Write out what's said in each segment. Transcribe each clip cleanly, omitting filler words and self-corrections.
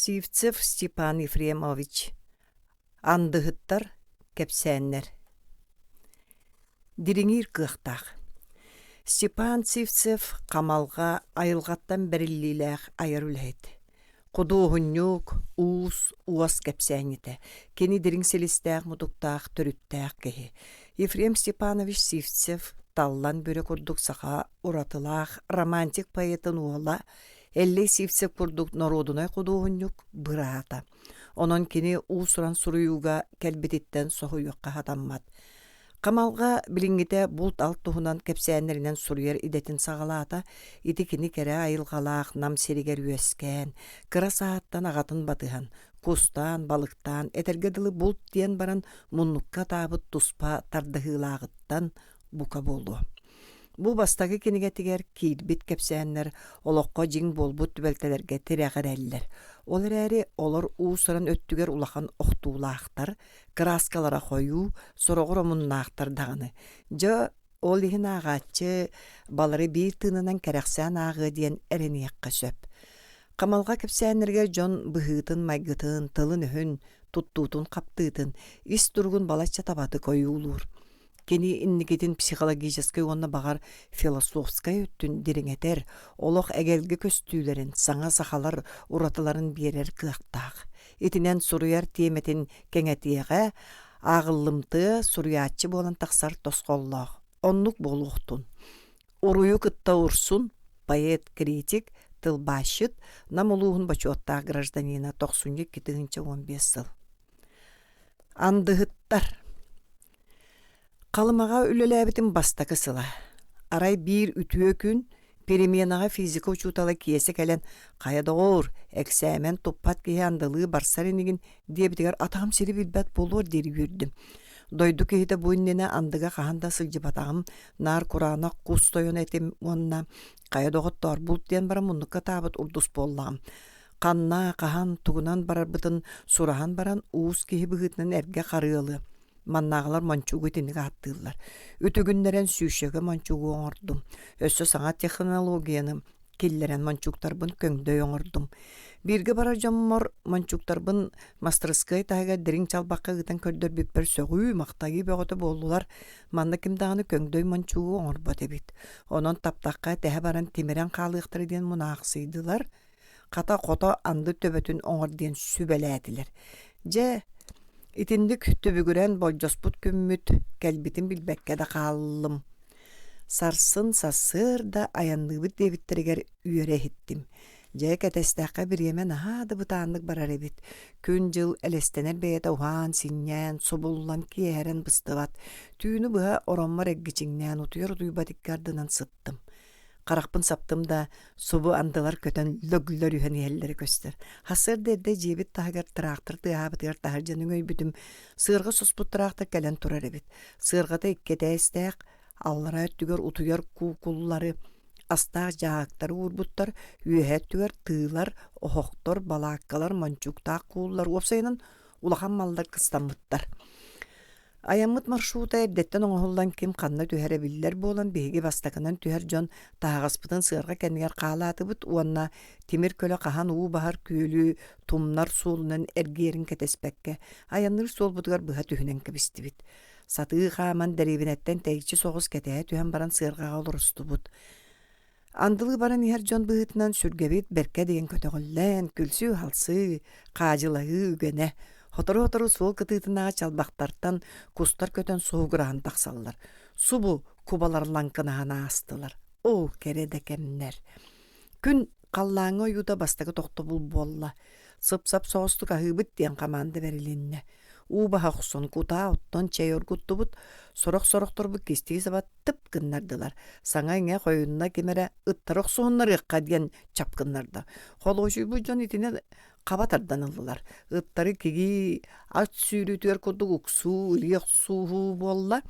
Сивцев Степан Ефремович Андыһыттар кэпсээннэр Дириҥиир кыахтаах Степан Сивцев Хамалҕа айылҕаттан бэриллиилээх айар үлэһит. Худуоһунньук, уус, уос кэпсээнньитэ. Кини дириҥ силистээх-мутуктаах, төрүттээх киһи. Ефрем Степанович Сивцев Таллан Бүрэ курдук саха уратылаах романтик поэтын уола Эллэй Сивцев курдук норуодунай худуоһунньук быраата. Онон кини уус-уран суруйууга кэлбититтэн соһуйуохха сатаммат. Хамалҕа билиҥҥитэ булт-алт туһунан кэпсээннэринэн суруйар идэтин саҕалаата. Ити кини кэрэ айылҕалаах Нам сиригэр үөскээн, кыра саһаттан аҕатын батыһан, кустаан, балыктаан, этэргэ дылы булт диэн баран муннукка атаабыт туспа тардыһыылааҕыттан бука буолуо. Бу бастакы кинигэтигэр киирбит кэпсээннэр олоххо дьиҥ буолбут түбэлтэлэргэ тирэҕирэллэр. Ол эрээри олор уус-уран өттүгэр улахан охтуулаахтар, кырааскалара хойуу, сороҕор омуннаахтар даҕаны. Дьэ, ол иһин ааҕааччы балары биир тыынынан кэрэхсээн ааҕыа диэн эрэниэххэ сөп. Хамалҕа кэпсээннэригэр дьон быһыытын-майгытын, тылын-өһүн, туттуутун-хаптыытын, ис туругун балачча табатык ойуулуур. Кини инникитин психологическай уонна баҕар философскай өттүн дириҥэтэр, олох эгэлгэ көстүүлэрин, саҥа сахалар уратыларын биэрэр кыахтаах. Итинэн суруйар тиэмэтин кэҥэтиэҕэ, ааҕыллымтыа суруйааччы буолан тахсар тосхоллоох. Оннук буолуохтун. Уруйу кытта урсун, поэт-критик, тылбаасчыт, Нам улууһун бочуоттаах гражданина тохсунньу 2015 сыл. Андыһыттар Халымаҕа үлэлээбитим бастакы сыла. Арай биир үтүө күн переменаҕа физика учуутала Киэсэ кэлэн «Хайа доҕоор, эксээмэн туппат киһи андылыы барсар инигин» диэбитигэр атаҕым сири билбэт буолуор диэри үөрдүм. Дойду киһитэ бу иннинэ андыга хаһан да сылдьыбатаҕым, наар кураанах кус тойон этим уонна «Хайа доҕоттоор, булт диэн баран муннукка таабыт урдус буоллаҕым. Ханна, хаһан, тугунан барарбытын сураһан баран уус киһи быһыытынан эргэ харыалы Маннааҕылар мончуугу итинник ааттыыллар. Үтүгүннэрэн сүүсчэкэ мончуугу оҥордум. Өссө саҥа технологияны киллэрэн мончууктарбын көҥдөй оҥордум. Бииргэ барар дьоммор мончууктарбын мастарыскыай таһыгар дириҥ чалбахха ыытан көрдөрбүппэр сөҕүү-махтайыы бөҕөтө буоллулар. Манна ким даҕаны көҥдөй мончуугу оҥорбот эбит. Онон таптахха тэһэ баран тимирэн хаалыахтара диэн мунаахсыйдылар. Хата хото анды төбөтүн оҥор диэн сүбэлээтилэр. Дьэ, итинник түбүгүрэн болдьоспут күммүт кэлбитин билбэккэ да хааллым. Сарсын сарсыарда айанныыбыт диэбиттэригэр үөрэ иһиттим. Дьэ, кэтэстэххэ бириэмэ наһаа да бытааннык барар эбит. Күн-дьыл элэстэнэр бэйэтэ уһаан-синньээн, субуллан, киэһэрэн быстыбат. Түүнү быһа ороммор эргичиҥнээн утуйар-утуйбат икки ардынан сыттым. Харахпын саптым да, субу андылар көтөн лөглөрүһэн иһэллэрэ көстөр. Сарсыарда эрдэ дьиэбит таһыгар тыраахтыр тыаһаабытыгар таһырдьа өҥөйбүтүм, сыарҕа суспут тыраахтыр кэлэн турар эбит. Сыарҕата икки этээстээх, аллараа өттүгэр утуйар куукуллары, астаах дьааһыктары уурбуттар, үөһэ өттүгэр тыылар, оһохтор, балааккалар, мончууктаах кууллар, уопсайынан улахан маллар кыстаммыттар. Айаммыт маршрута эрдэттэн оҥоһуллан ким ханна түһэрэ биллэр буолан биһиги бастакынан түһэр дьон таһаҕаспытын сыарҕа кэннигэр хаалаатыбыт уонна тимир көлө хаһан уу баһар күөлү тумнар суолунан эргийэрин кэтэспэккэ айанныыр суолбутугар быһа түһүнэн кэбистибит. Сатыы хааман дэриэбинэттэн тэйиччи соҕус кэтэһэ түһэн баран сыарҕаҕа олорустубут. Андылыы баран иһэр дьон быһыытынан сүргэбит бэркэ диэн көтөҕүллэн, күлсүү-халсыы, хаадьылаһыы үгэнэ. Сотору-сотору суол кытыытынааҕы чалбахтартан кустар көтөн суһугураһан тахсаллар. Субу кубалар лаҥкынаһан аастылар. Оо, кэрэ да кэмнэр! Күн халлааҥҥа ойуута бастакы тохтобул буолла. Сып-сап соҕустук аһыыбыт диэн хамаанда бэрилиннэ. Уу баһа охсон, кутаа оттон чэй оргуттубут, сорох-сорохторбут кистии саба тып гыннардылар. Саҥа-иҥэ хойунна ким эрэ ыттары охсуһуннарыахха диэн чап гыннарда. Холуочуйбут дьон итини хаба тардан ыллылар. Ыттары кигии ат сүүрүүтүгэр курдук уксуу, илии охсуһуу буолла.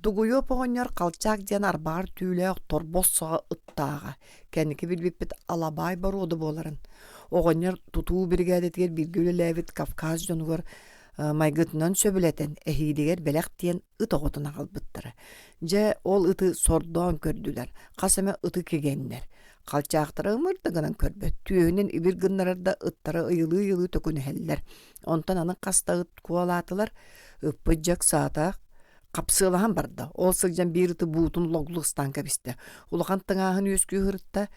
Дугуйуоп оҕонньор Халчаак диэн арбаҕар түүлээх торбос саҕа ыттааҕа. Кэнники билбиппит алабаай боруода буоларын. Оҕонньор тутуу биригээдэтигэр бииргэ үлэлээбит Кавказ дьонугар майгытынан сөбүлэтэн, эһиилигэр бэлэх диэн ыт оҕотун аҕалбыттара. Дьэ, ол ыты сордоон көрдүлэр, хас эмэ ыты кигэннэр. Халчаахтара ымыр да гынан көрбөт, түөһүнэн ибир гыннарар да ыттара ыйылыы-ыйылыы төкүнүһэллэр. Онтон аны хас да ыт куолаатылар, ыппыт дьэ ыксаата, хапсыалаһан барда. Ол сылдьан биир ыты буутун логлу ыстаан кэбистэ. Улахан тыҥааһын үөскүү сырытта.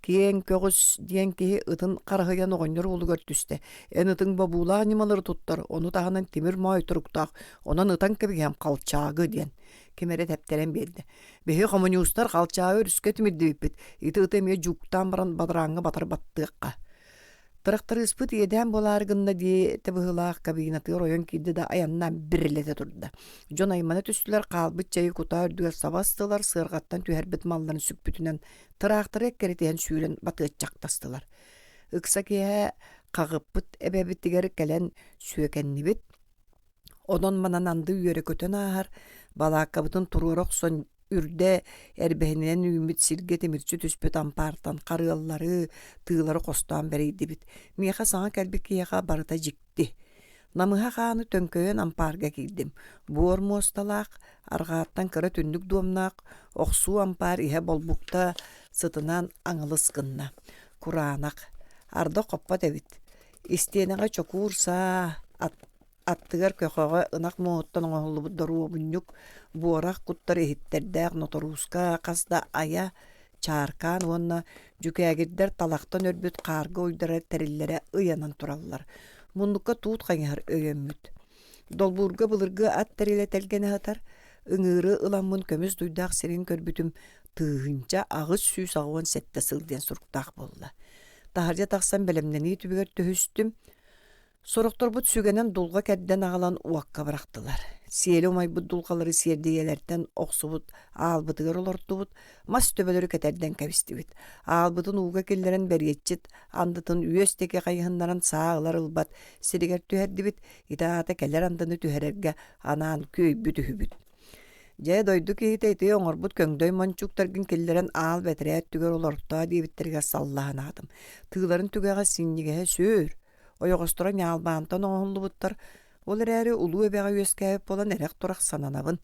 Киэҥ көҕүс диэн киһи ытын хараһыйан оҕонньор уолугар түстэ. Эн ытыҥ бобуулаах ньымалары туттар, ону таһынан тимир моой туруктаах, онон ытан кэбиһэм халчаагы диэн. Ким эрэ тэптэрэн биэрдэ. Биһи хомуньуустар халчаайы өрүскэ тимирдибиппит. Ити ыты эмиэ дьууктаан баран бадарааҥҥа батар баттыахха. Тырахтарыыспыт иэдээн буолаары гынна диэтэ быһыылаах кабинатыгар ойон киирдэ да айаннаан бирилэтэ турда. Дьон аймана түстүлэр, хаалбыт чэйи кутаа үрдүгэр саба астылар, сыарҕаттан түһэрбит малларын сүкпүтүнэн тыраахтары эккирэтиһэн сүүрэн батыаччахтастылар. Ыкса киэһэ хаҕыппыт эбэбитигэр кэлэн сүөкэннибит. Онон-манан анды үөрэ көтөн ааһар, балааккабытын туруора охсон үрдэ эрбэһининэн үүммүт сиргэ тимирчи түспүт ампаартан харыаллары, тыылары хостоон бэрийдибит. Миэхэ саҥа кэлбит киһиэхэ барыта дьикти. Намыһах ааны төҥкөйөн ампаарга киирдим. Буор муосталаах, арҕааттан кыра түннүк дуомнаах, охсуу ампаар иһэ болбукта сытынан аҥылыс гынна. Кураанах. Ардах хоппот эбит. Истиэнэҕэ чокуур саа, аттыгар көхөҕө ынах муоһуттан оҥоһуллубут доруобунньук, буорах куттар иһиттэрдээх ноторууска хас да айа, чааркаан уонна дьүкээгирдэр талахтан өлбүт хаарга уйдарар тэриллэрэ ыйанан тураллар. Муннукка туут хайыһар өйөммүт. Долбуурга былыргы ат тэрилэ тэлгэнэ сытар, ыҥыыры ыламмын көмүс дуйдаах сирин көрбүтүм 1887 сыл диэн суруктаах буолла. Таһырдьа тахсан бэлэмнэнии түбүгэр түһүстүм. Сорохторбут сүгэнэн дулҕа кэрдэн аҕалан уокка бырахтылар. Сиэли умайбыт дулҕалары сиэрдийэлэртэн охсубут аалбытыгар олортубут, мас төбөлөрү кэтэрдэн кэбистибит. Аалбытын ууга киллэрэн бэриэтчит андытын үөс диэки хайыһыннаран саа ылар ылбат сиригэр түһэрдибит, ити аата кэлэр андыны түһэрэргэ анаан күөйбүт үһүбүт. Дьэ, дойду киһитэ ити оҥорбут көҥдөй мончууктаргын киллэрэн аал бэтэрээ өттүгэр олортоо диэбиттэригэр саллаһан аатым. Тыыларын түгэҕэ синньигэһэ сүр, ойоҕосторо ньаалбаантан оҥоһуллубуттар. Ол эрээри улуу эбэҕэ үөскээбит буолан эрэх-турах сананабын.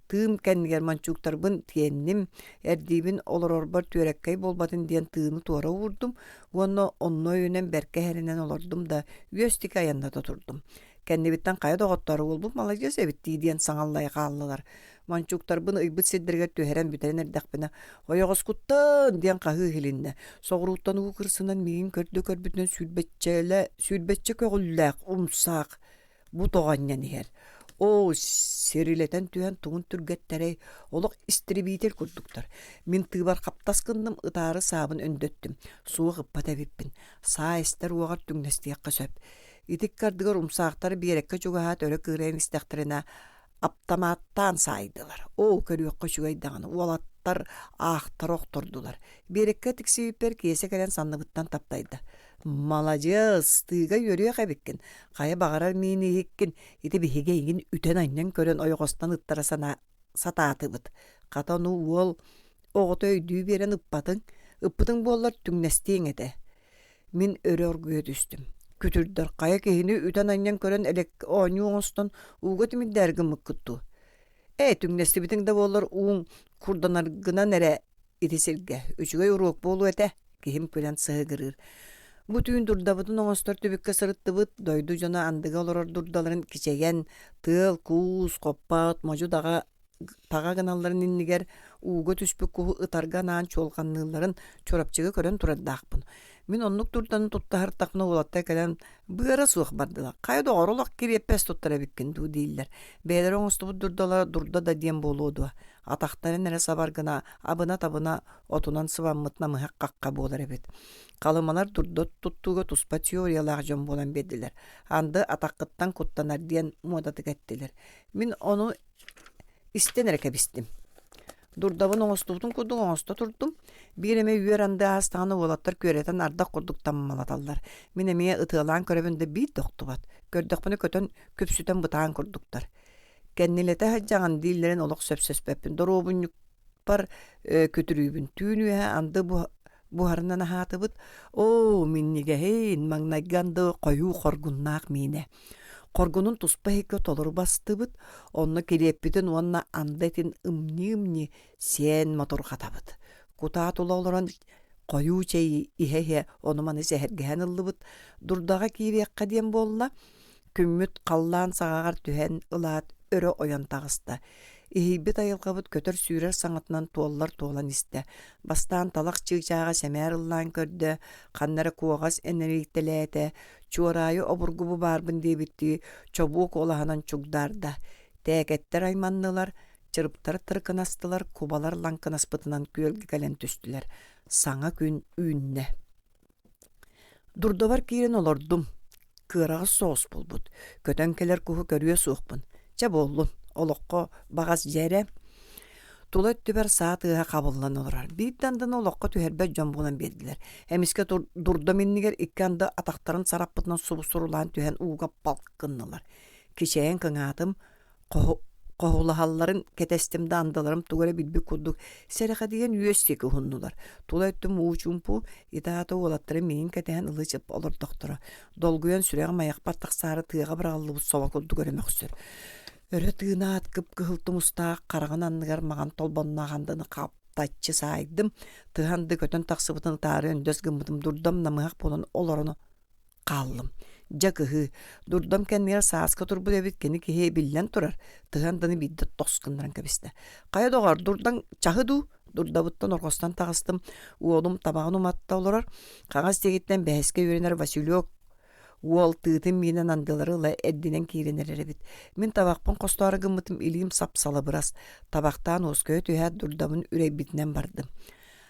Тыым кэннигэр мончууктарбын тиэнним, эрдиибин олорорбор түөрэккэй буолбатын диэн тыыны туора уурдум уонна онно өйүнэн бэркэ иһэринэн олордум да үөс диэки айанната турдум. Кэннибиттэн хайа доҕоттоор уолбут маладьыас эбит дии диэн саҥаллайа хааллылар. Мончууктарбын ыйбыт сирдэригэр түһэрэн бүтэрэн эрдэхпинэ, «Ойоҕоскуттан!» диэн хаһыы иһилиннэ. Соҕурууттан уу кырсынан миигин көрдө-көрбүтүнэн сүүрбэччэлэ сүүрбэччэ көҕүллээх умсаах бу тоҕо анньан иһэр. Оо, сирилэтэн түһэн тугун түргэттэрэй, олох истребитель курдуктар. Мин тыыбар хаптас гынным, ытаары саабын өндөттүм. Суох ыппат эбиппин. Саа эстэр уоҕар түҥнэстиэххэ сөп. Ити ыккардыгар умсаахтар биэрэккэ чугаһаат өрө кыырайан истэхтэринэ аптамааттаан саайдылар. Оо, көрүөххэ үчүгэй даҕаны, уолаттар аахтара охтордулар. Биэрэккэ тиксибиппэр Киэсэ кэлэн санныбыттан таптайда. Маладьыас, тыыга үөрүөх эбиккин, хайа баҕарар миин иһиккин, ити биһиги эйигин үтэн-анньан көрөн ойоҕостон ыттара санаа сатаатыбыт. Хата ону уол оҕото өйдүү биэрэн ыппатыҥ, ыппытыҥ буоллар түҥнэстиэҥ этэ. Мин өрө оргуйа түстүм. Күтүрдэр хайа киһини үтэн-анньан көрөн элэк оонньуу оҥостон ууга тимирдээри гыммыккыт дуу? Ээ, түҥнэстибитиҥ да буоллар ууҥ курданаргынан эрэ ити сиргэ. Үчүгэй уруок буолуо этэ, киһим күлэн сыһыгырыыр. Бу түүн дурдабытын оҥостор түбүккэ сырыттыбыт, дойду дьоно андыга олорор дурдаларын кичэйэн, тыал-куус, хоппот, модьу-даҕа таҕа гыналларын иннигэр ууга түспүт куһу ытарга анаан чуолҕанныылларын Чурапчыга көрөн турардаахпын. Мин оннук турдан туттаһартахпына уолаттар кэлэн быара суох бардылар. Хайа доҕор олох кириэппэс туттар эбиккин дуу дииллэр. Бэйэлэрэ оҥостубут дурдалара дурда да диэн буолуо дуо. Атахтарын эрэ сабар гына абына-табына отунан сыбаммыт намыһах хахха буолар эбит. Халымалар дурда туттууга туспа теориялаах дьон буолан биэрдилэр. Анды атаххыттан куттанар диэн муодатык эттилэр. Мин ону Истэн эрэ кэбистим. Дурдабын оҥостубутум курдук оҥосто турдум. Биир эмэ үөр анды аастаҕына уолаттар күөрэтэн ардах курдук таммалаталлар. Мин эмиэ ытыалаан көрөбүн да биир да охтубат. Көрдөхпүнэ көтөн күпсүтэн бытаан курдуктар. Кэннилэтэ сылдьаҕын дииллэрин олох сөпсөспөппүн. Доруобунньукпар күтүрүүбүн. Түүн үөһэ анды буһарынан аһаатыбыт. Оо, минньигэһин, маҥнайгы анды хойуу хоргуннаах миинэ. Хоргунун туспа иһиккэ толору бастыбыт, онно килиэппитин уонна анды этин ымньыы-ымньыы сиэн моторҕатабыт. Кутаа тула олорон Хойуу чэйи иһэ-иһэ ону-маны сэһэргэһэн ыллыбыт, дурдаҕа киириэххэ диэн буолла. Күммүт халлаан саҕаҕар түһэн ылаат өрө ойон таҕыста. Иһийбит айылҕабыт көтөр-сүүрэр саҥатынан туоллар туолан истэ. Бастаан талах чыычааҕа сэмээр ыллаан көрдө, ханна эрэ куоҕас энэрийтэлээтэ, чуораайы обургу бу баарбын диэбиттии чобуо куолаһынан чугдаарда. Тээкэттэр айманнылар, чырыптар тыркынастылар, кубалар лаҥкынаспытынан күөлгэ кэлэн түстүлэр. Саҥа күн үүннэ. Дурдабар киирэн олордум. Кыараҕас соҕус буолбут. Көтөн кэлэр куһу көрүө суохпун. Чэ буоллун, олоххо баҕас дьэ эрэ. Тула өттүбэр саа тыаһа хабыллан олорор. Биир да андыны олоххо түһэрбэт дьон буолан биэрдилэр. Эмискэ дурдам иннигэр икки анды атахтарын сараппытынан субу-сурулаан түһэн ууга палк гыннылар. Кичэйэн кыҥаатым, Хоһулаһалларын кэтэстим да андыларым тугу эрэ билбит курдук сэрэхэдийэн үөс диэки уһуннулар. Тула өттүм уу чуумпу, итаата уолаттарым миигин кэтэһэн ылы-чып олордохторо. Долгуйан сүрэҕим айахпар тахсаары тыаҕа быраҕыллыбыт собо курдук өрө мөхсөр. Өрө тыынаат кып-кыһыл тумустаах хараҕын анныгар маҕан толбонноох андыны хаптаччы саайдым. Тыһа анды көтөн тахсыбытын ытаары өндөс гыммытым дурдам намыһах буолан олорону хааллым. Дьэ кыһыы, дурдам кэннигэр сааска турбут эбит кини киһи биллэн турар, тыһан даны биирдэ тос гыннаран кэбистэ. Хайа доҕор, дурдаҥ чаһы дуу? Дурдабыттан орҕостон таҕыстым, уолум табаҕын уматта олорор, хаҥас диэкиттэн бэһискэ үөрэнэр Василек уол тыытын миинэн андылары ыла эрдинэн киирэн эрэр эбит. Мин табахпын хостоору гыммытым илиим сап-салыбырас, табахтаан уоскуйа түһээт дурдабын үрэйбитинэн бардым.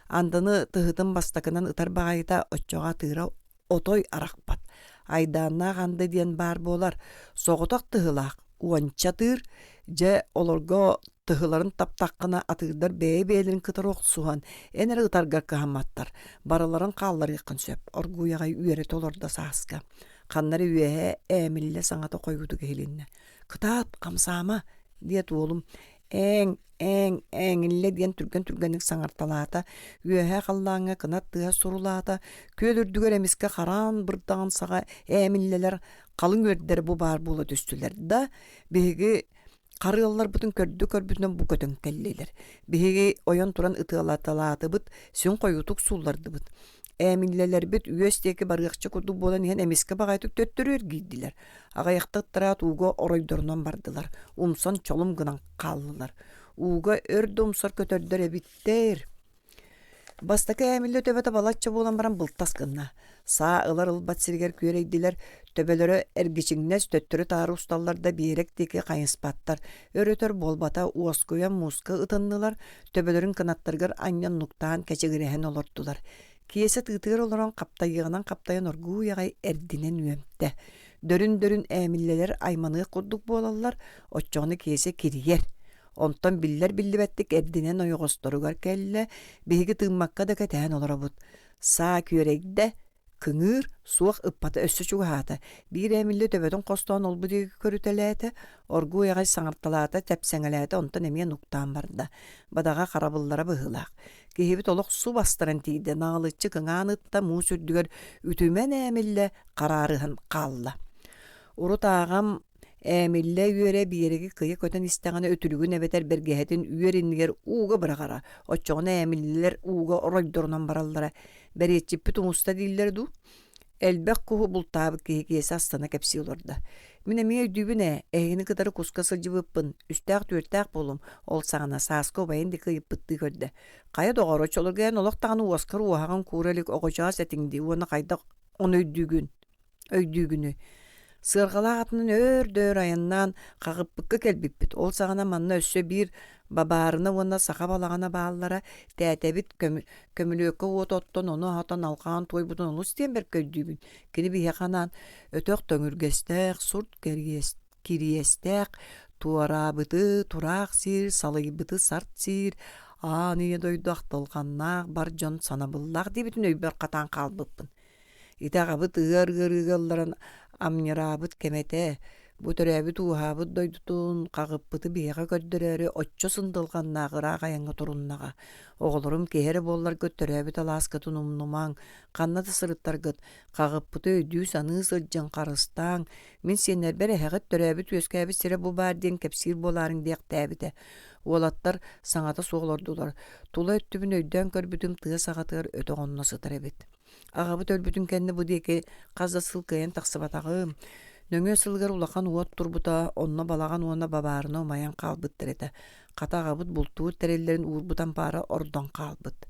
Андыны тыһытын бастакынан ытар баҕайыта оччоҕо атыыра отой арахпат. Айдааннаах анды диэн баар буолар. Соҕотох тыһылаах, уонча атыыр. Дьэ, олорго тыһыларын таптаххына атыырдар бэйэ-бэйэлэрин кытары охсуһан, эн эрэ ытаргар кыһамматтар. Барыларын хаалларыаххын сөп. Оргууй аҕай үөрэтэ олордо Сааска. Ханна эрэ үөһэ ээмиллэ саҥата хойуутук иһилиннэ. «Кытаат, хамсаама!» диэт уолум «Ээҥ, Ээҥ, ээҥиллэ диэн түргэн-түргэнник саҥарталаата, үөһээ халлааҥҥа кынат тыаһа сурулаата, күөл үрдүгэр эмискэ хараан бырдаҕын саҕа ээмиллэлэр халыҥ үөрдэр бу баар буола түстүлэр да, биһиги харыалларбытын көрдө-көрбүтүнэн бу көтөн кэллилэр. Биһиги ойон туран ытыалаталаатыбыт, син хойуутук сууллардыбыт. Ээмиллэлэрбит үөс диэки барыахча курдук буолан иһэн эмискэ баҕайытык төттөрү эргийдилэр. Аҕыйахта ыттараат ууга оройдорунан бардылар, умсан чолум гынан хааллылар. Ууга өр да умсар көтөрдөр эбиттэр. Бастакы ээмиллэ төбөтө балачча буолан баран былтас гынна. Саа ылар ылбат сиригэр күөрэйдилэр, төбөлөрө эргичиҥнэс төттөрү-таары усталлар да биэрэк диэки хайыспаттар. Өр-өтөр буолбата уоскуйан мууска ытыннылар, төбөлөрүн кынаттарыгар анньан нуктаан кэчигирэһэн олордулар. Киэсэ тыытыгар олорон хаптайыаҕынан хаптайан оргууй аҕай эрдинэн үөмтэ. Дөрүн-дөрүн ээмиллэлэр айманыах курдук буолаллар, оччоҕуна Киэсэ кирийэр. Онтон биллэр-биллибэттик эрдинэн ойоҕосторугар кэллэ, биһиги тыыммакка да кэтэһэн олоробут. Саа күөрэйдэ, Кыҥыыр, суох ыппата өссө чугаһаата, биир ээмиллэ төбөтүн хостоон олбу диэки көрүтэлээтэ, оргууй аҕай саҥарталаата, тэпсэҥэлээтэ, онтон эмиэ нуктаан барда. Бадаҕа харабыллара быһыылаах. Киһибит олох субастаран тиийдэ, наҕылыччы кыҥаан ытта, муус үрдүгэр үтүмэн ээмиллэ хараарыһан хаалла. Урут ааҕам Ээмиллэ үөрэ биэрэги кыйа көтөн истэҕинэ үтүлүгүн эбэтэр бэргэһэтин үөр иннигэр ууга быраҕара, оччоҕуна ээмиллэлэр ууга оройдорунан бараллара. Бэриэтчиппит умуста дииллэр дуу? Элбэх куһу бултаабыт киһи Киэсэ астына кэпсии олордо. Мин эмиэ өйдүүбүн ээ, эһигини кытары куска сылдьыбыппын, үстээх-түөртээх буолуом, ол саҕана Сааска убайын диэки ыйыппыттыы көрдө. Хайа доҕоор, оччолорго эн олох даҕаны уоскар уоһаҕын куура илик оҕочоос этиҥ дии уонна хайдах ону өйдүүгүн? Өйдүүгүнүй? Сыарҕалаах атынан өөр да өр айаннаан Хаҕыппыкка кэлбиппит. Ол саҕана манна өссө биир бабаарына уонна саха балаҕана бааллара. Тээтэбит көмүлүөккэ уот оттон, ону аһатан алҕаан туойбутун олус диэн бэркэ өйдүүбүн. Кини биһиэхэ анаан өтөх төҥүргэстээх, сурт кириэстээх, туораабыты тураах сиир, салыйбыты сарт сиир, аан ийэ дойду ахтылҕаннаах бар дьон санабыллаах диэбитин өйбөр хатаан хаалбыппын. Ити аҕабыт ыар ыарыыга ылларан амньыраабыт кэмэ этэ. Бу төрөөбүт-ууһаабыт дойдутун хаҕыппыты биһиэхэ көрдөрөөрү оччо сындылҕаннаах ыраах айаҥҥа туруннаҕа. Оҕолорум киһи эрэ буолларгыт төрөөбүт алааскытын умнумаҥ, ханна да сырыттаргыт, хаҕыппыты өйдүү-саныы сылдьыҥ, харыстааҥ, мин сиэннэрбэр эһэҕит төрөөбүт-үөскээбит сирэ бу баар диэн кэпсиир буолаарыҥ диэхтээбитэ. Уолаттар саҥата суох олордулар. Тула өттүбүн өйдөөн көрбүтүм тыа саҕатыгар өтөх онно сытар эбит. Аҕабыт өлбүтүн кэннэ бу диэки хас да сыл кыайан тахсыбатаҕым. Нөҥүө сылыгар улахан уот турбута, онно балаҕан уонна бабаарына умайан хаалбыттар этэ. Хата аҕабыт бултуур тэриллэрин уурбут ампаара ордон хаалбыт.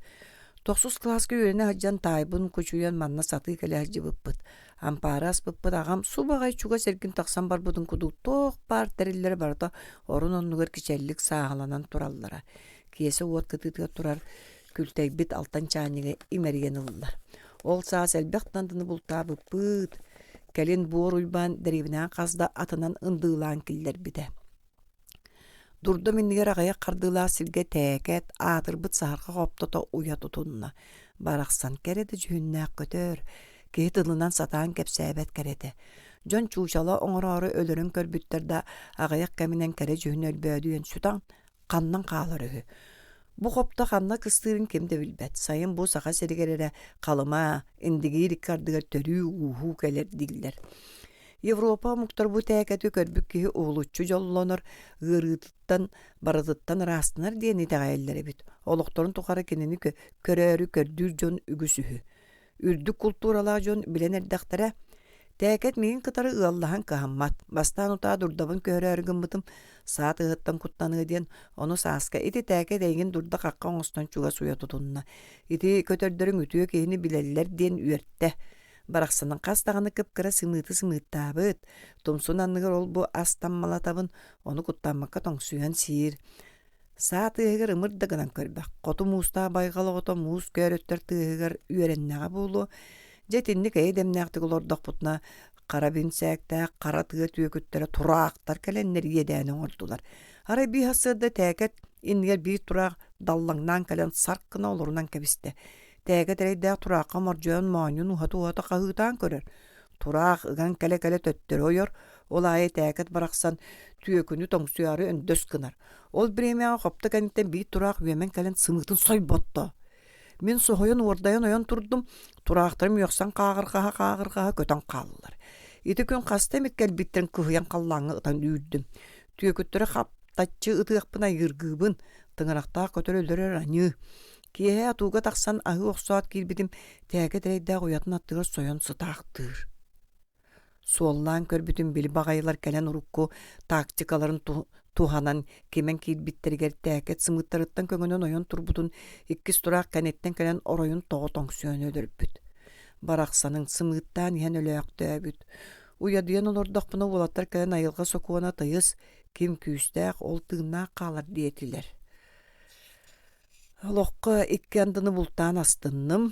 Тохсус кылааска үөрэнэ сылдьан таайбын кучуйан манна сатыы кэлэ сылдьыбыппыт. Ампаары аспыппыт аҕам субаҕай чугас эргин тахсан барбытын курдук туох баар тэриллэрэ барыта орун оннугар кичэллик сааһыланан тураллара. Киэсэ уот кытыытыгар турар күлтэйбит алтан чаанньыгы имэрийэн ылла. Ол саас элбэх тандыны бултаабыппыт. Кэлин Буор Уйбаан дэриэбинэҕэ хас да атынан ындыылаан киллэрбитэ. Дурдам иннигэр аҕыйах хардыылаах сиргэ тээкэт, аатырбыт саһарҕа хоптото уйа тутунна. Барахсан кэрэ да дьүһүннээх көтөр, киһи тылынан сатаан кэпсээбэт кэрэтэ. Дьон чуучала оҥороору өлөрөн көрбүттэр да, аҕыйах кэминэн кэрэ дьүһүн өлбөөдүйэн сүтэн ханнан хаалар үһү. Бу хопто ханна кыстыырын ким да билбэт. Сайын бу Саха сиригэр эрэ Халыма, Индигиир икки ардыгар төрүү-ууһуу кэлэр дииллэр. Европа омуктар бу тээкэти көрбүт киһи уһулуччу дьоллонор, ыарыытыттан барытыттан ыраастанар диэн итэҕэйэллэр эбит. Олохторун тухары кинини көрөөрү көрдүүр дьон үгүс үһү. Үрдүк култууралаах дьон билэн эрдэхтэрэ. Тээкэт миигин кытары ыаллаһан кыһаммат. Бастаан утаа дурдабын көһөрөөрү гыммытым, саа тыаһыттан куттаныа диэн, ону сааска ити тээкэт эйигин дурда-хахха оҥостон чугас уйа тутунна. Ити көтөрдөрүҥ үтүө киһини билэллэр диэн үөртэ. Барахсанын хас даҕаны кып-кыра сымыыты сымыыттаабыт. Тумсун анныгар ол-бу ас таммалатабын, ону куттаммакка тоҥсуйан сиир. Саа тыаһыгар ымыр да гынан көрбөх, хоту муустаах байҕал оҕото муус көөрөттөр тыаһыгар үөрэннэҕэ буолуо. Дьэ итинник эйэ дэмнээхтик олордохпутуна хара бинсээктээх хара тыа түөкүттэрэ тураахтар кэлэннэр иэдээни оҥордулар. Арай биир сарсыарда тээкэт иннигэр биир тураах даллаҥнаан кэлэн сарк гына олорунан кэбистэ. Тээкэт эрэйдээх тураахха мордьойон моонньун уһата-уһата хаһыытаан көрөр. Тураах ыган кэлэ-кэлэ төттөрү ойор, ол аайы тээкэт барахсан түөкүнү тоҥсуйаары өндөс гынар. Ол бириэмэҕэ хопто кэнниттэн биир тураах үөмэн кэлэн сымыытын сойботто. Мин соһуйан уордайан ойон турдум, тураахтарым үөхсэн хааҕырҕаһа-хааҕырҕаһа көтөн хааллылар. Ити күн хаста эмит кэлбиттэрин кыһыйан халлааҥҥа ытан үүрдүм. Түөкүттэри хаптаччы ытыахпын айыыргыыбын, тыҥырахтаах көтөр өлөрөр аньыы. Киэһэ атууга тахсан аһыы охсоот киирбитим, тээкэ тэрэйдээх уйатын аттыгар сойон сытаахтыыр. Суоллаан көрбүтүм били баҕайылар кэлэн урукку тактикаларын туһанан кимэн киирбиттэригэр тээкэт сымыыттарыттан көҥөнөн ойон турбутун иккис тураах кэнниттэн кэлэн оройун тоҕо тоҥсуйан өлөрбүт. Барахсаныҥ сымыыттаан иһэн өлөөхтөөбүт. Уйадыйан олордохпуна уолаттар кэлэн айылҕа сокуона тыйыс, ким күүстээх ол тыыннаах хаалар диэтилэр. Олоххо икки андыны бултаан астынным,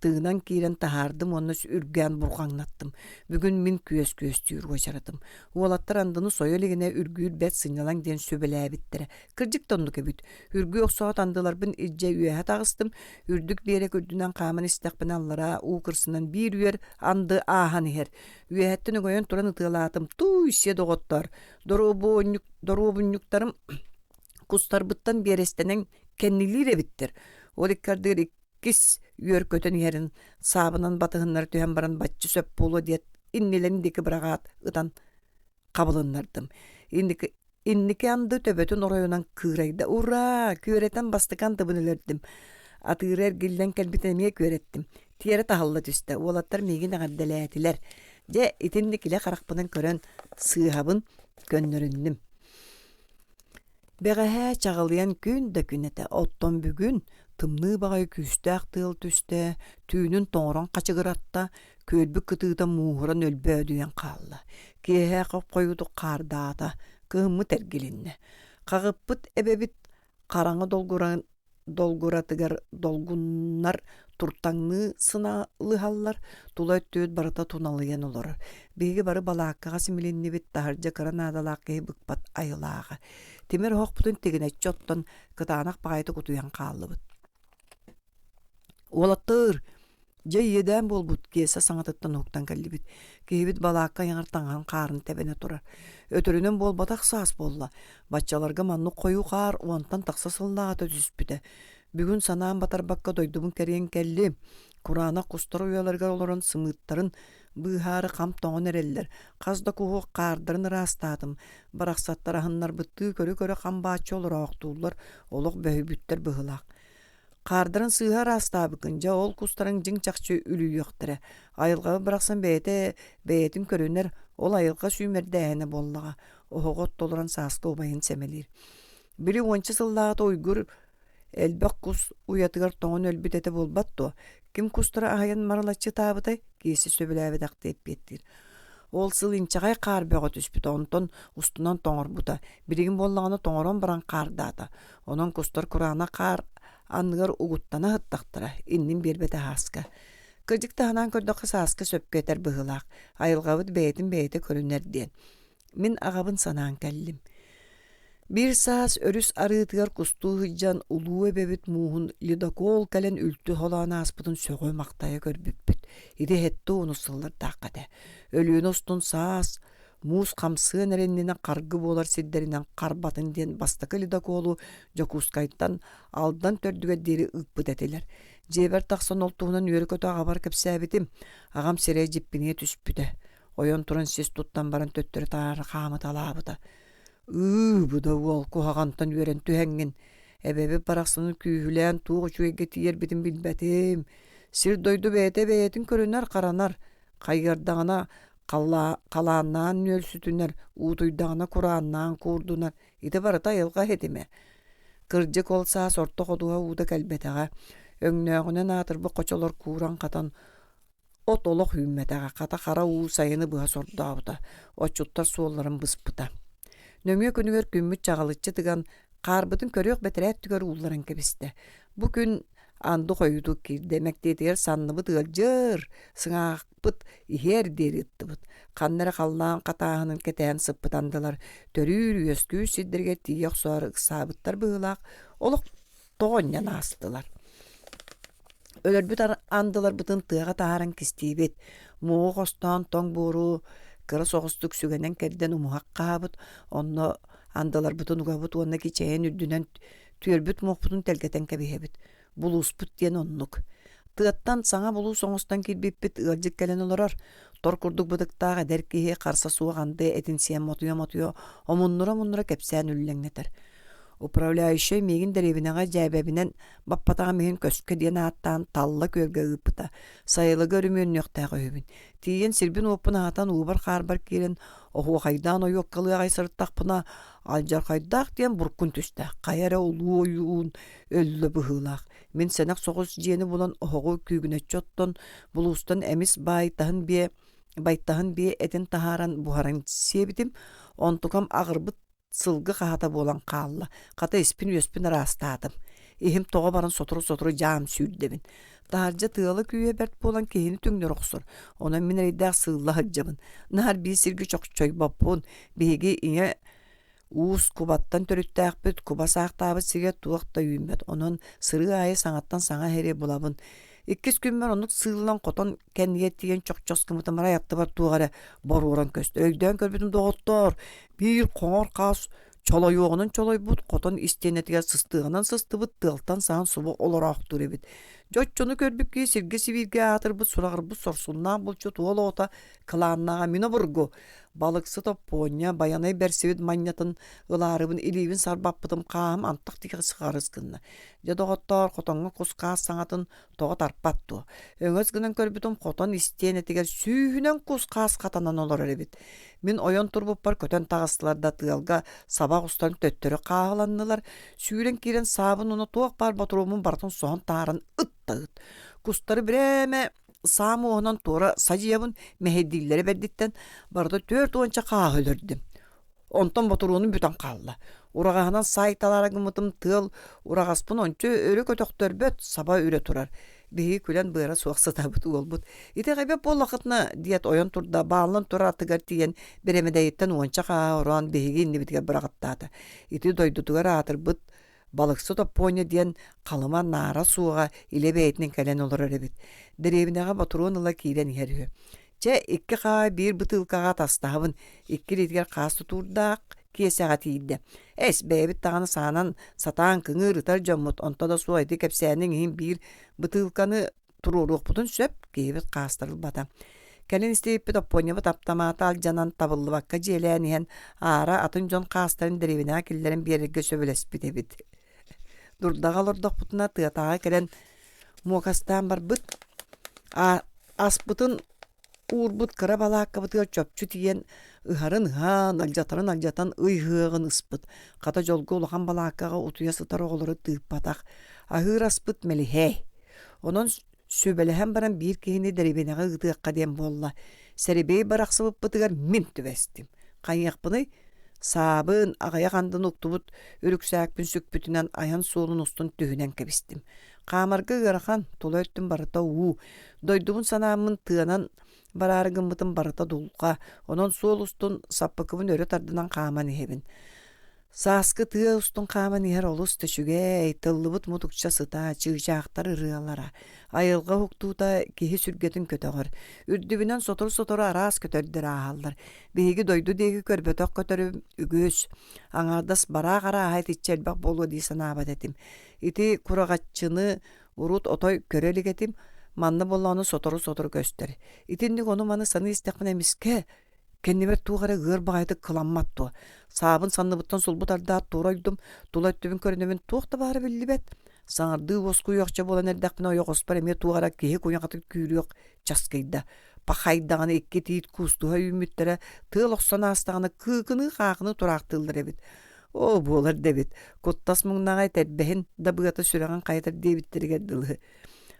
тыынан киирэн таһаардым уонна үргээн бурҕаҥнаттым. Бүгүн мин күөс күөстүүр уочаратым. Уолаттар андыны сойо илигинэ үргүүр бэрт сынньалаҥ диэн сүбэлээбиттэрэ. Кырдьык да оннук эбит. Үргүү охсоот андыларбын илдьэ үөһэ таҕыстым. Үрдүк биэрэк үрдүнэн хааман истэхпинэ аллараа уу кырсынан биир үөр анды ааһан иһэр. Үөһэттэн өҥөйөн туран ытыалаатым. Тууй-сиэ доҕоттоор, доруобунньуктарым кустарбыттан биэрэстэнэн кэннилиир эбиттэр. Ол икки ардыгар иккис үөр көтөн иһэрин саабынан батыһыннара түһэн баран бачча сөп буолуо диэт иннилэрин диэки быраҕаат ытан хабылыннардым. Инники, инники анды төбөтүн оройунан кыырайда. Ураа! Күөрэтэн бастакы андыбын өлөрдүм. Атыыра эргиллэн кэлбитин эмиэ күөрэттим. Тиэрэ таһылла түстэ. Уолаттар миигин эҕэрдэлээтилэр. Дьэ, итинник илэ харахпынан көрөн сыыһабын көннөрүннүм. Бэҕэһээ чаҕылыйан күн да күн этэ, оттон бүгүн тымныы баҕайы күүстээх тыал түстэ, түүнүн тоҥорон хачыгыратта, күөлбүт кытыыта мууһуран өлбөөдүйэн хаалла. Киэһэ хоп-хойуутук хаардаата, кыһыммыт эргилиннэ. Хаҕыппыт эбэбит хараҥа долгуран долгуратыгар долгуннар туртаҥныы сыналыһаллар, тула өттүбүт барыта туналыйан олорор. Биһиги бары балааккаҕа симилиннибит, таһырдьа кыра наадалаах киһи быкпат айылааҕа. Тимир оһохпутун тигинэччи оттон, кытаанах баҕайытык утуйан хааллыбыт. Уолаттар! Дьэ иэдээн буолбут, Киэсэ саҥатыттан уһуктан кэллибит. Киһибит балаакка айаҕар таҥаһын хаарын тэбэнэ турар. Өтөрүнэн буолбатах саас буолла. Баччаларга маннык хойуу хаар уонтан тахса сыллааҕыта түспүтэ. Бүгүн санаам батарбакка дойдубун кэрийэн кэллим. Кураанах кустар уйаларыгар олорон сымыыттарын быыһаары хам тоҥон эрэллэр. Хас да куһуок хаардарын ыраастаатым. Барахсаттар аһыннарбыттыы көрө-көрө хам бааччы олороохтууллар, олох бөһүйбүттэр быһыылаах. Хаардарын сыыһа ыраастаабыккын, дьэ ол кустарыҥ дьиҥ-чахчы үлүйүөхтэрэ. Айылҕабыт барахсан бэйэтэ бэйэтин көрүнэр, ол айылҕа сүүмэрдээһинэ буоллаҕа, оһоҕу оттолорон сааскы убайын сэмэлиир. Били уонча сыллааҕыта Уйгур элбэх кус уйатыгар тоҥон өлбүт этэ буолбат дуо? Ким кустары аһыйан марылаччы ытаабытай? Киэсэ сөбүлээбэтэхтии эппиэттиир. Ол сыл инчэҕэй хаар бөҕө түспүтэ, онтон устунан тоҥорбута. Билигин буоллаҕына тоҥорон баран хаардаата. Онон кустар кураанах хаар анныгар угуттана сыттахтара, иннин биэрбэтэ Һааска. Кырдьык таһынан көрдөххө Сааска сөпкө этэр быһыылаах, айылҕабыт бэйэтин бэйэтэ көрүнэр диэн. Мин аҕабын санаан кэллим. Биир саас өрүс арыытыгар кустуу сылдьан улуу эбэбит мууһун ледокол кэлэн үлтү холоон ааспытын сөҕө-махтайа көрбүппүт. Ити сэттэ уонус сыллардаахха этэ. Өлүөнэ устун саас муус хамсыан эрэ иннинэ харгы буолар сирдэринэн харбатын диэн бастакы ледоколу Дьокуускайтан Алдан төрдүгэр диэри ыыппыт этилэр. Дьиэбэр тахсан ол туһунан үөрэ-көтө аҕабар кэпсээбитим. Аҕам сирэй дьиппиниэ түспүтэ. Ойон туран сис туттан баран төттөрү-таары хаамыталаабыта. «Ыы, бу да уол куһаҕантан үөрэн түһэҥҥин, эбэбит барахсаны күүһүлээн туох үчүгэйгэ тиийэрбитин билбэтим. Сир-дойду бэйэтэ бэйэтин көрүнэр-харанар, хайыардаҕына халааннаан нүөлсүтүнэр, уутуйдаҕына курааннаан куурдунар, ити барыта айылҕа ситимэ. Кырдьык ол саас орто ходуһа уута кэлбэтэҕэ, өҥнөөҕүнэн аатырбыт хочолор кууран-хатан от олох үүммэтэҕэ, хата хара уу сайыны быһа сордообута, отчуттар суолларын быспыта. Нөҥүө күнүгэр күммүт чаҕылыччы тыган, хаарбытын көрүөх бэтэрээ өттүгэр уулларан кэбистэ. Бу күн Анды хойутук киирдэ, мэктиэтигэр санныбыт ыалдьар, сыҥаахпыт иһиэр диэри ыттыбыт. Ханна эрэ халлаан хатааһынын кэтээн сыппыт андылар төрүүр-үөскүүр сирдэригэр тиийэ охсоору ыксаабыттар быһыылаах, олох тоҕо анньан аастылар. Өлөрбүт андыларбытын тыаҕа таһааран кистиибит, муоҕу хостоон тоҥ буору кыра соҕустук сүгэнэн кэрдэн умуһах хаһабыт, онно андыларбытын угабыт уонна кичэйэн үрдүнэн Түөрбүт муохпутун тэлгэтэн кэбиһэбит. Булууспут диэн оннук. Тыаттан саҥа булуус оҥостон киирбиппит ыалдьыт кэлэн олорор. Тор курдук бытыктаах эдэр киһи харса суох анды этин сиэн мотуйа-мотуйа, омуннура-омуннура кэпсээн үллэҥнэтэр. Управляющай миигин дэриэбинэҕэ дьээбэбинэн баппатаҕым иһин көскө диэн ааттаан Талла күөлгэ ыыппыта. Сайылыгы өрүмүөннүөхтээх үһүбүн. Тиийэн сирбин-уоппун аһатан уубар-хаарбар киирэн оһуохайдаан ойуоккалыы аҕай сырыттахпына Алдьархайдаах диэн буркун түстэ, хайа эрэ улуу ойуун өллө быһыылаах. Мин сэнэх соҕус дьиэни булан оһоҕу күүгүнэччи оттон, булуустан эмис баайтаһын биэ байтаһын биэ этин таһааран буһаран сиэбитим, онтукам аҕырбыт сылгы хаһата буолан хаалла. Хата испин-үөспүн ыраастаатым. Иһим тоҕо баран сотору-сотору дьаам сүүрдэбин. Таһырдьа тыала-күүһэ бэрт буолан киһини түҥнэри охсор. Онон мин эрэйдээх сыылла сылдьабын. Наһаар биир сиргэ чохчойбоппун. Биһиги ийэ уус кубаттан төрүттээхпит, куба саахтаабыт сиргэ туох да үүммэт. Онон сырыы аайы саҥаттан саҥа сири булабын. Иккис күммэр оннук сыыллан хотон кэннигэр тиийэн чохчос гыммытым арай аттыбар туох эрэ боруоран көстөр. Өйдөөн көрбүтүм доҕоттоор, биир хоҥор хаас Чолойуоҕунан чолойбут, хотон истиэнэтигэр сыстыаҕынан сыстыбыт тыалтан саһан субу олороохтуур эбит. Дьэ оччону көрбүт киһи сиргэ-сибииргэ аатырбыт сураҕырбыт сорсуннаах булчут уол оҕото кылааннааҕа мин обургу балыксыт Оппуонньа Байанай бэрсибит манньатын ылаарыбын илиибин сарбаппытым хааһым антах диэки сыҕарыс гынна. Дьэ доҕоттоор, хотоҥҥо кус-хаас саҥатын тоҕо тарпат дуо? Өҥөс гынан көрбүтүм хотон истиэнэтигэр сүүһүнэн кус-хаас хатанан олорор эбит. Мин ойон турбуппар көтөн таҕыстылар да тыалга саба оҕустан төттөрү хааһыланнылар. Сүүрэн киирэн саабын уонна туох баар ботуруомун барытын соһон таһааран ыт да ыт. Кустары бирээмэ саам уоһунан туора садьыйабын мэһэйдииллэрэ бэрдиттэн барыта түөрт уонча хааһы өлөрдүм. Онтон ботуруонум бүтэн хаалла. Ураҕаһынан саай талаара гыммытым тыал ураҕаспын ончу өрө көтөхтөрбөт, саба үрэ турар. Биһиги күлэн быара суох сытабыт уолбут. Ити эбэп буоллахытына, диэт ойон турда, бааллан турар атыгар тиийэн бэрэмэдэйиттэн уонча хааһы ороон биһиги иннибитигэр быраҕаттаата. Ити дойдутугар аатырбыт. Балыксыт Оппуонньа диэн Халыма наара суоҕа илэ бэйэтинэн кэлэн олорор эбит. Дэриэбинэҕэ ботуруон ыла киирэн иһэр үһү. Чэ, икки хаа биир бытыылкаҕа атастаһабын, икки илиитигэр хаас тутуурдаах Киэсэҕэ тиийдэ. Эс, бэйэбит даҕаны саанан сатаан кыҥыыр ытар дьоммут, онто да суох ити кэпсээниҥ иһин биир бытыылканы туруоруохпутун сөп, киһибит хаастарылбата. Кэлин истибиппит Оппуонньабыт аптамаата алдьанан табыллыбакка дьиэлээн иһэн, аара атын дьон хаастарын дэриэбинэҕэ киллэрэн биэрэргэ сөбүлэспит эбит. Дурдаҕа олордохпутуна тыатааҕы кэлэн муокастаан барбыт. Аспытын уурбут кыра балааккабытыгар чопчу тиийэн ыһарын ыһан, алдьатарын алдьатан ый ыһыаҕын ыспыт. Хата дьолго улахан балааккаҕа утуйа сытар оҕолору тыыппатах. Аһыыр аспыт мэлиһээй. Онон сүбэлэһэн баран биир киһини дэриэбинэҕэ ыытыахха диэн буолла. Сэрэбиэй барахсыбыппытыгар мин түбэстим. Хайыахпыный? Саабын, аҕыйах андын уктубут үрүксээкпин сүкпүтүнэн айан суолун устун түһүнэн кэбистим. Хаамарга ыарахан, тула өттүм барыта уу. Дойдубун санааммын тыанан бараары гыммытым барыта дулҕа, онон суол устун саппыкыбын өрө тардынан хааман иһэбин. Сааскы тыа устун хааман иһэр олус да үчүгэй, тыллыбыт мутукча сыта, чыычаахтар ырыалара, айылҕа уһуктуута киһи сүргэтин көтөҕөр. Үрдүбүнэн сотору-сотору араас көтөрдөр ааһаллар. Биһиги дойду диэки көрбөтөх көтөрүм үгүс. Аҥаардас бараах арааһа итиччэ элбэх буолуо дии санаабат этим. Ити кураҕаччыны урут отой көрө илик этим, манна буоллаҕына сотору-сотору көстөр. Итинник ону-маны саныы истэхпинэ эмискэ кэннибэр туох эрэ ыар баҕайытык кыламмат дуо? Саабын санныбыттан сулбу тардаат туора ойдум, тула өттүбүн көрүнэбин туох да баара биллибэт. Саҥардыы уоскуйуохча буолан эрдэхпинэ ойоҕоспор эмиэ туох эрэ киһи куйаҕатык күүрүөх часкыйда. Пахайдаҕына икки тиит куустуһа үүммүттэрэ, тыал охсон аастаҕына кыыкыныы-хаахыныы тураахтыыллар эбит. Оо, буолар да эбит, куттас муҥнаҕа этэрбэһин да быата сүрэҕин хайытар диэбиттэригэр дылы.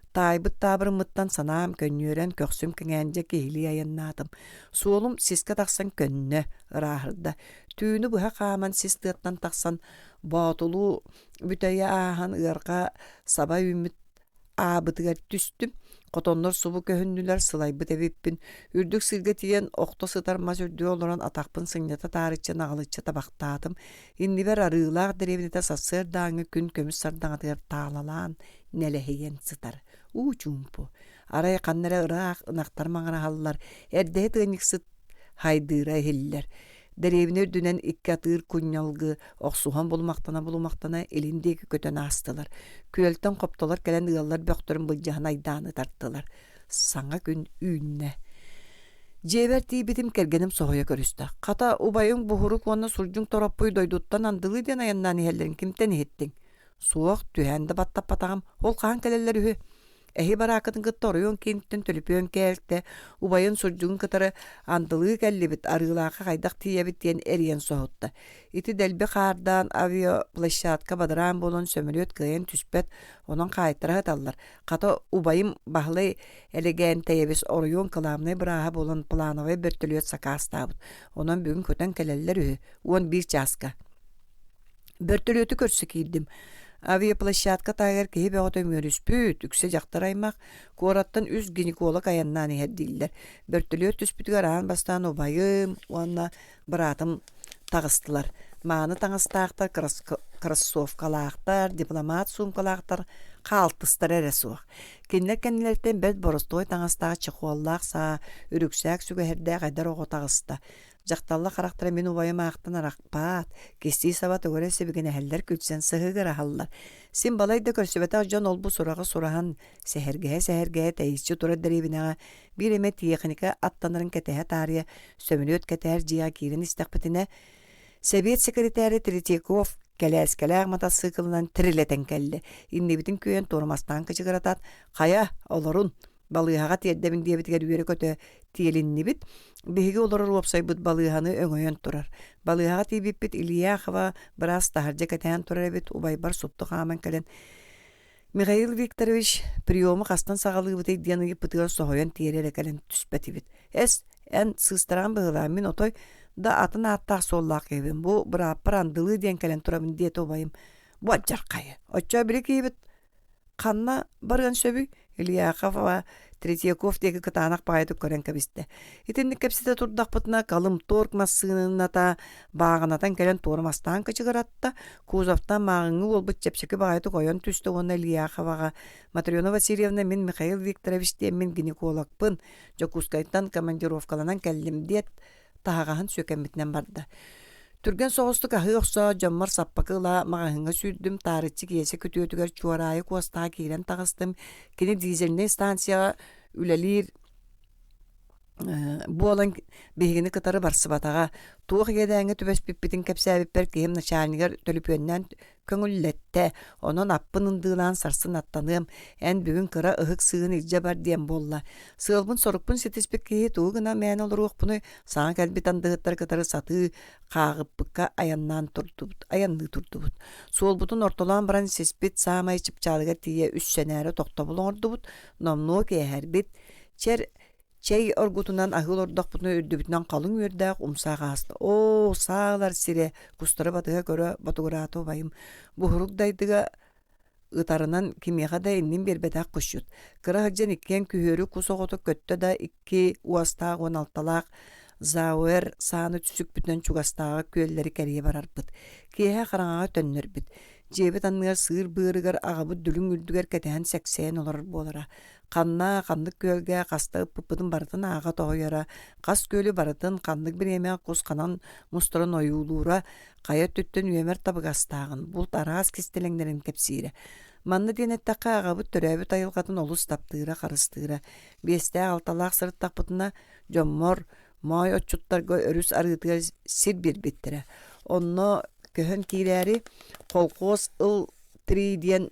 Таайбыт таабырыммыттан санаам көнньүөрэн, көхсүм кэҥээн дьэ киһилии айаннаатым. Суолум сискэ тахсан көннө, ырааһырда. Түүнү быһа хааман сис тыаттан тахсан, Боотулуу бүтэйэ ааһан ыарҕа саба үүммүт аабытыгар түстүм. Хотоннор субу көһүннүлэр, сылайбыт эбиппин. Үрдүк сиргэ тиийэн охто сытар мас үрдүгэр олорон атахпын сынньата таарычча наҕылыччы табахтаатым. Иннибэр арыылаах дэриэбинэтэ сарсыардааҥҥы күн көмүс сардаҥатыгар таалалаан, нэлэһийэн сытар. Уу чуумпу. Арай ханна эрэ ыраах ынахтар маҥыраһаллар, эрдэһит ыанньыксыт хайдыыра иһиллэр. Дэриэбинэ үрдүнэн икки атыыр кунньалгы охсуһан булумахтана-булумахтана илин диэки көтөн аастылар. Күөлтэн хоптолор кэлэн ыаллар бөхтөрүн былдьаһан айдааны тартылар. Саҥа күн үүннэ. Дьиэбэр тиийбитим кэргэним соһуйа көрүстэ. Хата, убайыҥ буһурук уонна сурдьуҥ тороппуй дойдуттан андылыы диэн айаннаан иһэллэрин кимтэн иһиттиҥ? Суох, түһээн да баттаппатаҕым. Ол хаһан кэлэллэр үһү? Эһи барааккытын кытта оройуон кииниттэн төлөпүөн кээлтэ, убайын сурдьугун кытары андылыы кэллибит, Арыылаахха хайдах тиийэбит диэн эрийэн соһутта. Ити дэлби хаардаан авиаплощадка бадараан буолан сөмөлүөт кыайан түспэт, онон хаайтара сыталлар. Хата убайым Баһылай Элэгээнтэйэбис оройуон кылаабынай бырааһа буолан плановай бөртөлүөт сакаастаабыт. Онон бүгүн көтөн кэлэллэр үһү, 11 чааска. Бөртөлүөтү көрсө киирдим. Авиаплощадка таһыгар киһи бөҕөтө үмүөрүспүт, үксэ дьахтар аймах, куораттан үс гинеколог айаннаан иһэр дииллэр. Бөртөлүөт түспүтүгэр аан бастаан убайым уонна быраатым таҕыстылар. Мааны таҥастаахтар, кроссовкалаахтар, дипломат суумкалаахтар, хаалтыстара эрэ суох. Кинилэр кэннилэриттэн бэрт боростуой таҥастаах чехоллаах саа, үрүксээк сүгэһэрдээх эдэр оҕо таҕыста. Дьахталлар харахтара мин убайым аахтан арахпаат, кистии саба тугу эрэ сибигинэһэллэр күлсэн сыһыгыраһаллар. Син балай да көрсүбэтэх дьон ол-бу сураҕы сураһан, сэһэргэһэ-сэһэргэһэ тэйиччи турар дэриэбинэҕэ биир эмэ тиэхиникэ аттанарын кэтэһэ таарыйа сөмөлүөт кэтэһэр дьиэҕэ киирэн истэхпитинэ, сэбиэт сэкирэтээрэ Третьяков кэлээскэлээх матассыыкылынан тирилэтэн кэллэ. Иннибитин күөйэн туормастаан кычыгыратаат, «Хайа, олорун, балыыһаҕа тиэрдэбин диэбитигэр үөрэ-көтө тиэлиннибит. Биһиги олорор уопсайбыт балыыһаны өҥөйөн турар. Балыыһаҕа тиийбиппит Ильяхова быраас таһырдьа кэтэһэн турар эбит, убайбар супту хааман кэлэн Михаил Викторович приему хастан саҕалыыбытый диэн ыйыппытыгар соһуйан тиэрэ эрэ кэлэн түспэтибит. Эс, эн сыыстараҕын быһыылаах, мин отой да атын ааттаах-суоллаах киһибин, бу бырааппар андылыы диэн кэлэн турабын диэтэ убайым. Бу алдьархайы. Оччоо били киһибит Ханна барыан сөбүй? Ильяхова Третьяков диэки кытаанах баҕайытык көрөн кэбистэ. Итинник кэпсэтэ турдахпытына, Калымторг массыыната бааҕынатан кэлэн туормастаан кычыгыратта, кузовтан мааҕыҥҥы уолбут чэпчэки баҕайытык ойон түстэ уонна Ильяховаҕа «Матрена Васильевна, мин Михаил Викторович диэммин гинекологпын, Дьокуускайтан командировкаланан кэллим» диэт, таһаҕаһын сүөкэммитинэн барда. Түргэн соҕустук аһыы охсоот, дьоммор саппакы ыла маҕаһыыҥҥа сүүрдүм, таарыччы Киэсэ күтүөтүгэр Чуораайы Куостаҕа киирэн таҕыстым. Кини дизельнэй станцияҕа үлэлиир буолан биһигини кытары барсыбатаҕа. Туох иэдээҥҥэ түбэспиппитин кэпсээбиппэр киһим начальнигар төлөпүөннээн көҥүллэттэ. Онон аппын ындыылаан сарсын аттаныам, эн бүгүн кыра ыһык сыыһын илдьэ бар диэн буолла. Сыалбын-сорукпун ситиспит киһи тугу гына мээнэ олоруохпунуй, саҥа кэлбит андыһыттары кытары сатыы хааҕыппыкка айаннаан турдубут, айанныы турдубут. Суолбутун ортолоон баран сиспит саамай чыпчаалыгар тиийэ үс сэнээрэ тохтобул оҥордубут, номнуо киэһэрбит. Чэр Чэй оргутунан аһыы олордохпутуна үрдүбүтүнэн халыҥ үөрдээх умсаах ааста. Оо, саалар сирэ, кустары батыһа көрө ботугураата убайым. Буһурук дайдыга ытарынан кимиэхэ да иннин биэрбэтэх кусчут. Кыра сылдьан иккиэн күһүөрү кус оҕото көттө да икки уостаах уон алталаах Зауэр сааны сүкпүтүнэн чугастааҕы күөллэри кэрийэ барарбыт. Киэһэ хараҥаҕа төннөрбүт. Дьиэбит анныгар сыыр быарыгар аҕабыт дүлүҥ үрдүгэр кэтэһэн сэксэйэн олорор буолара. Ханна, ханнык күөлгэ хаста ыппыппытын барытын ааҕа тоһуйара, хас күөлү барытын ханнык бириэмэҕэ кус ханан мустарын ойуулуура, хайа өттүттэн үөмэр табыгастааҕын, булт араас кистэлэҥнэрин кэпсиирэ. Манна диэн эттэххэ, аҕабыт төрөөбүт айылҕатын олус таптыыра, харыстыыра. Биэстээх-алталаах сырыттахпытына, дьоммор, моой отчуттарга өрүс арыытыгар сир биэрбиттэрэ. Онно көһөн киирээри, колхоз ыл три диэн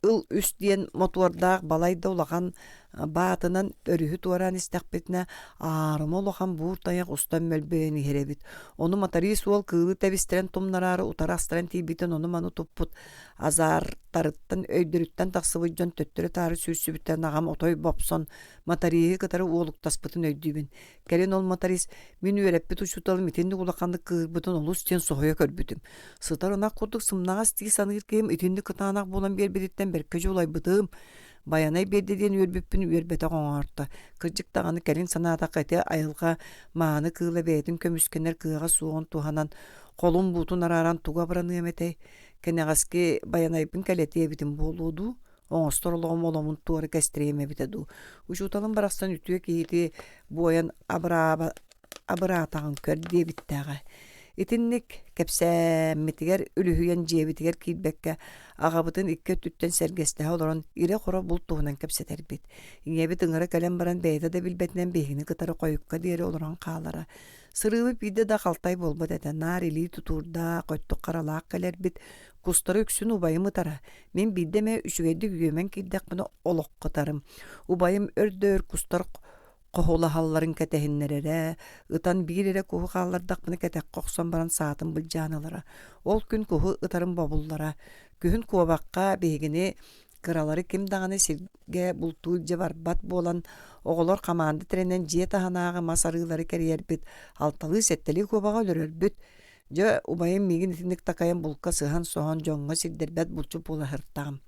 Ыл үс диэн мотуордаах балайда улахан баатынан өрүһү туораан истэхпитинэ, аарыма улахан буур тайах устан мөлбөйөн иһэр эбит. Ону моторист уол кыылы тэбистэрэн тумнараары утары астаран тиийбитин ону-маны туппут азаартарыттан өйдөрүттэн тахсыбыт дьон төттөрү-таары сүүрсүбүттэрин аҕам отой бопсон моториһы кытары уолуктаспытын өйдүүбүн. Кэлин ол моторист мин үөрэппит учууталым итинник улаханнык кыыһырбытын олус диэн соһуйа көрбүтүм. Сытар ынах курдук сымнаҕас дии саныыр киһим итинник кытаанах буолан биэрбититтэн бэркэ дьулайбытым. Байанай биэрдэ диэн үөрбүппүн үөрбэтэх оҥоорто. Кырдьык даҕаны кэлин санаатахха ити айылҕа мааны кыыла бэйэтин көмүскэнэр кыаҕа суоҕун туһанан холун буутун арааран тугу абыраныам этэй? Кэнэҕэски Байанайбын кэлэтиэ эбитим буолуо дуу? Оҥостор олоҕум оломун туора кэстэриэм эбитэ дуу? Учууталым барахсан үтүө киһити буойан абырааба абыраатаҕын көр диэбиттээҕэ. Итинник кэпсээммитигэр үлүһүйэн дьиэбитигэр киирбэккэ, аҕабытын икки өттүттэн сэргэстэһэ олорон ирэ-хоро булт туһунан кэпсэтэрбит. Ийэбит ыҥыра кэлэн баран бэйэтэ да билбэтинэн биһигини кытары хойукка диэри олорон хаалара. Сырыыбыт биирдэ да халтай буолбат этэ, наар илии тутуурдаах, өттүк харалаах кэлэрбит, кустары үксүн убайым ытара. Мин биирдэ эмэ үчүгэйдик үөмэн киирдэхпинэ олоххо ытарым. Убайым өр да өр кустар хоһулаһалларын кэтэһиннэрэрэ, ытан биир эрэ куһу хааллардахпына кэтэххэ охсон баран саатын былдьаан ылара. Ол күн куһу ытарым бобуллара. Күһүн куобахха биһигини кыралары ким даҕаны сиргэ бултуу илдьэ барбат буолан, оҕолор хамаанда тэринэн дьиэ таһынааҕы мас арыылары кэрийэрбит, алталыы-сэттэлии куобаҕы өлөрөрбүт. Дьэ, убайым миигин итинник такайан булка сыһан-соһон дьоҥҥо сирдэрбэт булчут буола сырыттаҕым.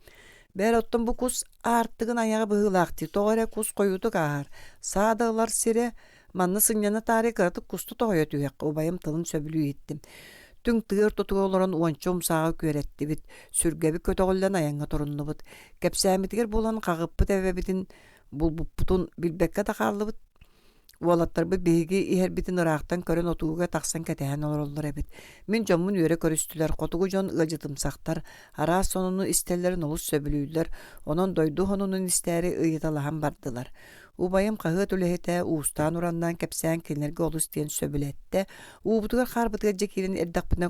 Бэл, оттон бу кус аартыгын айаҕа быһыылаах дии, тоҕо эрэ кус хойуутук ааһар. Саа да ылар сирэ, манна сынньана таарыйа кыратык кусту тоһуйа түһүөххэ, убайым тылын сөбүлүү иһиттим. Түҥ тыа ортотугар олорон уонча умсааҕы күөрэттибит, сүргэбит көтөҕүллэн айаҥҥа туруннубут. Кэпсээммитигэр буолан хаҕыппыт эбэбитин булбуппутун билбэккэ да хааллыбыт. Уолаттарбыт биһиги иһэрбитин ыраахтан көрөн отууга тахсан кэтэһэн олороллор эбит. Мин дьоммун үөрэ көрүстүлэр, хотугу дьон ыалдьытымсахтар, араас сонуну истэллэрин олус сөбүлүүллэр, онон дойду сонунун истээри ыйыталаһан бардылар. Убайым хаһыат үлэһитэ уустаан-ураннаан кэпсээн кинилэргэ олус диэн сөбүлэттэ. Уубутугар-хаарбытыгар дьэ киирэн эрдэхпинэ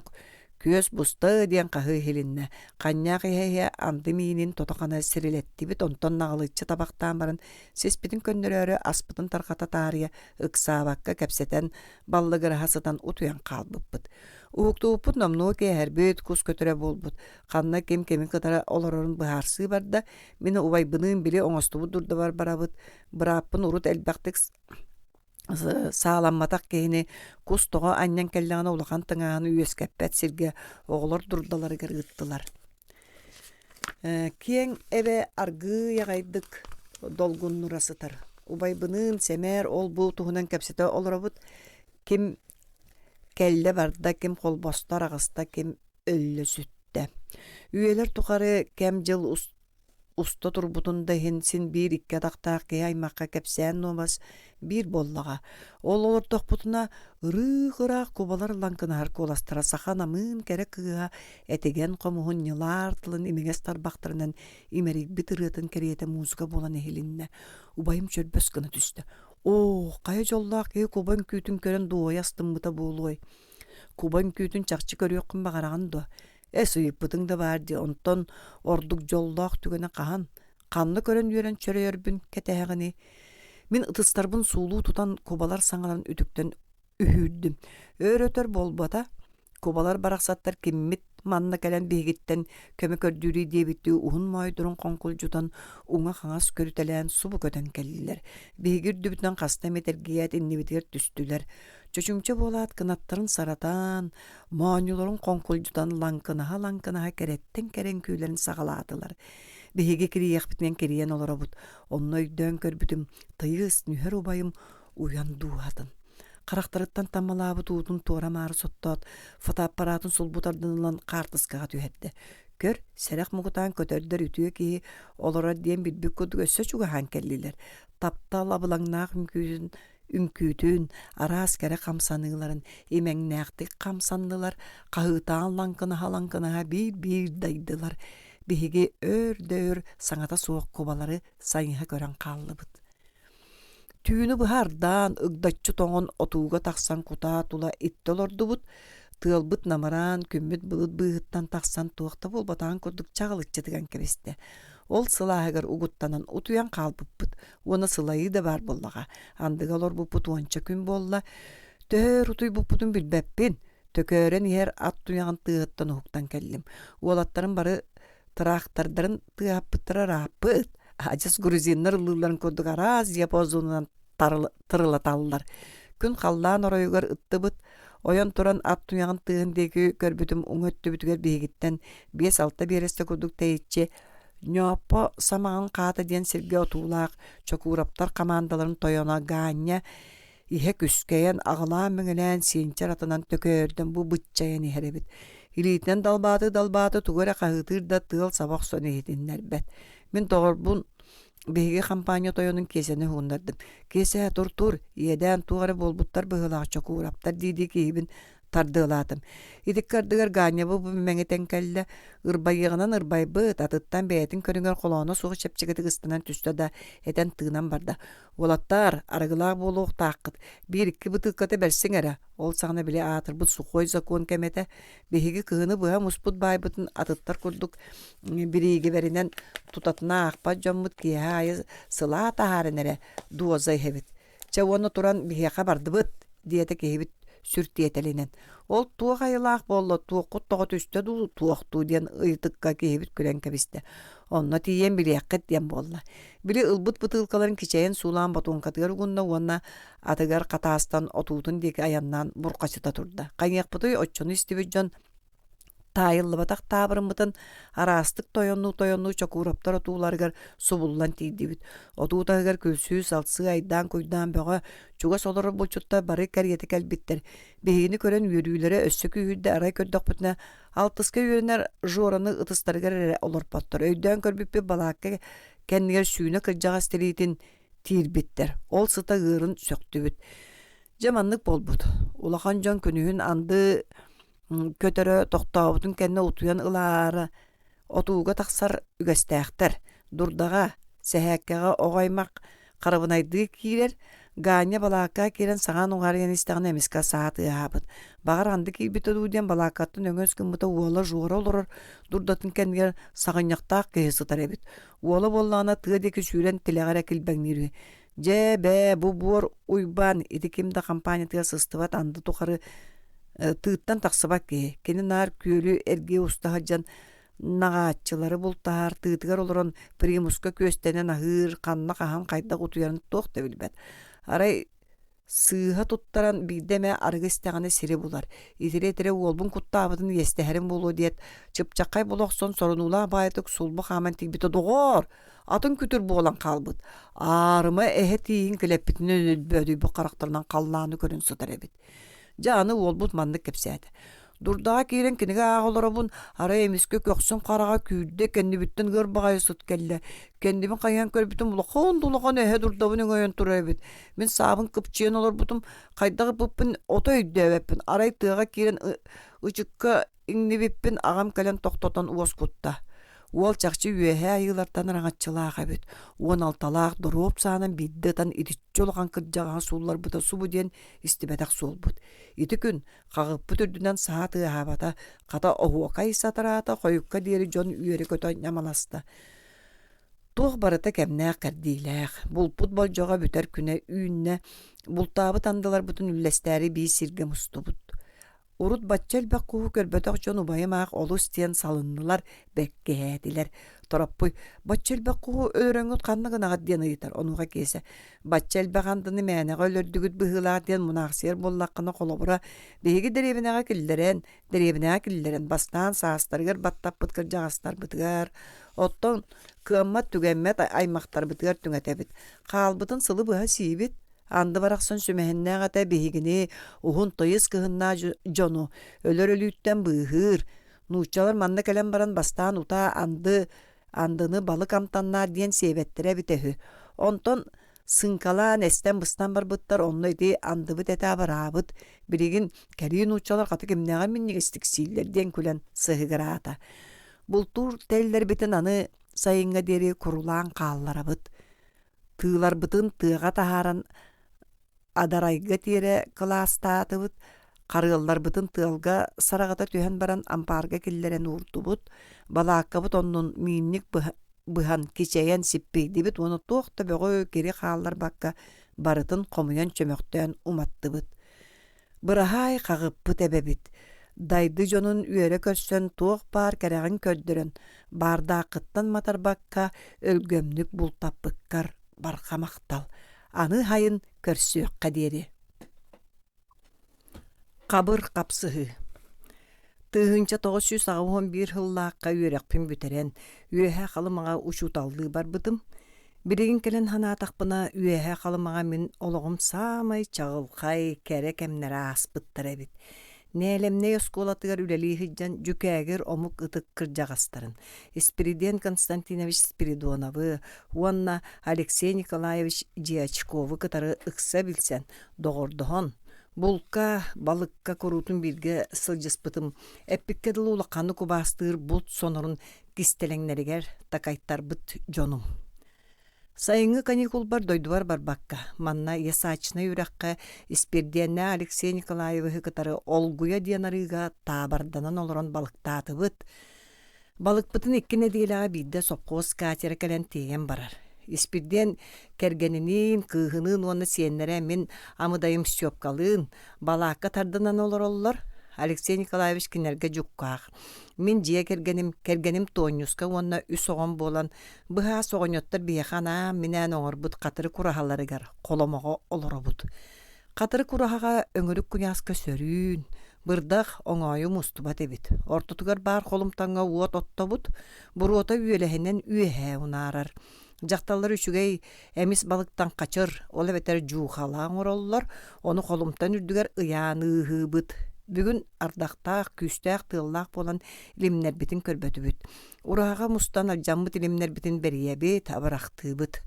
Күөс буста диэн хаһыы иһилиннэ. Ханньаах иһэ-иһэ анды миинин тото-хана сирилэттибит, онтон наҕылыччы табахтаан баран сиспитин көннөрөөрү аспытын тарҕата таарыйа ыксаабакка кэпсэтэн баллыгыраһа сытан утуйан хаалбыппыт. Уһуктубуппут номнуо киэһэрбит, кус көтөрө буолбут. Ханна ким кими кытары олорорун быһаарсыы барда. Мин убайбыныын били оҥостубут дурдабар барабыт. Бырааппын урут элбэхтик сааламматах киһини кус тоҕо анньан кэллэҕинэ улахан тыҥааһыны үөскэппэт сиргэ оҕолор дурдаларыгар ыыттылар. Киэҥ эбэ аргыый аҕайдык. долгуннура сытар. Убайбыныын сэмээр ол-бу туһунан кэпсэтэ олоробут. Ким кэллэ-барда, ким холбосто араҕыста, ким өллө сүттэ. Үйэлэр тухары кэм-дьыл уста турбутун да иһин син биир икки атахтаах киһи аймахха кэпсээн нуомас биир буоллаҕа. Ол олордохпутуна ырыых-ыраах кубалар лаҥкынаһар куоластара саха намыын кэрэ кыыһа этигэн хомуһун ньылаар тылын имигэс тарбахтарынан имэрийбит ырыатын кэриэтэ музыка буолан иһилиннэ. Убайым чөрбөс гына түстэ. Оо, хайа дьоллоох киһи куба үҥкүүтүн көрөн дуоһуйа астыммыта буолуой? Куба үҥкүүтүн чахчы көрүөххүн баҕараҕын дуо? Эс ыйыппытыҥ да баар дии, онтон ордук дьоллоох түгэнэ хаһан, ханна көрөн үөрэн чөрөйөрбүн кэтэһэҕиний? Мин ытыстарбын суулуу тутан кубалар саҥаларын үтүктэн үһүүрдүм. Өр-өтөр буолбата, кубалар барахсаттар киммит манна кэлэн биһигиттэн көмө көрдүүрүй диэбиттии уһун моойдорун хоҥкулдьутан уҥа-хаҥас көрүтэлээн субу көтөн кэллилэр. Биһиги үрдүбүтүнэн хаста эмит эргийээт иннибитигэр түстүлэр. Чочумча буолаат кынаттарын саратан, моонньуларын хоҥкулдьутан лаҥкынаһа-лаҥкынаһа кэрэттэн кэрэ үҥкүүлэрин саҕалаатылар. Биһиги кирийиэхпитинэн кирийэн олоробут. Онно өйдөөн көрбүтүм, тыйыс, нүһэр убайым уйан дууһатын. Харахтарыттан таммалаабыт уутун туора-маары соттоот, фотоаппаратын сулбу тардан ылан хаартыскаҕа түһэрдэ. Көр, сэрэх муҥутаан көтөрдөр үтүө киһи олорор диэн билбит курдук өссө чугаһаан кэллилэр. Таптал абылаҥнаах үҥкүүтүн үҥкүүтүн, араас кэрэ хамсаныыларын имэҥнээхтик хамсаннылар, хаһыытаан лаҥкынаһа-лаҥкынаһа биир-биир дайдылар. Биһиги өөр да өр саҥата суох кубалары сайыһа көрөн хааллыбыт. Түүнү быһа ардаан, ыгдаччы тоҥон отууга тахсан кутаа тула иттэ олордубут, тыалбыт намыраан, күммүт былыт быыһыттан тахсан туох да буолбатаҕын курдук чаҕылыччы тыган кэбистэ. Ол сылааһыгар угуттанан утуйан хаалбыппыт уонна сылайыы да баар буоллаҕа. Андыга олорбуппут уонча күн буолла. Төһө өр утуйбуппутун билбэппин. Төкөөрөн иһэр ат туйаҕын тыаһыттан уһуктан кэллим. Уолаттарым бары тыраахтардарын тыаһаппыттара ырааппыт. Адьас грузиннар ыллыылларын курдук араас диапазонунан тырылаталлар. Күн халлаан оройугар ыттыбыт. Ойон туран ат туйаҕын тыаһын диэки көрбүтүм уҥа өттүбүтүгэр биһигиттэн биэс-алта биэрэстэ курдук тэйиччи Ньооппо Самаҕын хаата диэн сиргэ отуулаах Чокуураптар хамаандаларын тойоно Гаанньа иһэ күскэйэн, аҕылаан-мэҥилээн сиэнчэр атынан төкөөрдөн бу быччайан иһэр эбит. Илиитинэн далбааты-далбааты тугу эрэ хаһыытыыр да тыал саба охсон иһитиннэрбэт. Мин доҕорбун биһиги хампаанньа тойонун Киэсэни уһугуннардым. «Киэсэ, тур-тур, иэдээн туох эрэ буолбуттар быһыылаах Чокуураптар» дии-дии киһибин тардыалаатым. Итикки ардыгар Гаанньабы бу мэҥитэн кэллэ, ырбайыаҕынан ырбайбыт, атыттан бэйэтин көрүҥэр холооно суох чэпчэкитик ыстанан түстэ да, этэн-тыынан барда. Уолаттаар, арыгылаах буолуохтааххыт, биир-икки бытыылката бэрсиҥ эрэ. Ол саҕана били аатырбыт сухой закон кэмэ этэ. Биһиги кыһыны быһа муспут баайбытын атыттар курдук бириигибэринэн тутатына аахпат дьоммут киэһэ аайы сылаа таһааран эрэ дуоза иһэбит. Чэ уонна туран биһиэхэ бардыбыт, диэтэ киһибит сүр тиэтэлинэн. Ол туох айылаах буолла, туоххут тоҕо түстэ дуу, туох дуу диэн ыйытыкка киһибит күлэн кэбистэ. Онно тиийэн билиэххит диэн буолла. Били ылбыт бытыылкаларын кичэйэн суулаан ботуоҥкатыгар угунна уонна атыгар хатаастан отуутун диэки айаннаан бурҕачыта турда. Хайыахпытый оччону истибит дьон Таайыллыбатах таабырыммытын араастык тойоннуу-тойоннуу Чокуураптар отууларыгар субуллан тиийдибит. Отуу таһыгар күлсүү-салсыы, айдаан-куйдаан бөҕө, чугас олорор булчуттар бары кэриэтэ кэлбиттэр. Биһигини көрөн үөрүүлэрэ өссө күүһүрдэ, арай көрдөхпүтүнэ, алтыска үөрэнэр Жораны ытыстарыгар эрэ олорпоттор. Өйдөөн көрбүппүт балаакка кэннигэр сүүнэ кырдьаҕас тириитин тиирбиттэр. Ол сыта ыарын сөхтүбүт. Дьэ маннык буолбут. Улахан дьон күнүһүн анды көтөрө тохтообутун кэннэ утуйан ылаары отууга тахсар үгэстээхтэр. Дурдаҕа, сэһээккэҕэ оҕо аймах харабынайдыы киирэр, Ганя балаакка киирэн саҥан уҥаарыйан истэҕинэ эмискэ саа тыаһаабыт. Баҕар анды киирбитэ дуу диэн балааккаттан өҥөс гыммыта уола Жора олорор дурдатын кэннигэр саҕынньахтаах киһи сытар эбит. Уола буоллаҕына тыа диэки сүүрэн тилэҕэ эрэ килбэҥниир үһү. Дьэ, бээ, бу буор Уйбаан ити ким да хампаанньатыгар сыстыбат анды тухары тыыттан тахсыбат киһи. Кини наар күөлү эргийэ уста сылдьан наҕааччылары бултаһар, тыытыгар олорон примуска күөстэнэн аһыыр, ханна хаһан хайдах утуйарын туох да билбэт. Арай. Сыыһа туттаран биирдэ эмэ арыгы истэҕинэ сири булар, итирэ-итирэ уолбун куттаабытын иэстэһэрим буолуо диэт, чыпчаххай була охсон сорунуулаах баайытык сулбу хааман тиийбитэ доҕоор, атын күтүр буолан хаалбыт. Аарыма эһэ тииһин килэппитинэн өлбөөдүйбүт харахтарынан халлааны көрөн сытар эбит. Дьэ аны уолбут маннык кэпсээтэ. Дурдаҕа киирэн кинигэ ааҕа олоробун, арай эмискэ көхсүм хараҕа күүрдэ, кэннибиттэн ыар баҕайы сыт кэллэ. Кэннибин хайыһан көрбүтүм улахан да улахан эһэ дурдабын өҥөйөн турар эбит. Мин саабын кыпчыйан олорбутум, хайдах ыппыппын ото өйдөөбөппүн. Арай тыаҕа киирэн ычыкка иҥнибиппин аҕам кэлэн тохтотон уоскутта. Уол чахчы үөһээ айыылартан араҥаччылаах эбит. 16-лаах доруоп саанан биирдэ ытан итиччэ улахан кырдьаҕаһы суулларбыта субу диэн истибэтэх суолбут. Ити күн хаҕыппыт үрдүнэн саа тыаһаабата, хата оһуокай сатараата, хойукка диэри дьон үөрэ-көтө ньамаласта. Туох барыта кэмнээх-кэрдиилээх, булпут болдьоҕо бүтэр күнэ үүннэ, бултаабыт андыларбытын үллэстээри биир сиргэ мустубут. Урут бачча элбэх куһу көрбөтөх дьон убайым аах олус диэн салыннылар, бэркиһээтилэр. Тороппуй, бачча элбэх куһу өлөрөҥҥүт ханна гынаҕыт диэн ыйытар. Онуоха Киэсэ, бачча элбэх андыны мээнэҕэ өлөрдүгүт быһыылаах диэн мунаахсыйар буоллаххына, холобура, биһиги дэриэбинэҕэ киллэрэн, дэриэбинэҕэ киллэрэн бастаан саастарыгар баттаппыт кырдьаҕастарбытыгар, оттон кыаммат-түгэммэт аймахтарбытыгар түҥэтэбит. Хаалбытын сылы быһа сиибит. Анды барахсан сүмэһиннээх этэ биһигини уһун тыйыс кыһыннаах дьону өлөр өлүүттэн быыһыыр. Нууччалар манна кэлэн баран бастаан утаа анды андыны балык амтаннаах диэн сиэбэттэрэ эбитэ үһү. Онтон сыҥкалаан эстэн-быстан барбыттар, онно ити андыбыт этэ абыраабыт. Билигин кэлии нууччалар хата кимнээҕэр минньигэстик сииллэр диэн күлэн сыһыгыраата. Бултуур тэриллэрбитин аны сайыҥҥа диэри курулаан хаалларабыт. Тыыларбытын тыаҕа таһааран адарайга тиэрэ кылаастаатыбыт, харыалларбытын тыалга сараҕыта түһэн баран ампаарга киллэрэн уурдубут, балааккабыт оннун миинньик быһан кичэйэн сиппийдибит уонна туох да бөҕү кири хаалларбакка барытын хомуйан чөмөхтөөн уматтыбыт. Быраһаай хаҕыппыт эбэбит, дайды дьонун үөрэ көрсөн туох баар кэрэҕин көрдөрөн, баардааххыттан матарбакка өлгөмнүк бултаппыккар барҕа махтал. Аны сайын көрсүөххэ диэри. Хабыр хапсыһыы 1981 сыллаахха үөрэхпин бүтэрэн, Үөһээ Халымаҕа учууталлыы барбытым. Билигин кэлэн санаатахпына, Үөһээ Халымаҕа мин олоҕум саамай чаҕылхай, кэрэ кэмнэрэ ааспыттар эбит. Нээлэмнэй оскуолатыгар үлэлии сылдьан дьүкээгир омук ытык кырдьаҕастарын Спиридон Константинович Спиридоновы уонна Алексей Николаевич Дьячковы кытары ыкса билсэн, доҕордоһон, булка, балыкка куруутун бииргэ сылдьыспытым, эппиккэ дылы улаханнык убаастыыр булт сонорун кистэлэҥнэригэр такайтарбыт дьонум. Сайыҥҥы каникулбар дойдубар барбакка, манна Ясачнай үрэххэ Испирдиэннээх Алексей Николаевиһы кытары Олгуйа диэн арыыга таабарданан олорон балыктаатыбыт. Балыкпытын икки нэдиэлэҕэ биирдэ сопхуос катера кэлэн тиэйэн барар. Испирдиэн кэргэниниин, кыыһыныын уонна сиэннэрэ мин амыдайым Степкалыын балаакка тардынан олороллор. Алексей Николаевич кинилэргэ дьуккаах. Мин дьиэ кэргэним, кэргэним Туонньуска уонна үс оҕом буолан, быһаас оҕонньоттор биһиэхэ анаан-минээн оҥорбут хатырык ураһаларыгар холомоҕо олоробут. Хатырык ураһаҕа өҥүрүк куйааска сөрүүн, бырдах оҥоойу мустубат эбит. Ортотугар баар холумтаҥҥа уот оттобут, буруота үөлэһинэн үөһээ унаарар. Дьахталлар үчүгэй эмис балыктан хачыр, ол эбэтэр дьуухала оҥороллор, ону холумтан үрдүгэр ыйаан ыыһыыбыт. Бүгүн ардахтаах, күүстээх тыаллаах буолан илимнэрбитин көрбөтүбүт. Ураһаҕа мустан алдьаммыт илимнэрбитин бэрийэбит, абырахтыыбыт.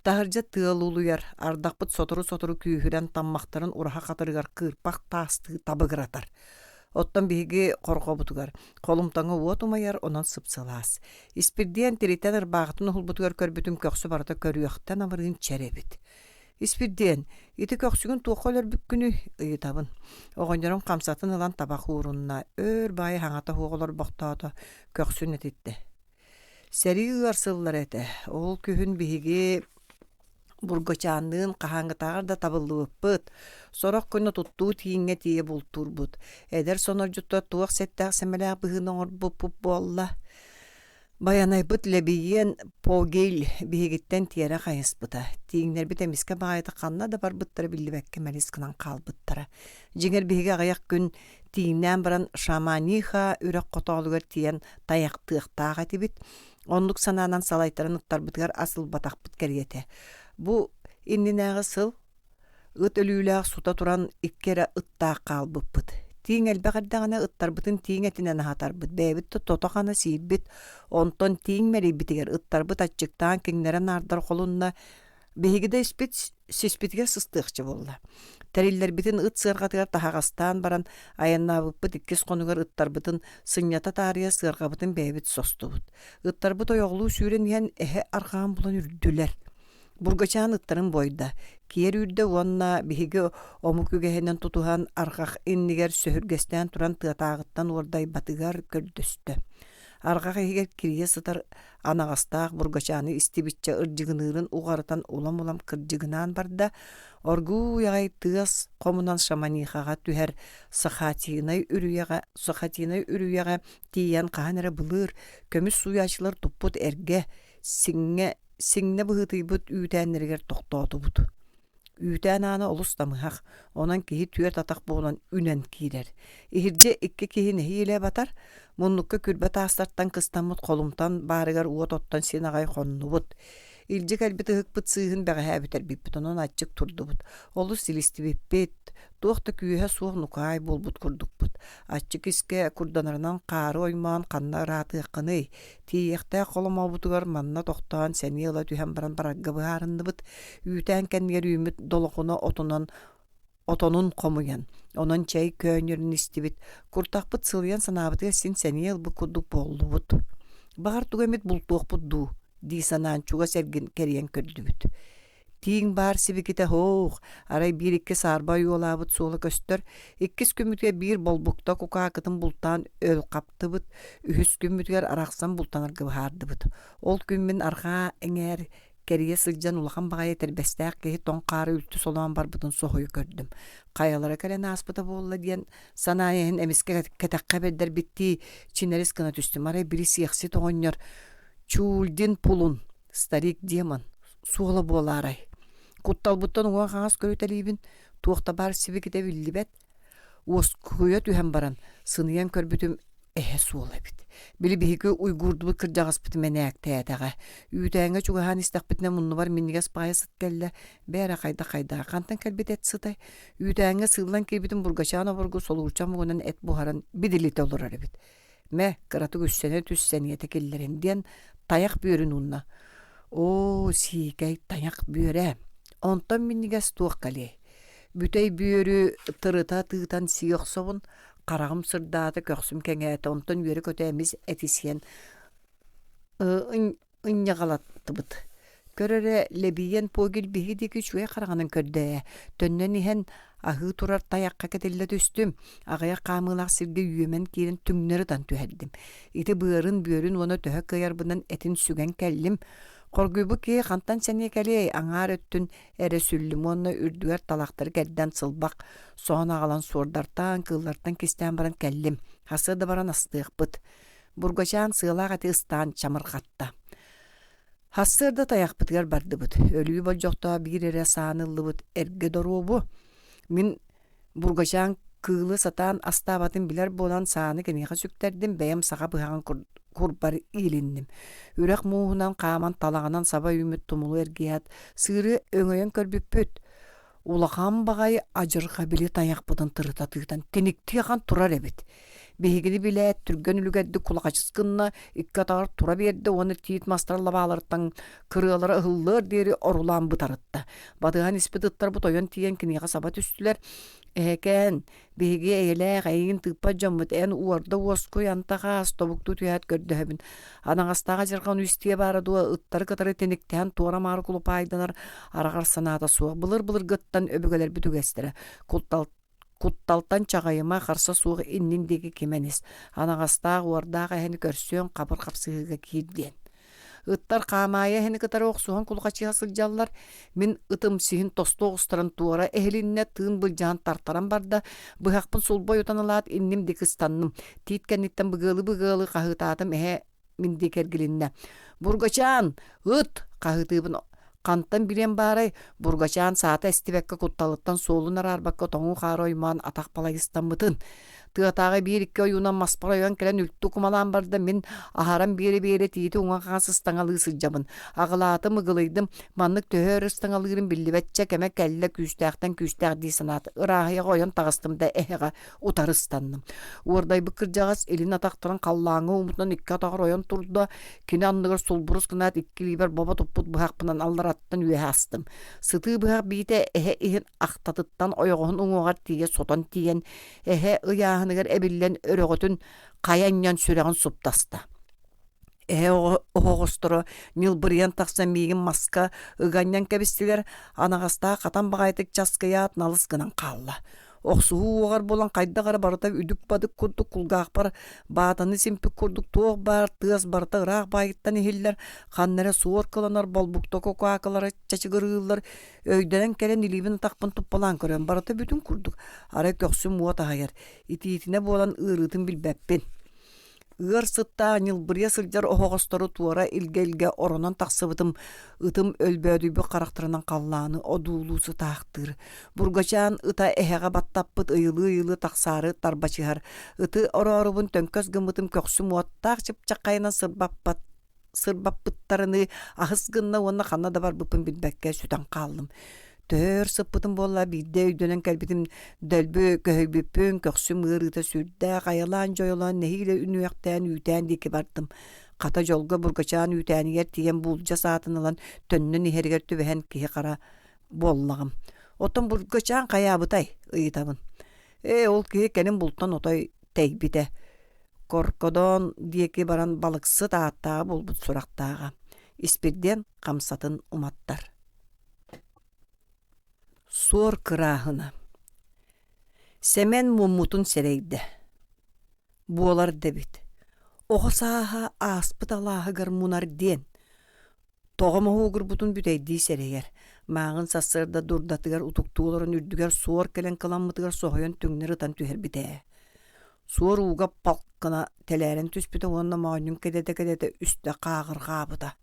Таһырдьа тыал улуйар, ардахпыт сотору-сотору күүһүрэн таммахтарын ураһа хатырыгар кыырпах таастыы табыгыратар. Оттон биһиги хорҕобутугар холумтаҥҥа уот умайар, онон сып-сылаас. Испирдиэн тиритэн ырбаахытын уһулбутугар көрбүтүм көхсү барыта көрүөхтэн амырыын чэр эбит. Испирдиэн, ити көхсүгүн туохха өлөрбүккүнүй? ыйытабын. Оҕонньорум хамсатын ылан табах уурунна, өөр баайы хаҥата суох олорбохтоото, көхсүн этиттэ. Сэрии ыар сыллара этэ. Ол күһүн биһиги Бургачаанныын хаһааҥҥытааҕар да табыллыбыппыт, сорох күнү туттуу тииҥҥэ тиийэ бултуурбут, эдэр сонордьуттар туох сэттээх-сэмэлээх быһыыны оҥорбуппут буолла. Байанайбыт Лэбийиэн Погель биһигиттэн тиэрэ хайыспыта, тииҥнэрбит эмискэ баҕайыта ханна да барбыттара биллибэккэ мэлис гынан хаалбыттара. Дьиҥэр биһиги аҕыйах күн тииҥнээн баран Шаманиха үрэх хотоолугар тиийэн тайахтыахтаах этибит. Оннук санаанан салайтаран ыттарбытыгар ас ылбатахпыт кэриэтэ. Бу иннинээҕи сыл Ыт өлүүлээх сута туран икки эрэ ыттаах хаалбыппыт. Тииҥ элбэх эрдэҕинэ ыттарбытын тииҥ этинэн аһатарбыт, бэйэбит да тото-хана сиирбит. Онтон тииҥ мэлийбитигэр ыттарбыт аччыктаан киҥнэрэ наардар холунна, биһиги да испит сиспитигэр сыстыахча буолла. Тэриллэрбитин ыт сыарҕатыгар таһаҕастаан баран айаннаабыппыт иккис хонугар ыттарбытын сынньата таарыйа сыарҕабытын бэйэбит состубут. Ыттарбыт ойоҕолуу сүүрэн иһэн эһэ арҕаан булан үрдүлэр. Бургачаан ыттарын буойда, киэр үүрдэ уонна биһиги омук үгэһинэн тутуһан арҕах иннигэр сөһүргэстээн туран тыатааҕыттан уордайбатыгар көрдөстө. Арҕах иһигэр кирийэ сытар анаҕастаах Бургачааны истибиччэ ырдьыгыныырын уҕарытан улам-улам кырдьыгынаан барда, оргууй аҕай тыас хомунан Шаманихаҕа түһэр Сахатинай үрүйэҕэ Сахатинай үрүйэҕэ тиийэн хаһан эрэ былыр көмүс сууйааччылар туппут эргэ сиҥҥэ сиҥнэ быһыытыйбыт үүтээннэригэр тохтоотубут. Үүтээн аана олус намыһах, онон киһи түөрт атах буолан үнэн киирэр. Иһирдьэ икки киһи нэһиилэ батар, муннукка күрбэ таастартан кыстаммыт холумтан баарыгар уот оттон син аҕай хоннубут. Илдьэ кэлбит ыһыкпыт сыыһын бэҕэһээ бүтэрбиппит, онон аччык турдубут. Олус силистибиппит, туох да күүһэ суох нукаай буолбут курдукпут. Аччык искэ курданарынан хаары оймоон ханна ыраатыаххыный, Тиийиэхтээх холомообутугар манна тохтоон сэниэ ыла түһэн баран барарга быһаарынныбыт. Үүтээн кэннигэр үүммүт долохуна отунан отонун хомуйан, онон чэй көөнньөрүн истибит, куртахпыт сылыйан санаабытыгар син сэниэ ылбыт курдук буоллубут. Баҕар тугу эмит бултуохпут дуу дии санаан чугас эргин кэрийэн көрдүбүт. Тииҥ баар сибикитэ һоох, арай биир-икки саарба ойуолаабыт суола көстөр, иккис күммүтүгэр биир болбукта кукаакытын бултаан өл хаптыбыт, үһүс күммүтүгэр арахсан бултанарга быһаардыбыт. Ол күн мин арҕаа эҥээр кэрийэ сылдьан улахан баҕайы этэрбэстээх киһи тоҥ хаары үлтү солоон барбытын соһуйа көрдүм. Хайалара кэлэн ааспыта буолла диэн санаа иһин эмискэ кэтэххэ бэрдэрбиттии чинэрис гына түстүм. Арай били сиэхсит оҕонньор Чуулдин Пулун, старик демон, суола буолаарай? Кутталбыттан уҥа-хаҥас көрүтэлиибин, туох да баар сибикитэ биллибэт. Уоскуйа түһэн баран, сыныйан көрбүтүм эһэ суола эбит. Били биһиги уйгуурдубут кырдьаҕаспыт мэнээктээтэҕэ. Үүтээҥҥэ чугаһаан истэхпитинэ муннубар минньигэс баҕайы сыт кэллэ. Бээрэ хайдах-хайдаҕа хантан кэлбит эт сытай? Үүтээҥҥэ сыыллан киирбитим бургачаан обургу солуурча муҥунан эт буһаран бидилитэ олорор эбит. Мэ, кыратык үссэнэ түс сэниэтэ киллэрин диэн тайах бүөрүн уунна. Оо, сиикэй тайах бүөрэ! Онтон минньигэс туох кэлиэй? Бүтэй бүөрү тырыта тыытан сии охсобун, хараҕым сырдаата, көхсүм кэҥээтэ, онтон үөрэ-көтө эмис эти сиэн ынньаҕалаттыбыт. Көр эрэ, Лэбийэн Погель биһиги диэки үчүгэй хараҕынан көрдө ээ, төннөн иһэн аһыы турар тайахха кэтиллэ түстүм, аҕыйах хаамыылаах сиргэ үөмэн киирэн түҥнэри ытан түһэрдим. Ити быарын, бүөрүн уонна төһө кыайарбынан этин сүгэн кэллим. Хоргуйбут киһи хантан сэниэ кэлиэй, аҥаар өттүн эрэ сүллүм уонна үрдүгэр талахтары кэрдэн сылбах соһон аҕалан суордартан, кыыллартан кистээн баран кэллим. Хасыа да баран астыахпыт. Бургачаан сыалаах эти ыстаан чамырҕатта. Сарсыарда тайахпытыгар бардыбыт. Өлүү болдьохтоох биир эрэ сааны ыллыбыт эргэ доруобу. Мин Бургачаан кыылы сатаан астаабатын билэр буолан сааны киниэхэ сүктэрдим, бэйэм саха быһаҕын курбар иилинним. Үрэх мууһунан хааман талаҕынан саба үүммүт тумулу эргийээт, сыыры өҥөйөн көрбүппүт. Улахан баҕайы адьырҕа били тайахпытын тырыта тыытан тиниктии ахан турар эбит. Биһигини билээт, түргэн үлүгэрдик кулахачыс гынна, икки атаҕар тура биэрдэ уонна тиит мастар лабааларыттан кырыалара ыһыллыар диэри орулаан бытарытта. Батыһан испит ыттарбыт ойон тиийэн киниэхэ саба түстүлэр. Эһэкээн, биһиги эйэлээх эйигин тыыппат дьоммут, эн уорда уоскуй антах аас, тобуктуу түһээт көрдөһөбүн. Анаҕастаах адьырҕан үстиэ баара дуо, ыттары кытары тиниктэһэн туора-маары кулупаайданар араҕар санаата суох. Былыр-былыргыттан өбүгэлэрбит үгэстэрэ. Куттал Кутталтан чаҕыйыма, харса суох иннин диэки кимэн ис, анаҕастаах уордаах эһэни көрсүөҥ, хабыр хапсыһыыга киир диэн. Ыттар хаамаайы эһэни кытары охсуһан кулҕачыһа сылдьаллар. Мин ытым сиһин тосту оҕустаран туора эһилиннэ, тыын былдьаһан тартаран барда. Быһахпын сулбу ойутан ылаат, инним диэки ыстанным. Тиит кэнниттэн быгыалы-быгыалы хаһыытаатым эһэ. мин диэки эргилиннэ. «Бургачаан! Ыт!» хаһыытыыбын Хантан билиэн баарай, Бургачаан саата эстибэккэ кутталыттан суолун араарбакка тоҥуу хаары оймоон атах балай ыстаммытын. Тыатааҕы биир-икки ойуунан маспар ойон кэлэн үлтү кумалаан барда мин аһаран биэрэ-биэрэ тиити уҥа-хаҥас ыстаҥалыы сылдьабын. Аҕылаатым, ыгылыйдым, маннык төһө өр ыстаҥалыырым биллибэтчэ кэмэ кэллэ күүстээхтэн күүстээх дии санаат ырааһыйаҕа ойон таҕыстым да эһэҕэ утары ыстанным. Уордайбыт кырдьаҕас илин атахтарын халлааҥҥа ууммутунан икки атаҕар ойон турда, кини анныгар сулбурус гынаат икки илиибэр бобо туппут быһахпынан аллараттан үөһэ астым. Сытыы быһах биитэ эһэ иһин ахтатыттан ойоҕоһун уҥуоҕар тиийэ сотон тиийэн, эһэ ыйааһыныгар эбиллэн өрөҕөтүн хайа анньан сүрэҕин суптаста. Эһэ оһоҕосторо ньылбырыйан тахсан миигин маска ыганньан кэбистилэр, анаҕастаах хатан баҕайытык часкыйаат налыс гынан хаалла. Охсуһуу уоҕар буолан хайдах эрэ барыта үдүк-бадык курдук кулгаахпар баатаны симпит курдук туох баар тыас барыта ыраах баайыттан иһиллэр, ханна эрэ суор кыланар болбукта кокаакалара чачыгырыыллар, өйдөнөн кэлэн илиибин атахпын туппалаан көрөн барыта бүтүн курдук, арай көхсүм уот аһайар, итиитинэ буолан ыарыытын билбэппин. Ыар сыттаах ньылбырыйа сылдьар оһоҕостору туора илгэ-илгэ оронон тахсыбытым, ытым өлбөөдүйбүт харахтарынан халлааны одуулуу сытаахтыыр. Бургачаан ыта эһэҕэ баттаппыт ыйылыы-ыйылыы тахсаары тарбачыһар. Ыты ороорубун төҥкөс гыммытым көхсүм уоттаах чыпчаххайынан сырбаппат сырбаппыттарыныы аһыс гынна уонна ханна да барбыппын билбэккэ сүтэн хааллым. Төһө өр сыппытым буолла биирдэ өйдөнөн кэлбитим дөлбү көһүйбүппүн, көхсүм ыарыыта сүрдээх, айалаан-дьойолоон нэһиилэ үнүөхтээн үүтээн диэки бардым. Хата дьолго Бургачаан үүтээнигэр тиийэн буулдьа саатын ылан төннөн иһэригэр түбэһэн киһи-хара буоллаҕым. Оттон Бургачаан хайаабытай? ыйытабын. Ээ, ол киһи кэлин бултан отой тэйбитэ. Коркодоон диэки баран балыксыт ааттааҕа буолбут сурахтааҕа. Испирдиэн хамсатын уматтар. Суор кырааһына Сэмэн муммутун сэрэйдэ. Буолар да эбит. Оҕо сааһа ааспыт алааһыгар мунар диэн. Тоҕо моһуогурбутун бүтэйдии сэрэйэр. Мааҕын сарсыарда дурдатыгар утуктуу олорон үрдүгэр суор кэлэн кыламмытыгар соһуйан түҥнэри ытан түһэрбитэ ээ. Суор ууга палк гына тэлээрэн түспүтэ уонна моонньун кэдэтэ-кэдэтэ үстэ хааҕырҕаабыта.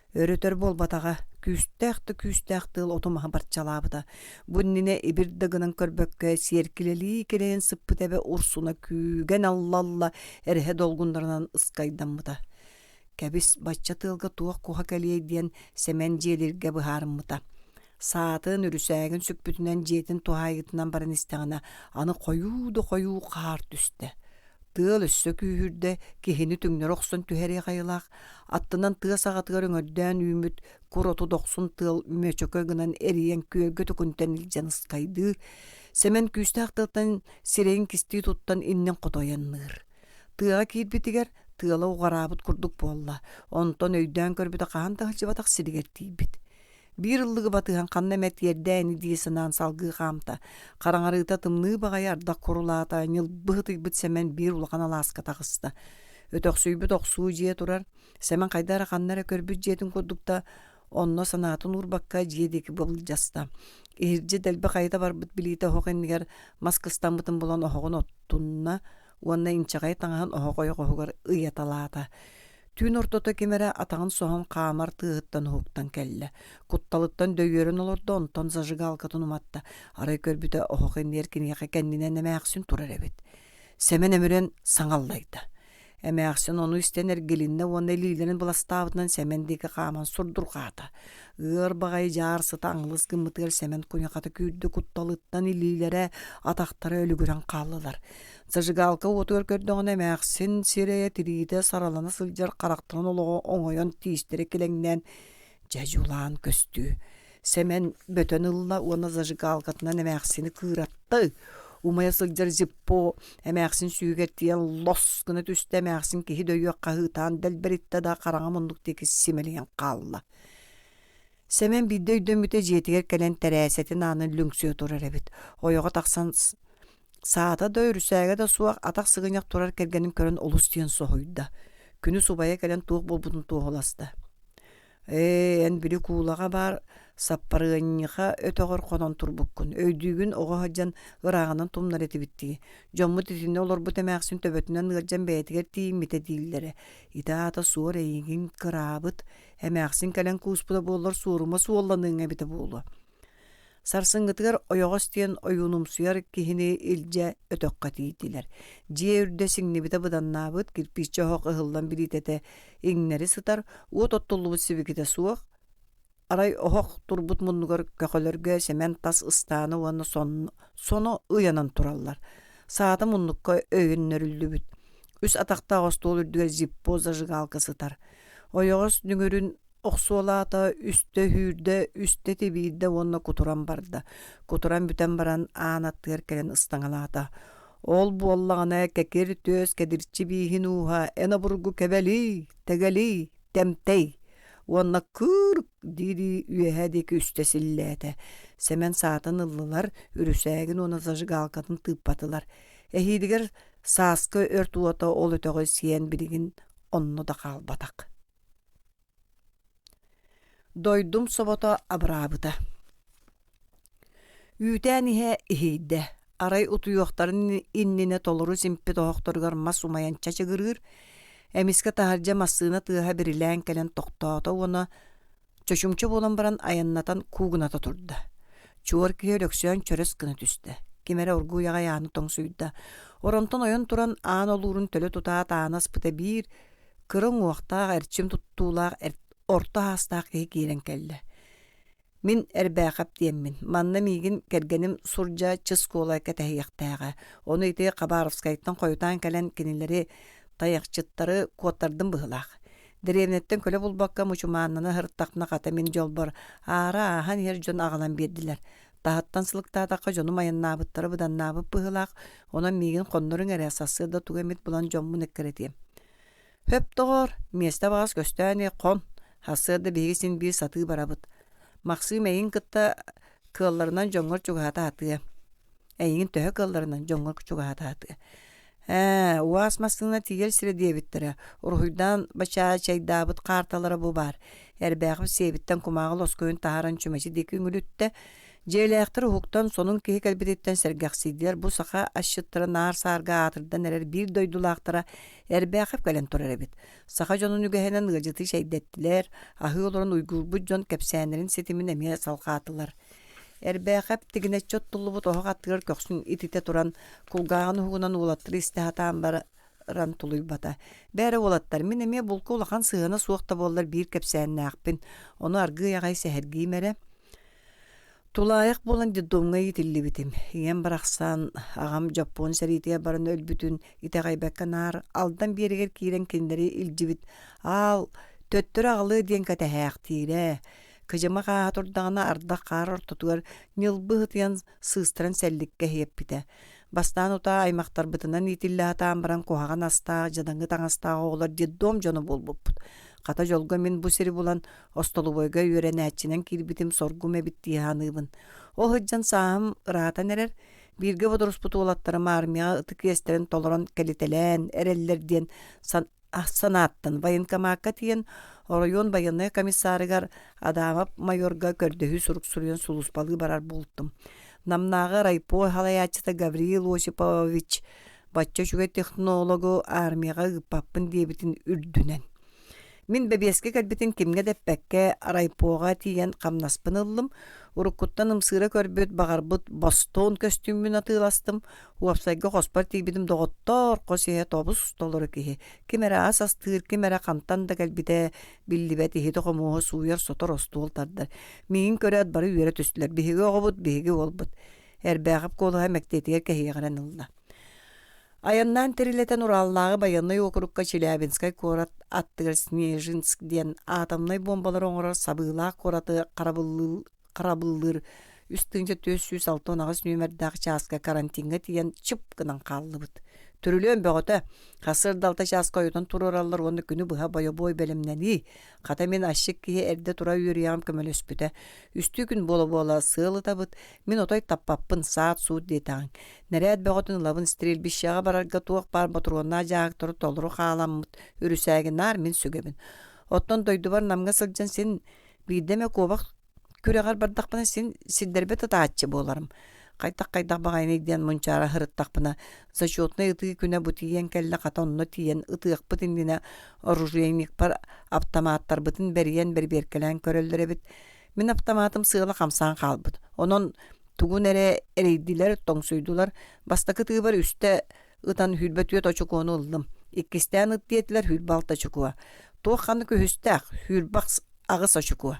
Өрөтөр буолбатаҕа, күүстээх да күүстээх тыал оту-маһы барчалаабыта. Бу иннинэ ибир да гынан көрбөккө, сиэркилэлии килэйэн сыппыт эбэ урсуна күүгэн алла-алла эрэһэ долгуннарынан ыскайдаммыта. Кэбис, бачча тыалга туох куһа кэлиэй диэн Сэмэн дьиэлиргэ быһаарыммыта. Саатын, үрүсээгин сүкпүтүнэн дьиэтин туһаайыытынан баран истэҕинэ, аны хойуу да хойуу хаар түстэ. Тыал өссө күүһүрдэ, киһини түҥнэри охсон түһэриэх айылаах, аттынан тыа саҕатыгар өҥөрдөөн үүммүт кур оту дохсун тыал мөчөкө гынан эрийэн күөлгэ төкүнүтэн илдьэн ыскайдыыр. Сэмэн күүстээх тыалтан сирэйин кистии туттан иннин хоту айанныыр. Тыаҕа киирбитигэр тыала уҕараабыт курдук буолла, онтон өйдөөн көрбүтэ хаһан да сылдьыбатах сиригэр тиийбит. Биир ыллыгы батыһан ханна эмэ тиэрдээ ини дии санаан салгыы хаамта. Хараҥарыыта тымныы баҕайы ардах курулаата, ньылбы ытыйбыт Сэмэн биир улахан алааска таҕыста. Өтөхсүйбүт охсуу дьиэ турар. Сэмэн хайда эрэ ханна эрэ көрбүт дьиэтин курдук да онно санаатын уурбакка дьиэ диэки былдьаста. Иһирдьэ дэлби хайыта барбыт билиитэ оһох иннигэр мас кыстаммытын булан оһоҕун оттунна уонна инчэҕэй таҥаһын оһох ойоҕоһугар ыйаталаата. Түүн ортото ким эрэ атаҕын соһон хаамар тыаһыттан уһуктан кэллэ. Кутталыттан дөйүөрэн олордо, онтон зажигалкатын уматта. Арай көрбүтэ оһох иннигэр киниэхэ кэннинэн эмээхсин турар эбит. Сэмэн өмүрэн саҥа аллайда. Эмээхсин ону истэн эргилиннэ уонна илиилэрин быластаабытынан Сэмэн диэки хааман сурдурҕаата. Ыар баҕайы дьаар сыта аҥылыс гыммытыгар Сэмэн куйахата күүрдэ кутталыттан илиилэрэ, атахтара өлүгүрэн хааллылар. Зажигалка уотугар көрдөҕүнэ эмээхсин сирэйэ тириитэ саралана сылдьар харахтарын олоҕо оҥойон тиистэрэ килэҥнээн дьэ дьулаан көстүү. Сэмэн бөтөн ылла уонна зажигалкатынан эмээхсини кыыратта. Умайа сылдьар Зиппо эмээхсин сүүһүгэр тиийэн лос гына түстэ эмээхсин киһи дөйүөх хаһыытаан дэлбэриттэ да хараҥа муннук диэки симэлийэн хаалла. Сэмэн биирдэ өйдөммүтэ дьиэтигэр кэлэн тэрээсэтин аанын лүҥсүйэ турар эбит. Ойоҕо тахсан саата да үрүсээгэ да суох атах сыгынньах турар кэргэнин көрөн олус диэн соһуйда. Күнүс убайа кэлэн туох буолбутун туоһуласта. Ээ, эн били куулаҕа баар Саппарыанньыха өтөҕөр хонон турбуккун, өйдүүгүн оҕо сылдьан ырааҕынан тумнар этибит дии. Дьоммут итиннэ олорбут эмээхсин төбөтүнэн ыалдьан бэйэтигэр тиийиммитэ дииллэрэ. Ити аата суор эйигин кыраабыт, эмээхсин кэлэн кууспута буоллар суорума суолланыаҥ эбитэ буолуо. Сарсыҥҥытыгар ойоҕос диэн ойуунумсуйар киһини илдьэ өтөххө тиийдилэр. Дьиэ үрдэ сиҥнибитэ быданнаабыт, кирпииччэ оһох ыһыллан билиитэтэ иҥнэри сытар, уот оттуллубут сибикитэ суох, Арай оһох турбут муннугар көхөлөргө Сэмэн тас ыстаана уонна соно ыйанан тураллар. Саата муннукка өйөннөрүллүбүт. Үс атахтаах остуол үрдүгэр зиппо зажигалка сытар. Ойоҕос дүҥүрүн охсуолаата, үстэ үһүүрдэ, үстэ тибиирдэ уонна кутуран барда. Кутуран бүтэн баран аан аттыгар кэлэн ыстаҥалаата. Ол буоллаҕына кэкир түөс кэдирчи бииһин ууһа эн обургу кэбэлий, тэгэлий, тэмтэй уонна кыырк дии-дии үөһэ диэки үстэ силлээтэ. Сэмэн саатын ыллылар, үрүсээгин уонна зажигалкатын тыыппатылар. Эһиилигэр сааскы өрт уота ол өтөҕү сиэн билигин онно да хаалбатах. Дойдум собото абыраабыта. Үүтээн иһэ иһийдэ, арай утуйуохтарын иннинэ толору симпит оһохторугар мас умайан чачыгырыыр, эмискэ таһырдьа массыына тыаһа бирилээн кэлэн тохтоото уонна чочумча буолан баран айаннатан куугуната турда. Чуор киһи Өлөксөөн чөрөс гына түстэ, ким эрэ оргууй аҕай ааны тоҥсуйда. Оронтон ойон туран аан олуурун төлө тутаат ааны аспыта биир кыра уҥуохтаах эрчим туттуулаах орто аастаах киһи киирэн кэллэ. Мин Эрбээхэп диэммин. Манна миигин кэргэним сурдьа чыс куола кэтэһиэхтээҕэ. Ону ити Хабаровскайтан хойутаан кэлэн кинилэри тайахчыттары куоттардым быһыылаах. Дэриэбинэттэн көлө булбакка мучумааннана сырыттахпына хата мин дьолбор аара ааһан иһэр дьон аҕалан биэрдилэр. Таһыттан сылыктаатахха дьонум айаннаабыттара быданнаабыт быһыылаах, онон миигин хонноруҥ эрэ, сарсыарда тугу эмит булан дьоммун эккирэтиэм. Хөп доҕоор, миэстэ баҕас көстөөн иһэ хон, сарсыарда биһиги син биир сатыы барабыт. Махсыым эйигин кытта кыалларынан дьоҥҥор чугаһата сатыа. Эйигин төһө кыалларынан дьоҥҥор чугаһата сатыа. Ээ, УАЗ массыына тиийэр сирэ диэбиттэрэ. Уруһуйдаан бачаачайдаабыт каарталара бу баар. Эрбээхпит сиэбиттэн кумааҕы лоскуйун таһааран чүмэчи диэки үҥүлүттэ. Дьиэлээхтэр уһуктан, сонун киһи кэлбититтэн сэргэхсийдилэр. Бу саха асчыттара наар саарга аатырдан эрэр биир дойдулаахтара Эрбээхэп кэлэн турар эбит. Саха дьонун үгэһинэн ыалдьыты чэйдэттилэр, аһыы олорон уйгуурбут дьон кэпсээннэрин ситимин эмиэ салҕаатылар. Эрбээхэп тигинэччи оттуллубут оһох аттыгар көхсүн ититэ туран, кулгааҕын уһугунан уолаттары истэ сатаан баран тулуйбата. Бээрэ уолаттар, мин эмиэ булка улахан сыһыана суох да буоллар биир кэпсээннээхпин, ону аргыый аҕай сэһэргиим эрэ. Тулаайах буолан детдомҥа иитиллибитим. Ийэм барахсан, аҕам Дьоппуон сэриитигэр баран өлбүтүн итэҕэйбэккэ наар Алдан биэрэгэр киирэн кинилэри илдьибит аал төттөрү аҕалыа диэн кэтэһээхтиирэ. Кыдьымах ааһа турдаҕына ардах хаар ортотугар ньылбы ытыйан сыыстаран сэлликкэ иһиэппитэ. Бастаан утаа аймахтарбытынан иитиллэ сатаан баран куһаҕан астаах, дьадаҥы таҥастаах оҕолор детдом дьоно буолбуппут. Хата дьолго мин бу сири булан Остолобуойга үөрэнээччинэн киирбитим соргум эбит дии саныыбын. Ол сылдьан сааһым ыраатан эрэр, бииргэ бодоруспут уолаттарым армияҕа ытык иэстэрин толорон кэлитэлээн эрэллэр диэн санааттан военкомакка тиийэн оройуон байыаннай комиссарыгар Адамов майорга көрдөһүү сурук суруйан сулууспалыы барар буолтум. Намнааҕы райпо салайааччыта Гавриил Осипович бачча үчүгэй технологу армияҕа ыыппаппын диэбитин үрдүнэн. Мин бэбиэскэ кэлбитин кимҥэ да эппэккэ, райпоҕа тиийэн хамнаспын ыллым, уруккуттан ымсыыра көрбүт, баҕарбыт бостуон көстүүммүн атыыластым, уопсайга хоспор тиийбитим доҕоттоор, хос иһэ тобус толору киһи, ким эрэ ас астыыр, ким эрэ хантан да кэлбитэ биллибэт иһити-хомуоһу сууйар-сотор остуол тардар. Миигин көрөөт бары үөрэ түстүлэр, биһиги оҕобут, биһиги уолбут. Эрбээхэп куолаһа мэктиэтигэр кэһиэҕирэн ылла. Айаннаан тэрилэтэн Ураллааҕы байыаннай уокурукка Челябинскай куорат аттыгар Снежинск диэн атомнай буомбалары оҥорор сабыылаах куораты харабыллыыр 3468 нүөмэрдээх чааска карантиҥҥа тиийэн чып гынан хааллыбыт. Түрүлүөн бөҕөтө, сарсыарда алта чааска ойутан туруораллар уонна күнү быһа бойобуой бэлэмнэнии. Хата мин ащык киһи эрдэ тура үөрүйэҕим көмөлөспүтэ. Үстүү күн буола-буола сыал ытабыт, мин отой таппаппын, саат-суут диэтэҕиҥ. Нэрээт бөҕөтүн ылабын стрельбищеҕа барарга туох баар ботуруоннаах дьааһыктары толору хааламмыт үрүсээгин наар мин сүгэбин. Оттон дойдубар Намҥа сылдьан син биирдэ эмэ куобах күрэҕэр бардахпына син сирдэрбэт ытааччы буоларым. Хайдах-хайдах баҕайыный диэн мунчаара сырыттахпына, зачетнай ытыы күнэ бу тиийэн кэллэ хата онно тиийэн ытыахпыт иннинэ оружейникпар аптамааттарбытын бэрийэн бэрбиэркэлээн көрөллөр эбит. Мин аптамаатым сыала хамсаан хаалбыт. Онон тугун эрэ эрийдилэр, тоҥсуйдулар. Бастакы тыыбар үстэ ытан 24 очукуону ыллым. Иккистээн ыт диэтилэр 26 очукуо. Туох ханнык үһүстээх, 28 очукуо.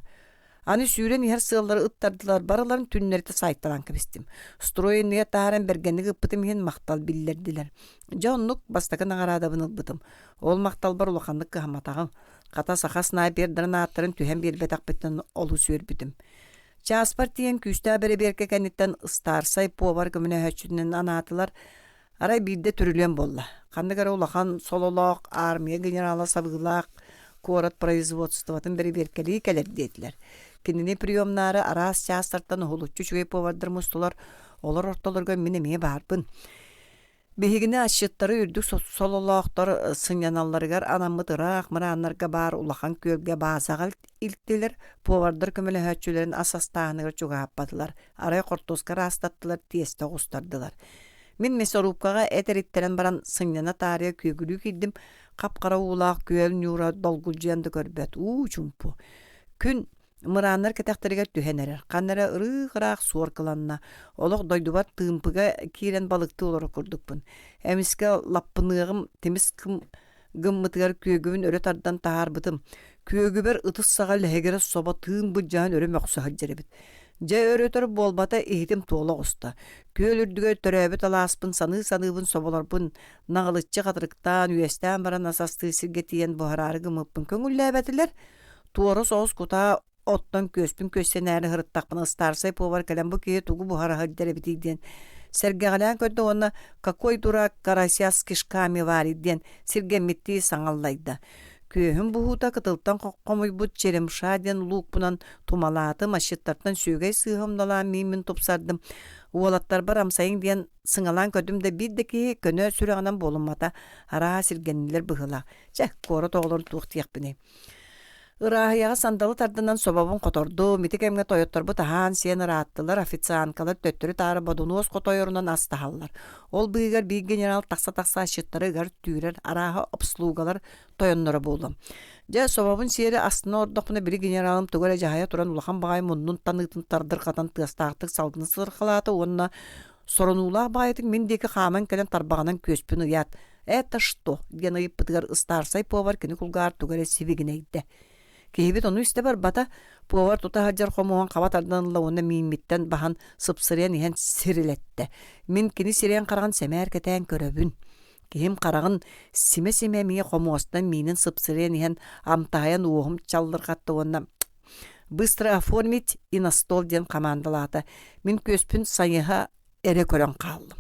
Аны сүүрэн иһэр сыаллары ыттардылар барыларын түннэритэ саайталаан кэбистим. Строй иннигэр таһааран бэргэнник ыппытым иһин махтал биллэрдилэр. Дьэ оннук бастакы наҕараадабын ылбытым. Ол махталбар улаханнык кыһамматаҕым. Хата саха снайпердарын ааттарын түһэн биэрбэтэхпиттэн олус үөрбүтүм. Чааспар тиийэн күүстээх бэрэбиэркэ кэнниттэн ыстаарсай повар көмөлөһөөччүтүнэн анаатылар. Арай биирдэ түрүлүөн буолла. Ханнык эрэ улахан сололоох армия генерала сабыылаах куорат производствотын бэрэбиэркэлии кэлэр диэтилэр. Кинини приемнаары араас чаастартан уһулуччу үчүгэй повардар мустулар, олор ортолоругар мин эмиэ баарбын. Биһигини асчыттары үрдүк сололоохтор сынньаналларыгар анаммыт ыраах мырааннарга баар улахан күөлгэ баазаҕа илтилэр, повардар көмөлөһөөччүлэрин ас астааһыныгар чугаһаппатылар, арай хортуоска ыраастаттылар, тиэстэ оҕустардылар. Мин мясорубкаҕа эт эриттэрэн баран сынньана таарыйа күөгүлүү киирдим, хап-хара уулаах күөл ньуура долгулдьуйан да көрбөт, уу чуумпу. Күн мырааннар кэтэхтэригэр түһэн эрэр, ханна эрэ ырыых-ыраах суор кыланна, олох дойдубар тыымпыга киирэн балыктыы олорор курдукпун. Эмискэ лаппыныаҕым тимис гыммытыгар күөгүбүн өрө тардан таһаарбытым. Күөгүбэр ытыс саҕа лэһигирэ собо тыын былдьаһан өрө мөхсө сылдьар эбит. Дьэ өр-өтөр буолбата иһитим туола оҕуста. Күөл үрдүгэр төрөөбүт алааспын саныы-саныыбын соболорбун наҕылыччы хатырыктаан, үөстээн баран ас астыы сиргэ тиийэн буһараары гыммыппын көҥүллээбэтилэр. Туора соҕус кутаа оттон күөспүн күөстэнээри сырыттахпына ыстаарсай повар кэлэн бу киһи тугу буһара сылдьар эбитий диэн сэргэҕэлээн көрдө уонна «Какой дурак карася с кишками варит» диэн сиргэммиттии саҥаллайда. Күөһүм буһуута кытылтан хомуйбут черемша диэн луукпунан тумалаатым, асчыттартан сүөгэй сыыһа умналаан мииммин тупсардым. Уолаттарбар амсайыҥ диэн сыҥалаан көрдүм да биир да киһи көнө сүрэҕинэн буолуммата, арааһа сиргэннилэр быһыылаах. Чэ, куорат оҕолорун туох диэхпиний. Ырааһыйаҕа сандалы тардынан собобун хотордум, ити кэмҥэ тойотторбут аһаан-сиэн ырааттылар, официанткалар төттөрү-таары бодунуос хотойорунан ас таһаллар. Ол быыһыгар биир генерал тахса-тахса асчыттары ыгар-түүрэр, арааһа обслугалар тойонноро буолуом. Дьэ, собобун сиэри астына олордохпуна били генералым тугу эрэ дьаһайа туран улахан баҕайы муннун таныытын тардырҕатан тыастаахтык салгыны сырхалаата уонна соронуулаах баҕайытык мин диэки хааман кэлэн тарбаҕынан күөспүн ыйаат «Это что?» диэн ыйыппытыгар ыстаарсай повар кини кулгаар тугу эрэ сибигинэйдэ. Киһибит ону истэ барбата, повар тута сылдьар хомуһун хаба тардан ылла уонна мииммиттэн баһан сыпсырыйан иһэн сирилэттэ. Мин кини сирэйин хараҕын сэмээр кэтээн көрөбүн. Киһим хараҕын симэ-симэ эмиэ хомуостан миинин сыпсырыйан иһэн амтаһайан уоһум чаллырҕатта уонна «Быстро оформить и на стол» диэн хамаандалаата. Мин күөспүн сайыһа эрэ көрөн хааллым.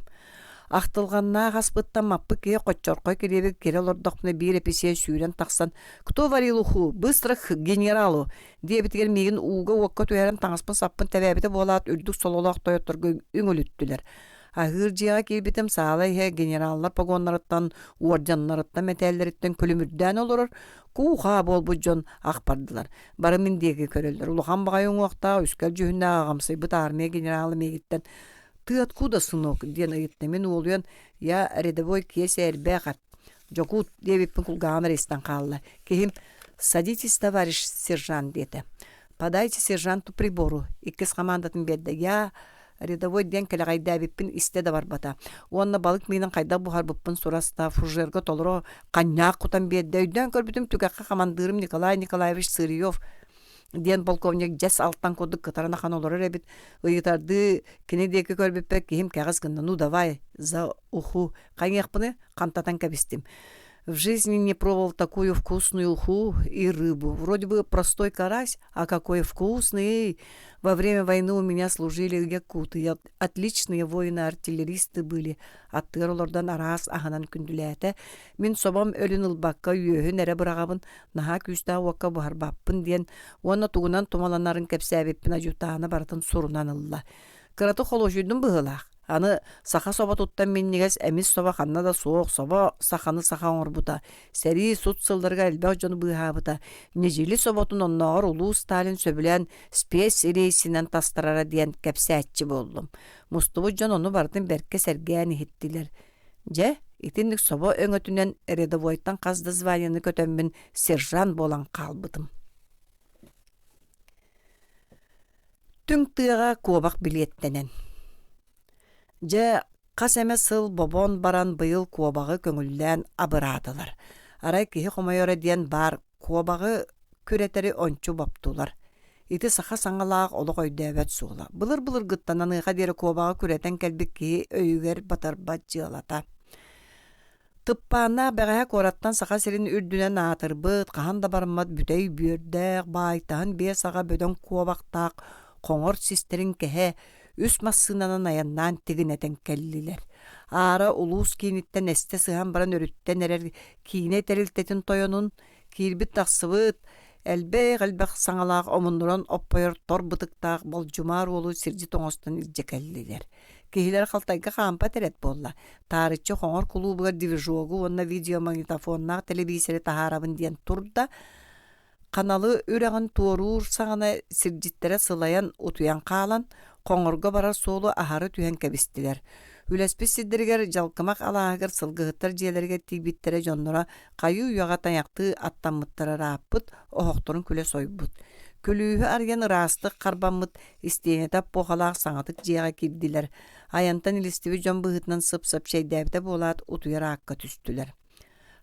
Ахтылҕаннаах аспыттан маппыт киһи хоччорхой килиэби кирэ олордохпуна биир эписиэр сүүрэн тахсан «Кто варил уху? Быстро к генералу!» диэбитигэр миигин ууга-уокка түһэрэн таҥаспын-саппын тэбээбитэ буолаат үрдүк сололоох тойотторго үҥүлүттүлэр. Аһыыр дьиэҕэ киирбитим саала иһэ генераллар погоннарыттан, уордьаннарыттан, мэтээллэриттэн күлүмүрдээн олорор куу-хаа буолбут дьон ах бардылар. Бары мин диэки көрөллөр. Улахан баҕайы уҥуохтаах, үскэл дьүһүннээх аҕамсыйбыт армия генерала миигиттэн «Ты откуда, сынок?» диэн ыйытта. Мин уолуйан «Я рядовой Киэсэ Эрбээхэп, Дьокуут» диэбиппин кулгааҕым эрэ истэн хаалла. Киһим «Садитесь, товарищ сержант» диэтэ. «Подайте сержанту прибору» иккис хамаандатын биэрдэ. «Я рядовой диэн кэлэҕэйдээбиппин истэ да барбата. Уонна балык миинин хайдах буһарбыппын сураста, фужерга толору ханньаах кутан биэрдэ. Өйдөөн көрбүтүм түгэххэ хамандыырым Николай Николаевич Сырьев диэн полковник дьэс алтан курдук кытаран ахан олорор эбит. Ыйытардыы кини диэки көрбүппэр киһим кэҕис гынна. Ну давай, за уху. Хайыахпыны хантатан кэбистим. В жизни не пробовал такую вкусную уху и рыбу. Вроде бы простой карась, а какой вкусный! Во время войны у меня служили якуты, отличные воины-артиллеристы были. Аттыгар олордон араас аһынан күндүлээтэ. Мин собом өлүн ылбакка үөһүн эрэ быраҕабын, наһаа күүстээх уокка буһарбаппын диэн уонна тугунан тумаланарын кэпсээбиппин адьютаана барытын сурунан ылла. Кыраты холуочуйдум быһыылаах. Аны саха соботуттан минньигэс эмис собо ханна да суох, собо саханы саха оҥорбута, сэрии сут сылларыгар элбэх дьону быыһаабыта, ньидьили соботун оннооҕор улуу Сталин сөбүлээн спецрейсинэн тастарара диэн кэпсээччи буоллум. Мустубут дьон ону барытын бэркэ сэргээн иһиттилэр. Дьэ, итинник собо өҥөтүнэн рядовойтан хас да званиены көтөммүн сержант буолан хаалбытым. Түҥ тыаҕа куобах билиэттэнэн. Дьэ, хас эмэ сыл бобон баран быйыл куобаҕы көҥүллээн абыраатылар. Арай киһи хомойоро диэн баар куобаҕы күрэтэри ончу боптулар. Ити саха саҥалаах олох өйдөөбөт суола. Былыр-былыргыттан аныаха диэри куобаҕы күрэтэн кэлбит киһи өйүгэр батарбат дьыалата. Тыппааннаах бэҕэһээ куораттан Саха сирин үрдүнэн аатырбыт, хаһан да барыммат бүтэй бүөрдээх, баайтаһын биэс аҕа бөдөҥ куобахтаах хоҥор систэрин кэһэ, үс массыынанан айаннаан тигинэтэн кэллилэр. Аара улуус кииниттэн эстэ сыһан баран өрүттэн эрэр киинэ тэрилтэтин тойонун, киирбит-тахсыбыт, элбэх-элбэх саҥалаах омуннуран оппойор тор бытыктаах болдьумаар уолу сирдьит оҥостон илдьэ кэллилэр. Киһилэр халтайга хаампат эрэт буолла. Таарыччы Хоҥор кулуубугар движогу уонна видеомагнитофоннаах тэлэбиисэри таһаарабын диэн турда. Ханалы үрэҕин туоруур саҕана сирдьиттэрэ сылайан утуйан хаалан, Хоҥорго барар суолу аһары түһэн кэбистилэр. Үлэспит сирдэригэр Дьалкымах алааһыгар сылгыһыттар дьиэлэригэр тиийбиттэрэ дьонноро хайыы-үйэҕэ тайахтыы аттаммыттара ырааппыт, оһохторун күлэ сойбут. Күлүүһү арыйан ыраастык харбаммыт истиэнэтэ эпохалаах саҥатык дьиэҕэ киирдилэр. Айантан илистибит дьон быһыытынан сып-сап чэйдээбитэ буолаат, утуйар аакка түстүлэр.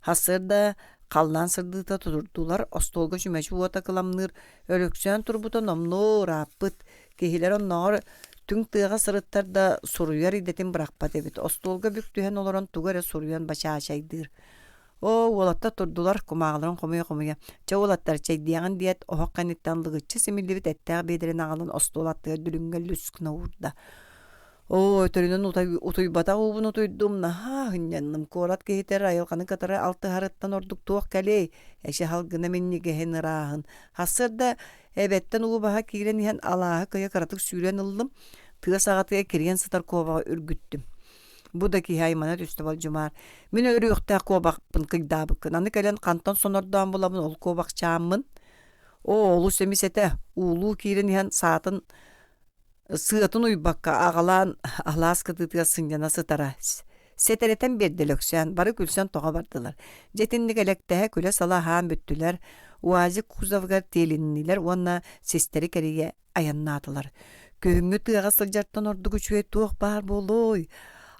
Сарсыарда халлаан сырдыыта тутурдулар, остуолга чүмэчи уота кыламныыр, Өлөксөөн турбута номнуо ырааппыт, киһилэр оннооҕор түҥ тыаҕа сырыттар да суруйар идэтин бырахпат эбит. Остуолга бүк түһэн олорон тугу эрэ суруйан бачаачайдыыр. Оо, уолаттар турдулар, кумааҕыларын хомуйа-хомуйа, «Чэ, уолаттар, чэйдиэҕин» диэт, оһох кэнниттэн лыгыччы симиллибит эттээх биэдэрин аҕалан остуол аттыгар дүлүҥҥэ лүс гына уурда. Оо, өтөрүнэн утуйбатах уубун утуйдум, наһаа аһынньанным. Куорат киһитэ айылҕаны кытары алтыһарыттан ордук туох кэлиэй, эчи халгына минньигэһин ырааһын. Сарсыарда эбэттэн уу баһа киирэн иһэн алааһы кыйа кыратык сүүрэн ыллым, тыа саҕатыгар кириэн сытар куобаҕы үргүттүм. Бу да киһи аймана түстэ Болдьумаар. Мин өлөрүөхтээх куобахпын кыйдаабыккын. Аны кэлэн хантан сонордоон булабын ол куобахчааммын? Оо, олус эмис этэ. Уулуу киирэн иһэн саатын сыатын уйбакка аҕалаан алаас кытыытыгар сынньана сытара. Сэтэрэтэн биэрдэ Лөксөөн, бары күлсэн тоҕо бардылар. Дьэ итинник элэктэһэ күлэ-сала аһаан бүттүлэр, УАЗик кузовыгар тиэлиннилэр уонна систэри кэрийэ айаннаатылар. Күһүҥҥү тыаҕа сылдьартан ордук үчүгэй туох баар буолуой?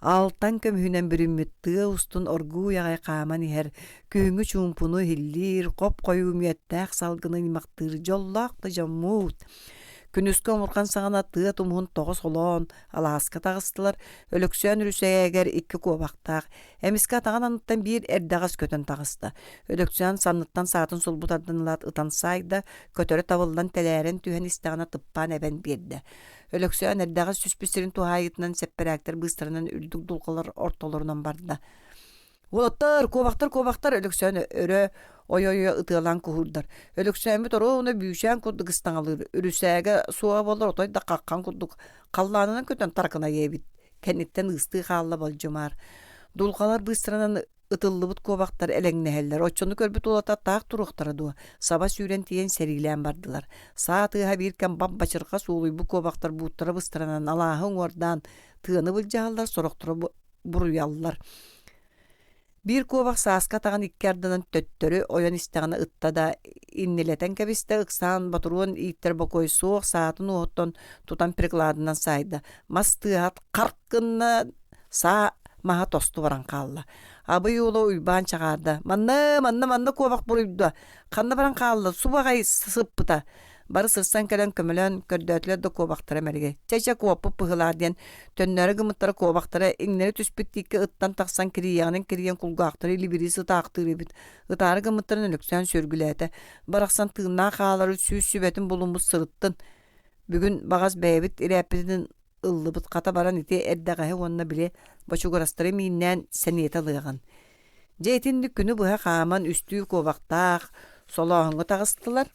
Алтан көмүһүнэн бүрүммүт тыа устун оргууй аҕай хааман иһэр, күһүҥҥү чуумпуну иһиллиир, хоп-хойуу мүөттээх салгыны ыймахтыыр дьоллоох да дьоммут. Күнүскү омурҕан саҕана тыа тумуһун тоҕо солоон, алааска таҕыстылар, Өлөксөөн үрүсээгэр икки куобахтаах, Эмискэ атаҕын анныттан биир эрдэҕэс көтөн таҕыста. Өлөксөөн санныттан саатын сулбу тардан ылаат ытан саайда, көтөрө табыллан тэлээрэн түһэн истэҕинэ тыппаан эбэн биэрдэ. Өлөксөөн эрдэҕэс түспүт сирин туһаайыытынан сэппэрээктэр быыстарынан үрдүк дулҕалар ортолорунан барда. «Уолаттар, куобахтар, куобахтар!» Өлөксөөн өрө ойо-ойо ытыалаан куһуурдар. Өлөксөөммүт оруобуна бүүчээн курдук ыстаҥалыыр, үрүсээгэ суоҕа буоллар отой да хаххан курдук халлаанынан көтөн таракынайа эбит. Кэнниттэн ыыстыы хаалла Болдьумаар. Дулҕалар быыстарынан ытыллыбыт куобахтар элэҥнэһэллэр. Оччону көрбүт уолаттар таах туруохтара дуо? Саба сүүрэн тиийэн сэриилээн бардылар. Саа тыаһа биир кэм бап-бачырҕас уолуйбут куобахтар бууттара быстаранан алааһы уҥуордаан тыаны былдьаһаллар, сорохторо буруйаллар. Биир куобах сааска атаҕын икки ардынан төттөрү ойон истэҕинэ ытта да иннилэтэн кэбистэ, ыксаан ботуруон ииттэр бокуой суох, саатын уоһуттан тутан прикладынан саайда. Мас тыаһа харк гынна, саа маһа тосту баран хаалла. Абый уола Уйбаан чаҕаарда: «Манна, манна, манна куобах буруйда! Ханна баран хаалла? Субаҕай сыппыта!» Бары сырсан кэлэн көмөлөөн көрдөөтүлэр да куобахтара мэлигэй. Чэ-чэ куоппут быһыылаах диэн төннөөрү гыммыттара куобахтара иҥнэри түспүт тииккэ ыттан тахсан кирийэҕинэн кирийэн кулгаахтара илибирии сытаахтыыр эбит. Ытаары гыммыттарын Өлөксөөн сүөргүлээтэ. Барахсан тыыннаах хаалары сүүс сүбэтин булуммут сырыттын. Бүгүн баҕас бэйэбит ирээппитин ыллыбыт хата баран ити эрдэҕэһи уонна били бочугурастары мииннээн сэниэтэ ылыаҕын. Дьэ итинник күнү быһа хааман үстүү куобахтаах солооһуҥҥа таҕыстылар.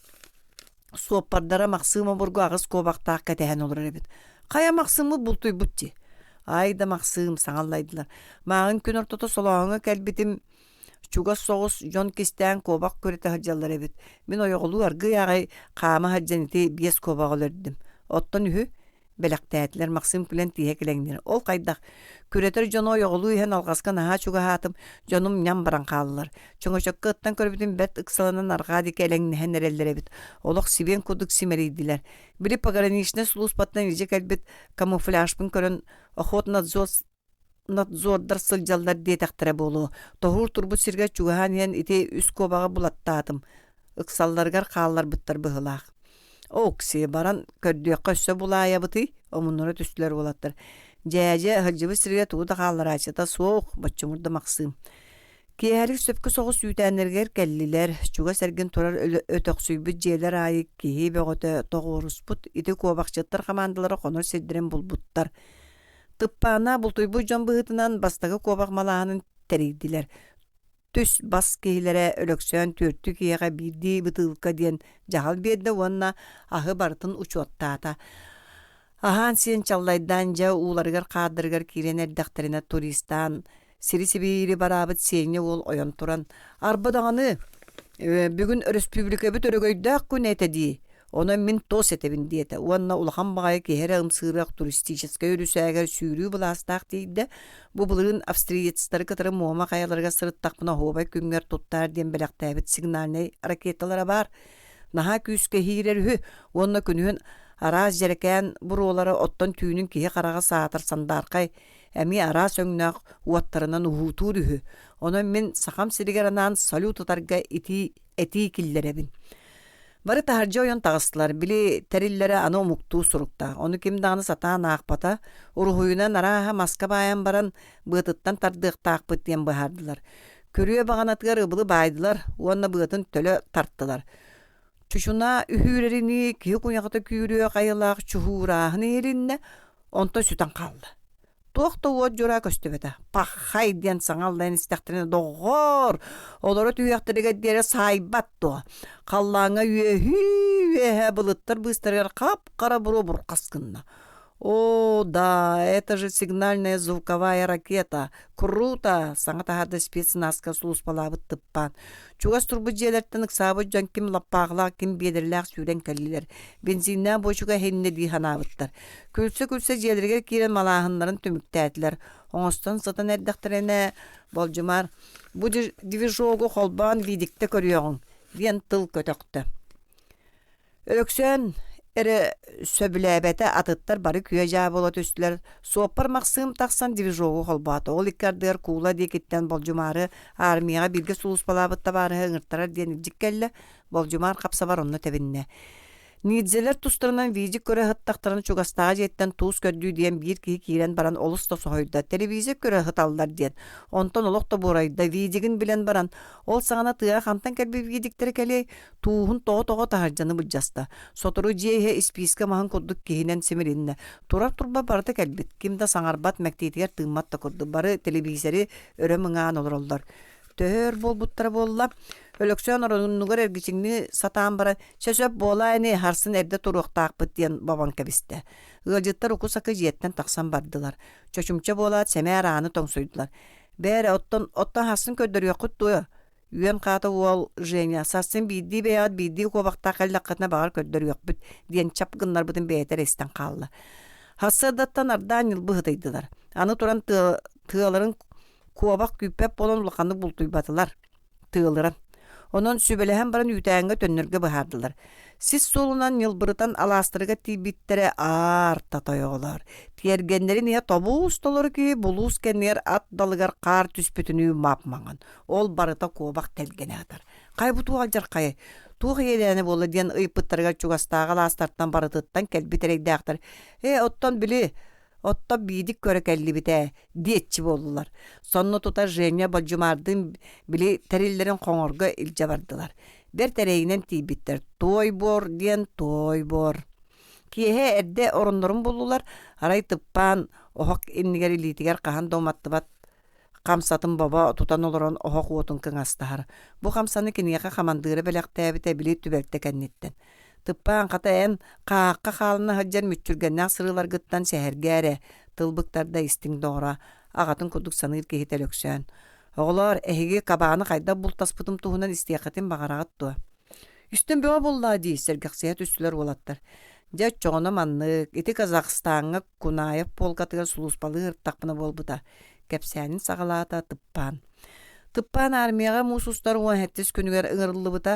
Суоппардара Махсыым обургу аҕыс куобахтаах кэтэһэн олорор эбит. Хайа Махсыыммыт бултуйбут дии. Ай да Махсыым, саҥа аллайдылар. Мааҕын күн ортото солооһуҥҥа кэлбитим, чугас соҕус дьон кистээн куобах күрэтэ сылдьаллар эбит. Мин ойоҕолуу аргыый аҕай хаама сылдьан ити биэс куобаҕы өлөрдүм. Оттон үһү бэлэхтээтилэр Максим күлэн тииһэ килэҥнир. Ол хайдах? Күрэтэр дьону ойоҕолуу иһэн алҕаска наһаа чугаһаатым, дьонум ньам баран хааллылар. Чөҥөчөккө ыттан көрбүтүм бэрт ыксаланан арҕаа диэки элэҥнэһэн эрэллэр эбит. Олох сибиэн курдук симэлийдилэр. Били пограничнай сулууспаттан илдьэ кэлбит камуфляжпын көрөн охотнадзор надзордар сылдьаллар диэтэхтэрэ буолуо. Тоһуур турбут сиргэ чугаһаан иһэн ити үс куобаҕы булаттаатым. Ыксалларыгар хаалларбыттар быһыылаах. Окси, баран көрдүөххэ өссө булаайабытый? Омуннара түстүлэр уолаттар. Дьээдьэ, сылдьыбыт сиргэ тугу да хаалларааччыта суох, боччумурда Махсыым. Киэһэлик сөпкө соҕус үүтээннэригэр кэллилэр. Чугас эргин турар өтөхсүйбүт дьиэлэр аайы киһи бөҕөтө тоҕуоруспут. Ити куобахчыттар хамаандалара хонор сирдэрин булбуттар. Тыппаана бултуйбут дьон быһыытынан бастакы куобах малааһынын тэрийдилэр. Түс-бас киһилэрэ Өлөксөөн түөртүү киһиэхэ биирдии бытыылка диэн дьаһал биэрдэ уонна аһы барытын учуоттаата. Аһаан-сиэн чаллайдаан дьэ ууларыгар-хаардарыгар киирэн эрдэхтэринэ туристаан сири-сибиири бараабыт Сеня уол ойон туран «Арба даҕаны, бүгүн өрөспүүбүлүкэбит өрөгөйдөөх күнэ этэ дии, онон мин туос этэбин» диэтэ уонна улахан баҕайы киһи эрэ ымсыырыах туристическай үрүсээгэр сүүрүү былаастаах тиийдэ. Бу былырыын австриецтары кытары Муома хайаларыгар сырыттахпына оһуобай күҥҥэр туттаар диэн бэлэхтээбит сигнальнай ракеталара баар. Наһаа күүскэ иһиирэр үһү уонна күнүһүн араас дьэрэкээн буруолара оттон түүнүн киһи хараҕа саатар сандаархай эмиэ араас өҥнөөх уоттарынан уһуутуур үһү. Онон мин Сахам сиригэр анаан салют ытарга итии этии киллэрэбин. Бары таһырдьа ойон таҕыстылар. Били тэриллэрэ аны омуктуу суруктаах. Ону ким даҕаны сатаан аахпата. Уруһуйунан арааһа маска баайан баран быатыттан тардыахтаахпыт диэн быһаардылар. Күрүө баҕанатыгар ыбылы баайдылар уонна быатын төлө тартылар. Чучунаа үһүүрэринии киһи куйаҕата күүрүөх айылаах чуһуурааһын иһилиннэ, онтон сүтэн хаалла. Туох да уот дьураа көстүбэтэ. Паххай диэн саҥа аллайан истэхтэринэ доҕоор, олоро түһүөхтэригэр диэри саайбат дуо? Халлааҥҥа үөһүү-үөһэ былыттар быыстарыгар хап-хара буруо бурҕас гынна. О, да, это же сигнальная звуковая ракета. Круто! Саҥа таһаарда спецназка сулууспалаабыт тыппаан. Чугас турбут дьиэлэртэн ыксаабыт дьон ким лаппааҕылаах, ким биэдэрэлээх сүүрэн кэллилэр. Бензиннээх буочука эһиннэ дии санаабыттар. Күлсэ-күлсэ дьиэлэригэр киирэн малааһыннарын түмүктээтилэр. Оҥостон сытан эрдэхтэринэ, Болдьумаар, «Бу движогу холбоон видиктэ көрүөҕүҥ» диэн тыл көтөхтө. Өлөксөөн эрэ сөбүлээбэтэ, атыттар бары күө-дьаа буола түстүлэр. Суоппар Махсыым тахсан движогу холбоото. Ол икки ардыгар куула диэкиттэн Болдьумаары армияҕа бииргэ сулууспалаабыт табаарыһа ыҥыртарар диэн илдьит кэллэ. Болдьумаар хапсабар онно тэбиннэ. Ниидзэлэр тустарынан видик көрө сыттахтарына чугастааҕы дьиэттэн туус көрдүү диэн биир киһи киирэн баран олус да соһуйда. Телевизор көрө сыталлар диэн. Онтон олох да буорайда. Видигин билэн баран, ол саҕана тыаҕа хантан кэлбит видиктэрэ кэлиэй, тууһун тоҕо-тоҕо таһырдьаны былдьаста. Сотору дьиэ иһэ испиискэ маһын курдук киһинэн симилиннэ. Турар турба барыта кэлбит. Ким да саҥарбат, мэктиэтигэр тыыммат да курдук. Бары телевизори өрө мыҥаан олороллор. Төһө өр буолбуттара буолла, Өлөксөөн оронугар эргичиҥнии сатаан баран, «Чэ сөп буолаа ини, сарсын эрдэ туруохтаахпыт» диэн бобон кэбистэ. Ыалдьыттар уку-сакы дьиэттэн тахсан бардылар. Чочумча буолаат, сэмээр ааны тоҥсуйдулар. «Бээрэ, оттон, оттон сарсын көрдөрүөххүт дуо?» Үөн хаата уол Женя, «Сарсын биирдии бэйэҕит биирдии куобахтаах кэллэххитинэ баҕар көрдөрүөхпүт» диэн чап гыннарбытын бэйэтэ эрэ истэн хаалла. Сарсыардаттан ардаан ньылбы ытыйдылар. Аны туран тыаларын Куобах күүппэт буолан улаханнык бултуйбатылар, тыалыран. Онон сүбэлэһэн баран үүтээҥҥэ төннөргө быһаардылар. Сис суолунан ньылбырытан алаастарыгар тиийбиттэрэ аарта тойоҕолоор. Тиэргэннэрин иһэ тобуус толору киһи булуус кэннигэр ат далыгар хаар түспүтүнүү мап-маҥан. Ол барыта куобах тэлгэнэ сытар. Хайа бу туох алдьархайай? Туох иэдээнэ буолла диэн ыйыппыттарыгар чугастааҕы алаастартан барытыттан кэлбит эрэйдээхтэр «Ээ, оттон били, оттон биидик көрө кэллибит ээ» диэччи буоллулар. Сонно тута Женя Болдьумаардыын били тэриллэрин хоҥорго илдьэ бардылар. Бэрт эрэйинэн тиийбиттэр. Туой буор диэн туой буор. Киэһэ эрдэ ороннорун буллулар, арай тыппаан оһох иннигэр илиитигэр хаһан да уматтыбат хамсатын бобо тутан олорон оһох уотун кыҥастаһар. Бу хамсаны киниэхэ хамандыыра бэлэхтээбитэ били түбэлтэ кэнниттэн. Тыппаан хата эн хаахха хаалына сылдьар мүччүргэннээх сырыыларгыттан сэһэргээ эрэ. Тылбыктарда истиҥ доҕоро, аҕатын курдук саныыр киһитэ Өлөксөөн. Оҕолоор, эһиги кабааны хайдах бултаспытым туһунан истиэххитин баҕараҕыт дуо? Истэн бөҕө буоллаа дии, сэргэхсийэ түстүлэр уолаттар. Дьэ, оччоҕуна маннык, ити Казахстаҥҥа Кунаев полкатыгар сулууспалыы сырыттахпына буолбута, кэпсээнин саҕалаата Тыппаан. Тыппаан армияҕа муус устар 17 күнүгэр ыҥырыллыбыта,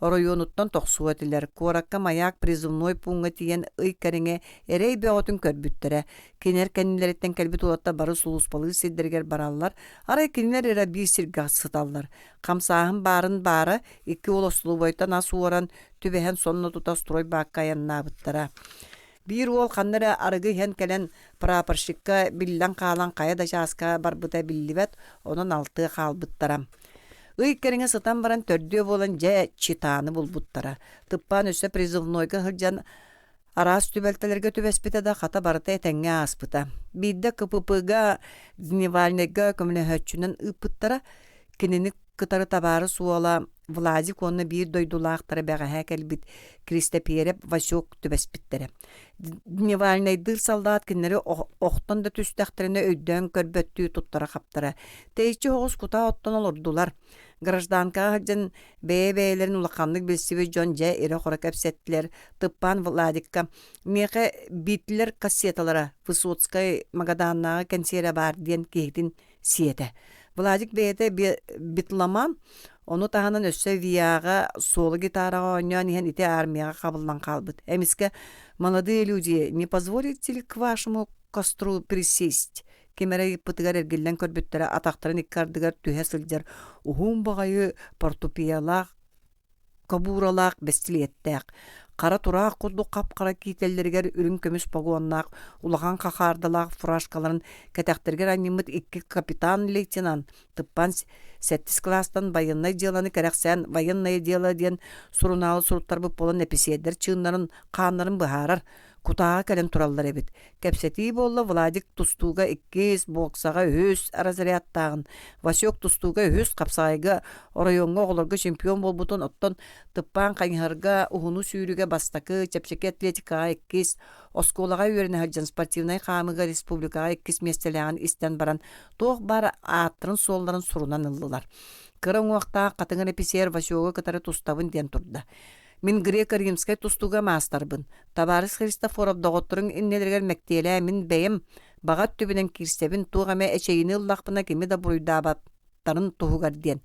оройуонуттан тохсуо этилэр. Куоракка маяк призывной пууҥҥа тиийэн ый кэриҥэ эрэй бөҕөтүн көрбүттэрэ. Кинилэр кэннилэриттэн кэлбит уолаттар бары сулууспалыыр сирдэригэр бараллар, арай кинилэр эрэ биир сиргэ сыталлар. Хамсааһын баарын баара, икки уол остолобуойтан ас уоран, түбэһэн сонно тута стройбаакка айаннаабыттара. Биир уол ханна эрэ арыгы иһэн кэлэн прапорщикка биллэн хаалан хайа да чааска барбыта биллибэт, онон алтыа хаалбыттара. Ый кэриҥэ сытан баран төрдүө буолан дьэ читаны булбуттара. Тыппаан өссө призывнойга сылдьан араас түбэлтэлэргэ түбэспитэ да хата барыта этэҥҥэ ааспыта. Биирдэ КПП-га Дневальнайга көмөлөһөөччүнэн ыыппыттара. Кинини кытары табаарыс уола Владик уонна биир дойдулаахтара бэҕэһээ кэлбит Киристэпиэрэп Васек түбэспиттэрэ. Дневальнайдыыр саллаат кинилэри охтон да түстэхтэринэ өйдөөн көрбөттүү туттара-хаптара. Тэйиччи соҕус кутаа оттон олордулар. Гражданкаҕа сылдьан бэйэ-бэйэлэрин улаханнык билсибит дьон дьэ ирэ-хоро кэпсэттилэр. Тыппаан Владикка «Миэхэ Битлер кассеталара Высоцкай Магаданнааҕы кэнсиэрэ баар» диэн киһитин сиэтэ. Владик бэйэтэ битломан, ону таһынан өссө ВИА-ҕа соло-гитараҕа оонньоон иһэн ити армияҕа хабыллан хаалбыт. Эмискэ «Молодые люди, не позволите ли к вашему костру присесть?» ким эрэ ыйыппытыгар эргиллэн көрбүттэрэ атахтарын икки ардыгар түһэ сылдьар уһун баҕайы портупеялаах кобууралаах бэстилиэттээх, хара тураах курдук хап-хара киитэллэригэр үрүҥ көмүс погоннаах, улахан хахаардалаах фуражкаларын кэтэхтэригэр анньыммыт икки капитан-лейтенант Тыппан сэттис кылаастан байыаннай дьыаланы кэрэхсээн «Военное дело» диэн сурунаалы суруттарбыт буолан эписиэрдэр чыыннарын, хааннарын быһаарар, кутааҕа кэлэн тураллар эбит. Кэпсэтии буолла Владик тустууга иккис, боксаҕа үһүс разрядтааҕын, Васек тустууга үһүс, хапсаҕайга оройуоҥҥа оҕолорго чемпион буолбутун, оттон Тыппаан хайыһарга, уһуну сүүрүүгэ бастакы, чэпчэки атлетикаҕа иккис, оскуолаҕа үөрэнэ сылдьан спортивнай хаамыыга республикаҕа иккис миэстэлээҕин истэн баран туох баар ааттарын-суолларын сурунан ыллылар. Кыра уҥуохтаах хатыҥыр эписиэр Васегы кытары тустабын диэн турда. Мин греко-римскэй тустууга маастарбын. Табаарыс Христофоров доҕотторуҥ иннилэригэр мэктиэлээ мин бэйэм баҕа өттүбүнэн киирсэбин, туох эмэ эчэйиини ыллахпына кими да буруйдаабаттарын туһугар диэн.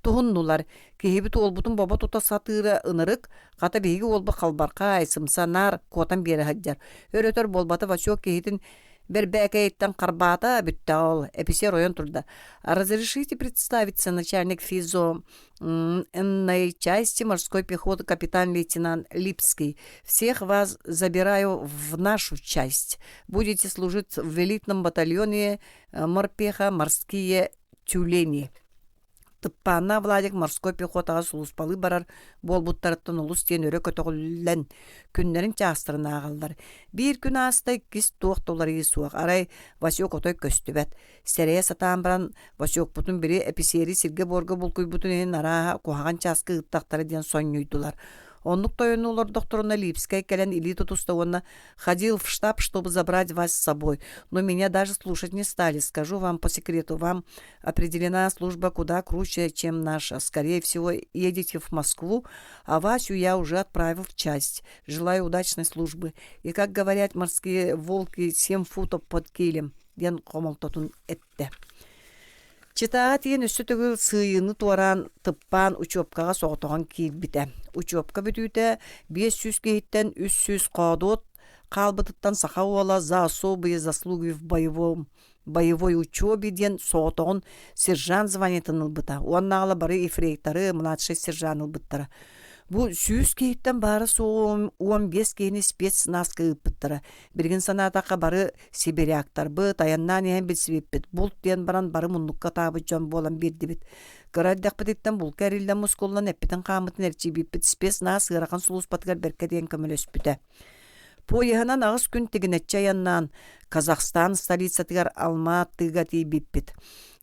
Туһуннулар. Киһибит уолбутун бобо тута сатыыра ынырык, хата биһиги уолбут халбархай, сымса наар куотан биэрэ сылдьар. Өр-өтөр буолбата Васек киһитин Бэрбээкэйиттэн харбаата, бүттэҕэ ол. Эписиэр ойон турда. «Разрешите представиться, начальник ФИЗО Н-ной части морской пехоты капитан-лейтенант Липский. Всех вас забираю в нашу часть. Будете служить в элитном батальоне морпеха «Морские тюлени». Тыппааннаах Владик морской пехотаҕа сулууспалыы барар буолбуттарыттан олус диэн өрө көтөҕүллэн, күннэрин чаастарын ааҕаллар. Биир күн ааста, иккис туох да уларыйыы суох. Арай Васек отой көстүбэт. Сэрэйэ сатаан баран, Васекпутун били эписиэри сиргэ-буорга булкуйбутун иһин арааһа куһаҕан чааска ыыттахтара диэн сонньуйдулар. Оннук тойону олордохторуна Липскэй кэлэн илии тутуста уонна «Ходил в штаб, чтобы забрать вас с собой, но меня даже слушать не стали. Скажу вам по секрету, вам определена служба куда круче, чем наша. Скорее всего, едете в Москву, а Васю я уже отправил в часть. Желаю удачной службы. И, как говорят морские волки, семь футов под килем» диэн хомолтотун эттэ. Читаҕа тиийэн өссө төгүл сыыйыыны туораан тыппаан учебкаҕа соҕотоҕун киирбитэ. Учебка бүтүүтэ 500 киһиттэн 300 хоодуот хаалбытыттан саха уола за особые заслуги в боевом боевой учебе диэн соҕотоҕун сержант званиетын ылбыта уонна аҕала бары ефрейторы, младший сержант ылбыттара. Бу сүүс киһиттэн баара суоҕа 15 киһини спецназка ыыппыттара. Билигин санаатахха бары сибиряктарбыт, айаннаан иһэн билсибиппит, булт диэн баран бары муннукка атаабыт дьон буолан биэрдибит. Кыра эрдэхпититтэн булка эриллэн мускуллан эппитин-хааммытын эрчийбиппит спецназ ыарахан сулууспатыгар бэркэ диэн көмөлөспүтэ. Поеһынан аҕыс күн тигинэччи айаннаан Казахстан столицатыгар Алма-Атыга тиийбиппит.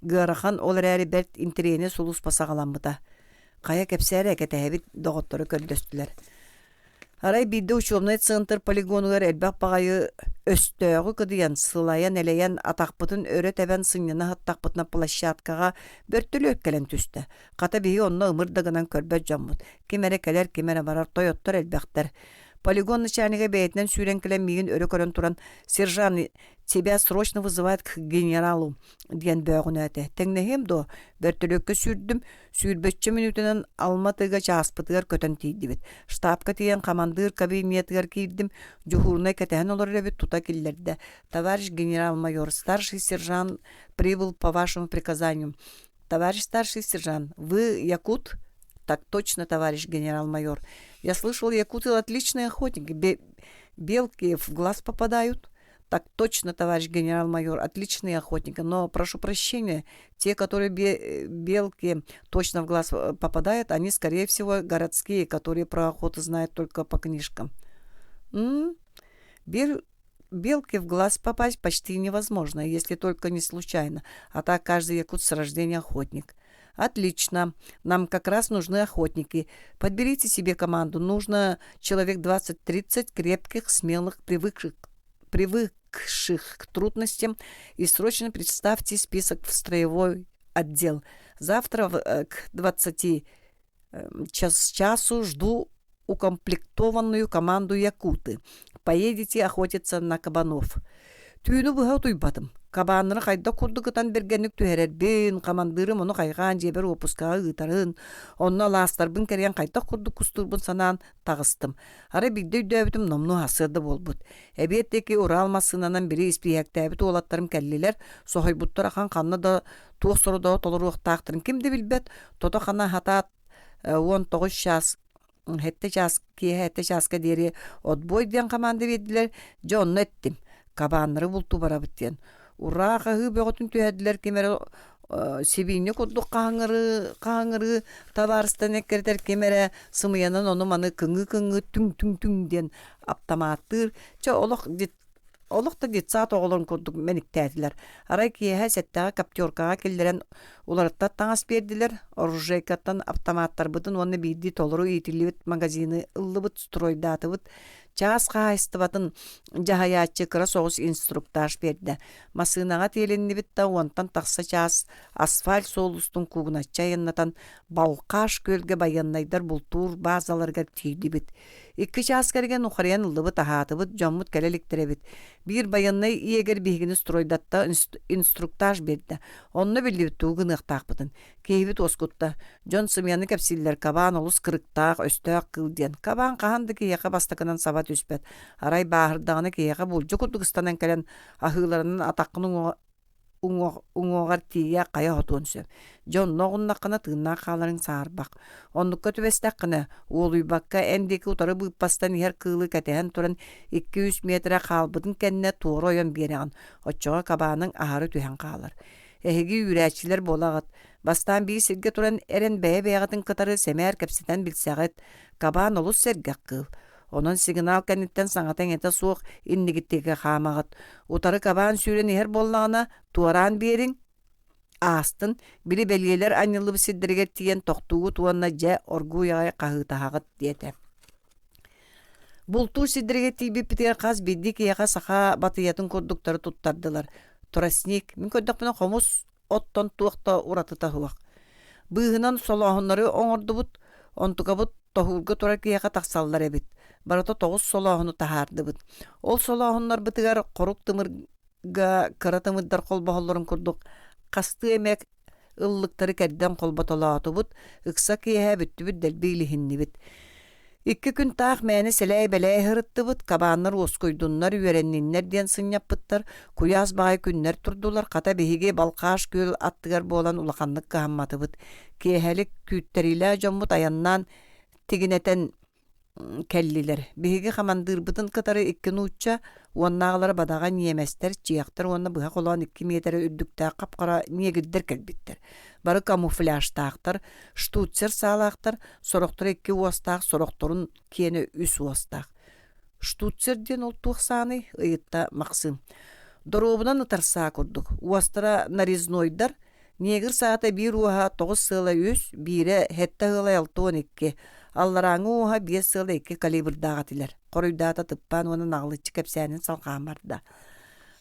Ыарахан, ол эрээри бэрт интэриэһинэй сулууспа саҕаламмыта. Хайа кэпсээ эрэ, кэтэһэбит, доҕотторо көрдөстүлэр. Арай биирдэ учебнай центр полигонугар элбэх баҕайы өстөөҕү кыдыйан, сылайан-элэйэн, атахпытын өрө тэбэн сынньана сыттахпытына площадкаҕа бөртөлүөт кэлэн түстэ. Хата биһиги онно ымыр да гынан көрбөт дьоммут. Ким эрэ кэлэр, ким эрэ барар, тойоттор элбэхтэр. Полигон начальнига бэйэтинэн сүүрэн кэлэн миигин өрө көрөн туран «Сержант, тебя срочно вызывают к генералу» диэн бөөҕүнээтэ. Тэҥнэһиэм дуо? Бөртөлүөккэ сүүрдүм. Сүүрбэччэ мүнүүтэнэн Алма-Атыга чааспытыгар көтөн тиийдибит. Штабка тиийэн хамандыыр кабинетыгар киирдим. Дьуһуурунай кэтэһэн олорор эбит тута киллэрдэ. «Товарищ генерал-майор, старший сержант прибыл по вашему приказанию. Товарищ старший сержант, вы якут? Так точно, товарищ генерал-майор. Я слышал, якуты отличные охотники. Белки в глаз попадают. Так точно, товарищ генерал-майор, отличные охотники. Но, прошу прощения, те, которые белки точно в глаз попадают, они, скорее всего, городские, которые про охоту знают только по книжкам. М-м? Белке в глаз попасть почти невозможно, если только не случайно, а так каждый якут с рождения охотник. Отлично. Нам как раз нужны охотники. Подберите себе команду. Нужно человек 20-30 крепких, смелых, привыкших, привыкших к трудностям. И срочно представьте список в строевой отдел. Завтра к 20 часу жду укомплектованную команду якуты. Поедете охотиться на кабанов. Түүнү быһа утуйбатым. Кабааннары хайдах курдук ытан бэргэнник түһэрэрбин, хамандыырым ону хайҕаан дьиэбэр уоппускаҕа ыытарын, онно алаастарбын кэрийэн хайдах курдук кустуурбун санаан таҕыстым. Арай биирдэ өйдөөбүтүм номнуо сарсыарда буолбут. Эбиэт диэки Урал массыынанан били испииһэктээбит уолаттарым кэллилэр, соһуйбуттар ахан ханна да туох сорудоҕу толоруохтаахтарын ким да билбэт, тото-хана хатаат 19 чаас сэттэ чаас киэһэ сэттэ чааска диэри отбой диэн хамаанда биэрдилэр дьэ онно эттим кабааннары бултуу барабыт диэн ураа хаһыы бөҕөтүн түһэрдилэр ким эрэ сибиинньэ курдук хаһыҥырыы хаһыҥырыы табаарыстан эккирэтэр ким эрэ сымыйанан ону-маны кыҥыы-кыҥыы түҥ-түҥ-түҥ диэн аптамааттыыр чэ олох Олох да детсад оҕолорун курдук мэниктээтилэр. Арай киэһэ сэттэҕэ коптеркаҕа киллэрэн уларыттар таҥас биэрдилэр, оружейкаттан автоматтарбытын уонна биирдии толору иитиллибит магазины ыллыбыт, стройдаатыбыт. Чаас хаһаайыстыбатын дьаһайааччы кыра соҕус инструктаж биэрдэ. Массыынаҕа тиэлиннибит да уонтан тахса чаас асфальт суол устун куугуначчы айаннатан Балхаш күөлгэ байыаннайдар бултуур баазаларыгар тиийдибит. Икки чаас кэргэн ухарыйан ыллыбыт, аһаатыбыт, дьоммут кэлэ иликтэр эбит. Биир байыаннай иэгэр биһигини стройдатта инструктаж биэрдэ. Онно биллибит тугу гыныахтаахпытын. Киһибит уоскутта. Дьон сымыйаны кэпсииллэр, кабаан олус кырыктаах, өстөөх кыыл диэн. Кабаан хаһан да киһиэхэ бастакынан саба түспэт. Арай бааһырдаҕына киһиэхэ булдьу курдук ыстанан кэлэн аһыыларынан атаххын уҥуоҕар тиийэ хайа хотуон сөп. Дьэ онно оҕуннаххына тыыннаах хааларыҥ саарбах. Оннукка түбэстэххинэ, уолуйбакка эн диэки утары быыппастан иһэр кыылы кэтэһэн туран 2-3 миэтэрэ хаалбытын кэннэ туора ойон биэрэҕин, оччоҕо кабааныҥ аһары түһэн хаалар. Эһиги үүрээччилэр буолаҕыт. Бастаан биир сиргэ туран эрэн бэйэ-бэйэҕитин кытары сэмээр кэпсэтэн билсэҕит. Кабаан олус сэргэх кыыл. Онон сигнал кэнниттэн саҥата-иҥэтэ суох иннигиттигэ хаамаҕыт. Утары кабаан сүүрэн иһэр буоллаҕына, туораан биэриҥ, аастын, били бэлиэлэр анньыллыбыт сирдэригэр тиийэн тохтуугут уонна дьэ оргууй аҕай хаһыытаһаҕыт диэтэ. Бултуур сирдэригэр тиийбиппитигэр хас биирдии киһиэхэ саха батыйатын курдуктары туттардылар. Тростник, мин көрдөхпүнэ хомус оттон туох да уратыта суох. Быыһынан солооһуннары оҥордубут, онтукабыт тоһуурга турар киһиэхэ тахсаллар эбит. Барыта тоҕус солооһуну таһаардыбыт. Ол солооһуннарбытыгар хорук тымырга кыра тымырдар холбоһоллорун курдук хастыы эмэ ыллыктары кэрдэн холботолоотубут, ыкса киэһэ бүттүбүт дэлби илиһиннибит. Икки күн таах мээнэ сэлээй-бэлээй сырыттыбыт, кабааннар уоскуйдуннар, үөрэнниннэр диэн сынньаппыттар, куйаас баҕайы күннэр турдулар, хата биһиги Балхаш күөл аттыгар буолан улаханнык кыһамматыбыт. Киэһэлик күүттэриилээх дьоммут айаннаан тигинэтэн кэллилэр. Биһиги хамандыырбытын кытары икки нуучча, уоннааҕылара бадаҕа ньиэмэстэр, чехтэр уонна быһа холоон икки миэтэрэ үрдүктээх хап-хара ньиэгирдэр кэлбиттэр. Бары камуфляжтаахтар, штуцер саалаахтар, сорохторо икки уостаах, сорохторун киэнэ үс уостаах. Штуцер диэн ол туох сааный? ыйытта Максим. Доруобунан ытар саа курдук. Уостара нарезнойдар, Негр саата биир уоһа тоҕус сыала үс, биирэ сэттэ ыала 62. Алларааҥҥы уоһа биэс сыала икки калибрдаах этилэр. Хоруйдаата Тыппаан уонна наҕылыччы кэпсээнин салҕаан барда.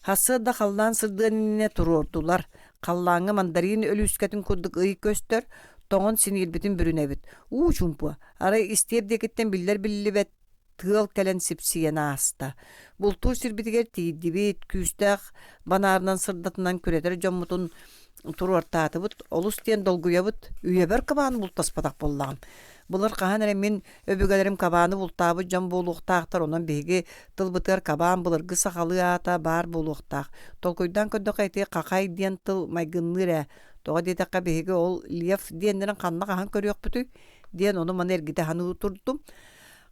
Сарсыарда халлаан сырдыан иннинэ туруордулар. Халлааҥҥа мандарин өлүүскэтин курдук ый көстөр, тоҥон синиирбитин бүрүнэбит. Уу чуумпу, арай истиэп диэкиттэн биллэр-биллибэт тыал кэлэн сипсийэн ааста. Бултуур сирбитигэр тиийдибит, күүстээх банаарынан сырдатынан күрэтэр дьоммутун туруортаатыбыт, олус диэн долгуйабыт, үйэбэр кабааны бултаспатах буоллаҕым. Былыр хаһан эрэ мин өбүгэлэрим кабааны бултаабыт дьон буолуохтаахтар, онон биһиги тылбытыгар кабаан былыргы сахалыы аата баар буолуохтаах. Толкуйдаан көрдөххө ити хахай диэн тыл майгынныыр ээ. Тоҕо диэтэххэ биһиги ол лев диэннэрин ханна хаһан көрүөхпүтүй диэн ону-маны эргитэ саныы турдум.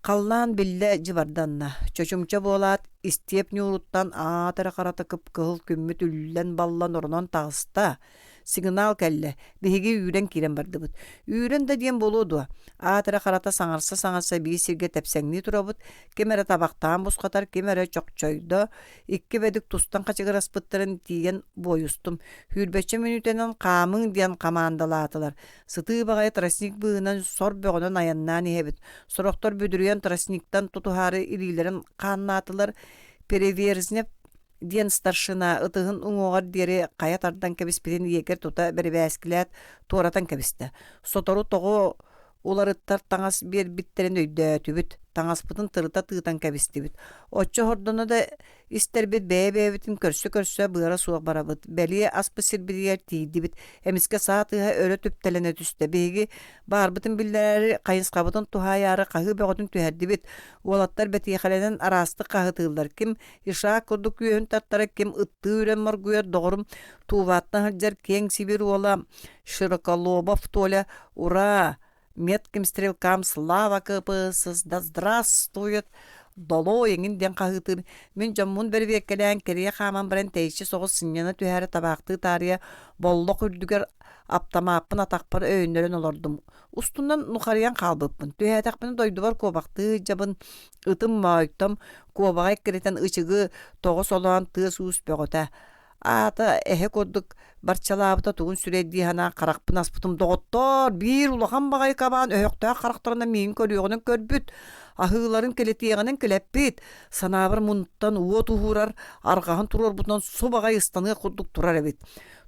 Халлаан биллэ дьыбарданна. Чочумча буолаат, истиэп ньууруттан аат эрэ харата кып-кыһыл күммүт үллэн-баллан оронон таҕыста. Сигнал кэллэ, биһиги үүрэн киирэн бардыбыт. Үүрэн да диэн буолуо дуо, аат эрэ харата саҥарса-саҥарса биир сиргэ тэпсэҥнии турабыт, ким эрэ табахтаан бусхатар, ким эрэ чохчойдо, икки бэдик тустан хачыгыраспыттарын тиийэн буойустум. Сүүрбэччэ мүнүүтэнэн хаамыҥ диэн хамаандалаатылар. Сытыы баҕайы тростник быыһынан сор бөҕөнөн айаннаан иһэбит. Сорохтор бүдүрүйэн тростниктан тутуһаары илиилэрин хааннаатылар. Переверзнев диэн старшина ытыһын уҥуоҕар диэри хайа тардан кэбиспитин иэгэр тута бэрэбээскилээт туоратан кэбистэ. Сотору тоҕо уларыттар таҥас биэрбиттэрин өйдөөтүбүт, таҥаспытын тырыта тыытан кэбистибит. Оччо хордоно да Истэрбит бэйэ-бэйэбитин көрсө-көрсө быара суох барабыт. Бэлиэ аспыт сирбитигэр тиийдибит. Эмискэ саа тыаһа өрө түптэлэнэ түстэ. Биһиги баарбытын биллэрээри, хайысхабытын туһаайаары хаһыы бөҕөтүн түһэрдибит. Уолаттар бэтиэхэлэнэн араастык хаһытыыллар. Ким ишак курдук үөһүн тартара, ким ыттыы үрэн моргуйар доҕорум Туваттан сылдьар киэҥ Сибирь уола Широколобов Толя «Ура! Метким стрелкам слава КПСС да здравствует! Долой эҥин диэн хаһыытыыр. Мин дьоммун бэрэбиэркэлээн кэрийэ хааман баран тэйиччи соҕус сынньана түһээри табаахтыы таарыйа боллох үрдүгэр аптамааппын атахпар өйөннөрөн олордум. Устунан нухарыйан хаалбыппын. Түһээтэхпинэ дойдубар куобахтыы сылдьабын. Ытым Моойтом куобаҕа эккирэтэн ычыгы тоҕо солоон тыас-уус бөҕөтө. Аата эһэ курдук барчалаабыта тугун сүрэй дии санаан харахпын аспытым доҕоттоор биир улахан баҕайы кабаан өһөхтөөх харахтарынан миигин көрүөҕүнэн көрбүт аһыыларын килэтиэҕинэн килэппит санаабар муннуттан уот уһуурар арҕаһын туруорбутунан субаҕай ыстаныах курдук турар эбит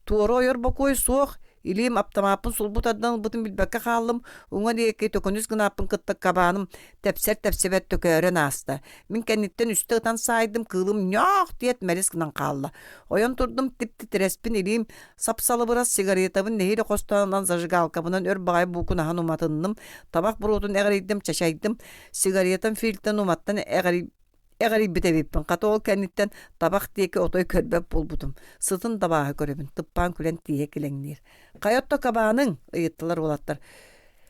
туора ойор бокуой суох Илиим аптамааппын сулбу тардан ылбытын билбэккэ хааллым, уҥа диэки төкөнүс гынааппын кытта кабааным тэпсэр-тэпсибэт төкөөрөн ааста. Мин кэнниттэн үстэ ытан саайдым, кыылым ньоох диэт мэлис гынан хаалла. Ойон турдум, тип-титирэспин илиим сап-салыбырас сигаретабын нэһиилэ хостоон ылан зажигалкабынан өр баҕайы буукунаһан уматынным, табах буруотун эҕирийдим, чачайдым, сигаретам фильтрин уматтан эҕирий Эҕэрийбит эбиппин, хата ол кэнниттэн табах диэки отой көрбөт буолбутум. Сытын да абааһы көрөбүн, тыппаан күлэн тииһэ килэҥниир. «Хайа отто кабааныҥ?» ыйыттылар уолаттар.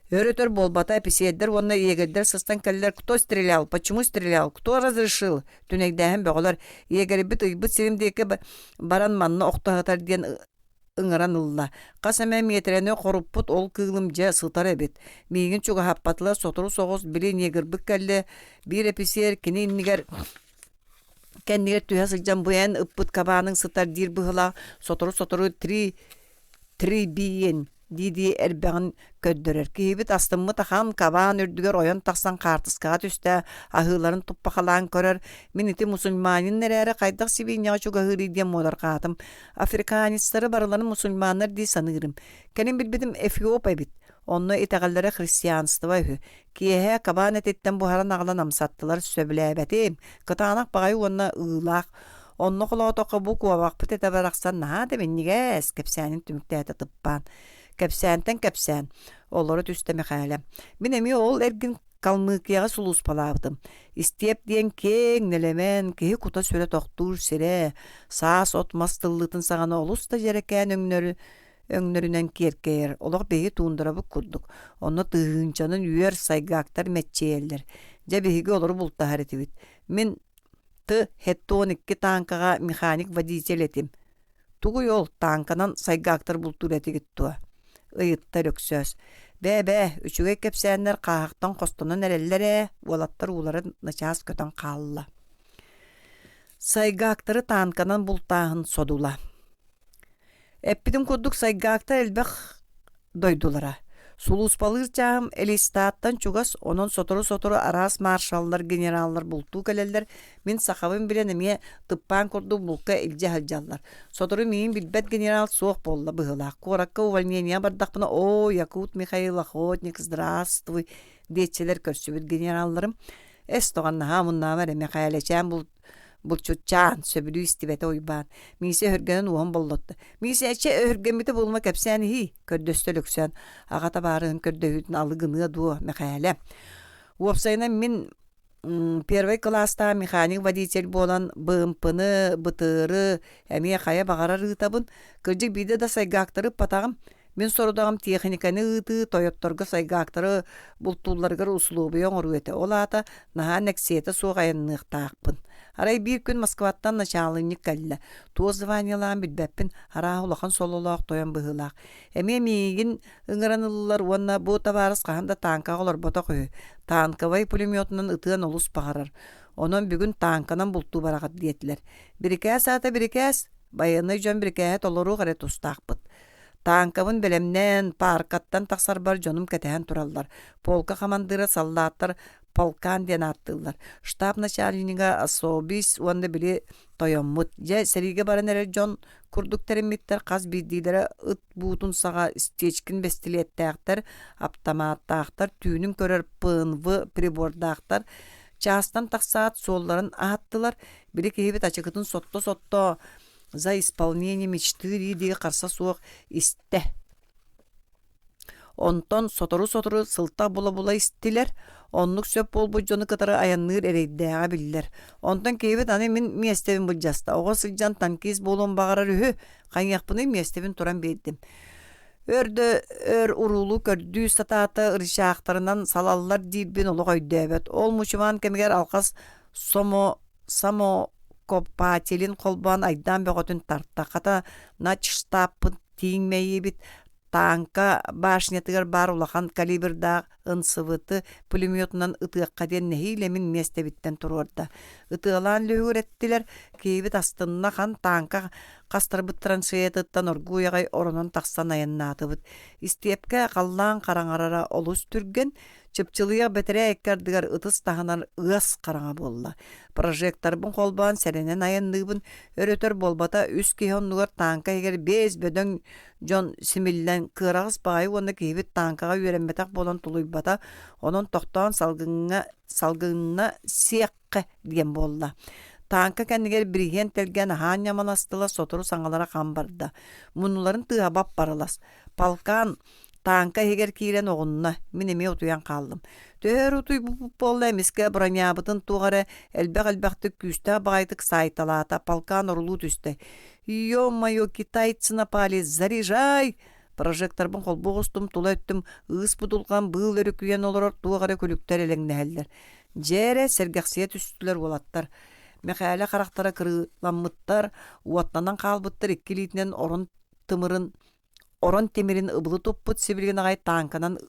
Өр-өтөр буолбата, эписиэрдэр уонна егердэр сыстан кэллилэр «Кто стрелял? Почему стрелял? Кто разрешил?» Түнэйдээһин бөҕөлөр. Егербит ыйбыт сирим диэки баран манна охто сытар диэн ыҥыран ылла. Хас эмэ миэтэрэни хоруппут ол кыылым дьэ сытар эбит. Миигин чугаһаппатылар сотору соҕус били негрбыт кэллэ. Биир эписиэр кини иннигэр кэннигэр түһэ сылдьан бу эн ыппыт кабааныҥ сытар диир быһыылаах сотору-сотору три три биен дии-дии эрбэҕин көрдөрөр. Киһибит астыммыт ахан кабаан үрдүгэр ойон тахсан хаартыскаҕа түстэ, аһыыларын туппахалаан көрөр. Мин ити мусульманин эрээри хайдах сибиинньэҕэ чугаһыырый диэн муодарҕаатым. Африканецтары барыларын мусульманнар дии саныырым. Кэлин билбитим эфиоп эбит. Онно итэҕэллэрэ христианство үһү. Киэһэ кабаан этиттэн буһаран аҕалан амсаттылар, сөбүлээбэтим. Кытаанах баҕайы уонна ыылаах. Онно холоотоххо бу куобахпыт этэ барахсан наһаа да минньигэс, кэпсээнин түмүктээтэ Тыппаан. Кэпсээнтэн кэпсээн. Олоро түстэ Мэхээлэ. Мин эмиэ ол эргин Калмыкияҕа сулууспалаабытым. Истиэп диэн киэҥ, нэлэмэн, киһи кута-сүрэ тохтуур сирэ, саас от-мас тыллыытын саҕана олус да дьэрэкээн өҥнөрү өҥнөрүнэн киэркэйэр, олох биһиги туундарабыт курдук. Онно тыһыынчанан үөр сайгаактар мэччийэллэр. Дьэ биһиги олору бултаһар этибит. Мин Т. Хеттон икки тааҥкаҕа механик-водитель этим. Тугуй ол, тааҥканан сайгаактар бултуур этигит дуо? ыйытта Өлөксөөс. Бээ-бээ, үчүгэй кэпсээннэр хааһахтан хостонон эрэллэр ээ, уолаттар ууларын начаас көтөн хаалла. Сайгаактары таанканан бултааһын содула. Эппитим курдук сайгаактар элбэх дойдулара. Сулууспалыыр чааһым Элистааттан чугас, онон сотору-сотору араас маршаллар, генераллар бултуу кэлэллэр, мин сахабын билэн эмиэ тыппаан курдук булка илдьэ сылдьаллар. Сотору миигин билбэт генерал суох буолла быһыылаах. Куоракка увольнениеҕа бардахпына, «Оо, Якут Михаил Охотник, здравствуй!» диэччилэр көрсүбүт генералларым. Эс тоҕон наһаа омуннаама эрэ Мэхээлэчээн булчутчаан, сөбүлүү истибэтэ Уйбаан. Миисэ өһүргэнэн уоһун боллотто. Миисэ эчэ өһүргэммитэ буолума кэпсээн иһий, көрдөстө Өлөксөөн. Аҕа табаарыһын көрдөһүүтүн алы гыныа дуо, Мэхээлэ. Уопсайынан мин первый кылаастаах механик-водитель буолан БМП-ны, БТР-ы эмиэ хайа баҕарар ыытабын. Кырдьык биирдэ да сайгаактары ыппатаҕым. Мин сорудаҕым тиэхиньикэни ыытыы, тойотторго сайгаактары бултуулларыгар усулуобуйа оҥоруу этэ. Ол аата наһаа нэксиэтэ суох айанныахтаахпын. Арай биир күн Москваттан начаалынньык кэллэ. Туох званиелааҕын билбэппин, арааһа улахан сололоох тойон быһыылаах. Эмиэ миигин ыҥыран ыллылар уонна бу табаарыс хаһан да тааҥкаҕа олорботох үһү. Танковай пулеметунан ытыан олус баҕарар. Онон бүгүн тааҥканан бултуу бараҕыт диэтилэр. Бирикээс аата бирикээс, байыаннай дьон бирикээһи толоруох эрэ тустаахпыт. Тааҥкабын бэлэмнээн, пааркаттан тахсарбар дьонум кэтэһэн тураллар. Полка хамандыыра саллааттар полкан диэн ааттыыллар. Штаб начальнига особист уонна били тойоммут. Дьэ, сэриигэ баран эрэр дьон курдук тэриммиттэр хас биирдиилэрэ ыт буутун саҕа Стечкин бэстилиэттээхтэр, аптамааттаахтар, түүнүн көрөр ПНВ прибордаахтар. Чаастан тахсаат суолларын аһаттылар. Били киһибит ачыкытын сотто-сотто за исполнение мечты дии-дии харса суох истэ. Онтон сотору-сотору сылтах була-була истилэр, оннук сөп буолбут дьону кытары айанныыр эрэйдээҕэ биллэр. Онтон киһибит аны мин миэстэбин былдьаста, оҕо сылдьан танкист буолуон баҕарар үһү, хайыахпыный миэстэбин туран биэрдим. Өр да өр уруулуу көрдүү сатаата ырычаахтарынан салаллар диирбин олох өйдөөбөт. Ол мучумаан кэмигэр алҕас сомо самокопателин холбоон айдаан бөҕөтүн тарта. Хата начштабпыт тииҥ мэйиибит тааҥка башнятыгар баар улахан калибрдаах НСВТ пулеметунан ытыахха диэн нэһиилэ мин миэстэбиттэн туруорда. Ытыалаан лүһүгүрэттилэр, киһибит астынна хан тааҥка хастарбыт траншеятыттан оргууй аҕай оронон тахсан айаннаатыбыт. Истиэпкэ халлаан хараҥарара олус түргэн, Чыпчылыйах бэтэрээ икки ардыгар ытыс таһынан ыас хараҥа буолла. Прожекторбын холбоон сэрэнэн айанныыбын, өр-өтөр буолбата үс киһи оннугар тааҥка иһигэр биэс бөдөҥ дьон симиллэн кыараҕас баҕайы уонна киһибит тааҥкаҕа үөрэммэтэх буолан тулуйбата, онон тохтоон салгыҥҥа салгынна сиэххэ диэн буолла. Тааҥка кэннигэр бириһиэн тэлгээн аһаан ньамаластылар, сотору саҥалара хам барда. Муннуларын тыаһа бап-барылас. Полкан Тааҥка иһигэр киирэн оҕунна, мин эмиэ утуйан хааллым. Төһө өр утуйбуппут буолла эмискэ бронябытын туох эрэ элбэх-элбэхтик күүстээх баҕайытык саайталаата, полкан орулуу түстэ. «Ё-моё, китайцы напали, заряжай!» Прожекторбын холбуу оҕустум, тула өттүм ыыс будулҕан быыл өрүкүйэн олорор туох эрэ күлүктэр элэҥнэһэллэр. Дьэ эрэ, сэргэхсийэ түстүлэр уолаттар. Мэхээлэ харахтара кырыыламмыттар, уоттанан хаалбыттар икки илиитинэн орон тымырын орон тимирин ыбылы туппут сибилигин аҕай тааҥканан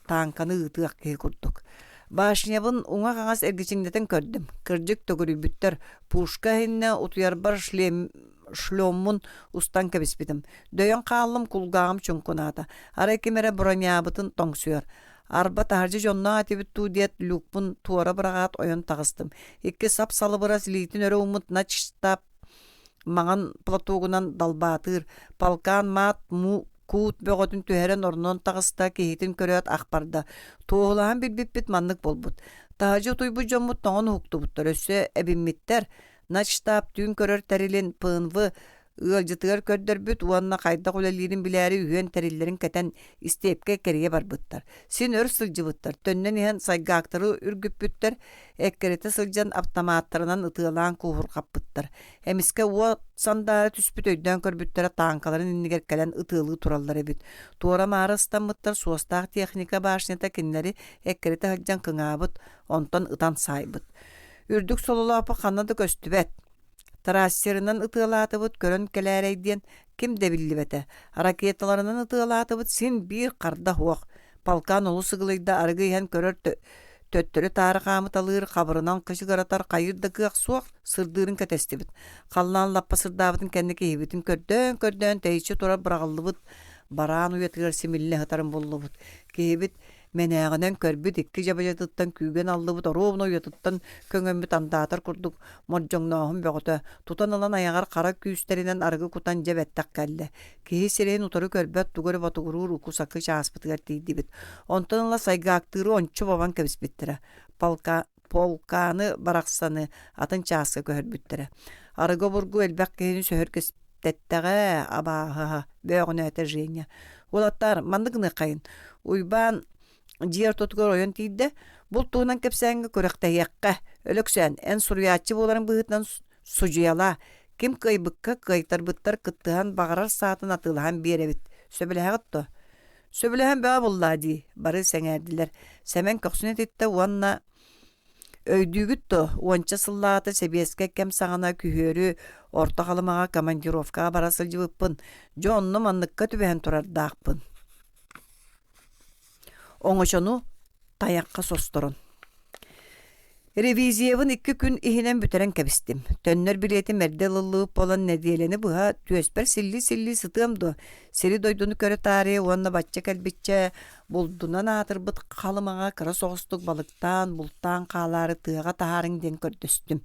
тааҥканы ыытыах киһи курдук. Башнябын уҥа-хаҥас эргичиҥнэтэн көрдүм. Кырдьык төгүрүйбүттэр. Пушка иһиннэ утуйарбар шлем шлеммун устан кэбиспитим. Дөйөн хааллым, кулгааҕым чуҥкунаата. Арай ким эрэ бронябытын тоҥсуйар. Арба таһырдьа дьонноох этибит дуу диэт люкпун туора быраҕаат ойон таҕыстым. Икки сап-салыбырас илиитин өрө ууммут начштаб маҥан платогунан далбаатыыр, полкан маат куут бөҕөтүн түһэрэн орнон таҕыста, киһитин көрөөт ах барда. Туоһулаһан билбиппит маннык буолбут. Таһырдьа утуйбут дьоммут тоҥон уһуктубуттар, өссө эбиммиттэр. Начштаб түүн көрөр тэрилин ПНВ ыалдьытыгар көрдөрбүт уонна хайдах үлэлиирин билээри үһүөн тэриллэрин кэтэн истиэпкэ кэрийэ барбыттар. Син өр сылдьыбыттар, төннөн иһэн сайгаактары үргүппүттэр, эккирэтэ сылдьан аптамааттарынан ытыалаан кууһурҕаппыттар. Эмискэ уот сандаара түспүт өйдөөн көрбүттэрэ тааҥкаларын иннигэр кэлэн ытыалыы тураллар эбит. Туора-маары ыстаммыттар суостаах техника башнята кинилэри эккирэтэ сылдьан кыҥаабыт, онтон ытан саайбыт. Үрдүк сололооппут ханна да көстүбэт. Трассерынан ытыалаатыбыт көрөн кэлээрэй диэн ким да биллибэтэ. Ракеталарынан ытыалаатыбыт син биир харда суох. Полкан олус ыгылыйда арыгы иһэн көрөр төттөрү-таары хаамыталыыр, хабырынан кычыгыратар хайыыр да кыах суох, сырдыырын кэтэстибит. Халлаан лаппа сырдаабытын кэннэ киһибитин көрдөөн-көрдөөн тэйиччи турар быраҕыллыбыт. бараан уйатыгар симиллэ сытарын буллубут. Киһибит мэнээҕинэн көрбүт икки дьабадьытыттан күүгэн аллыбыт оруобуна уйатыттан көҥөммүт андаатар курдук мордьоҥнооһун бөҕөтө тутан ылан айаҕар хара күүстэринэн арыгы кутан дьэ бэттэх кэллэ. Киһи сирэйин утары көрбөт тугу эрэ ботугуруур уку-сакы чааспытыгар тиийдибит. Онтон ыла сайгаактыыры ончу бобон кэбиспиттэрэ. Полка полканы барахсаны атын чааска көһөрбүттэрэ. Арыгы обургу элбэх киһини сөһүргэстэтэҕэ абааһыһа, бөөҕүнээтэ Женя. Уолаттаар, маннык гыныаххайын. Уйбаан дьиэ ортотугар ойон тиийдэ. Булт туһунан кэпсээҥҥэ күрэхтэһиэххэ. Өлөксөөн, эн суруйааччы буоларын быһыытынан судьуйалаа. Ким кыайбыкка кыайтарбыттар кыттыһан баҕарар саатын атыылаһан биэрэбит. Сөбүлэһэҕит дуо? Сөбүлэһэн бөҕө буллаа дии, бары сэҥээрдилэр. Сэмэн көхсүн этиттэ уонна Өйдүүгүт дуо, уонча сыллааҕыта сэбиэскэй кэм саҕана күһүөрү Орто Халымаҕа командировкаҕа бара сылдьыбыппын, дьэ онно манныкка түбэһэн турардаахпын. Оҥочону тайахха состорон. Ревизиябын икки күн иһинэн бүтэрэн кэбистим. Төннөр билиэтим эрдэ ылыллыбыт буолан нэдиэлэни быһа түөспэр силлии-силлии сытыам дуо, сири-дойдуну көрө таарыйа уонна бачча кэлбиччэ булдунан аатырбыт Халымаҕа кыра соҕустук балыктаан, бултаан хаалаары тыаҕа таһаарыҥ диэн көрдөстүм.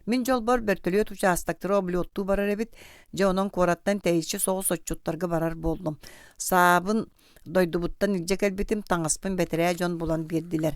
Мин дьолбор бөртөлүөт учаастактары облеттуу барар эбит, дьэ онон куораттан тэйиччи соҕус отчуттарга барар буоллум. Саабын Дойдубуттан илдьэ кэлбитим таҥаспын бэтэрээ дьон булан биэрдилэр.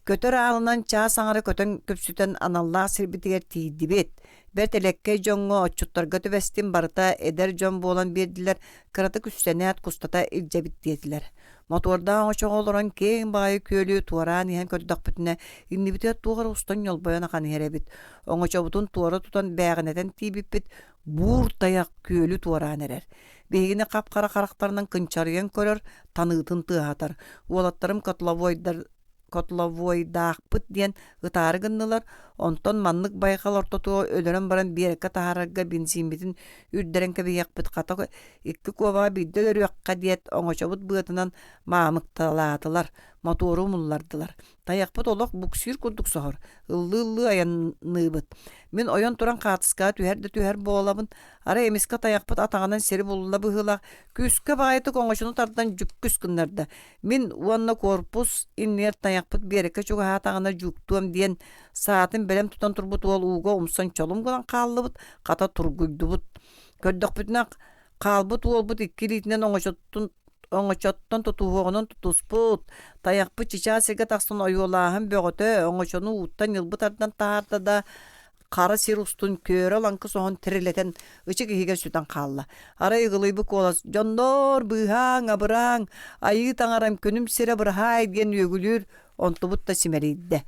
Көтөр аалынан чаас аҥара көтөн күпсүтэн аналлаах сирбитигэр тиийдибит. Бэрт элэккэй дьоҥҥо отчуттарга түбэстим, барыта эдэр дьон буолан биэрдилэр, кыратык үссэнээт кустата илдьэбит диэтилэр. Мотуордаах оҥочоҕо олорон киэҥ баҕайы күөлү туораан иһэн көрдөхпүтүнэ, иннибитигэр туох эрэ устан ньолбойон ахан иһэр эбит. Оҥочобутун туора тутан бээҕинэтэн тиийбиппит, буур тайах күөлү туораан эрэр. Биһигини хап-хара харахтарынан кынчарыйан көрөр, таныытын тыаһатар. Уолаттарым котловойдар котловойдаахпыт диэн ытаары гыннылар, онтон маннык байҕал ортотугар өлөрөн баран биэрэккэ таһаарарга бензиммитин үрдэрэн кэбиһиэхпит хата икки куобаҕа биирдэ өлөрүөххэ диэт оҥочобут быатынан маамыкталаатылар, мотуору умуллардылар. Тайахпыт олох буксир курдук соһор, ыллыы-ыллыы айанныыбыт. Мин ойон туран хаартыскаҕа түһэр да түһэр буолабын, арай эмискэ тайахпыт атаҕынан сири булла быһыылаах, күүскэ баҕайытык оҥочону тардан дьүккүс гыннарда. Мин уонна корпус иннигэр тайахпыт биэрэккэ чугаһаатаҕына дьууктуом диэн саатын бэлэм тутан турбут уол ууга умсан чолум гынан хааллыбыт, хата тургуйдубут. Көрдөхпүтүнэ хаалбыт уолбут икки илиитинэн оҥочотун оҥочоттон тутуһуоҕунан тутуспут, тайахпыт чычаас сиргэ тахсан ойуолааһын бөҕөтө, оҥочону ууттан ньылбы тардан таһаарда да, хара сир устун көөрө-лаҥкы соһон тирилэтэн ычык иһигэр сүтэн хаалла. Арай ыгылыйбыт куолас «Дьонноор, быыһааҥ, абырааҥ, айыы таҥарам, күнүм сирэ быраһаай» диэн үөгүлүүр, онтубут да симэлийдэ.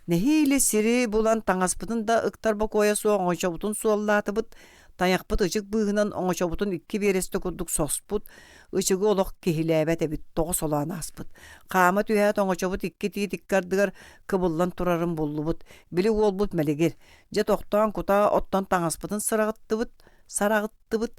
Нэһиилэ сири булан таҥаспытын да ыктар бокуойа суох оҥочобутун суоллаатыбыт, Тайахпыт ычык быыһынан оҥочобутун икки биэрэстэ курдук соспут, ычыгы олох киһилээбэт эбит, тоҕо солоон ааспыт. Хаама түһээт оҥочобут икки тиит икки ардыгар кыбыллан турарын буллубут. Били уолбут мэлигир. Дьэ тохтоон кутаа оттон таҥаспытын сыраҕыттыбыт, сараҕыттыбыт.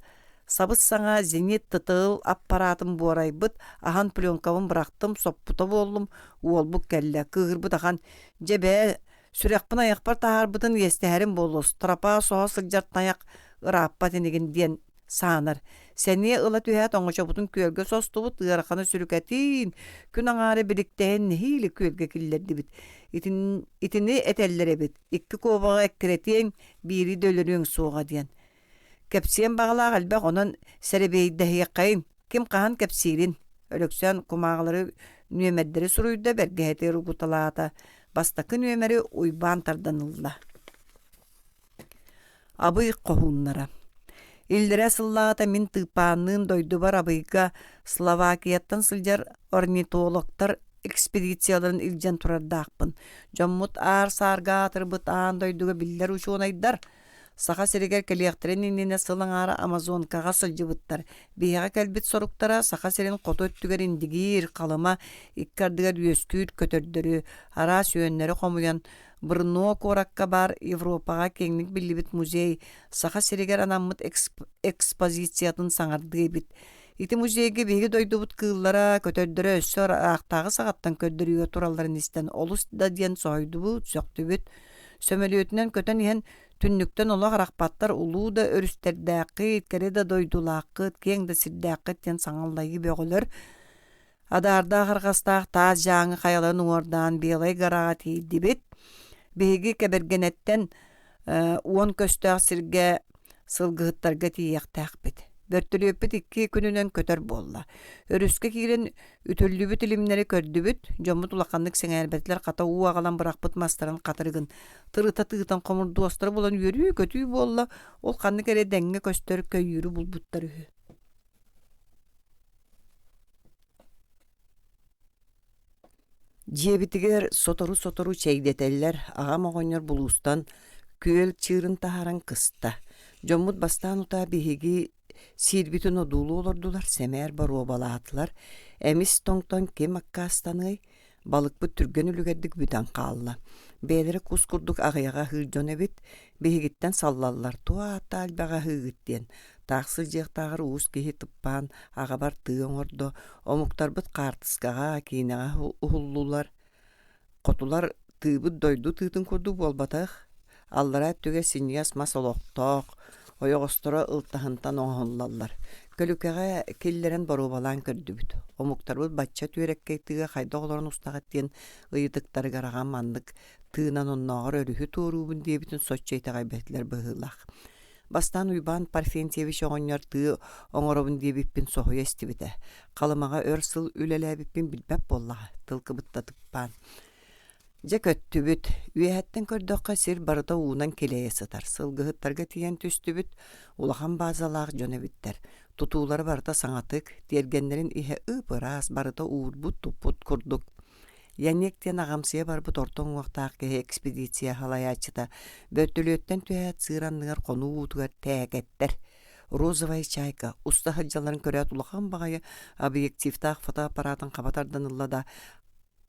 Сабыс-саҥа зенит ТТЛ аппараатын буорайбыт, аһан пленкабын бырахтым, соппута буоллум, уолбут кэллэ, кыыһырбыт ахан. Дьэ бээ, Сүрэхпин айахпар таһаарбытын иэстэһэрим буолуо, стропа соһо сылдьар тайах ырааппат инигин диэн саанар. Сэниэ ыла түһээт оҥочобутун күөлгэ состубут, ыараханы сүрүкэтиин, күн аҥаара биликтэһэн нэһиилэ күөлгэ киллэрдибит. Итин, итини этэллэр эбит, икки куобаҕы эккирэтиэҥ, биири да өлөрүөҥ суоҕа диэн. Кэпсиэн баҕалаах элбэх, онон сэрэбиэйдэһиэххэйин, ким хаһан кэпсиирин. Өлөксөөн кумааҕылары нүөмэрдэри суруйда, бэргэһэтигэр угуталаата. Бастакы нүөмэри Уйбаан тардан ылла. Абый хоһууннара Иллэрээ сыллааҕыта мин Тыыппаанныын дойдубар Абыйга Словакияттан сылдьар орнитологтар экспедицияларын илдьэн турардаахпын. Дьоммут аар-саарга аатырбыт аан дойдуга биллэр учуонайдар Саха сиригэр кэлиэхтэрин иннинэ сыл аҥаара Амазонкаҕа сылдьыбыттар. Биһиэхэ кэлбит соруктара Саха сирин хоту өттүгэр Индигиир, Халыма икки ардыгар үөскүүр көтөрдөрү, араас үөннэри хомуйан, Брно куоракка баар Европаҕа киэҥник биллибит музей Саха сиригэр анаммыт экспозициятын саҥардыы эбит. Ити музейга биһиги дойдубут кыыллара, көтөрдөрө өссө ыраахтааҕы саҕаттан көрдөрүүгэ туралларын истэн олус да диэн соһуйдубут, сөхтүбүт. Сөмөлүөтүнэн көтөн иһэн. Түннүктэн олох арахпаттар улуу да өрүстэрдээххит, кэрэ да дойдулааххыт, киэҥ да сирдээххит диэн саҥаллайыы бөҕөлөр. Адаардаах арҕастаах таас дьааҥы хайаларын уҥуордаан Белай гораҕа тиийдибит. Биһиги Кэбэргэнэттэн 10 көстөөх сиргэ сылгыһыттарга тиийиэхтээхпит. Бөртөлүөппүт икки күнүнэн көтөр буолла. Өрүскэ киирэн үтүллүбүт илимнэри көрдүбүт, дьоммут улаханнык сэҥээрбэтилэр, хата уу аҕалан бырахпыт мастарын хатырыгын тырыта тыытан хомурдуостара булан үөрүү-көтүү буолла, ол ханнык эрэ дэҥҥэ көстөр көйүүрү булбуттар үһү. Дьиэбитигэр сотору-сотору чэйдэтэллэр, аҕам оҕонньор булуустан күөл чыырын таһааран кыста. Дьоммут бастаан утаа биһиги сиирбитин одуулуу олордулар, сэмээр боруобалаатылар. Эмис тоҥтон ким аккаастаныай? Балыкпыт түргэн үлүгэрдик бүтэн хаалла. Бэйэлэрэ кус курдук аҕыйаҕа аһыыр дьон эбит, биһигиттэн саллаллар, туох ааттаах элбэҕи аһыыгыт диэн. Таах сылдьыахтааҕар уус киһи тыппаан аҕабар тыы оҥордо, омуктарбыт хаартыскаҕа, киинэҕэ уһуллулар. Хотулар тыыбыт дойду тыытын курдук буолбатах, аллараа өттүгэр синньигэс мас олохтоох, ойоҕосторо ылтаһынтан оҥоһуллаллар. Көлүкэҕэ киллэрэн боруобалаан көрдүбүт. Омуктарбыт бачча түөрэккэй тыыга хайдах олорон устаҕыт диэн ыйытыктарыгар аҕам маннык тыынан оннооҕор өрүһү туоруубун диэбитин соччо итэҕэйбэтилэр быһыылаах. Бастаан Уйбаан Парфентьевич оҕонньор тыы оҥоробун диэбиппин соһуйа истибитэ. Халымаҕа өр сыл үлэлээбиппин билбэт буоллаҕа, тыл кыбытта тыппаан. Дьэ көттүбүт. Үөһэттэн көрдөххө сир барыта уунан килэйэ сытар. Сылгыһыттарга тиийэн түстүбүт. Улахан баазалаах дьон эбиттэр. Тутуулара барыта саҥатык, тиэргэннэрин иһэ ып-ыраас, барыта уурбут-туппут курдук. Янек диэн аҕамсыйа барбыт орто уҥуохтаах киһи экспедиция салайааччыта бөртөлүөттэн түһээт сыыр анныгар хонуу уутугар тээкэттэр розовая чайка уста сылдьалларын көрөөт улахан баҕайы объективтаах фотоаппаратын хаба тардан ылла да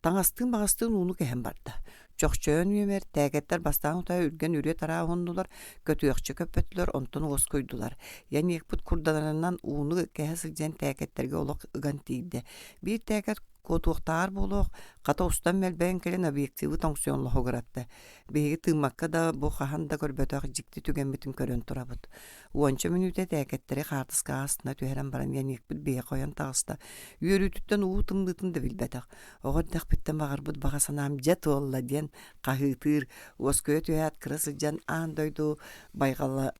таҥастыын баҕастыын ууну кэһэн барда. Чохчойон үөмэр, тээкэттэр бастаан утаа үргэн үрүө-тараа уһуннулар, көтүөхчэ көппөтүлэр, онтон уоскуйдулар. Янекпыт курданарынан ууну кэһэ сылдьан тээкэттэргэ олох ыган тиийдэ. Биир тээкэт Куотуохтааҕар буолуох, хата устан мэлбэйэн кэлэн объективы тоҥсуйан лоһугуратта. Биһиги тыыммакка да бу хаһан да көрбөтөх дьикти түгэммитин көрөн турабыт. Уонча мүнүүтэ тээкэттэри хаартыскаҕа астына түһэрэн баран Яникпыт биһиэхэ ойон таҕыста. Үөрүүтүттэн уу тымныытын да билбэтэх. Оҕо эрдэхпиттэн баҕарбыт баҕа санаам дьэ туолла диэн хаһыытыыр, уоскуйа түһээт кыра сылдьан аан дойду байҕала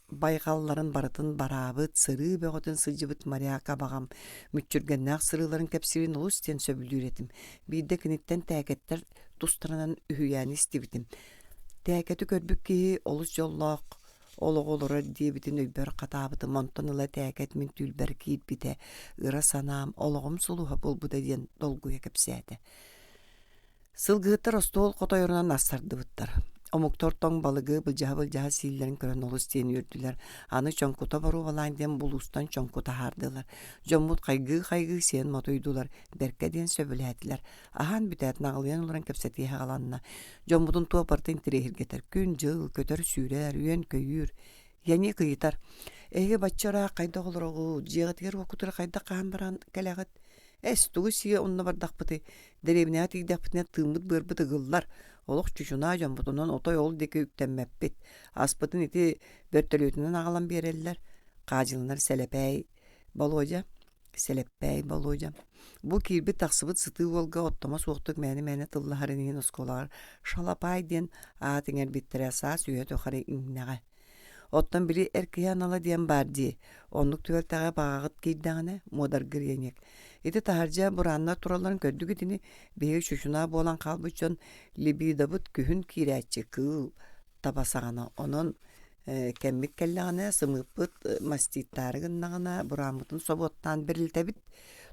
байҕалларын барытын бараабыт, сырыы бөҕөтүн сылдьыбыт моряк абаҕам мүччүргэннээх сырыыларын кэпсиирин олус диэн сөбүлүүр этим. Биирдэ киниттэн тээкэттэр тустарынан үһүйээни истибитим. Тээкэти көрбүт киһи олус дьоллоох олоҕу олорор диэбитин өйбөр хатаабытым. Онтон ыла тээкэт мин түүлбэр киирбитэ, ыра санаам, олоҕум сулуһа буолбута диэн долгуйа кэпсээтэ. Сылгыһыттар остуол хотойорунан ассардыбыттар. Омуктар тоҥ балыгы былдьаһа-былдьаһа сииллэрин көрөн олус диэн үөрдүлэр. Аны чоҥкута боруобалаан диэн булуустан чоҥку таһаардылар. Дьоммут хайгыы-хайгыы сиэн мотуйдулар, бэркэ диэн сөбүлээтилэр. Аһаан бүтээт наҕылыйан олорон кэпсэтии саҕаланна. Дьоммутун туох барыта интэриэһиргэтэр. Күн-дьыл, көтөр-сүүрэр, үөн-көйүүр. Яник ыйытар: «Эһиги бачча ыраах хайдах олороҕут, дьиэҕитигэр-уоккутугар хайдах хаһан баран кэлэҕит?» Эс, тугу сиэ онно бардахпытый, дэриэбинэҕэ тиийдэхпитинэ тыыммыт-быарбыт ыгыллар, олох чучунаа дьоммутунан отой ол диэки үктэммэппит, аспытын ити бөртөлүөтүнэн аҕалан биэрэллэр, хаадьыланар Сэлэпээй Болуодьа, Сэлэппээй Болуодьа. Бу киирбит-тахсыбыт сытыы уолга оттомо суохтук мээнэ-мээнэ тыллаһарын иһин оскуолаҕар Шалапаай диэн аат иҥэрбиттэрэ саас үйэ тухары иҥнэҕэ. Оттон били эр киһи анала диэн баар дии, оннук түбэлтэҕэ баҕаҕыт киирдэҕинэ, муодаргыр иэниэк. Ити таһырдьа бурааннар туралларын көрдүгүт ини, биһиги чучунаа буолан хаалбыт дьон либидобыт күһүн киирээччи кыыл таба саҕана. Онон кэммит кэллэҕинэ сымыыппыт маститтаары гыннаҕына бурааммытын собуоттаан бэрилтэбит,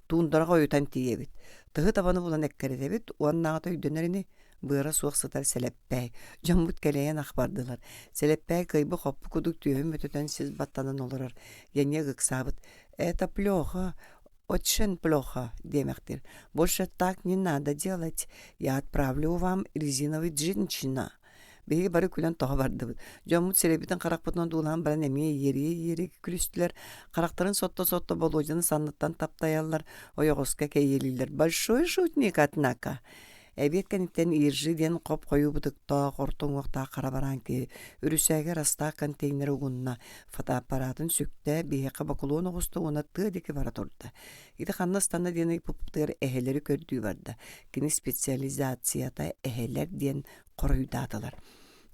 туундараҕа ойутан тиийэбит. Тыһы табаны булан эккирэтэбит уоннааҕыта өйдөнөр ини Быара суох сытар Сэлэппээй. Дьоммут кэлэйэн ах бардылар. Сэлэппээй кыайбы-хоппу курдук түөһүн мөтөтөн сис баттанан олорор. Яньяк ыксаабыт: «Это плохо, очень плохо», диэмэхтиир. «Больше так не надо делать. Я отправлю вам резиновый джинчина». Биһиги бары күлэн тоҕо бардыбыт. Дьоммут сирэйбитин харахпытынан дуулаан баран эмиэ иэрийэ-иэрийэ күлүстүлэр. Харахтарын сотто-сотто Болуодьаны санныттан таптайаллар, ойоҕоско кэйиэлииллэр. «Большой шутник, однако». Эбиэт кэнниттэн Иржи диэн хоп-хойуу бытыктаах, орто уҥуохтаах хара бараан киһи үрүсээгэр астаах контейнеры угунна, фотоаппаратын сүктэ, биһиэхэ бокулуон оҕуста уонна тыа диэки бара турда. Ити ханна ыстанна диэн ыйыппыппытыгар эһэлэри көрдүү барда. Кини специализацията эһэлэр диэн хоруйдаатылар.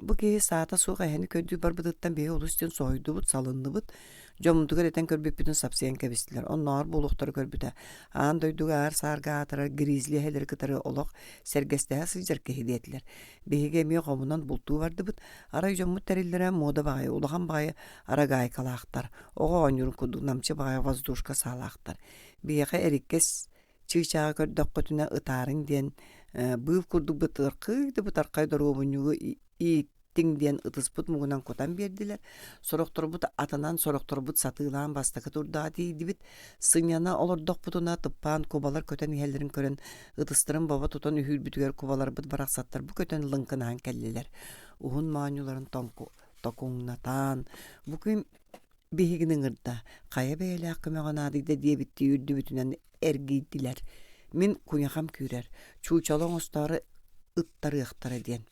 Бу киһи саата суох эһэни көрдүү барбытыттан биһи олус диэн соһуйдубут, салынныбыт. Дьоммутугар этэн көрбүппүтүн сапсыйан кэбистилэр. Оннооҕор буолуохтары көрбүтэ. Аан дойдуга аар-саарга аатырар гризли эһэлэри кытары олох сэргэстэһэ сылдьар киһи диэтилэр. Биһиги эмиэ хомунан бултуу бардыбыт. Арай дьоммут тэриллэрэ муода баҕайы, улахан баҕайы арагаайкалаахтар. Оҕо оонньуурун курдук намчы баҕайы воздушка саалаахтар. Биһиэхэ эриккэс чыычааҕы көрдөххүтүнэ ытаарыҥ диэн быыл курдук бытархай да бытархай доруобунньугу ииттиҥ диэн ытыспыт муҥунан кутан биэрдилэр. Сорохторбут атынан, сорохторбут сатыылаан бастакы турдаҕа тиийдибит. Сынньана олордохпутуна тыппаан кубалар көтөн иһэллэрин көрөн ытыстарын бобо тутан үһүүрбүтүгэр кубаларбыт барахсаттар бу көтөн лыҥкынаһан кэллилэр. Уһун моонньуларын токуҥнатан, бу күн Биһигини ыҥырда, хайа бэйэлээх көмөҕө наадыйда диэбиттии үрдүбүтүнэн эргийдилэр. Мин куйахам күүрэр, чуучала оҥостоору ыттарыахтара диэн.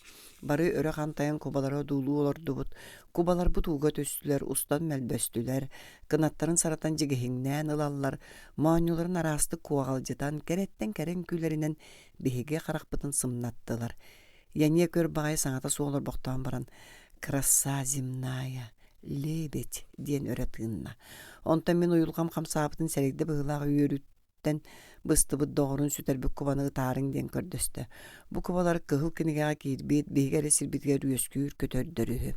Бары өрө хантайан кубалары одуулуу олордубут. Кубаларбыт ууга түстүлэр, устан мөлбөстүлэр, кынаттарын саратан дьигиһиҥнээн ылаллар, моонньуларын араастык куоҕалдьытан, кэрэттэн кэрэ үҥкүүлэринэн биһиги харахпытын сымнаттылар. Яния көр баҕайы саҥата суох олорбохтоон баран «Краса земная, лебедь» диэн өрө тыынна. Онтон мин уйулҕам хамсаабытын сэрэйдэ быһыылаах үөрүүттэн быстыбыт доҕорун сүтэрбит кубаны ытаарыҥ диэн көрдөстө. Бу кубалар кыһыл кинигэҕэ киирбит, биһиги эрэ сирбитигэр үөскүүр көтөрдөр үһү.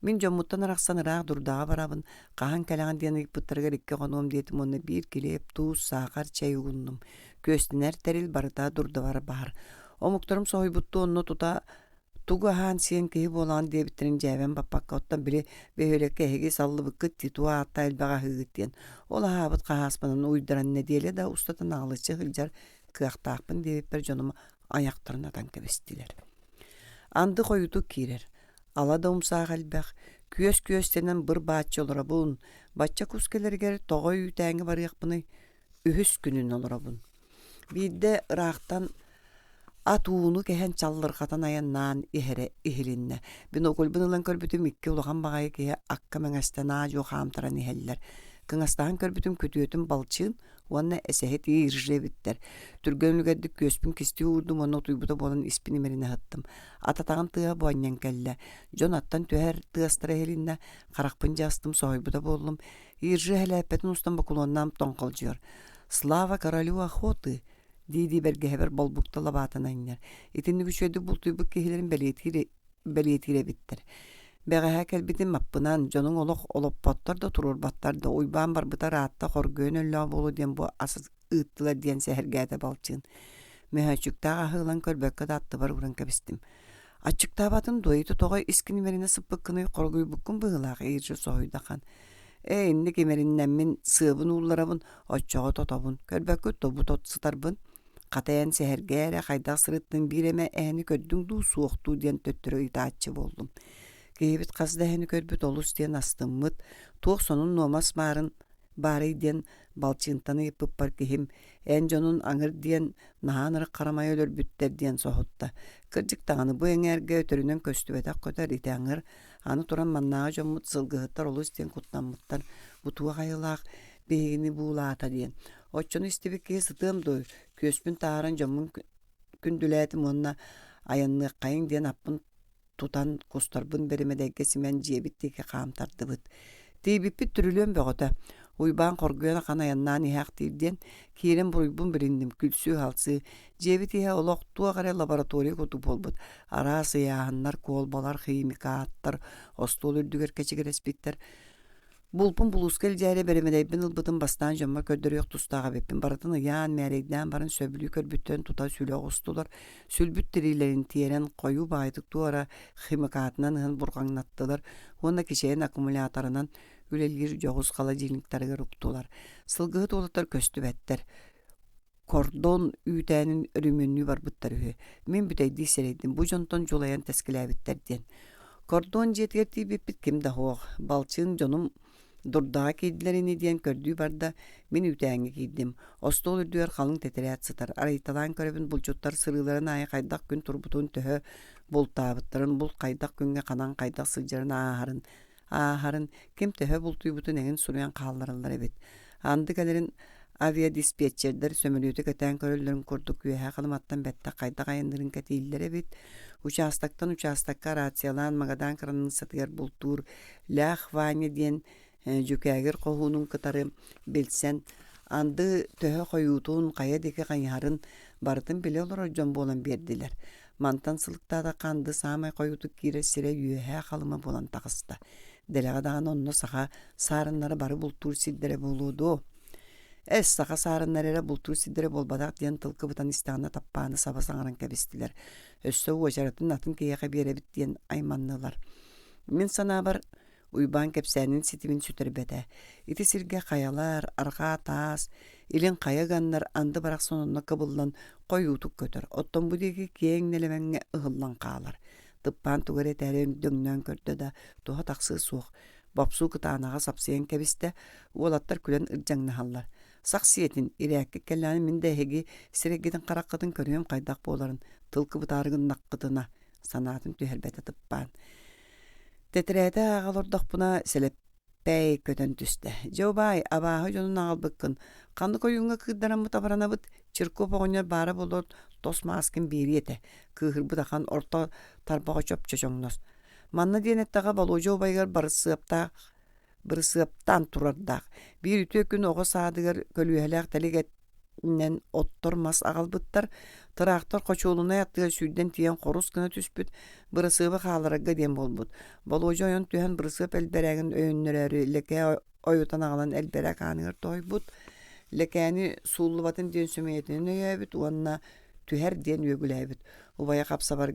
Мин дьоммуттан арахсан ыраах дурдаҕа барабын, хаһан кэлэҕин диэн ыйыппыттарыгар икки хонуом диэтим уонна биир килиэп, туус, саахар, чэй угуннум. Күөстэнэр тэрил барыта дурдабар баар. Омуктарым соһуйбуттуу онно тута Тугу аһаан-сиэн киһи буолаҕын диэбиттэрин дьээбэм баппакка, оттон били бөһүөлэккэ эһиги саллыбыккыт дии, туох ааттаах элбэҕи аһыыгыт диэн. Ол аһаабыт хаһааспынан уйдаран нэдиэлэ да устата наҕылыччы сылдьар кыахтаахпын диэбиппэр дьонум айахтарын атан кэбистилэр. Анды хойутук киирэр. Ала да умсаах элбэх, күөс күөстэнэн быр бааччы олоробун, бачча кус кэлэригэр тоҕо үүтээҥҥэ барыахпыный, үһүс күнүн олоробун. Биирдэ ыраахтан ат ууну кэһэн чаллырҕатан айаннаан иһэрэ иһилиннэ. Бинокльбун ылан көрбүтүм икки улахан баҕайы киһи акка мэҥэстэн аа-дьуо хаамтаран иһэллэр. Кыҥастаһан көрбүтүм күтүөтүм балчыын уонна эсэһит Иржи эбиттэр. Түргэн үлүгэрдик күөспүн кистии уурдум уонна утуйбута буолан испин имэринэ аһыттым. Ат атаҕын тыаһа буонньан кэллэ. Дьон аттан түһэр тыастара иһилиннэ. Харахпын дьаастым, соһуйбута буоллум. Иржи эһэлээппэтин устан бокулуоннаам тоҥхолдьуйар. «Слава королю охоты!» дии-дии бэргэһэбэр болбукта лабаатын анньар. Итинник үчүгэйдик бултуйбут киһилэрин бэлиэтиир, бэлиэтиир эбиттэр. Бэҕэһээ кэлбитим аппынан, дьонуҥ олох олоппоттор да туруорбаттар да, Уйбаан барбыта ыраатта, хоргуйан өллөөх буолуо диэн бу ас ыыттылар диэн сэһэргээтэ Балчыын. Мөһөөччүктээх аһы ылан көрбөккө да аттыбар ууран кэбистим. Аччыктаабатын дуо, ити тоҕо искин имэринэ сыппыккыный, хоргуйбуккун быһыылаах, Иржи соһуйда ахан. Ээ, инник имэриннэммин, сыабын уулларабын, оччоҕо тотобун. Көрбөккүт дуо, бу тот сытарбын? Хата эн сэһэргээ эрэ хайдах сырыттыҥ биир эмэ эһэни көрдүҥ дуу, суох дуу диэн төттөрү ыйытааччы буоллум. Киһибит хас да эһэни көрбүт олус диэн астыммыт, туох сонун-нуомас баарын баарый диэн Балчыынтан ыйыппыппар киһим эн дьонун аҥыр диэн наһаа ынырык харамайы өлөрбүттэр диэн соһутта. Кырдьык даҕаны бу эҥээргэ өтөрүнэн көстүбэтэх көтөр ити аҥыр. Аны туран маннааҕы дьоммут сылгыһыттар олус диэн куттаммыттар. Бу туох айылаах биһигини буулаата диэн. Оччону истибит киһи сытыам дуо, күөспүн таһааран дьоммун күндүлээтим уонна айанныаххайыҥ диэн аппын тутан кустарбын бэрэмэдэйгэ симэн дьиэбит диэки хаамтардыбыт. Тиийбиппит түрүлүөн бөҕөтө. Уйбаан хоргуйан ахан айаннаан иһээхтиир диэн, киирэн буруйбун билинним, күлсүү-халсыы. Дьиэбит иһэ олох туох эрэ лаборатория курдук буолбут. Араас ыйааһыннар, куолбалар, химикаттар остуол үрдүгэр кэчигирэспиттэр. Булпун булууска илдьээри бэрэмэдэйбин ылбытым бастаан дьоммор көрдөрүөх тустаах эбиппин. Барытын ыйаан, мээрэйдээн баран сөбүлүү көрбүттэрин тута сүлэ оҕустулар. Сүлбүт тириилэрин тиэрэн, хойуу баҕайытык туора химикатынан ыһан бурҕаҥнаттылар уонна кичэйэн аккумуляторынан үлэлиир дьоҕус холодильниктарыгар уктулар. Сылгыһыт уолаттар көстүбэттэр. Кордон үүтээнин өрөмүөннүү барбыттар үһү. Мин бүтэйдии сэрэйдим, бу дьонтон дьулайан тэскилээбиттэр диэн. Кордон дьиэтигэр тиийбиппит ким да суох. Балчыын дьонум Дурдаҕа киирдилэр ини диэн көрдүү барда, мин үүтээҥҥэ киирдим. Остуол үрдүгэр халыҥ тэтэрээт сытар. Арыйталаан көрөбүн булчуттар сырыыларын аайы хайдах күн турбутун, төһө бултаабыттарын, булт хайдах күҥҥэ ханан хайдах сылдьарын ааһарын, ааһарын, ким төһө бултуйбутун эҥин суруйан хааллараллар эбит. Анды кэлэрин авиадиспетчердэр сөмөлүөтү кэтээн көрөллөрүн курдук үөһээ Халыматтан бэттэх хайдах айанныырын кэтииллэр эбит. Учаастактан учаастакка рациялаан Магадан кыраныыссатыгар бултуур Лях Ваня диэн дьүкээгир хоһуунун кытары билсэн, анды төһө хойуутун, хайа диэки хайыһарын барытын билэ олорор дьон буолан биэрдилэр. Мантан сылыктаатахха анды саамай хойуутук киирэр сирэ Үөһээ Халыма буолан таҕыста. Дэлэҕэ даҕаны онно саха саарыннара бары бултуур сирдэрэ буолуо дуо? Эс, саха саарыннара эрэ бултуур сирдэрэ буолбатах диэн тыл кыбытан истэҕинэ таппааны саба саҥаран кэбистилэр. Өссө уочаратын атын киһиэхэ биэрэбит диэн айманнылар. Мин санаабар, Уйбаан кэпсээнин ситимин сүтэрбэтэ. Ити сиргэ хайалар, арҕаа таас, илин хайа ыганнар анды барахсан онно кыбыллан хойуутук көтөр, оттон бу диэки киэҥ нэлэмэҥҥэ ыһыллан хаалар. Тыппаан тугу эрэ этээри дөҥнөөн көрдө да, туһа тахсыа суох. Бопсуу кытаанаҕа сапсыйан кэбистэ, уолаттар күлэн ырдьаҥнаһаллар. Сах сиэтин, ирээккэ кэллэҕинэ мин да эһиги сирэйгитин хараххытын көрүөм хайдах буоларын, тыл кыбытаары гыннаххытына, санаатын түһэрбэтэ Тыппаан. Тэтирээтэ ааҕа олордохпуна, Сэлэппээй көтөн түстэ. Дьэ, убаай, абааһы дьонун аҕалбыккын. Ханнык ойууҥҥа кыырдараммыт абыранабыт, Чирков оҕонньор баара буолуор тос мааскын биэриэ этэ. Кыыһырбыт ахан орто тарбаҕа чопчочоҥнос. Манна диэн эттэҕэ, Болуодьа убайыгар барысыаптаах бырысыаптаан турардаах. Биир үтүө күн оҕо саадыгар көлүөһэлээх тэлик этинэн оттор мас аҕалбыттар. Тыраахтар хочуолунай аттыгар сүүрдэн тиийэн хорус гына түспүт, бырысыабы хаалларарга диэн буолбут. Болуодьа ойон түһэн бырысыап элбэрээгин өйөннөрөөрү лэкээ ойутан аҕалан элбэрээк ааныгар тоһуйбут. Лэкээни сууллубатын диэн сөмүйэтинэн өйөөбүт уонна түһэр диэн үөгүлээбит. Убайа хапсабар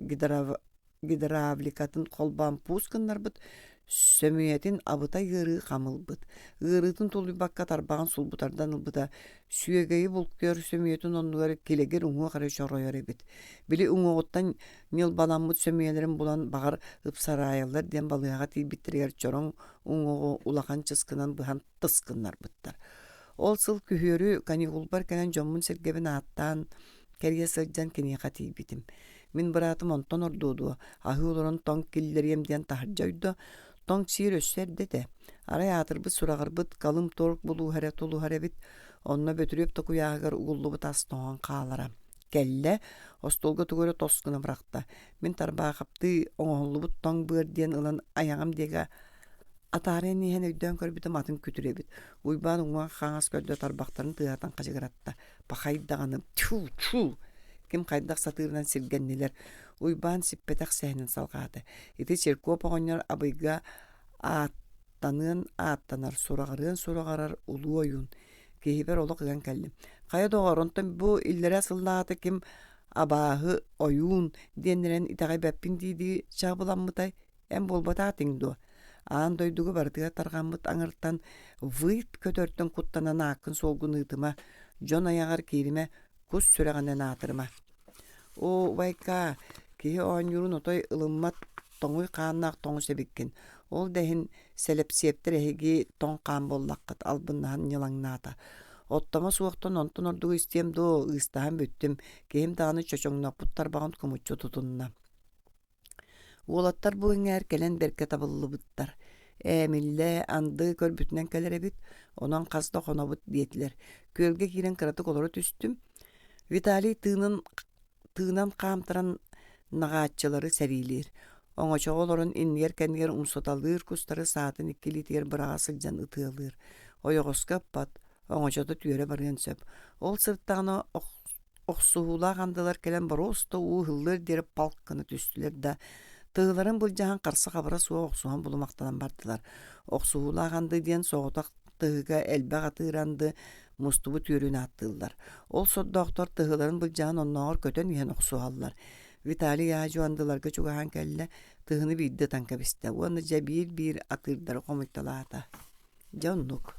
гидравликатын холбоон пуус гыннарбыт, сөмүйэтин абытай ыарыы хам ылбыт. Ыарыытын тулуйбакка тарбаҕын сулбутардан ылбыта, сүөгэйи булкуйар сөмүйэтин оннугар килэгир уҥуох эрэ чоройор эбит. Били уҥуоҕуттан ньылбаламмыт сөмүйэлэрин булан, баҕар, ыпсараайаллар диэн балыыһаҕа тиийбиттэригэр чороҥ уҥуоҕу улахан чыскынан быһан тыс гыннарбыттар. Ол сыл күһүөрү каникулбар кэлэн дьоммун-сэргэбин ааттаан кэрийэ сылдьан киниэхэ тиийбитим. Мин быраатым онтон ордуо дуо, аһыы олорон тоҥ киллэриэм диэн таһырдьа ойдо. Тоҥ сиир өссө эрдэ этэ. Арай аатырбыт сураҕырбыт Калым торг булууһа эрэ тулуһар эбит. Онно Бөтүрүөп токуйааһыгар угуллубут ас тоҥон хаалара. Кэллэ, остуолга тугу эрэ тос гына бырахта. Мин тарбаахаптыы оҥоһуллубут тоҥ быар диэн ылан айаҕым диэки атаарыан иһэн өйдөөн көрбүтүм атын күтүр эбит. Уйбаан уҥуох хаҥас көрдө тарбахтарын тыаһатан хачыгыратта. Пахай даҕаны тьфу-тьфу ким хайдах сатыырынан сиргэннилэр. Уйбаан сиппэтэх сэһэнин салҕаата. Ити Чиркоп оҕонньор Абыйга ааттаныан ааттанар, сураҕырыан сураҕырар улуу ойуун. Киһибэр олох ыган кэллим. Хайа доҕоор, онтон бу иллэрээ сыллааҕыта ким абааһы, ойуун диэннэрин итэҕэйбэппин дии-дии чаабыламмытай? Эн буолбатах этиҥ дуо? Аан дойдуга барытыгар тарҕаммыт аҥыртан выйт көтөртөн куттанан ааккын-суолгун ыытыма, дьон айаҕар кииримэ, кус сүрэҕинэн аатырыма. Оо, убайкаа, киһи оонньуурун отой ылыммат тоҥуй хааннаах тоҥус эбиккин. Ол да иһин сэлэпсиэптэр эһиги тоҥ хаан буоллаххыт, албыннаһан ньылаҥнаата. Оттомо суохтан онтон ордугу истиэм дуо, ыыстаһан бүттүм, киһим даҕаны чочоҥноппут тарбаҕын кумуччу тутунна. Уолаттар бу эҥээр кэлэн бэркэ табыллыбыттар. Ээмиллэ, анды көрбүтүнэн кэлэр эбит, онон хас да хонобут диэтилэр. Күөлгэ киирэн кыратык олоро түстүм. Виталий тыынын тыынан хаамтаран наҕааччылары сэриилиир. Оҥочоҕо олорон иннигэр-кэннигэр умсуталыыр кустары саатын икки илиитигэр быраҕа сылдьан ытыалыыр. Ойоҕоско ыппат, оҥочото түөрэ барыан сөп. Ол сырыттаҕына Охсуһуулаах андылар кэлэн боруоста уу ыһыллыар диэри палк гына түстүлэр да, тыһыларын былдьаһан харса-хабыра суох охсуһан булумахтанан бардылар. Охсуһуулаах анды диэн соҕотох тыһыга элбэх атыыр анды мустубут үөрүн ааттыыллар. Ол сордоохтор тыһыларын былдьаһан оннооҕор көтөн иһэн охсуһаллар. Виталий аа-дьуо андыларга чугаһаан кэллэ, тыһыны биирдэ ытан кэбистэ уонна дьэ биир-биир атыырдары хомуйталаата. Дьэ оннук.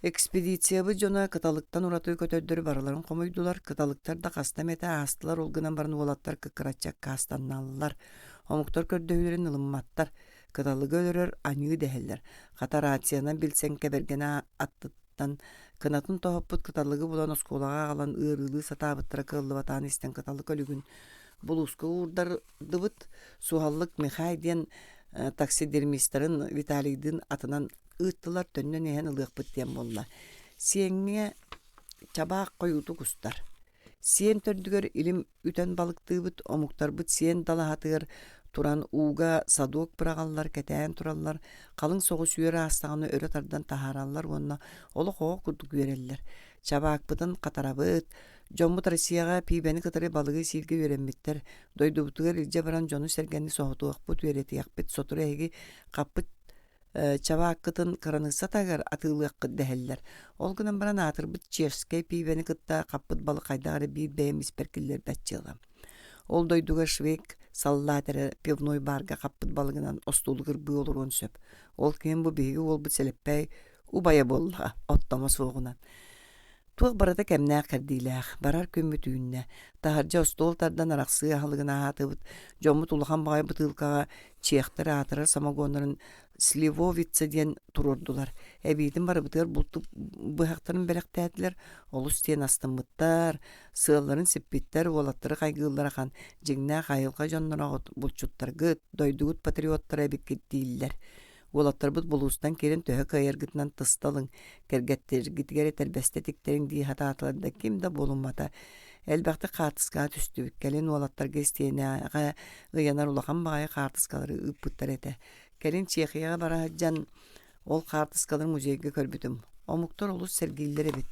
Экспедициябыт дьоно кыталыктан ураты көтөрдөрү барыларын хомуйдулар, кыталыктар да хаста эмэтэ аастылар, ол гынан баран уолаттар кыккыраччы аккаастанналлар. Омуктар көрдөһүүлэрин ылымматтар. Кыталыгы өлөрөр аньыы дэһэллэр. Хата рациянан билсэн кэбэргэнэ аттыттан кынатын тоһуппут кыталыгы булан оскуолаҕа аҕалан ыарыылыы сатаабыттара кыаллыбатаҕын истэн кыталык өлүгүн булууска уурдардыбыт. Суһаллык Михай диэн таксидермистарын Виталийдыын атынан ыыттылар, төннөн иһэн ылыахпыт диэн буолла. Сиэҥҥэ чабаах хойуутук устар. Сиэн төрдүгэр илим үтэн балыктыыбыт, омуктарбыт сиэн далаһатыгар туран ууга садуок быраҕаллар, кэтээн тураллар, халыҥ соҕус үөр аастаҕына өрө тардан таһаараллар уонна олох оҕо курдук үөрэллэр. Чабаакпытын хатарабыт, дьоммут Россияҕа пиибэни кытары балыгы сииргэ үөрэммиттэр, дойдубутугар илдьэ баран дьону-сэргэни соһутуохпут, үөрэтиэхпит, сотору эһиги хаппыт чабааккытын кыраныысса таһыгар атыылыаххыт дэһэллэр. Ол гынан баран аатырбыт чешскэй пиибэни кытта хаппыт балык хайдах эрэ биир бэйэм испэр киллэрбэт дьыалам. Ол дойдуга Швейк саллаат эрэ пивной баарга хаппыт балыгынан остуолу кырбыы олоруон сөп. Ол киһим бу биһиги уолбут Сэлэппээй убайа буоллаҕа, оттомо суоҕунан. Туох барыта кэмнээх-кэрдиилээх, барар күммүт үүннэ. Таһырдьа остуол тардан арахсыы аһылыгын аһаатыбыт. Дьоммут улахан баҕайы бытыылкаҕа чехтэр аатырар самогоннарын сливовица диэн туруордулар. Эбиитин барыбытыгар бултук быһахтарын бэлэхтээтилэр. Олус диэн астыммыттар, сыалларын сиппиттэр, уолаттары хайгыыллар ахан. Дьиҥнээх айылҕа дьонноро булчуттаргыт, дойдугут патриоттара эбиккит дииллэр. Уолаттарбыт булуустан киирэн төһө кыайаргытынан тыста ылыҥ, кэргэттэргитигэр этэрбэстэ тиктэриҥ дии сатаатылар да ким да буолуммата. Элбэхтик хаартыскаҕа түстүбүт. Кэлин уолаттарга истиэнэҕэ ыйанар улахан баҕайы хаартыскалары ыыппыттар этэ. Кэлин Чехияҕа бара сылдьан ол хаартыскалары музейга көрбүтүм. Омуктар олус сэргииллэр эбит.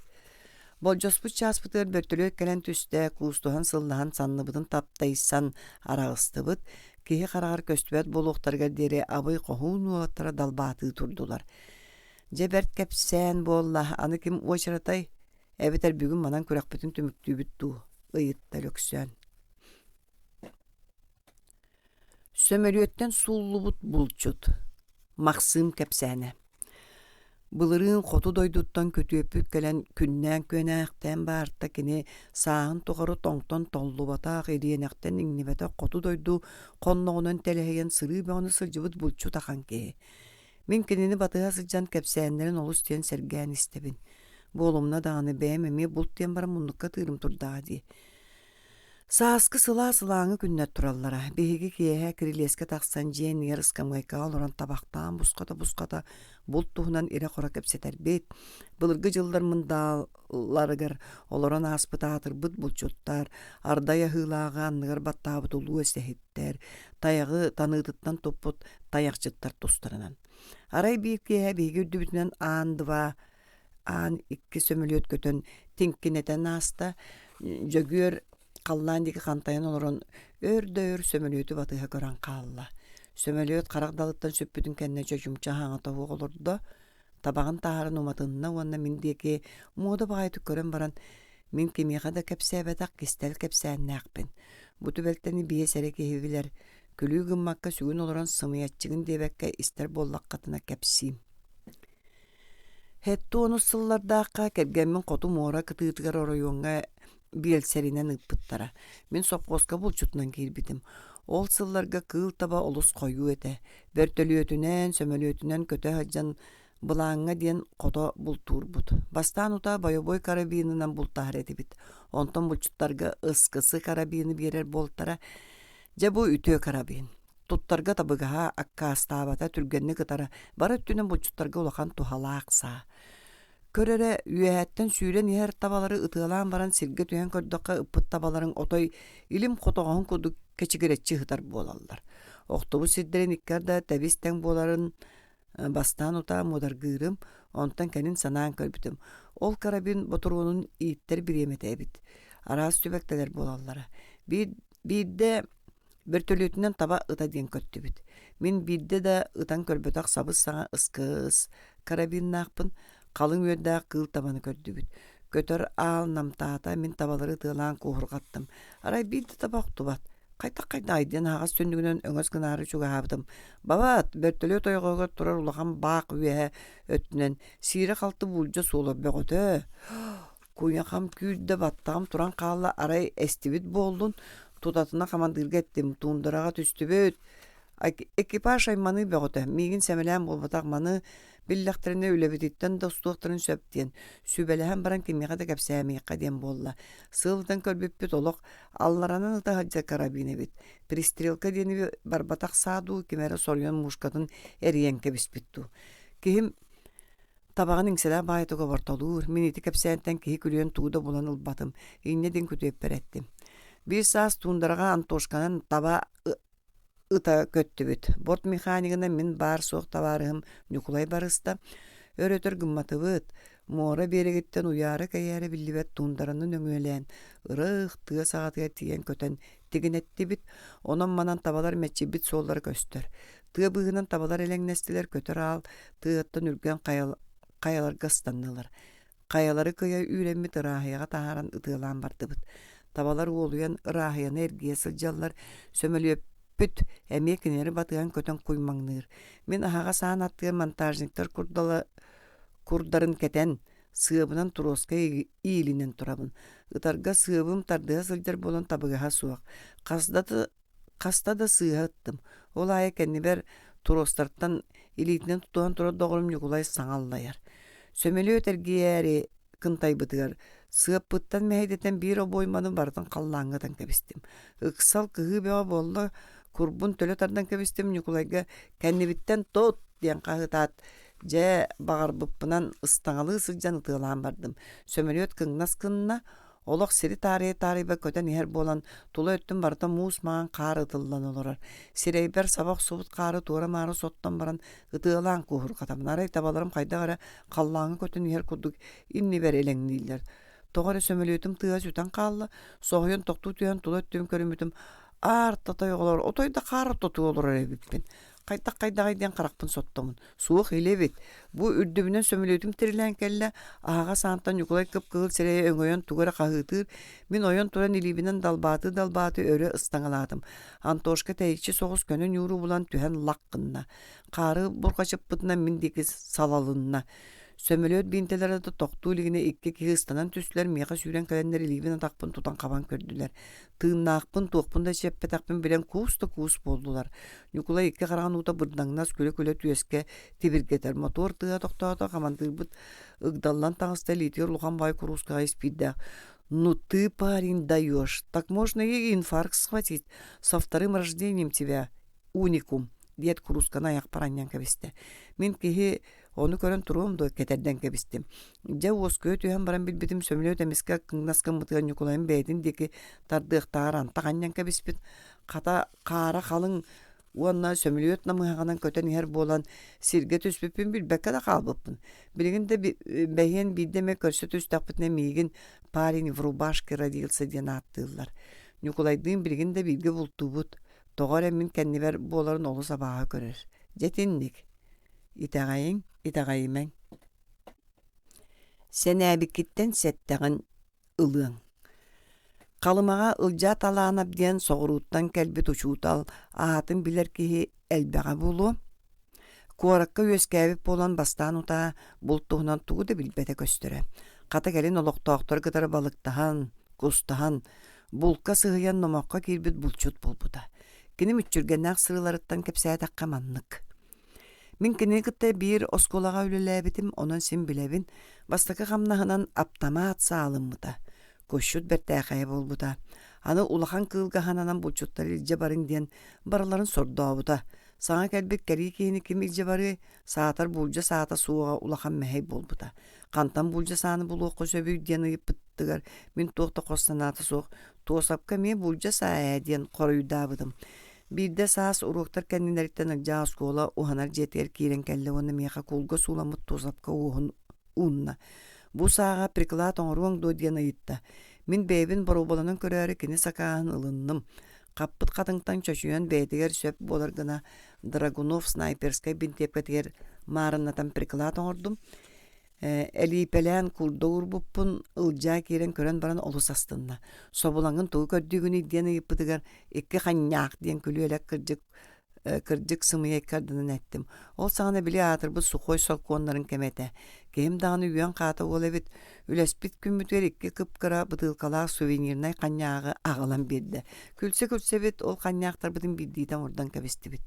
Болдьоспут чааспытыгар бөртөлүөт кэлэн түстэ, куустуһан сыллаһан санныбытын таптайсан араҕыстыбыт. Киһи хараҕар көстүбэт буолуохтарыгар диэри абый хоһуун уолаттара далбаатыы турдулар. Дьэ бэрт кэпсээн буолла, аны ким уочаратай? Эбэтэр бүгүн манан күрэхпитин түмүктүүбүт дуу? ыйытта Өлөксөөн. Сөмөлүөттэн сууллубут булчут Махсыым кэпсээнэ Былырыын хоту дойдуттан күтүөппүт кэлэн күннээн күөнээхтээн баарта кини сааһын тухары тоҥтон толлубатах, ириэнэхтэн иҥнибэтэх хоту дойду хонноҕунан тэлэһийэн сырыы бөҕөнү сылдьыбыт булчут ахан киһи. Мин кинини батыһа сылдьан кэпсээннэрин олус диэн сэргээн истэбин. Буолумна даҕаны бэйэм эмиэ булт диэн баран муннукка тыырым турдаҕа дии. Сааскы сылаас ылааҥы күннэр тураллара. Биһиги киэһэ кирилиэскэ тахсан дьиэ иннигэр ыскамыайкаҕа олорон табахтаан бусхата-бусхата булт туһунан ирэ-хоро кэпсэтэрбит. Былыргы дьыллар мындааларыгар олорон ааспыт аатырбыт булчуттар, ардай аһыылааҕы анныгар баттаабыт улуу эсэһиттэр, тайаҕы таныытыттан туппут тайахчыттар тустарынан. Арай биир киэһэ биһиги үрдүбүтүнэн аан два аан икки сөмөлүөт көтөн тиҥкинэтэн ааста. Дьөгүөр халлаан диэки хантайан олорон өр да өр сөмөлүөтү батыһа көрөн хаалла. Сөмөлүөт харах далыттан сүппүтүн кэннэ чочумча хаҥата суох олордо. Табаҕын таһааран уматынна уонна мин диэки муода баҕайытык көрөн баран мин кимиэхэ да кэпсээбэтэх кистэл кэпсээннээхпин. Бу түбэлтэни биэс эрэ киһи билэр. Күлүү гыммакка сүгүн олорон сымыйаччыгын диэбэккэ истэр буоллаххытына кэпсиим. Сэттэ уонус сыллардаахха кэргэммин хоту муора кытыытыгар оройуоҥҥа биэлсэринэн ыыппыттара. Мин сопхуоска булчутунан киирбитим. Ол сылларга кыыл таба олус хойуу этэ. Бөртөлүөтүнэн, сөмөлүөтүнэн көтө сылдьан былааҥҥа диэн хото бултуурбут. Бастаан утаа бойобуой карабинынан бултаһар этибит. Онтон булчуттарга ыскысы карабины биэрэр буолтара. Дьэ бу үтүө карабин. Туттарга табыгаһа, аккаастаабата, түргэнник ытара бары өттүнэн булчуттарга улахан туһалаах саа. Көр эрэ, үөһэттэн сүүрэн иһэр табалары ытыалаан баран сиргэ түһэн көрдөххө ыппыт табаларыҥ отой илим хотоҕоһун курдук кэчигирэччи сытар буолаллар. Охтубут сирдэрин икки арда тэбис-тэҥ буоларын бастаан утаа муодаргыырым, онтон кэлин санаан көрбүтүм. Ол карабин ботуруонун ииттэр бириэмэтэ эбит. Араас түбэлтэлэр буолаллара. Биир, биирдэ Бөртөлүөтүнэн таба ыта диэн көттүбүт. Мин биирдэ да ытан көрбөтөх сабыс-саҥа ыскыс карабиннаахпын, халыҥ үөрдээх кыыл табаны көрдүбүт. Көтөр аал намтаата, мин табалары ытыалаан куоһурҕаттым. Арай биир да таба охтубат. Хайдах-хайдаҕай диэн аһаҕас түннүгүнэн өҥөс гынаары чугаһаабытым. Бабаат, бөртөлүөт ойоҕоһугар турар улахан баах үөһэ өттүнэн сиирэ-халты буулдьа суола бөҕөтө. Куйахам күүрдэ, баттаҕым туран хаалла, арай эстибит буоллун, тутатына хамандыырга эттим, туундараҕа түстүбүт. Экипаж айманыы бөҕөтө, миигин сэмэлээн буолбатах, маны биллэхтэринэ үлэбититтэн да устуохтарын сөп диэн, сүбэлэһэн баран кимиэхэ да кэпсээмиэххэ диэн буолла. Сыалытан көрбүппүт олох алларанан ыта сылдьар карабин эбит. Пристрелка диэни барбатах саа дуу, ким эрэ соруйан мушкатын эрийэн кэбиспит дуу. Киһим табаҕын иҥсэлээх баайытык обортолуур, мин ити кэпсээнтэн киһи күлүөн тугу да булан ылбатым, инньэ диэн күтүөппэр эттим. Биир саас туундараҕа Антошканан таба ыта көттүбүт. Борт механигынан мин баар-суох табаарыһым Ньукулай барыста. Өр-өтөр гымматыбыт. Муора биэрэгиттэн уйаара-кэйээрэ биллибэт туундараны нөҥүөлээн, ырых тыа саҕатыгар тиийэн көтөн тигинэттибит. Онон-манан табалар мэччийбит суоллара көстөр. Тыа быыһынан табалар элэҥнэстилэр, көтөр аал тыаттан үргэн хайаларга ыстаннылар. Хайалары кыйа үүрэммит ырааһыйаҕа таһааран ытыалаан бардыбыт. Табалар уолуйан ырааһыйаны эргийэ сылдьаллар, сөмөлүөппүт эмиэ кинилэри батыһан көтөн куймаҥныыр. Мин аһаҕас аан аттыгар монтажниктар курдала курдарын кэтэн, сыабынан туруоска иилинэн турабын. Ытарга сыабым тардыһа сылдьар буолан табыгаһа суох. Хаста да сыыһа ыттым. Ол аайы кэннибэр туруостартан илиитинэн тутуһан турар доҕорум Ньукулай саҥа аллайар. Сөмөлүөт эргийээри кынтайбытыгар сыаппыттан мэһэйдэтэн биир обуойманы барытын халлааҥҥа ытан кэбистим. Ыксал кыһыы бөҕө буолла, курбун төлө тардан кэбистим Ньукулайга «Кэннибиттэн тут!» диэн хаһыытаат, дьэ баҕарбыппынан ыстаҥалыы сылдьан ытыалаан бардым. Сөмөлүөт кыҥнас гынна, Олох сири таарыйа-таарыйба көтөн иһэр буолан, тула өттүм барыта муус маҥан хаар ытыллан олорор. Сирэйбэр саба охсубут хаары туора-маары соттон баран, ытыалаан куоһурҕатабын. Арай табаларым хайдах эрэ халлааҥҥа көтөн иһэр курдук иннибэр элэҥнииллэр. Тоҕо эрэ сөмөлүөтүм тыаһа сүтэн хаалла, соһуйан тохтуу түһэн тула өттүбүн көрүммүтүм, аар татай оҕолор отой да хаар ортотугар олорор эбиппин. Хайдах-хайдаҕый диэн харахпын соттомун. Суох илэ эбит. Бу үрдүбүнэн сөмөлүөтүм тирилээн кэллэ, аһаҕас аантан Ньукулай кып-кыһыл сирэйэ өҥөйөн тугу эрэ хаһыытыыр, мин ойон туран илиибинэн далбаатыы-далбаатыы өрө ыстаҥалаатым. Антошка тэйиччи соҕус көнө ньууру булан түһэн лах гынна. Хаары бурҕачыппытынан мин диэки салалынна. Сөмөлүөт биинтэлэрэ да тохтуу илигинэ икки киһи ыстанан түстүлэр, миэхэ сүүрэн кэлэннэр илиибин атахпын тутан хабан көрдүлэр. Тыыннаахпын, туохпун да эчэппэтэхпин билэн куус да куус буоллулар. Ньукулай икки хараҕын уута бырдаҥнас күлэ-күлэ түөскэ тибиргэтэр. Мотуор тыаһа тохтоото, хамандыырбыт ыгдаллан таҕыста, илиитигэр улахан баай куруускаҕа испиирдээх «Ну ты, парень, даешь! Так можно и инфаркт схватить! Со вторым рождением тебя, уникум!» диэт куруусканы айахпар анньан кэбистэ. Мин киһи Ону көрөн туруом дуо, кэтэрдэн кэбистим. Дьэ уоскуйа түһэн баран билбитим сөмөлүөт эмискэ кыҥнас гыммытыгар Ньукулайым бэйэтин диэки тардыахтааҕар антах анньан кэбиспит. Хата хаара халыҥ уонна сөмөлүөт намыһаҕынан көтөн иһэр буолан сиргэ түспүппүн билбэккэ да хаалбыппын. Билигин да бэһиэн биирдэ эмэ көрсө түстэхпитинэ миигин парень в рубашке родился диэн ааттыыллар. Ньукулайдыын билигин да бииргэ бултуубут. Тоҕо эрэ мин кэннибэр буоларын олус абааһы көрөр. Дьэ итинник. Итэҕэйиҥ, итэҕэйимэҥ Сэнээбиккиттэн сэттэҕин ылыаҥ Халымаҕа Ылдьаа Талаанап диэн соҕурууттан кэлбит учуутал аатын билэр киһи элбэҕэ буолуо. Куоракка үөскээбит буолан бастаан утаа булт туһунан тугу да билбэтэ көстөрө. Хата кэлин олохтоохтору кытары балыктаһан, кустаһан, булка сыһыйан номоххо киирбит булчут буолбута. Кини мүччүргэннээх сырыыларыттан кэпсээтэххэ маннык. Мин кинини кытта биир оскуолаҕа үлэлээбитим, онон син билэбин. Бастакы хамнаһынан аптамаат саалыммыта. Кусчут бэртээхэйэ буолбута. Аны улахан кыылга хананан булчуттары илдьэ барыҥ диэн барыларын сордообута. Саҥа кэлбит кэрии киһини ким илдьэ барыай, саатар буулдьа саата суоҕа улахан мэһэй буолбута. Хантан буулдьа сааны булуохха сөбүй диэн ыйыппытыгар мин туох да хос санаата суох «Туосапка эмиэ буулдьа саа ээ» диэн хоруйдаабытым. Биирдэ саас уруоктар кэннилэриттэн Ылдьаа оскуола уһанар дьиэтигэр киирэн кэллэ уонна миэхэ куулга сууламмыт туосапка уоһун уунна. Бу сааҕа приклад оҥоруоҥ дуо диэн ыйытта. Мин бэйэбин боруобаланан көрөөрү кини сакааһын ылынным. Хаппыт хатыҥтан чочуйан бэйэтигэр сөп буолар гына Драгунов снайперскай бинтиэпкэтигэр маарыннатан приклад оҥордум. Элиипэлээн куурда уурбуппун Ылдьаа киирэн көрөн баран олус астынна. Собулаҥын тугу көрдүүгүнүй диэн ыйыппытыгар икки ханньаах диэн күлүөлэк кырдьык кырдьык сымыйа икки ардынан эттим. Ол саҕана били аатырбыт сухой сокуоннарын кэмэ этэ. Киһим даҕаны үөн хаата уол эбит. Үлэспит күммүтүгэр икки кып-кыра бытыылкалаах сувенирнай ханньааҕы аҕалан биэрдэ. Күлсэ-күлсэбит ол ханньаахтарбытын биирдиитэ оҥордон кэбистибит.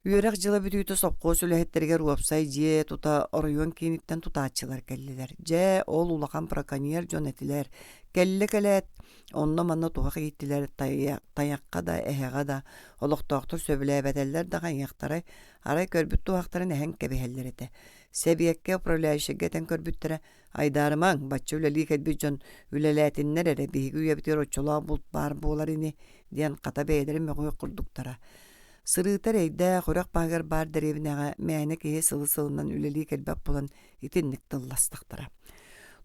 Үөрэх дьыла бүтүүтэ сопхуос үлэһиттэригэр уопсай дьиэ тута оройуон кииниттэн тутааччылар кэллилэр. Дьэ, ол улахан браконьер дьон этилэр. Кэллэ кэлээт, онно-манна туһах ииттилэр, тайахха да, эһэҕэ да. Олохтоохтор сөбүлээбэтэллэр да хайыахтарай, арай көрбүт туһахтарын эһэн кэбиһэллэр этэ. Сэбиэккэ управляющайга этэн көрбүттэрэ, айдаарымаҥ, бачча үлэлии кэлбит дьон үлэлээтиннэр эрэ, биһиги үйэбитигэр оччолоох булт баар буолар ини, диэн хата бэйэлэрин мөҕүөх курдуктара. Сырыыта эрэйдээх, үрэх баһыгар баар дэриэбинэҕэ мээнэ киһи сылы-сылынан үлэлии кэлбэт буолан итинник тылластахтара.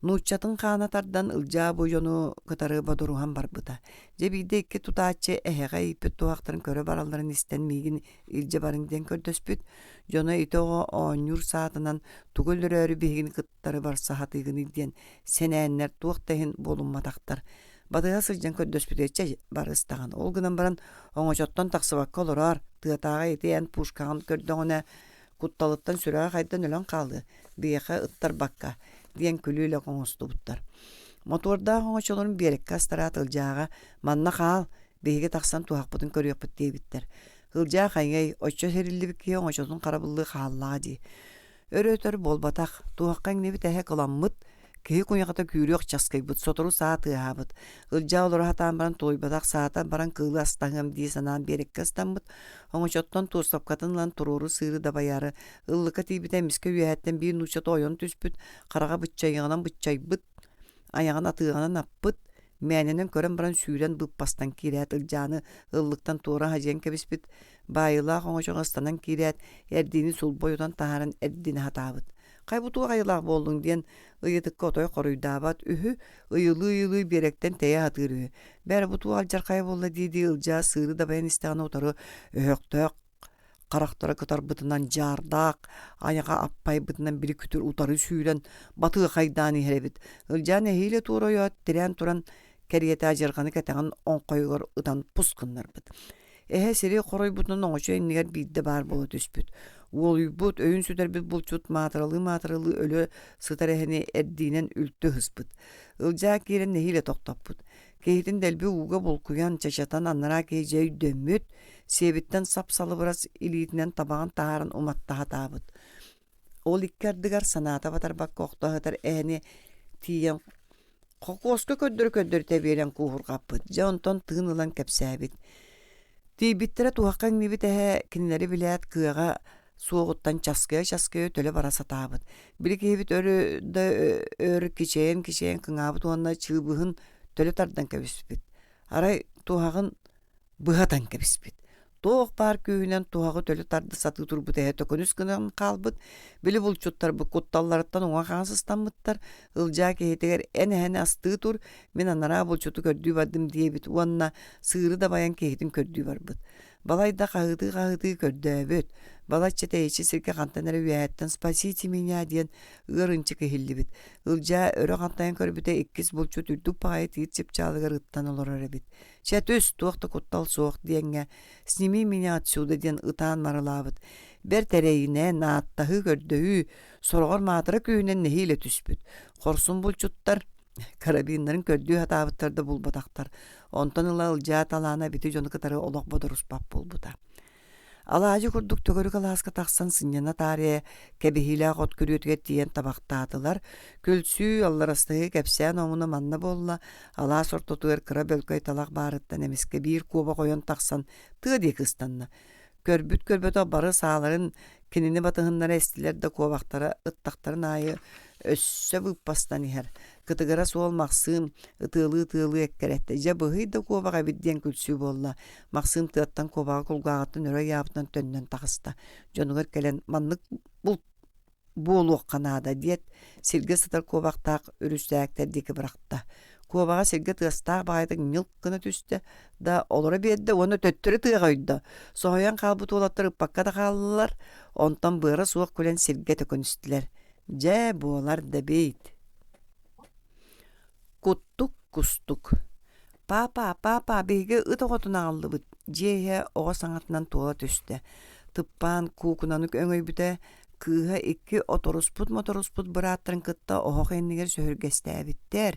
Нууччатын хаана тардан Ылдьаа бу дьону кытары бодоруһан барбыта. Дьэ биирдэ икки тутааччы эһэҕэ ииппит туһахтарын көрө баралларын истэн миигин илдьэ барыҥ диэн көрдөспүт. Дьоно ити оҕо оонньуур саатынан тугу өлөрөөрү биһигини кыттары барса сатыыгыный диэн сэнээннэр туох да иһин буолумматахтар. Батыһа сылдьан көрдөспүтүгэр чэ барыс даҕаны. Ол гынан баран оҥочоттон тахсыбакка олороор, тыатааҕы ити эн пушкаҕын көрдөҕүнэ кутталыттан сүрэҕэ хайдан өлөн хаалыа, биһиэхэ ыттарбакка диэн күлүү-элэк оҥостубуттар. Мотуордаах оҥочолорун биэрэккэ астараат Ылдьааҕа манна хаал, биһиги тахсан туһахпытын көрүөхпүт диэбиттэр. Ылдьаа хайыай, оччо сириллибит киһи оҥочотун харабыллыы хааллаҕа дии. Өр-өтөр буолбатах, туһахха иҥнибит эһэ кыламмыт, киһи куйаҕата күүрүөх часкыйбыт, сотору саа тыаһаабыт. Ылдьаа олоро сатаан баран тулуйбатах саата баран кыылы астаһыам дии санаан биэрэккэ ыстаммыт, оҥочоттон туостапкатын ылан туруору сыыры дабайаары ыллыкка тиийбитэ эмискэ үөһэттэн биир нууччата ойон түспүт, хараҕа быччайыаҕынан быччайбыт, айаҕын атыаҕынан аппыт, Мээнэнэн көрөн баран сүүрэн быыппастан киирээт Ылдьааны ыллыктан туора хадьыйан кэбиспит, баайыылаах оҥочоҕо ыстанан киирээт, эрдиини сулбу ойутан таһааран эрдинэ сатаабыт. «Хай бу туох айылаах буоллуҥ?» диэн ыйытыкка отой хоруйдаабат үһү, ыйылыы-ыйылыы биэрэктэн тэйэ сатыыр үһү. «Бээрэ бу туох алдьархайа буолла?» дии-дии Ылдьаа сыыры дабайан истэҕинэ утары өһөхтөөх харахтара кытарбытынан дьаардаах, айаҕа аппайбытынан били күтүр утары сүүрэн батыахайдаан иһэр эбит. Ылдьаан нэһиилэ туора ойоот, тирээн туран кэриэтэ адьырҕаны кэтэҕин оҥхойугар ытан пус гыннарбыт. Эһэ сири хоройбутунан оҥочо иннигэр биирдэ баар буола түспүт. Уолуйбут, өйүн сүтэрбит булчут маатыралыы-маатыралыы өлө сытар эһэни эрдиинэн үлтү ыһыспыт. Ылдьаа киирэн нэһиилэ тохтоппут. Киһитин дэлби ууга булкуйан, чачатан анараа киһи дьэ өйдөммүт, сиэбиттэн сап-салыбырас илиитинэн табаҕын таһааран уматта сатаабыт. Ол икки ардыгар санаата батарбакка охто сытар эһэни тиийэн хокуоска көрдөрө-көрдөрүтэ биэрэн кууһурҕаппыт. Дьэ онтон тыын ылан кэпсээбит. Тиийбиттэрэ туһахха иҥнибит эһэ кинилэри билээт кыаҕа суоҕуттан часкыйа-часкыйа төлө бара сатаабыт. Били киһибит өр да өр кичэйэн-кичэйэн кыҥаабыт уонна чыыбыһын төлө тардан кэбиспит. Арай туһаҕын быһатан кэбиспит. Туох баар күүһүнэн туһаҕы төлө тарда сатыы турбут эһэ төкүнүс гынан хаалбыт. Били булчуттарбыт кутталларыттан уҥа-хаҥас сыстаммыттар. Ылдьаа киһитигэр эн эһэни астыы тур, мин анараа булчуту көрдүү бардым диэбит уонна сыыры дабайан киһитин көрдүү барбыт. Балайда хаһыытыы-хаһыытыы көрдөөбүт, балачча тэйиччи сиргэ хантан эрэ үөһэттэн «Спасите меня» диэн ыар ынчык иһиллибит. Ылдьаа өрө хантайан көрбүтэ иккис булчут үрдүк баҕайы тиит чыпчаалыгар ыттан олорор эбит. «Чэ түс, туох да куттал суох» диэҥҥэ «Сними меня отсюда» диэн ытаан марылаабыт. Бэрт эрэйинэн, ааттаһыы-көрдөһүү, сороҕор маатыра күүһүнэн нэһиилэ түспүт. Хорсун булчуттар Карабиннарын көрдүү сатаабыттар да булбатахтар. Онтон ыла Ылдьаа талаана бити дьону кытары олох бодоруспат буолбута. Алаадьы курдук төгүрүк алааска тахсан сынньана таарыйа кэбиһиилээх от күрүөтүгэр тиийэн табахтаатылар. Күлсүү, алларастаһыы кэпсээн омуна манна буолла, алаас ортотугар кыра бөлкөй талах баарыттан эмискэ биир куобах ойон тахсан тыа диэки ыстанна. Көрбүт көрбөтөх бары сааларын кинини батыһыннара истилэр да куобахтара ыттахтарын аайы өссө быыппастан иһэр. Кытыгыра суол Махсыым ытыалыы-ытыалыы эккирэттэ. Дьэ быһый да куобах эбит диэн күлсүү буолла. Махсыым тыаттан куобаҕы кулгааҕыттан өрө ыйаабытынан төннөн таҕыста. Дьонугар кэлэн маннык булт буолуохха наада диэт, сиргэ сытар куобахтаах үрүсээктэр диэки бырахта. Куобаҕа сиргэ тыастаах баҕайытык ньылк гына түстэ да, олоро биэрдэ уонна төттөрү тыаҕа ойдо. Соһуйан хаалбыт уолаттар ыппакка да хааллылар, онтон быара суох күлэн сиргэ төкүнүстүлэр. Дьэ, буолар да эбит. Куттук кустук. Папа, папа, биһиги ыт оҕотун аҕаллыбыт, дьиэ иһэ оҕо саҥатынан туола түстэ. Тыппаан куукунаны өҥөйбүтэ, Кыыһа икки оторуспут-моторуспут бырааттарын кытта оһох иннигэр сөһүргэстээбиттэр,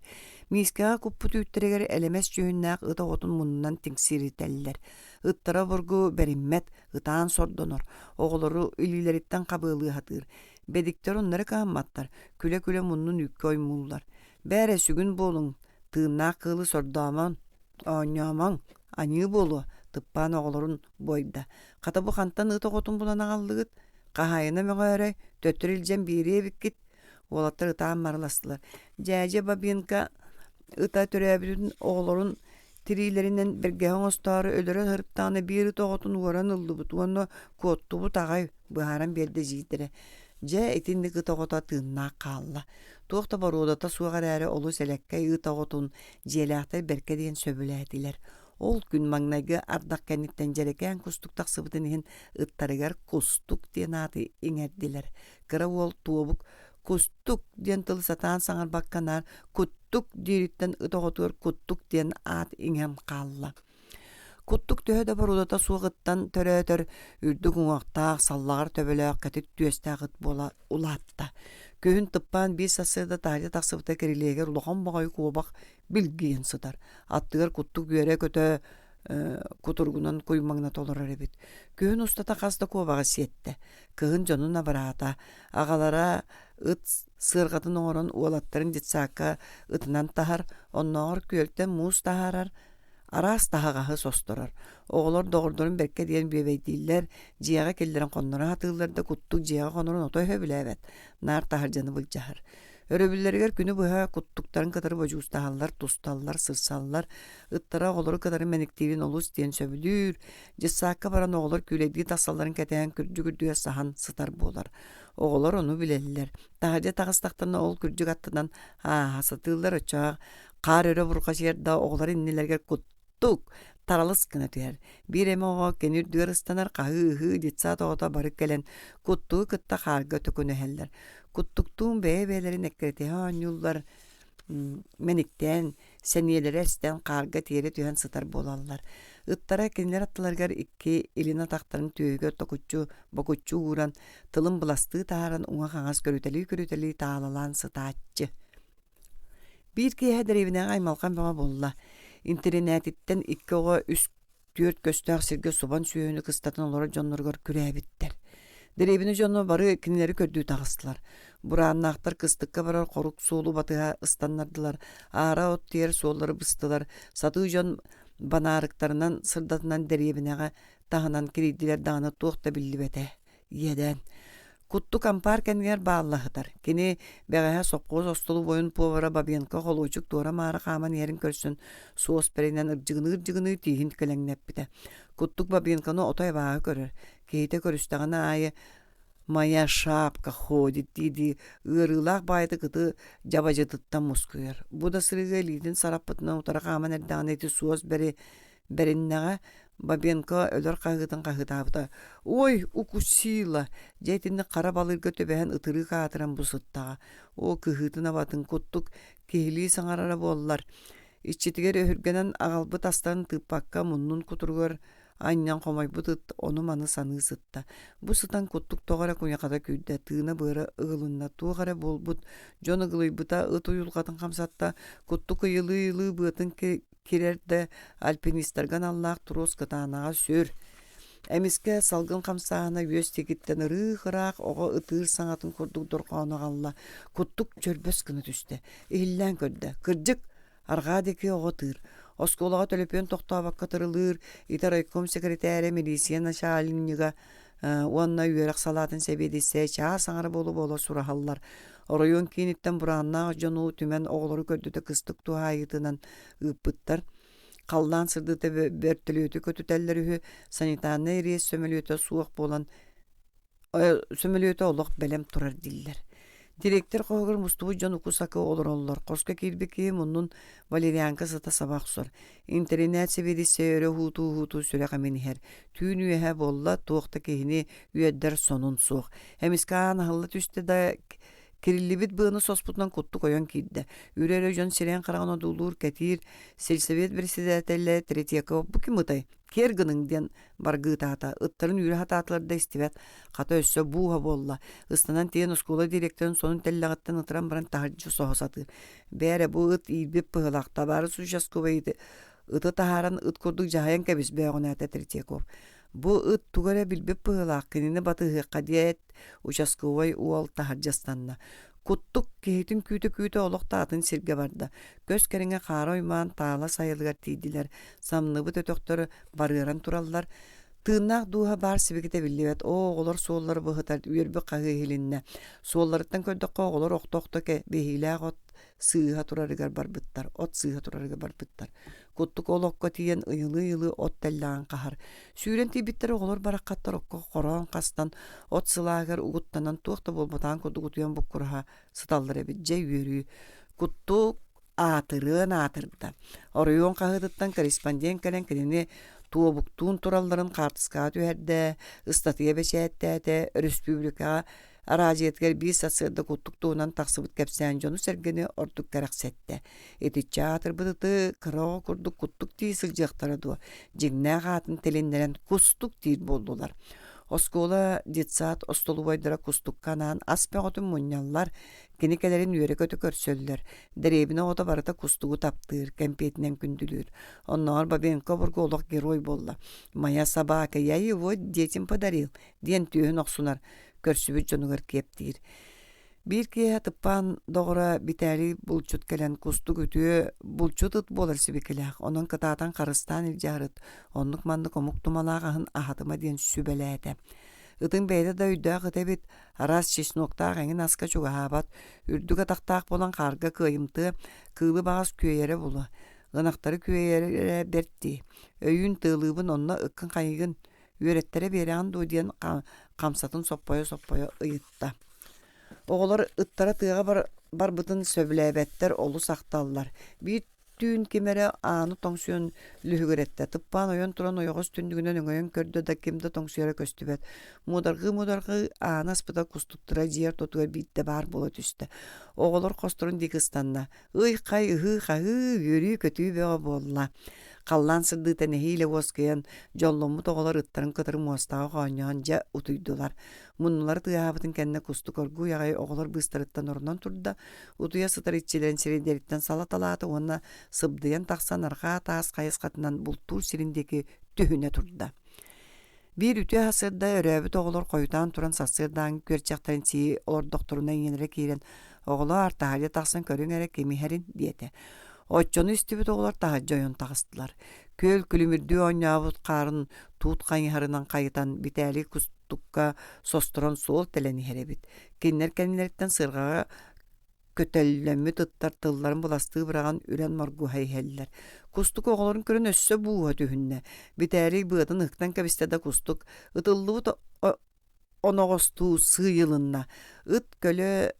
миискэҕэ куппут үүттэригэр элэмэс дьүһүннээх ыт оҕотун муннунан тиҥсиритэллэр. Ыттара обургу бэриммэт, ытаан сордонор, оҕолору илиилэриттэн хабыалыы сатыыр. Бэдиктэр оннору кыһамматтар, күлэ-күлэ муннун үүккэ оймууллар. Бээрэ, сүгүн буолуҥ, тыыннаах кыылы сордоомоҥ, оонньоомоҥ, аньыы буолуо, Тыппаан оҕолорун буойда. Хата бу хантан ыт оҕотун булан аҕаллыгыт? Хаһаайына мөҕөөрөй, төттөрү илдьэн биэриэ эбиккит. Уолаттар ытаан марыластылар. Дьээдьэ Бабинка ыта төрөөбүтүн оҕолорун тириилэринэн бэргэһэ оҥостоору өлөрө сырыттаҕына биир ыт оҕотун уоран ыллыбыт уонна куоттубут аҕай быһааран биэрдэ эдьиийдэрэ. Дьэ, итинник ыт оҕото тыыннаах хаалла. Туох да боруодата суох эрээри олус элэккэй ыт оҕотун дьиэлээхтэр бэркэ диэн сөбүлээтилэр. Ол күн маҥнайгы ардах кэнниттэн дьэрэкээн кустук тахсыбытын иһин ыттарыгар Кустук диэн ааты иҥэрдилэр. Кыра уол Туобук Кустук диэн тылы сатаан саҥарбакка наар Куттук диириттэн ыт оҕотугар Куттук диэн аат иҥэн хаалла. Куттук төһө да боруодата суох ыттан төрөөтөр, үрдүк уҥуохтаах, саллаҕар төбөлөөх кэтит түөстээх ыт буола улаатта. Күһүн тыппаан биир сарсыарда таһырдьа тахсыбыта кирилиэгэр улахан баҕайы куобах билгийэн сытар. Аттыгар куттук үөрэ-көтө кутуругунан куймаҥната олорор эбит. Күһүн устата хас да куобаҕы сиэттэ. Кыһын дьонун абыраата. Аҕалара ыт сыарҕатын оҥорон уолаттарын детсадка ытынан таһар, оннооҕор күөлтэн муус таһаарар, араас таһаҕаһы состорор. Оҕолор доҕордорун бэркэ диэн бүөбэйдииллэр, дьиэҕэ киллэрэн хонноро сатыыллар да куттук дьиэҕэ хонорун отой сөбүлээбэт, наар таһырдьаны былдьаһар. Өрөбүллэригэр күнү быһа куттуктарын кытары бодьуустаһаллар, тусталлар, сырсаллар, ыттара оҕолору кытары мэниктиирин олус диэн сөбүлүүр, дьыссаакка баран оҕолор күүлэйдии тахсалларын кэтээн күрдьүк үрдүгэр саһан сытар буолар. Оҕолор ону билэллэр. Таһырдьа таҕыстахтарына ол күрдьүк аттынан ааһа сатыыллар, оччоҕо хаар өрө бурҕачыйар да оҕолор иннилэригэр куттук, таралыс гына түһэр. Биир эмэ оҕо кини үрдүгэр ыстанар, хаһыы-ыһыы детсад оҕото бары кэлэн куттугу кытта хаарга төкүнүһэллэр. Куттуктуун бэйэ-бэйэлэрин эккирэтиһэ оонньууллар, мэниктээн, сэниэлэрэ эстэн хаарга тиэрэ түһэн сытар буолаллар. Ыттара кинилэр аттыларыгар икки илин атахтарын түөһүгэр токуччу бокуччу ууран, тылын быластыы таһааран уҥа-хаҥас көрүтэлии-көрүтэлии таалалаан сытааччы. Биир киэһэ дэриэбинэҕэ аймалҕан бөҕө буолла. Интэринээтиттэн икки оҕо үс түөрт көстөөх сиргэ субан сүөһүнү кыстатан олорор дьонноругар күрээбиттэр. Дэриэбинэ дьоно бары кинилэри көрдүү таҕыстылар. Бурааннаахтар кыстыкка барар хорук суолу батыһа ыстаннардылар, аара от тиэр суоллары быстылар, сатыы дьон банаарыктарынан сырдатынан дэриэбинэҕэ таһынан кирийдилэр даҕаны туох да биллибэтэ. Иэдээн. Куттук ампаар кэннигэр бааллаһытар. Кини бэҕэһээ сопхуос остолобуойун повара Бабенко холуочук туора-маара хааман иһэрин көрсөн суос бэринэн ырдьыгыныы-ырдьыгыныы тииһин кэлэҥнэппитэ. Куттук Бабенконы отой абааһы көрөр. Киһитэ көрүстэҕинэ аайы «Моя шапка ходит» дии-дии ыарыылаах баайытык ыты дьабадьытыттан мускуйар. Бу да сырыыга илиитин сараппытынан утары хааман эрдэҕинэ ити суос бэри Бэриннэҕэ Бабенко өлөр хаһыытын хаһыытаабыта: «Ой, укусила!» Дьэ итинник хара балыырга түбэһэн ытырыык аатыран бу сыттаҕа. Оо, кыһыытын-абатын куттук киһилии саҥарара буоллар. Иччитигэр өһүргэнэн аҕалбыт астарын тыыппакка муннун кутуругар анньан хомойбут ыт ону-маны саныы сытта. Бу сытан куттук тоҕо эрэ куйахата күүрдэ, тыына-быара ыгылынна, туох эрэ буолбут, дьон ыгылыйбыта ыт уйулҕатын хамсатта, куттук ыйылыы-ыйылыы быатын кирэр да альпинистарга аналлаах трос кытаанаҕа сүр. Эмискэ салгын хамсааһына үөс диэкиттэн ырыых-ыраах оҕо ытыыр саҥатын курдук дорҕоону аҕалла, куттук чөрбөс гына түстэ. Иһиллээн көрдө, кырдьык, арҕаа диэки оҕо ытыыр. Оскуолаҕа төлөпүөн тохтообокко тырылыыр, ити райком сэкирэтээрэ, милиция начальнига уонна үөрэх салаатын сэбиэдиссэйэ чаас аҥара буола-буола сураһаллар. Оройуон кииниттэн бурааннаах дьону түмэн оҕолору көрдөтө кыстык туһаайыытынан ыыппыттар. Халлаан сырдыыта бөртөлүөтү көтүтэллэр үһү, санитарнай рейс сөмөлүөтэ суох буолан сөмөлүөтэ олох бэлэм турар дииллэр. Директор хоһугар мустубут дьон уку-сакы олороллор. Хоско киирбит киһи муннун валерьянка сыта саба охсор. Интэринээт сэбиэдиссэйэ өрө уһуутуу-уһуутуу сүрэх эмин иһэр. Түүн үөһэ буолла, туох да киһини үөрдэр сонун суох. Эмискэ аан аһылла түстэ да кириллибит быаны соспутунан куттук ойон киирдэ. Үрэ-үрэ дьон сирэйин-хараҕын одуулуур, кэтиир. Сельсовет председателэ Третьяков бу ким ытай? Киэр гыныҥ диэн баргыытаата, ыттарын үүрэ сатаатылар да истибэт, хата өссө бууһа буолла, ыстанан тиийэн оскуола директорын сонун тэллэҕиттэн ытыран баран таһырдьа соһо сатыыр. Бээрэ бу ыт иирбит быһыылаах, табаарыс участковай ыты таһааран ыт курдук дьаһайан кэбис бөөҕүнээтэ Третьяков. Бу ыт тугу эрэ билбит быһыылаах, кинини батыһыахха диэт, участковай уол таһырдьа ыстанна. Куттук киһитин күүтэ-күүтэ олох да атын сиргэ барда. Көс кэриҥэ хаара оймоон таала сайылыгар тиийдилэр. Самныбыт өтөхтөр барыаран тураллар. Тыыннаах дууһа баар сибикитэ биллибэт. Оо, оҕолор суоллара быһытар, үөрбүт хаһыы иһилиннэ. Суолларыттан көрдөххө, оҕолор охто-охто кэбиһиилээх от сыыһа турарыгар барбыттар, от сыыһа турарыгар барбыттар. Куттук ол окко тиийэн ыйылыы-ыйылыы от тэллэҕин хаһар. Сүүрэн тиийбиттэр оҕолор бараххаттар окко хороон хастан, от сылааһыгар угуттанан туох да буолбатаҕын курдук утуйан буккураһа сыталлар эбит. Дьэ үөрүү. Куттук аатырыан аатырда. Оройуон хаһыатыттан корреспондент кэлэн кинини туобуктуун туралларын хаартыскаҕа түһэрдэ, ыстатыйа бэчээттээтэ, өрөспүүбүлүкэҕэ Араадьыйатыгар биир сарсыарда куттук туһунан тахсыбыт кэпсээн дьону-сэргэни ордук кэрэхсэттэ. Итиччэ аатырбыт ыты кыра оҕо курдук куттук дии сылдьыахтара дуо, дьиҥнээх аатын тилиннэрэн кустук диир буоллулар. Оскуола, детсад остолобуойдара кустукка анаан ас бөҕөтүн мунньаллар, кини кэлэрин үөрэ-көтө көрсөллөр. Дэриэбинэ оҕото барыта кустугу таптыыр, кэмпиэтинэн күндүлүүр. Оннооҕор Бабенко обургу олох герой буолла. «Моя собака, я его детям подарил» диэн түөһүн охсунар, көрсүбүт дьонугар киэптиир. Биир киэһэ Тыппаан доҕоро Битээлий булчут кэлэн кустук үтүө булчут ыт буолар сибикилээх, онон кытаатан харыстаан илдьэ сырыт, оннук-маннык омук тумалаах аһын аһатыма диэн сүбэлээтэ. Ытыҥ бэйэтэ да өйдөөх ыт эбит, араас чесноктаах эҥин аска чугаһаабат, үрдүк атахтаах буолан хаарга кыайымтыа, кыылы баҕас күөйэрэ буолуо. Ынахтары күөйэрэ бэрт дии. Өйүүн тыалыыбын онно ыккын хайыгын, үөрэттэрэ биэрэҕин дуо диэн хамсатын соппойо-соппойо ыйытта. Оҕолор ыттара тыаҕа барбытын сөбүлээбэттэр, олус ахталлар. Биир түүн ким эрэ ааны тоҥсуйан лүһүгүрэттэ. Тыппаан ойон туран ойоҕос түннүгүнэн өҥөйөн көрдө да ким да тоҥсуйара көстүбэт. Муодарҕыы-муодарҕыы ааны аспыта кустуктара дьиэ ортотугар биирдэ баар буола түстэ. Оҕолор хосторун диэки ыстанна. Ый-хай, ыһыы-хаһыы, үөрүү-көтүү бөҕө буолла. Халлаан сырдыыта нэһиилэ уоскуйан, дьолломмут оҕолор ыттарын кытары муостаҕа хоонньоһон дьэ утуйдулар. Муннулара тыаһаабытын кэннэ кустук оргууй аҕай оҕолор быыстарыттан оронон турда, утуйа сытар иччилэрин сирэйдэриттэн салаталаата уонна сыбдыйан тахсан арҕаа таас хайысхатынан бултуур сирин диэки түһүнэ турда. Биир үтүө сарсыарда өрөөбүт оҕолор хойутаан туран сарсыардааҥҥы күөрчэхтэрин сии олордохторуна ийэлэрэ киирэн «Оҕолоор, таһырдьа тахсан көрүҥ эрэ ким иһэрин» диэтэ. Оччону истибит оҕолор таһырдьа ойон таҕыстылар. Күөл күлүмүрдүү оонньообут хаарын туут хайыһарынан хайытан Битээлий кустукка состорон суол тэлэн иһэр эбит. Кинилэр кэннилэриттэн сыарҕаҕа көтөллөммүт ыттар тылларын быластыы быраҕан үрэн моргуһа иһэллэр. Кустук оҕолорун көрөн өссө бууһа түһүннэ. Битээлий быатын ыһыктан кэбистэ да кустук ытыллыбыт оноҕостуу сыыйылынна. Ыт көлө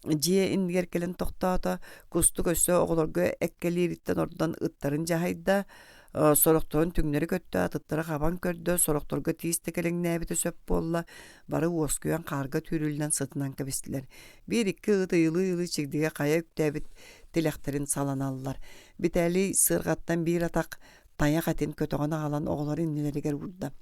дьиэ иннигэр кэлэн тохтоото. Кустук өссө оҕолорго эккэлиириттэн ордон ыттарын дьаһайда. Сорохторун түҥнэри көттө, атыттара хабан көрдө, сорохторго тиис да кэлэҥнээбитэ сөп буолла. Бары уоскуйан хаарга түүрүллэн сытынан кэбистилэр. Биир-икки ыт ыйылыы-ыйылыы чигдигэ хайа үктээбит тилэхтэрин саланаллар. Битээлий сыарҕаттан биир атах тайах этин көтөҕөн аҕалан оҕолор иннилэригэр уурда.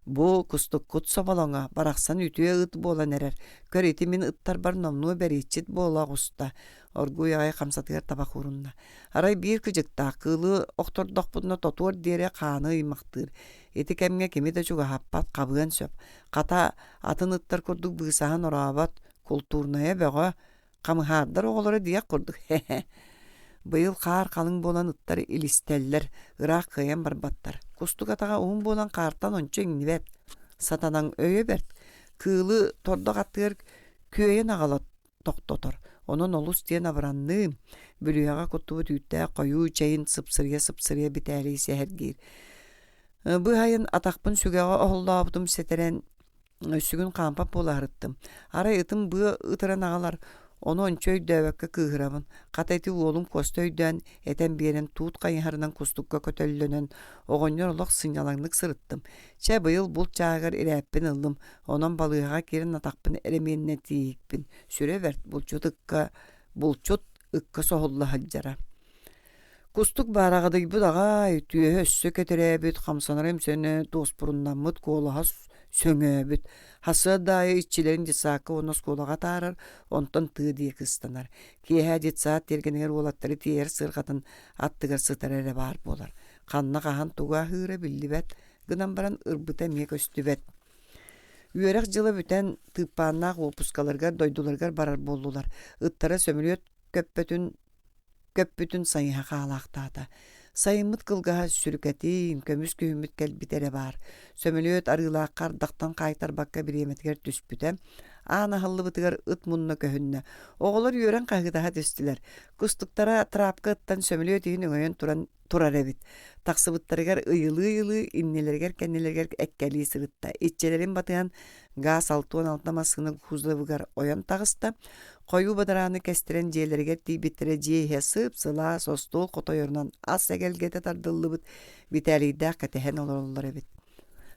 Бу кустуккут соболоҥо барахсан үтүө ыт буолан эрэр. Көр ити мин ыттарбар номнуо бэрииччит буола оҕуста. Оргууй аҕай хамсатыгар табах уурунна. Арай биир кыдьыктаах кыылы охтордохпутуна тотуор диэри хааны ыймахтыыр. Ити кэмҥэ кими да чугаһаппат, хабыан сөп. Хата, атын ыттар курдук быысаһан орообот, култуурнайа бөҕө, хамыһаардар оҕолоро диэх курдук хе-хе. Быйыл хаар халыҥ буолан ыттар илистэллэр, ыраах кыайан барбаттар. Кустук атаҕа уһун буолан хаартан ончу иҥнибэт. Сатанаҥ өйө бэрт. Кыылы тордох аттыгар күөйэн аҕала тохтотор. Онон олус диэн абыранныым. Бүлүүһэҕэ куттубут үүттээх хойуу чэйин сыпсырыйа-сыпсырыйа Битээлий сэһэргиир. Быһайын атахпын сүгэҕэ оһоллообутум сэтэрэн Сүгүн хаампат буола сырыттым. Арай ытым быа ытыран аҕалар, ону ончу өйдөөбөккө кыыһырабын. Хата ити уолум Куоста өйдөөн, этэн биэрэн, туут хайыһарынан кустукка көтөллөнөн, оҕонньор олох сынньалаҥнык сырыттым. Чэ, быйыл булт чааһыгар ирээппин ыллым, онон балыыһаҕа киирэн атахпын Кустук баараҕадыйбыт аҕай, түөһэ өссө кэтирээбит, хамсанара имсэнэ дуоспуруннаммыт, куолаһа сөҥөөбүт. Хасыат да аайы иччилэрин детсадка уонна оскуолаҕа атаарар, онтон тыа диэки ыстанар. Киэһэ детсад тиэргэнигэр уолаттары тиэйэр сыарҕатын аттыгар сытар эрэ баар буолар. Ханна хаһан тугу аһыыра биллибэт гынан баран ырбыта эмиэ көстүбэт. Үөрэх дьыла бүтэн, тыыппааннаах уоппускаларыгар дойдуларыгар барар буоллулар. Ыттара сөмөлүөт көппөтүн көппүтүн сайыһа хаалаахтаата. Сайыммыт кылгаһа сүрүкэтин, көмүс күһүммүт кэлбитэ эрэ баар. Сөмөлүөт Арыылаахха ардахтан хаайтарбакка бириэмэтигэр түспүтэ. Аан аһыллыбытыгар ыт мунна көһүннэ. Оҕолор үөрэн хаһыытаһа түстүлэр. Кустуктара трапка ыттан сөмөлүөт иһин өҥөйөн туран турар эбит. Тахсыбыттарыгар ыйылыы-ыйылыы иннилэригэр-кэннилэригэр эккэлии сырытта. Иччилэрин батыһан гаас 66 массыына кузовыгар ойон таҕыста. Хойуу бадарааны кэстэрэн дьиэлэригэр тиийбиттэрэ дьиэ иһэ сып-сылаас остуол хотойорунан ас эгэлгэтэ тардыллыбыт Битээлийдээх кэтэһэн олороллор эбит.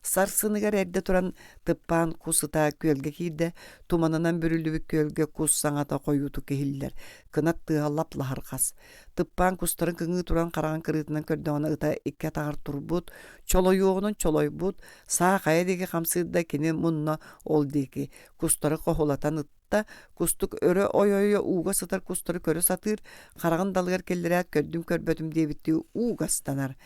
Сарсыныгар эрдэ туран Тыппаан кус ыта күөлгэ киирдэ, туманынан бүрүллүбүт күөлгэ кус саҥата хойуутук иһиллэр, кынат тыаһа лап-лаһырҕас. Тыппаан кустарын кыҥыы туран хараҕын кырыытынан көрдөҕүнэ ыта икки атаҕар турбут, чолойуоҕунан чолойбут, саа хайа диэки хамсыыр да кини мунна ол диэки кустары хоһулатан ытта, кустук өрө ойо-ойо ууга сытар кустары көрө сатыыр, хараҕын далыгар киллэрээт көрдүм-көрбөтүм диэбиттии ууга ыстанар.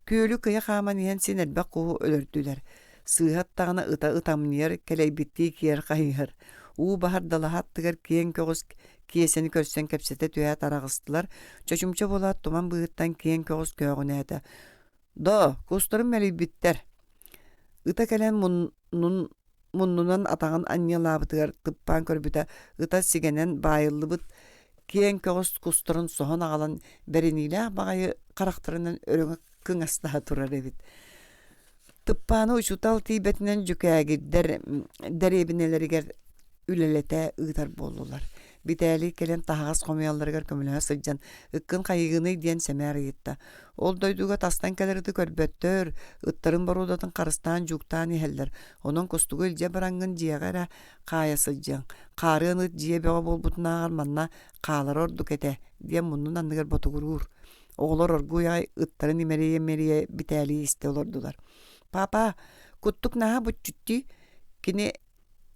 Күөлү кыйа хааман иһэн син элбэх куһу өлөрдүлэр. Сыыһа аттаҕына ыта ытамньыйар, кэлэйбиттии киэр хайыһар. Уу баһар далаһа аттыгар киэҥ көҕүс Киэсэни көрсөн кэпсэтэ түһээт араҕыстылар, чочумча буолаат туман быыһыттан киэҥ көҕүс көөҕүнээтэ: «Доо, кустарым мэлийбиттэр» Ыта кэлэн муннун муннунан атаҕын анньыалаабытыгар тыппаан көрбүтэ, ыта сигэнэн баайыллыбыт киэҥ көҕүс кустарын соһон аҕалан бэриниилээх баҕайы харахтарынан өрөҥө кыҥастаһа турар эбит. Тыппааны учуутал тиийбэтинэн дьүкээгирдэр дэриэбинэлэригэр үлэлэтэ ыытар буоллулар. Битээлий кэлэн таһаҕас хомуйалларыгар көмөлөһө сылдьан «Ыккын хайыыгыный?» диэн сэмээр ыйытта. Ол дойдуга тастан кэлэр ыты көрбөттөр, ыттарын боруодатын харыстаан дьууктаан иһэллэр. Онон кустугу илдьэ бараҥҥын дьиэҕэ эрэ хаайа сылдьыаҥ. Хаарыан ыт дьиэ бөҕө буолбутунааҕар манна хаалара ордук этэ диэн муннун анныгар ботугуруур. Оҕолор оргууй аҕай ыттарын имэрийэ-имэрийэ битээлии истэ олордулар. «Папа, куттук наһаа буччуттуу, кини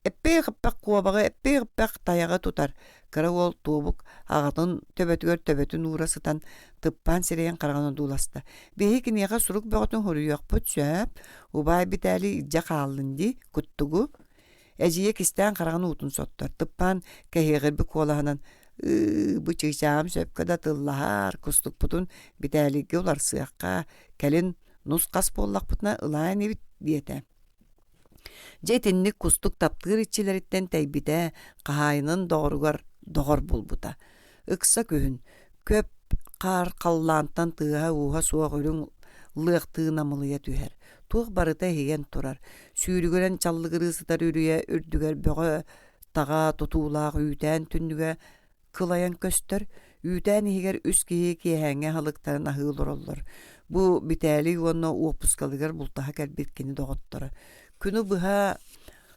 эппиэх-эппэх куобаҕы, эппиэх-эппэх тайаҕы тутар» кыра уол Туобук аҕатын төбөтүгэр төбөтүн уура сытан тыппаан сирэйин хараҕын одууласта. «Биһиги киниэхэ сурук бөҕөтүн суруйуохпут сөп, убаай Битээлий илдьэ хааллын дии, куттугу» Эдьиийэ кистээн хараҕын уутун соттор, тыппаан кэһиэҕирбит куолаһынан «Ыы, бу чыычааҕым сөпкө да тыллаһаар, кустукпутун Битээлийгэ уларсыахха, кэлин нус-хас буоллахпытына ылаа инибит» диэтэ. Дьэ итинник кустук таптыыр иччилэриттэн тэйбитэ, хаһаайынын доҕоругар доҕор булбута. Ыкса күһүн, көп хаар халлаантан тыаһа-ууһа суох үрүҥ лыахтыы намылыйа түһэр. Туох барыта иһийэн турар. Сүүрүгүрэн чаллыгырыы сытар үрүйэ үрдүгэр бөҕө-таҕа тутуулаах үүтээн түннүгэ кылайан көстөр. Үүтээн иһигэр үс киһи киэһээҥҥи аһылыктарын аһыы олороллор. Бу Битээлий уонна уоппускалыгар бултаһа кэлбит кини доҕотторо. Күнү быһа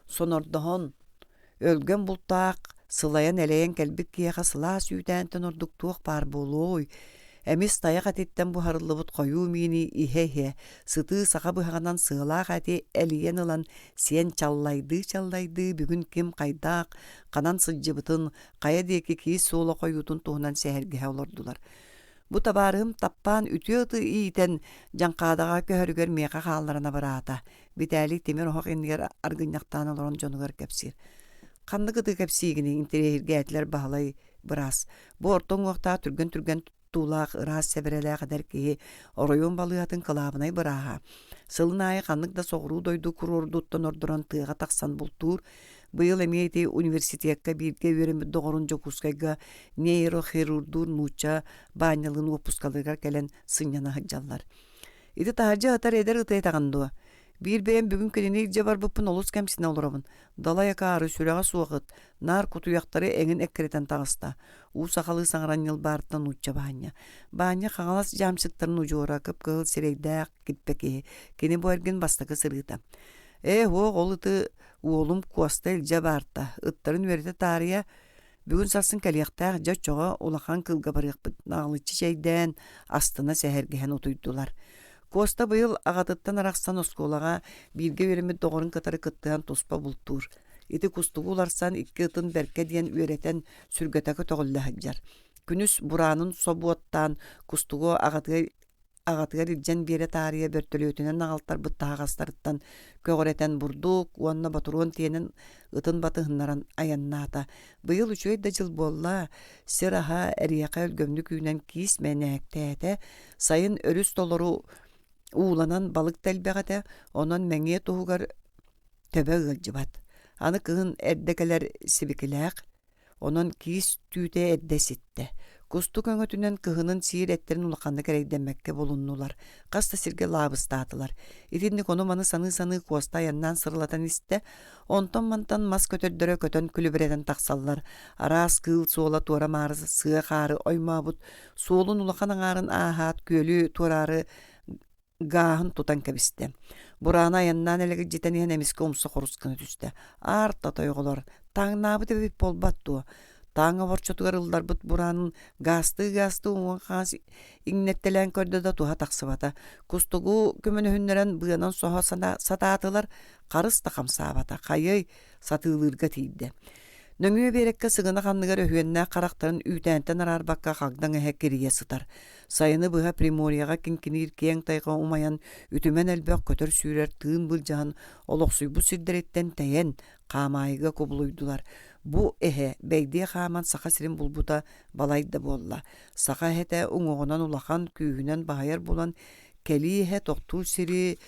сонордоһон Өлгөм бултаах, сылайан-элэйэн кэлбит киһиэхэ сылаас үүтээнтэн ордук туох баар буолуой? Эмис тайах этиттэн буһарыллыбыт хойуу миини иһэ-иһэ, сытыы саха быһаҕынан сыалаах эти элийэн ылан сиэн чаллайдыы-чаллайдыы бүгүн ким хайдах, ханан сылдьыбытын, хайа диэки киис суола хойуутун туһунан сэһэргэһэ олордулар. Бу табаарыһым таппаан үтүө ыты иитэн Дьаҥхаадаҕа көһөрүгэр миэхэ хаалларан абыраата. Битээлий тимир оһох иннигэр аргынньахтаан олорон дьонугар кэпсиир. Ханнык ыты кэпсиигиний интэриэһиргээтилэр Баһылай быраас. Бу орто уҥуохтаах түргэн-түргэн туттуулаах, ыраас сэбэрэлээх эдэр киһи оройуон балыыһатын кылаабынай бырааһа. Сылын аайы ханнык да соҕуруу дойду куруордуттан ордорон тыаҕа тахсан бултуур. Быйыл эмиэ ити университекка бииргэ үөрэммит доҕорун Дьокуускайга нейрохирурдуур нуучча Баанньалыын уоппускаларыгар кэлэн сынньана сылдьаллар. Ити таһырдьа ытар эдэр ыты этэҕин дуо? Биир бэйэм бүгүн кинини илдьэ барбыппын олус кэмсинэ олоробун. Далай акаары сүрэҕэ суох ыт, наар кутуйахтары эҥин эккирэтэн таҕыста. Уу сахалыы саҥаран ньылбаарыттан нуучча Баанньа. Баанньа Хаҥалас дьаамсыктарын удьуора, кып-кыһыл сирэйдээх, киппэ киһи. Кини бу эргин бастакы сырыыта. Ээ, уох, ол ыты уолум Куоста илдьэ барта. Ыттарын үөрэтэ таарыйа. Бүгүн сарсын кэлиэхтээх дьэ оччоҕо улахан кыылга барыахпыт наҕылыччы чэйдээн, астына сэһэргэһэн утуйдулар. Куоста быйыл аҕатыттан арахсан оскуолаҕа бииргэ үөрэммит доҕорун кытары кыттыһан туспа бултуур. Ити кустугу уларсан икки ытын бэркэ диэн үөрэтэн сүргэтэ көтөҕүллэ сылдьар. Күнүс бураанын собуоттаан кустугу аҕатыгар аҕатыгар илдьэн биэрэ таарыйа бөртөлүөтүнэн аҕалтарбыт таһаҕастарыттан көҕүрэтэн бурдук уонна ботуруон тиэнэн ытын батыһыннаран айаннаата. Быйыл үчүгэй да дьыл буолла, сир аһа эриэхэ өлгөмнүк үүнэн киис мэнээктээтэ, сайын өрүс толору ууланан балык да элбэх этэ, онон мэҥиэ туһугар төбө ыалдьыбат. Аны кыһын эрдэ кэлэр сибикилээх, Онон киис түүтэ эрдэ ситтэ. Кустук өҥөтүнэн кыһынын сиир эттэрин улаханнык эрэйдэммэккэ булуннулар, хас да сиргэ лаабыстаатылар. Итинник ону-маны саныы-саныы Куоста айаннаан сырылатан истэ, онтон-мантан мас көтөрдөрө көтөн күлүбүрэтэн тахсаллар. Араас кыыл суола туора-маары сыа хаары оймообут суолун улахан аҥаарын ааһаат күөлү туораары гааһын тутан кэбистэ. Бураана айаннаан элэгирдьитэн иһэн эмискэ умса хорус гына түстэ. Аар тотойҕолор, таҥнаабыт эбит буолбат дуо? Таҥ оборчотугар ылларбыт бураанын гаастыы-гаастыы уҥа-хаҥас иҥнэттэлээн көрдө да туһа тахсыбата. Кустугу көмөлөһүннэрэн быанан соһо сатаатылар, харыс да хамсаабата. Хайыай, сатыылыырга тиийдэ. Нөҥүө биэрэккэ сыгынах анныгар өһүөннээх харахтарын үүтээнтэн араарбакка хагдаҥ эһэ кирийэ сытар. Сайыны быһа Приморьеҕа киҥкиниир киэҥ тайҕа умайан, үтүмэн элбэх көтөр-сүүрэр тыын былдьаһан олохсуйбут сирдэриттэн тэйэн, хаамаайыга кубулуйдулар. Бу эһэ бэйдиэ хааман Саха сирин булбута балайда буолла. Саха эһэтэ уҥуоҕунан улахан, күүһүнэн баһыйар буолан, кэлии эһэ тохтуур сири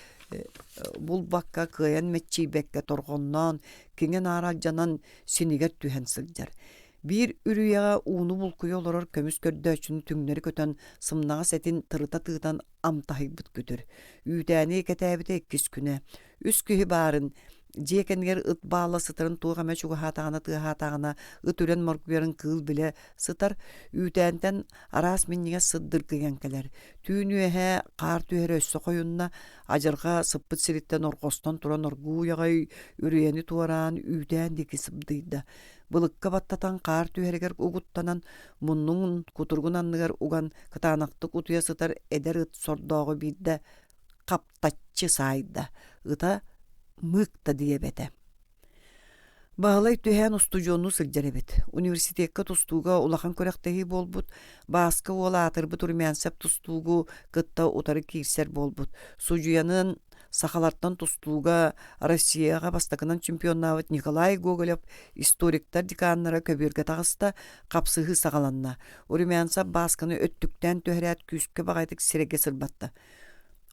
булбакка, кыайан мэччийбэккэ торҕонноон, киҥэ-наара алдьанан синигэр түһэн сылдьар. Биир үрүйэҕэ ууну булкуйа олорор көмүс көрдөөччүнү түҥнэри көтөн, сымнаҕас этин тырыта тыытан амтаһыйбыт күтүр. Үүтээни кэтээбитэ иккис күнэ. Үс киһи баарын, дьиэ кэннигэр ыт баалла сытарын туох эмэ чугаһаатаҕына тыаһаатаҕына ыт үрэн моргуйарын кыыл билэ сытар, үүтээнтэн араас минньигэс сыт дыргыйан кэлэр. Түүн үөһэ хаар түһэрэ өссө хойунна, адьырҕа сыппыт сириттэн орҕостон туран оргууй аҕай үрүйэни туораан үүтээн диэки сыбдыйда. Былыкка баттатан хаар түһэригэр угуттанан, муннун кутуругун анныгар уган кытаанахтык утуйа сытар эдэр ыт сордооҕу биирдэ хаптаччы саайда, ыта мыык да диэбэтэ. Баһылай түһээн устудьуоннуу сылдьар эбит. Университекка тустууга улахан күрэхтэһии буолбут. Бааска уол аатырбыт Румянцев тустуугу кытта утары киирсэр буолбут. Судьуйанын сахалартан тустууга Россияҕа бастакынан чемпионнаабыт Николай Гоголев историктар деканнара көбүөргэ таҕыста, хапсыһыы саҕаланна. Румянцев Баасканы өттүктээн түһэрээт күүскэ баҕайытык сирэйгэ сырбатта.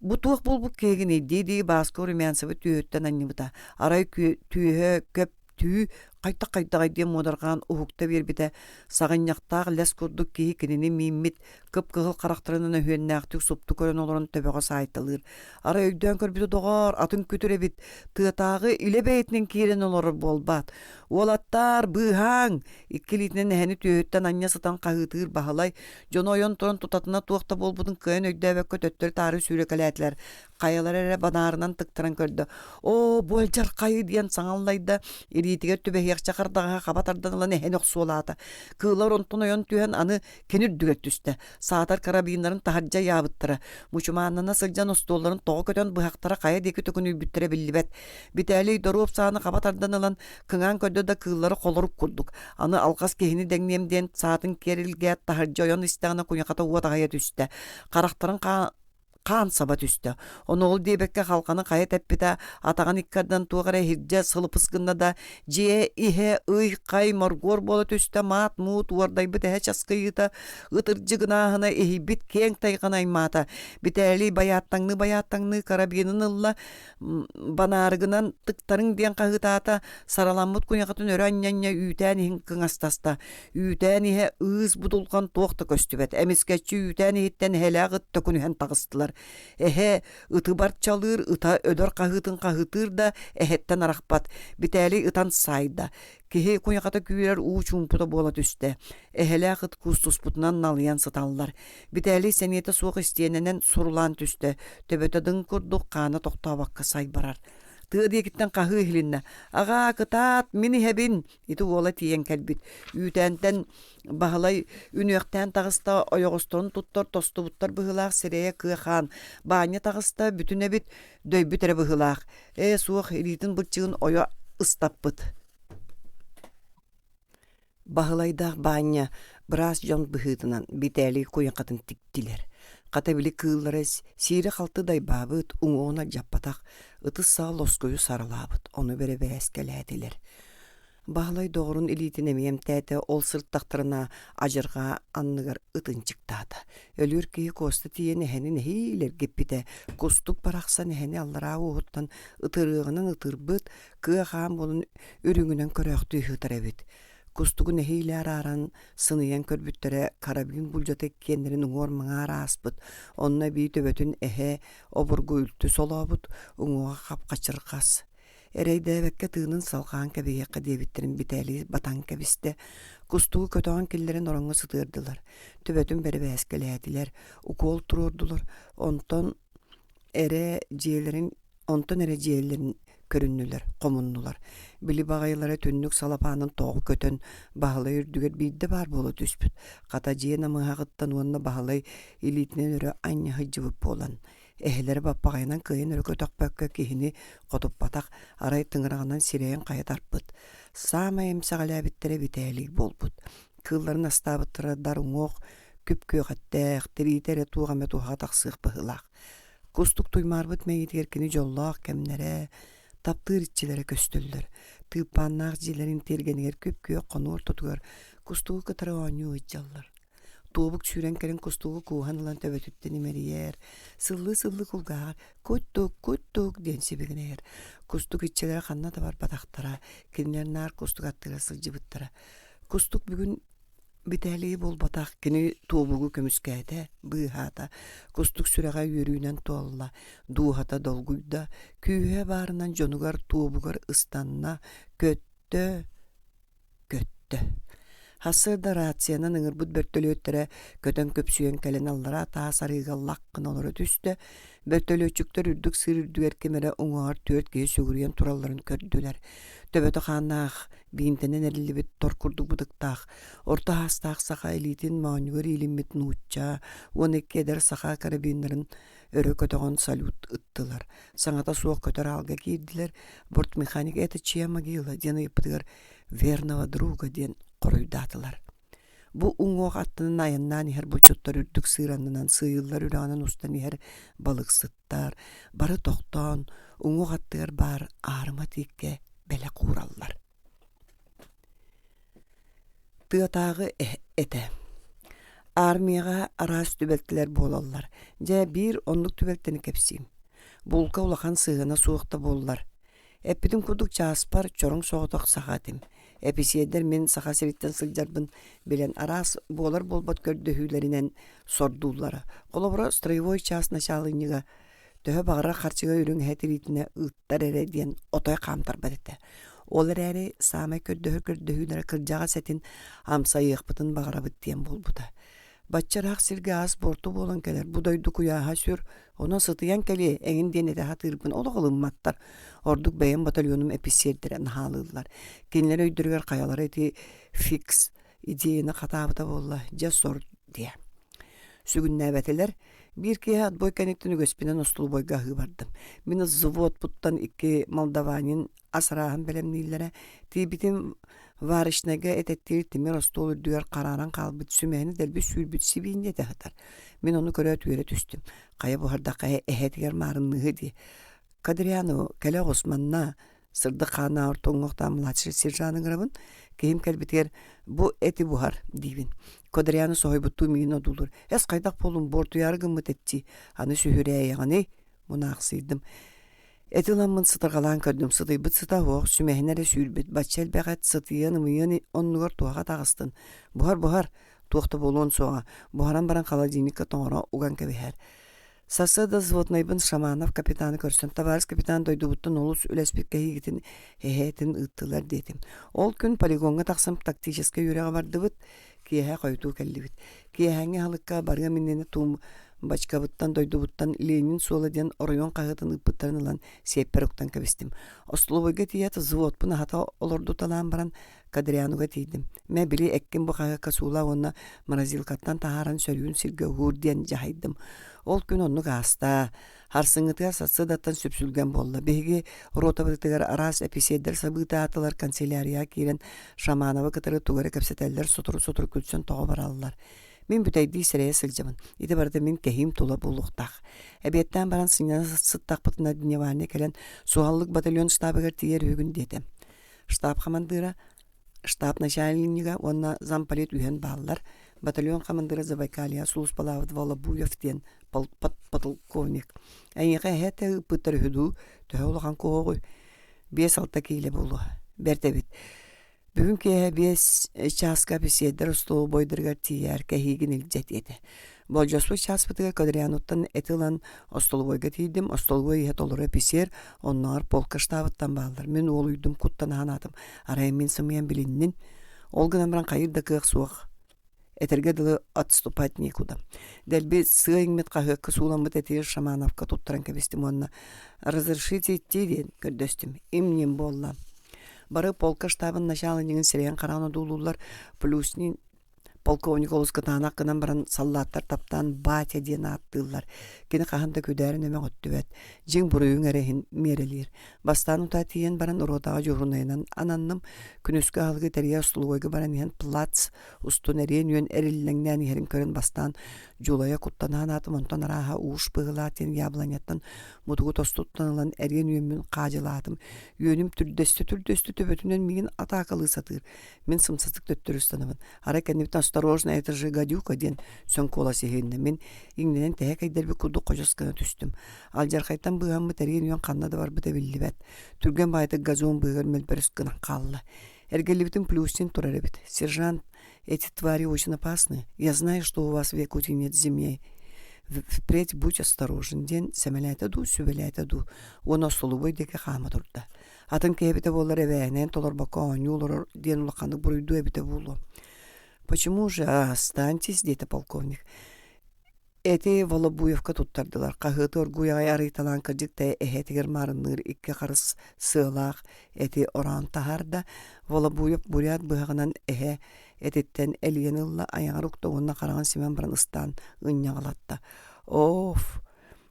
Бу туох буолбут киһигиний дии-дии Бааска Румянцевы түөһүттэн анньыбыта. Арай түөһэ көп түү хайдах-хайдаҕай диэн муодарҕаан уһукта биэрбитэ, саҕынньахтаах лэс курдук киһи кинини мииммит кып-кыһыл харахтарынан өһүөннээхтик супту көрөн олорон төбөҕө саайталыыр. Арай өйдөөн көрбүтэ доҕоор, атын күтүр эбит, тыатааҕы илэ бэйэтинэн киирэн олорор буолбаат. Уолаттаар, быыһааҥ! Икки илиитинэн эһэни түөһүттэн анньа сытан хаһыытыыр Баһылай, дьоно ойон туран тутатына туох да буолбутун кыайан өйдөөбөккө төттөрү-таары сүүрэкэлээтилэр. Хайалара эрэ банаарынан тыктаран көрдө. «Оо, бу алдьархайы!» диэн саҥа аллайда, илиитигэр түбэһиэхчэ хардаҕаһы хаба тардан ылан эһэни охсуолаата. Кыыллар онтон ойон түһэн аны кини үрдүгэр түстэ. Саатар карабиннарын таһырдьа ыйаабыттара. Мучумааннана сылдьан остуолларын тоҕо көтөн быһахтара хайа диэки төкүнүйбүттэрэ биллибэт. Битээлий доруоп сааны хаба тардан ылан кыҥаан көрдө да кыыллара холорук курдук. Аны алҕас киһини дэҥниэм диэн саатын киэр илгээт таһырдьа ойон истэҕинэ куйахата уот аҕайа түстэ. Харахтарын хаан саба түстэ. Ону ол диэбэккэ халҕаны хайа тэппитэ, атаҕын икки ардан туох эрэ иһирдьэ сылыпыс гынна да, дьиэ иһэ ый-хай моргуор буола түстэ, маат-муут уордайбыт эһэ часкыйыыта, ытырдьыгынааһына иһийбит киэҥ тайҕаны аймаата. Битээлий байааттаҥныы-байааттаҥныы карабинын ылла, банаарыгынан тыктарыҥ диэн хаһыытаата, сараламмыт куйахатын өрө анньа-анньа үүтээн иһин кыҥастаста. Үүтээн иһэ ыыс будулҕан туох да көстүбэт. Эмискэччи үүтээн иһиттэн эһэлээх ыт төкүнүһэн таҕыстылар. Эһэ ыты барчалыыр, ыта өлөр хаһыытын хаһыытыыр да эһэттэн арахпат. Битээлий ытан саайда. Киһи куйахата күүрэр уу чуумпута буола түстэ. Эһэлээх ыт куустуспутунан налыйан сыталлар. Битээлий сэниэтэ суох истиэнэнэн сурулаан түстэ, төбөтө дыҥ курдук хаана тохтообокко сайбарар. Тыа диэкиттэн хаһыы иһилиннэ. Аҕаа, кытаат, мин иһэбин! Ити уола тиийэн кэлбит. Үүтээнтэн Баһылай үнүөхтээн таҕыста, ойоҕосторун туттар тостубуттар быһыылаах сирэйэ кыа хаан. Баанньа таҕыста, бүтүн эбит, дөйбүт эрэ быһыылаах. Ээ, суох, илиитин быччыгын ойо ыстаппыт. Баһылайдаах Баанньа быраас дьон быһыытынан Битээлий куйахатын тиктилэр. Хата били кыыллара сиирэ-халты дайбаабыт, уҥуоҕун алдьаппатах, ытыс саҕа лоскуйу саралаабыт, ону бэрэбээскэлээтилэр. Баһылай доҕорун илиитин эмиэ эмтээтэ, ол сырыттахтарына адьырҕа анныгар ытынчыктаата. Өлүөр киһи Куоста тиийэн эһэни нэһиилэ эргиппитэ, кустук барахсан эһэни аллараа уоһуттан ытырыаҕынан ытырбыт, кыа хаан буолан үрүҥүнэн көрөөхтүү сытар эбит. Кустугу нэһиилэ арааран, сыныйан көрбүттэрэ карабин булдьата иккиэннэрин уҥуор-маҥаар ааспыт, онно эбии төбөтүн эһэ обургу үлтү солообут, уҥуоҕа хап-хачырҕас. Эрэйдээбэккэ тыынын салҕаан кэбиһиэххэ диэбиттэрин Битээлий батан кэбистэ. Кустугу көтөҕөн киллэрэн ороҥҥо сытыардылар, төбөтүн бэрэбээскэлээтилэр, укуол туруордулар, онтон эрэ дьиэлэрин онтон эрэ дьиэлэрин көрүннүлэр, хомуннулар. Били баҕайылара түннүк салапаанын тоҕу көтөн, Баһылай үрдүгэр биирдэ баар буола түспүт. Хата дьиэ намыһаҕыттан уонна Баһылай илиитинэн өрө анньа сылдьыбыт буолан, эһэлэрэ баппаҕайынан кыайан өрө көтөхпөккө киһини хотуппатах, арай тыҥыраҕынан сирэйин хайа тарпыт. Саамай эмсэҕэлээбиттэрэ Битээлий буолбут. Кыылларын астаабыттара дар уҥуох, күп-күөх эттээх, тириитэ эрэ туох эмэ туһаҕа тахсыах быһыылаах. Кустук туймаарбыт мэйиитигэр кини дьоллоох кэмнэрэ, таптыыр иччилэрэ көстөллөр. Тыыппааннаах дьиэлэрин тиэргэнигэр күп-күөх хонуу ортотугар кустугу кытары оонньуу сылдьаллар. Туобук сүүрэн кэлэн кустугу кууһан ылан төбөтүттэн имэрийэр, сыллыы-сыллыы кулгааҕар «Куттук, куттук» диэн сибигинэйэр. Кустук иччилэрэ ханна да барбатахтара, кинилэр наар кустук аттыгар сылдьыбыттара. Кустук бүгүн Битээлийи буолбатах, кини туобугу көмүскээтэ, быыһаата, кустук сүрэҕэ үөрүүнэн туолла, дууһата долгуйда, күүһэ баарынан дьонугар туобугар ыстанна, көттө, көттө. Сарсыарда рациянан ыҥырбыт бөртөлүөттэрэ көтөн көпсүйэн кэлэн аллараа таас арыыга лах гына олоро түстэ. Бөртөлүөччүктэр үрдүк сыыр үрдүгэр ким эрэ уҥуоҕар түөрт киһи сүгүрүйэн туралларын көрдүлэр. Төбөтө хааннаах биинтэнэн эриллибит тор курдук бытыктаах, орто аастаах саха илиитин моонньугар иилиммит нуучча уонна икки эдэр саха карабиннарын өрө көтөҕөн салют ыттылар. Саҥата суох көтөр аалга киирдилэр. Бортмеханик «Это чья могила?» диэн ыйыппытыгар «Верного друга» диэн хоруйдаатылар. Бу уҥуох аттынан айаннаан иһэр булчуттар үрдүк сыыр аннынан сыыйыллар үрэҕинэн устан иһэр балыксыттар бары тохтоон уҥуох аттыгар баар аарыма тииккэ бэлэх уураллар. Тыатааҕы этэ. Армияҕа араас түбэлтэлэр буолаллар. Дьэ, биир оннук түбэлтэни кэпсиим. Булка улахан сыһыана суох да буоллар. Эппитим курдук чааспар чороҥ соҕотох саха этим. Эписиэрдэр мин Саха сириттэн сылдьарбын билэн араас буолар-буолбат көрдөһүүлэринэн сордууллара. Холобура, строевой чаас начаалынньыга төһө баҕарар харчыга үрүҥ эһэ тириитинэ ыыттар эрэ диэн отой хаамтарбат этэ. Ол эрээри саамай көрдөһөр көрдөһүүлэрэ кырдьаҕас этин амсайыахпытын баҕарабыт диэн буолбута. Бачча ыраах сиргэ аас буорту буолан кэлэр, бу дойду куйааһа сүр, онон сытыйан кэлиэ эҥин диэн этэ сатыырбын олох ылымматтар. Ордук бэйэм батальонум эписиэрдэрэ наһаалыыллар. Кинилэр өйдөрүгэр хайалара ити фикс идеяны хатаабыта буолла, дьэ сор диэ. Сүгүннээбэтилэр. Биир киэһэ отбой кэнниттэн үгэспинэн остолобуойга аһыы бардым. Мин взводпуттан икки молдаванин ас арааһын бэлэмнииллэрэ. Тиийбитим варочнайга этэттиир тимир остуол үрдүгэр харааран хаалбыт сүмэһини дэлби сүүрбүт сибиинньэ этэ сытар. Мин ону көрөөт үөрэ түстүм. Хайа буһардахха эһэтигэр маарынныыһы дии. Кадриану, кэлэ оҕус манна сырдык хааннаах орто уҥуохтаах младший сержан ыҥырабын. Киһим кэлбитигэр бу эти буһар диибин. Кадриану соһуйбуттуу миигин одуулуур. Эс хайдах буоллум буортуйаары гыммыт этчи. Аны сүһүрээйэҕиний? Мунаахсыйдым. Эти ыламмын сытырҕалаан көрдүм, сытыйбыт сыта суох, сүмэһинэ эрэ сүүрбүт, бачча элбэх эт сытыйыан-ымыйыан оннугар туһаҕа таҕыстын. Буһар-буһар, туох да буолуон суоҕа, буһаран баран холодильникка тоҥоро уган кэбиһэр. Сарсыарда взводнайбын Шаманов капитаны көрсөн, «Товарищ капитан, дойдубуттан олус үлэспит кэһиигитин эһээтин ыыттылар» диэтим. Ол күн полигоҥҥа тахсан тактическай үөрэҕи бардыбыт, киэһэ хойутуу кэллибит. Киэһээҥҥи аһылыкка барыам иннинэ туум Бачкабыттан дойдубуттан Ленин суола диэн оройуон хаһыатын ыыппыттарын ылан сиэппэр уктан кэбистим. Остолобуойга тиийээт взводпун аһата олордуталаан баран Кадрянуга тиийдим. Мэ били эккин бу хаһыакка суулаа уонна морозилкаттан таһааран сөрүүн сиргэ уһуур диэн дьаһайдым. Ол күн оннук ааста. Харсыҥҥытыгар сарсыардаттан сүпсүлгэн буолла. Биһиги ротабытыгар араас эписиэрдэр сабыытаатылар, канцелярияҕа киирэн Шамановы кытары тугу эрэ кэпсэтэллэр, сотору-сотору күлсэн тоҕо бараллар. Мин бүтэйдии сэрэйэ сылдьабын. Ити барыта мин кэһиим тула буолуохтаах. Эбиэттээн баран сынньана сыттахпытына дневальный кэлэн суһаллык батальон штабыгар тиийэр үһүгүн диэтэ. Штаб хамандыыра, штаб начальнига уонна замполит үһүөн бааллар. Батальон хамандыыра Забайкалье сулууспалаабыт Волобуев диэн подполковник. Эйиэхэ эһэ этэ ыыппыттар үһү дуу? Төһө улахан куһуоҕуй? 5-6 киилэ буолуо. Бэрт эбит. Бүгүн киэһэ 5 чааска эписиэрдэр остолобуойдарыгар тиийээр кэһиигин илдьэ диэтэ. Болдьоспут чааспытыгар Кадрянуттан эти ылан остолобуойга тиийдим. Остолобуой иһэ толору эписиэр, оннооҕор полка штабыттан бааллар. Мин уолуйдум, куттана санаатым. Арай мин сымыйан билиннин. Ол гынан баран хайыр да кыах суох. Этэргэ дылы отступать некуда. Дэлби сыа иҥмит хаһыакка сууламмыт этигэр Шамановка туттаран кэбистим уонна «Разрешите идти» диэн көрдөстүм. Им-ньим буолла. Бары полка штабын начаалынньыгын сирэйин-хараҕын одуулууллар, Плюснин Полковник олус кытаанах гынан баран саллааттар таптаан «Батя» диэн ааттыыллар. Кини хаһан да күдээрин өмөҕүттүбэт, дьиҥ буруйуҥ эрэ иһин миэрэлиир. Бастаан утаа тиийэн баран ротаҕа дьуһуурунайынан ананным. Күнүскү аһылыгы тэрийэ остолобуойга баран иһэн плац устун эриэн үөн эриллэҥнээн иһэрин көрөн бастаан дьулайа куттана санаатым, онтон арааһа ууш быһыылаах диэн яблоняттан мутугу тостуттан ылан эриэн үөммүн хаадьылаатым. Үөнүм түрдэстэ-түрдэстэ төбөтүнэн миигин атаакалыы сатыыр. Мин сымсатык төттөрү ыстанабын. Арай кэннибиттэн «Осторожно, это же гадюка» диэн сөҥ куолас иһилиннэ. Мин иҥнэнэн тэһэ кэйдэрбит курдук ходьос гына түстүм. Алдьархайтан быыһаммыт эриэн үөн ханна да барбыта биллибэт. Түргэн баайытык газон быыһыгар мөлбөрүс гынан хаалла. Эргэллибитин Плюсин турар эбит. «Сержант, эти твари очень опасны. Я знаю, что у вас в Якутии нет змей. Впредь будь осторожен» диэн сэмэлээтэ дуу, сүбэлээтэ дуу. Уонна остолобуой диэки хаама турда. Атын киһи эбитэ буоллар эбээнэн толорбокко оонньуу олорор диэн улаханнык буруйдуо эбитэ буолуо. «Почему же останьтесь?» диэтэ полковник. Эти Волобуевка туттардылар. Хаһыаты оргууй аҕай арыйталаан кырдьык да эһэтигэр маарынныыр икки харыс сыалаах эти ороон таһаарда. Волобуев бурят быһаҕынан эһэ этиттэн элийэн ылла, айаҕар укта уонна хараҕын симэн баран ыстаан ынньаҕалатта. «Оф,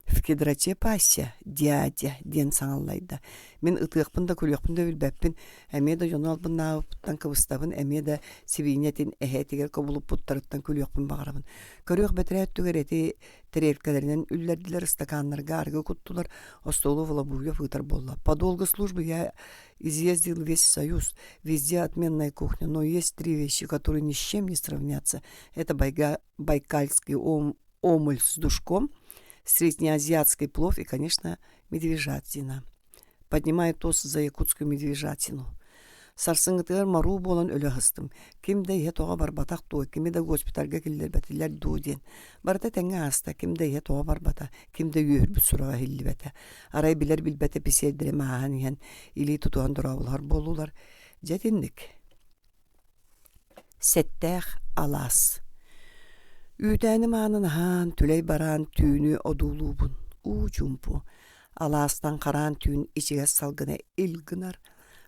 В кедраче пасся, дядя диэн саҥаллайда. Мин ытыахпын да күлүөхпүн да билбэппин, эмиэ да дьону албыннаабыппыттан кыбыстабын, эмиэ да сибиинньэ этин эһэ этигэр кубулуппуттарыттан күлүөхпүн баҕарабын. Көрүөх бэтэрээ өттүгэр эти тэриэлкэлэринэн үллэрдилэр, ыстакааннарга арыгы куттулар, остуолу Волобуев ыытар буолла. По долгу службы я изъездил весь Союз, везде отменная кухня, но есть три вещи, которые ни с чем не сравнятся. Это байга, байкальский ом, омуль с душком, среднеазиатский плов и, конечно, медвежатина. Поднимаю тост за якутскую медвежатину. Сарсыҥҥытыгар моруу буолан өлө сыстым. Ким да иһэ тоҕо барбатах дуо, кими да госпитальга киллэрбэтилэр дуу диэн. Барыта тэҥҥэ ааста, ким да иһэ тоҕо барбата, ким да үөһүрбүт сураҕа иһиллибэтэ. Арай билэр-билбэт эписиэрдэрим ааһан иһэн илии тутуһан дорооболоһор буоллулар. Дьэ итинник. Сэттээх алаас Үүтээним аанын аһаан, түлэй бараан түүнү одуулуубун, уу чуумпу. Алаастан хараан түүн ичигэс салгына ил гынар.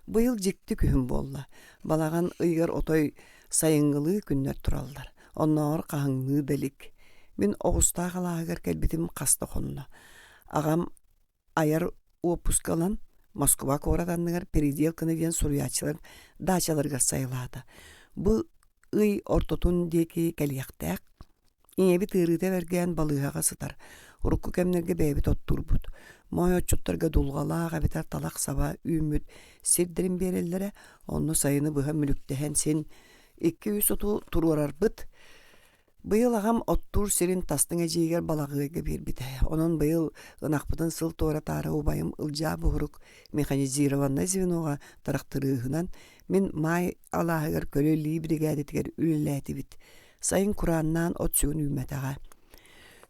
Быйыл дьикти күһүн буолла. Балаҕан ыйыгар отой сайыҥҥылыы күннэр тураллар. Оннооҕор хаһыҥныы да илик. Мин Оҕустаах алааһыгар кэлбитим хас да хонно. Аҕам айар уоппуска ылан, Москва куорат анныгар Переделкино диэн суруйааччылар даачаларыгар сайылаата. Бу ый ортотун диэки кэлиэхтээх. Ийэбит ыарыыта бэргээн балыыһаҕа сытар. Урукку кэмнэргэ бэйэбит оттуурбут. Моой отчуттарга дулҕалаах эбэтэр талах саба үүммүт сирдэрин биэрэллэрэ, онно сайыны быһа мүлүктэһэн син икки-үс оту туруорарбыт. Быйыл аҕам оттуур сирин тастыҥ эдьиийигэр Балаҕыайга биэрбитэ. Онон быйыл ынахпытын сыл туора-таара убайым Ылдьаа Буһурук механизированнай звеноҕа тырахтырыыһынан, мин Маай алааһыгар көлө-илии биригээдэтигэр үлэлээтибит. Сайын курааннаан от сүгүн үүммэтэҕэ.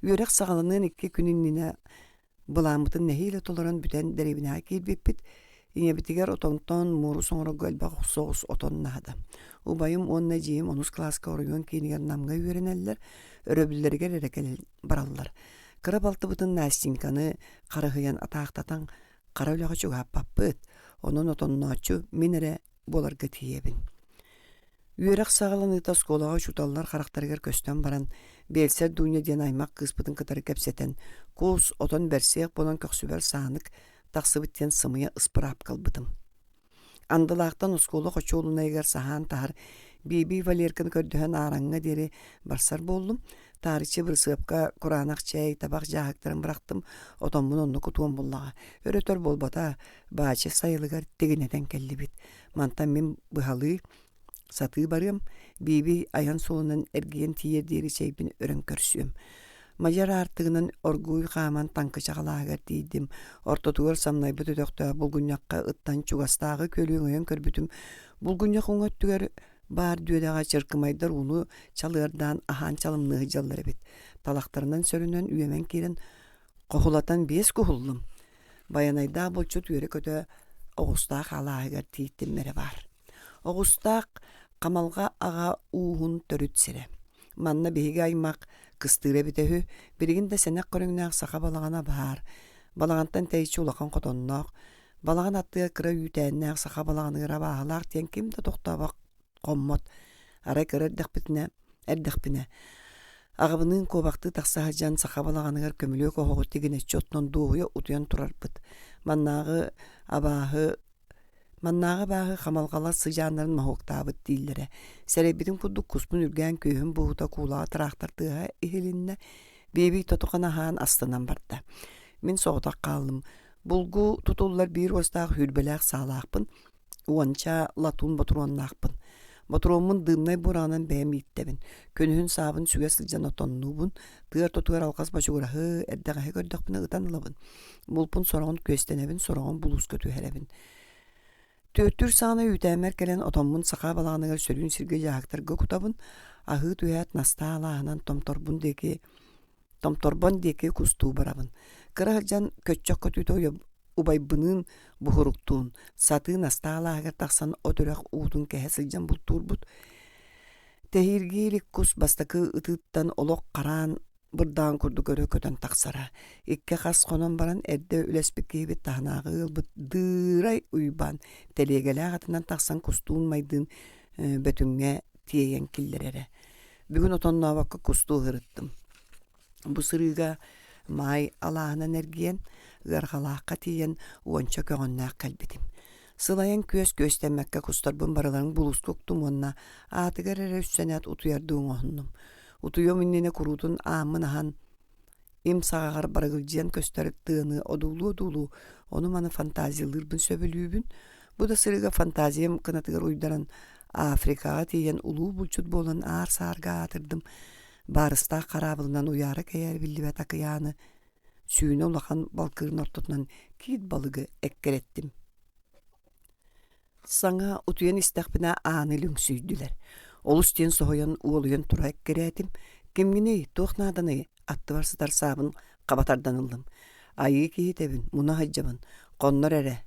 Үөрэх саҕаланыан икки күн иннинэ Былааммытын нэһиилэ толорон бүтэн дэриэбинэҕэ киирбиппит. Ийэбитигэр отонтон муорус оҥорорго элбэх соҕус отон наада. Убайым уонна эдьиийим онус кылааска оройуон киинигэр Намҥа үөрэнэллэр, өрөбүллэригэр эрэ кэлэн бараллар. Кыра балтыбытын Настеньканы харыһыйан атаахтатан хара үлэҕэ чугаһаппаппыт, онон отоннооччу мин эрэ буоларга тиийэбин. Үөрэх саҕаланыыта оскуолаҕа учууталлар харахтарыгар көстөн баран, биэлсэр Дуня диэн аймах кыыспытын кытары кэпсэтэн, кус, отон бэрсиэх буолан көхсүбэр саанык тахсыбыт диэн сымыйа ыспыраапка ылбытым. Андылаахтан оскуола хочуолунайыгар саһаан таһар Биби Валерканы көрдөһөн аараҥҥа диэри барсар буоллум. Таарыччы бырысыапка кураанах чэй, табах дьааһыктарын бырахтым, отоммун онно кутуом буллаҕа. Өр-өтөр буолбата, Баачы сайылыгар тигинэтэн кэллибит. Мантан мин быһалыы сатыы барыам, Биби айан суолунан эргийэн тиийэр диэри чэйбин өрөн көрсүөм. Мадьар аартыгынан оргууй хааман таҥкычах алааһыгар тиийдим. Ортотугар самнайбыт өтөхтөөх булгунньахха ыттан чугастааҕы күөлү өҥөйөн көрбүтүм, булгунньах уҥа өттүгэр баар дүөдэҕэ чыркымайдар ууну чалыардаан аһаан чалымныы сылдьаллар эбит. Талахтарынан сөрөнөн үөмэн киирэн хоһулатан биэс куһуллум. Байанайдаах булчут үөрэ-көтө оҕустаах алааһыгар тиийтим эрэ баар. Оҕустаах Хамалҕа аҕа ууһун төрүт сирэ. Манна биһиги аймах кыстыыра эбитэ үһү, билигин да сэнэх көрүҥнээх саха балаҕана баар. Балаҕантан тэйиччи улахан хотонноох, балаҕан аттыгар кыра үүтээннээх саха балаҕаныгар абааһылаах диэн ким да тохтообох хоммот. Арай кыра эрдэхпитинэ, эрдэхпинэ аҕабыныын куобахтыы тахса сылдьан саха балаҕаныгар көмүлүөк оһоҕу тигинэччи оттон дуоһуйа утуйан турарбыт. Маннааҕы абааһы Маннааҕы абааһы хамалҕалар сыдьааннарын моһуоктаабыт дииллэрэ. Сэрэйбитим курдук куспун үргээн күөһүм буһуута куулаҕа тыраахтар тыаһа иһилиннэ. Биэбий тотухан аһаан астынан барда. Мин соҕотох хааллым. Булгу тутуллар биир уостаах сүүрбэлээх саалаахпын, уонча латуун ботуруоннаахпын. Ботуруоммун дыымнай бураанан бэйэм ииттэбин. Күнүһүн саабын сүгэ сылдьан отоннуубун, тыа ортотугар алҕас бочугураһы, эрдэҕэһи көрдөхпүнэ ытан ылабын. Булпун сороҕун күөстэнэбин, сороҕун булууска түһэрэбин. Түөртүүр саҕана үүтээммэр кэлэн отоммун саха балаҕаныгар сөрүүн сиргэ дьааһыктарга кутабын, аһыы түһээт Настаа алааһынан томторбун диэки томторбон диэки кустуу барабын. Кыра сылдьан көччөх көтүүтэ убайбыныын буһуруктуун сатыы Настаа алааһыгар тахсан от үрэх уутун кэһэ сылдьан бултуурбут. Тэһииргии илик кус бастакы ытыыттан олох хараан бырдаан курдук өрө көтөн тахсара. Икки хас хонон баран эрдэ үлэспит киһибит таһынааҕы ыалбыт Дыырай Уйбаан тэлиэгэлээх атынан тахсан кустуун майдыын Бөтүҥҥэ тиэйэн киллэрэрэ. Бүгүн отоннообокко кустуу ыһырыттым. Бу сырыыга Маай алааһынан эргийэн, Ыарҕалаахха тиийэн уонча көҕөннөөх кэлбитим. Сылайан күөс күөстэммэккэ кустарбын барыларын булууска уктум уонна аатыгар эрэ үссэнээт утуйардыы оҥоһуннум. Утуйуом иннинэ куруутун ааммын аһан им саҕаҕар барыгылдьыйан көстөр тыаны одуулуу-одуулуу ону-маны фантазиялыырбын сөбүлүүбүн. Бу да сырыыга фантазиям кынатыгар уйдаран Африкаҕа тиийэн улуу булчут буолан аар-саарга аатырдым. Баарыстаах хараабылынан уйаара кэйээр биллибэт акыйааны сүүнэ улахан балкыырын ортотунан киит балыгы эккирэттим. Саҥа утуйан истэхпинэ ааны лүҥсүйдүлэр. Олус диэн соһуйан уолуйан тура эккирээтим. Кимҥиний, туох нааданый? Аттыбар сытар саабын хаба тардан ыллым. Айыы киһитэбин, муна сылдьабын, хоннор эрэ.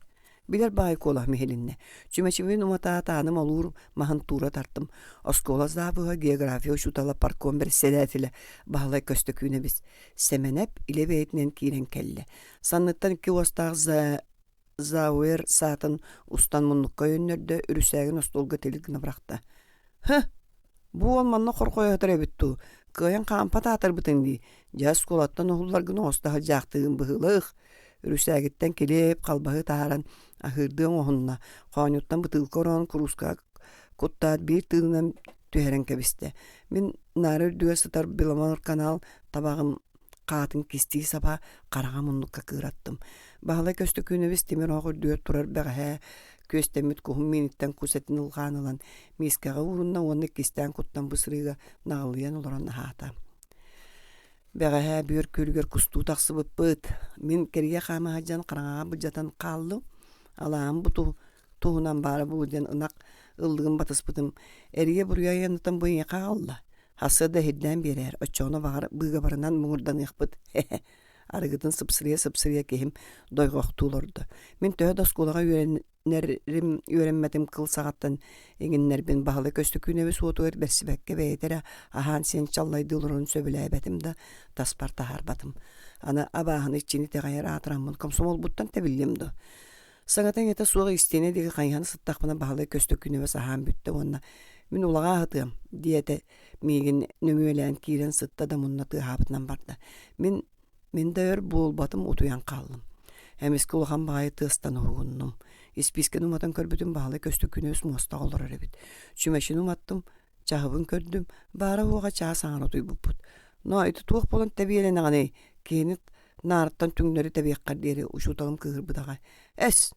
Билэр баай куолаһым иһилиннэ. Чүмэчибин уматаат ааным олуур маһын туура тартым. Оскуола завуһа, география учуутала, парком бэрэссэдээтэлэ Баһылай Көстөкүүнэбис Сэмэнэп илэ бэйэтинэн киирэн кэллэ. Санныттан икки уостаах Зауэр саатын устан муннукка өйөннөрдө, үрүсээгин остуолга тилик гына бырахта. «Һы, бу уол манна хорҕойо сытар эбит дуу, кыайан хаампат аатырбытыҥ дии, дьэ оскуолаттан уһулларгын оҥосто сылдьаахтыгын быһыылаах» Үрүсээгиттэн килиэп, халбаһы таһааран аһыырдыы оҥоһунна, хоонньуттан бытыылка ороон куруускаҕа куттаат биир тыынынан түһэрэн кэбистэ. Мин наара үрдүгэр сытар Беломор канал табаҕым хаатын кистии саба хараҥа муннукка кыыраттым. Баһылай Көстөкүүнэбис тимир оһох үрдүгэр турар бэҕэһээ күөстэммит куһум мииниттэн кус этин ылҕаан ылан миискэҕэ уурунна уонна иккистээн куттан бу сырыыга наҕылыйан олорон аһаата. Бэҕэһээ бүөр күөлүгэр кустуу тахсыбыппыт. Мин кэрийэ хаама сылдьан хараҥаҕа былдьатан хааллым. Алааһым бу туһунан баара буолуо диэн ынах ыллыгын батыспытым. Эрийэ-буруйа айаннатан бу эйиэхэ аҕалла. Сарсыарда иһирдээн биэрээр, оччоҕуна баҕар быыгабарынан муҥурданыахпыт. Арыгытын сыпсырыйа-сыпсырыйа киһим дойҕохтуу олордо. Мин төһө да оскуолаҕа үөрэнэрим үөрэммэтим кыл саҕаттан иҥиннэрбин Баһылай Көстөкүүнэбис уотугар бэрсибэккэ бэйэтэ эрэ аһаан-сиэн чаллайдыы олорорун сөбүлээбэтим да, таспар таһаарбатым. Аны абааһыны иччини итэҕэйэр аатыраммын комсомолбуттан тэбиллиэм дуо? Саҥата-иҥэтэ суох истиэнэ диэки хайыһан сыттахпына Баһылай Көстөкүүнэбис аһаан бүттэ уонна «Мин улаҕаа аһытыам» диэтэ миигин нөҥүөлээн киирэн сытта да мунна тыаһаабытынан барда. Мин мин да өр буолбатым утуйан хааллым. Эмискэ улахан баҕайы тыастан уһугуннум. Испиискэни уматан көрбүтүм Баһылай Көстөкүүнэбис муостаҕа олорор эбит. Чүмэчини уматтым, чаһыбын көрдүм, баара-суоҕа чаас аҥара утуйбуппут. Но ити туох буолан тэбиэлэнэҕиний? Киһини наарыттан түҥнэри тэбиэххэр диэри учууталым кыыһырбытаҕа. Эс,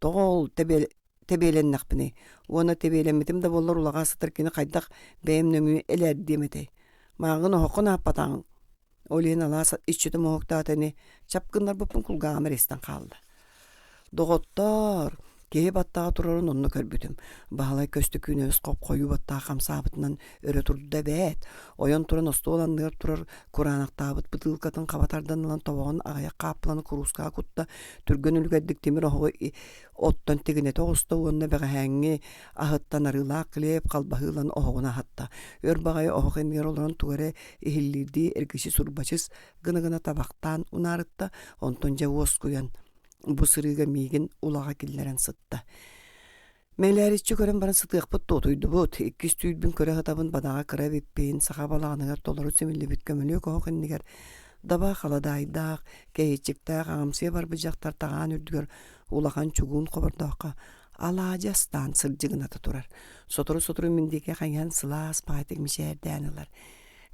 тоҕо ол тэбиэлэннэхпиний? Уонна тэбиэлэммитим да буоллар улаҕаа сытар кини хайдах бэйэм нөҥүө элээрдиэм этэй? Мааҕын оһоххун ааппатаҕыҥ. Ол иһин алаас иччитэ моһуоктаата ини, чап гыннарбыппын кулгааҕым эрэ истэн хаалла. Доҕоттоор, киһи баттаҕа турарын онно көрбүтүм. Баһылай Көстөкүүнэбис хоп-хойуу баттаҕа хамсаабытынан өрө турда эбээт. Ойон туран остуол анныгар турар кураанахтаабыт бытыылкатын хаба тардан ылан тобоҕун аҕыйах хааппыланы куруускаҕа кутта, түргэн үлүгэрдик тимир оһоҕу оттон тигинэтэ оҕуста уонна бэҕэһээҥҥи аһыттан арыылаах килиэп халбаһы ылан оһоҕун аһатта. Өр баҕайы оһох иннигэр олорон тугу эрэ иһиллиирдии эргичи-сурбачыс гына-гына табахтаан унаарытта, онтон дьэ уоскуйан бу сырыыга миигин улаҕа киллэрэн сытта. Мэлээриччи көрөн баран сытыахпыт да утуйдубут. Иккис түүлбүн көрө сытабын бадаҕа кыра эбиппин, саха балаҕаныгар толору симиллибит көмүлүөк оһох иннигэр даба халадаайдаах, кэһиэччиктээх аҕамсыйа барбыт дьахтар таҕаан үрдүгэр улахан чугуун хобордооххо алаадьы астаан сырдьыгыната турар. Сотору-сотору мин диэки хайыһан сылаас баҕайытык мичээрдээн ылар.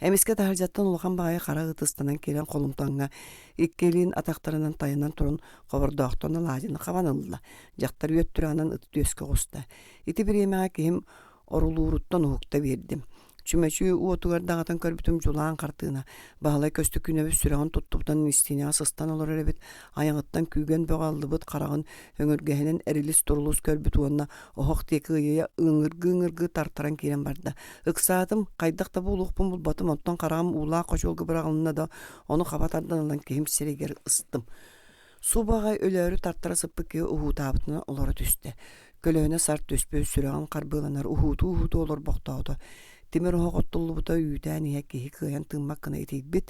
Эмискэ таһырдьаттан улахан баҕайы хара ытыстанан киирэн холумтаҥҥа икки илиин атахтарынан тайанан туран хобордоохтон алаадьыны хабан ылла. Дьахтар үөт тураанан ыт түөскэ оҕуста. Ити бириэмэҕэ киһим орулууруттан уһукта биэрдим. Чүмэчи уотугар даҕатан көрбүтүм дьулаан хартыына. Баһылай Көстөкүүнэбис сүрэҕин туттубутан истиинэҕэ сыстан олорор эбит. Айаҕыттан күүгэн бөҕө аллыбыт хараҕын өҥүргэһинэн эрилис-турулус көрбүт уонна оһох диэки ыйыйа ыҥыргыы-ыҥыргыы тартаран киирэн барда. Ыксаатым, хайдах да буолуохпун булбатым, онтон хараҕым уулаах хочуолга быраҕылынна да, ону хаба тардан ылан киһим сиригэр ыстым. Субаҕай өлөөрү тартара сыппыт киһи уһуутаабытынан олоро түстэ. Көлөһүнэ сар түспүт, сүрэҕин харбыаланар уһуутуу-уһуутуу олорбохтоото. Тимир оһох оттуллубута үүтээн иһэ киһи кыайан тыыммат гына итийбит.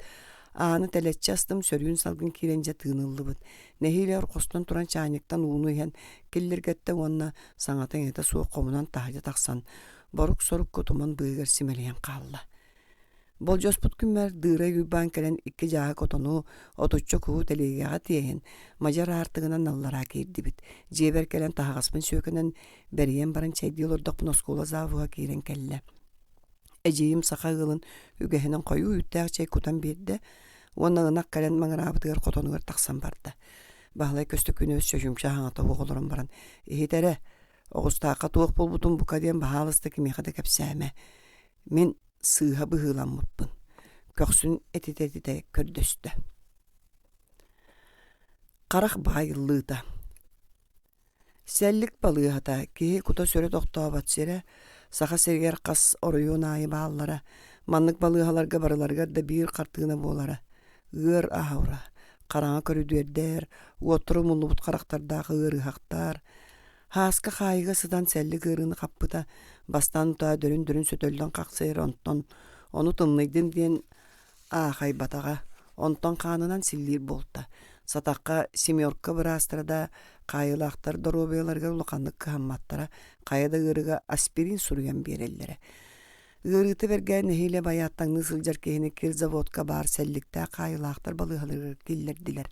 Ааны тэлэччи астым, сөрүүн салгын киирэн дьэ тыыныллыбыт. Нэһиилэ орхостон туран чаанньыктан ууну иһэн киллиргэттэ уонна саҥата-иҥэтэ суох хомунан таһырдьа тахсан борук-сорукка туман быыһыгар симэлийэн хаалла. Болдьоспут күммэр Дыырай Уйбаан кэлэн икки дьааһык отону, отучча куһу тэлиэгэҕэ тиэһин, мадьар аартыгынан аллараа киирдибит. Дьиэбэр кэлэн таһаҕаспын сүөкэнэн бэрийэн баран чэйдии олордохпуна оскуола завуһа киирэн кэллэ. Эдьиийим саха ыалын үгэһинэн хойуу үүттээх чэй кутан биэрдэ уонна ынах кэлэн маҥыраабытыгар хотонугар тахсан барда. Баһылай Көстөкүүнэбис чочумча аһаҥата суох олорон баран «Иһит эрэ, оҕустаахха туох буолбутун бука диэн баһаалыста кимиэхэ да кэпсээмэ. Мин сыыһа быһыыламмыппын, көхсүн этитэ-этитэ көрдөстө. Харах баайыллыыта Сэллик балыыһата киһи кута-сүрэ тохтообот сирэ, Саха сиригэр хас оройуон аайы бааллара, маннык балыыһаларга барыларыгар да биир хартыына буолара. Ыар аһаура, хараҥа көрүдүөрдэр, уоттара умуллубут харахтардаах ыарыһахтар, Һааска хаайыыга сытан сэллик ыарыыны хаппыта, бастаан утаа дөрүн-дөрүн сөтөллөн хахсыйар онтон ону тымныйдым диэн аахайбатаҕа, онтон хаанынан силлиир буолта. Сатахха семерка быраастара да хаайыылаахтар доруобуйаларыгар улаханнык кыһамматтара, хайа да ыарыыга аспирин суруйан биэрэллэрэ. Ыарыыта бэргээн нэһиилэ байааттаҥныы сылдьар киһини кирзаводка баар сэлликтээх хаайыылаахтар балыыһаларыгар киллэрдилэр.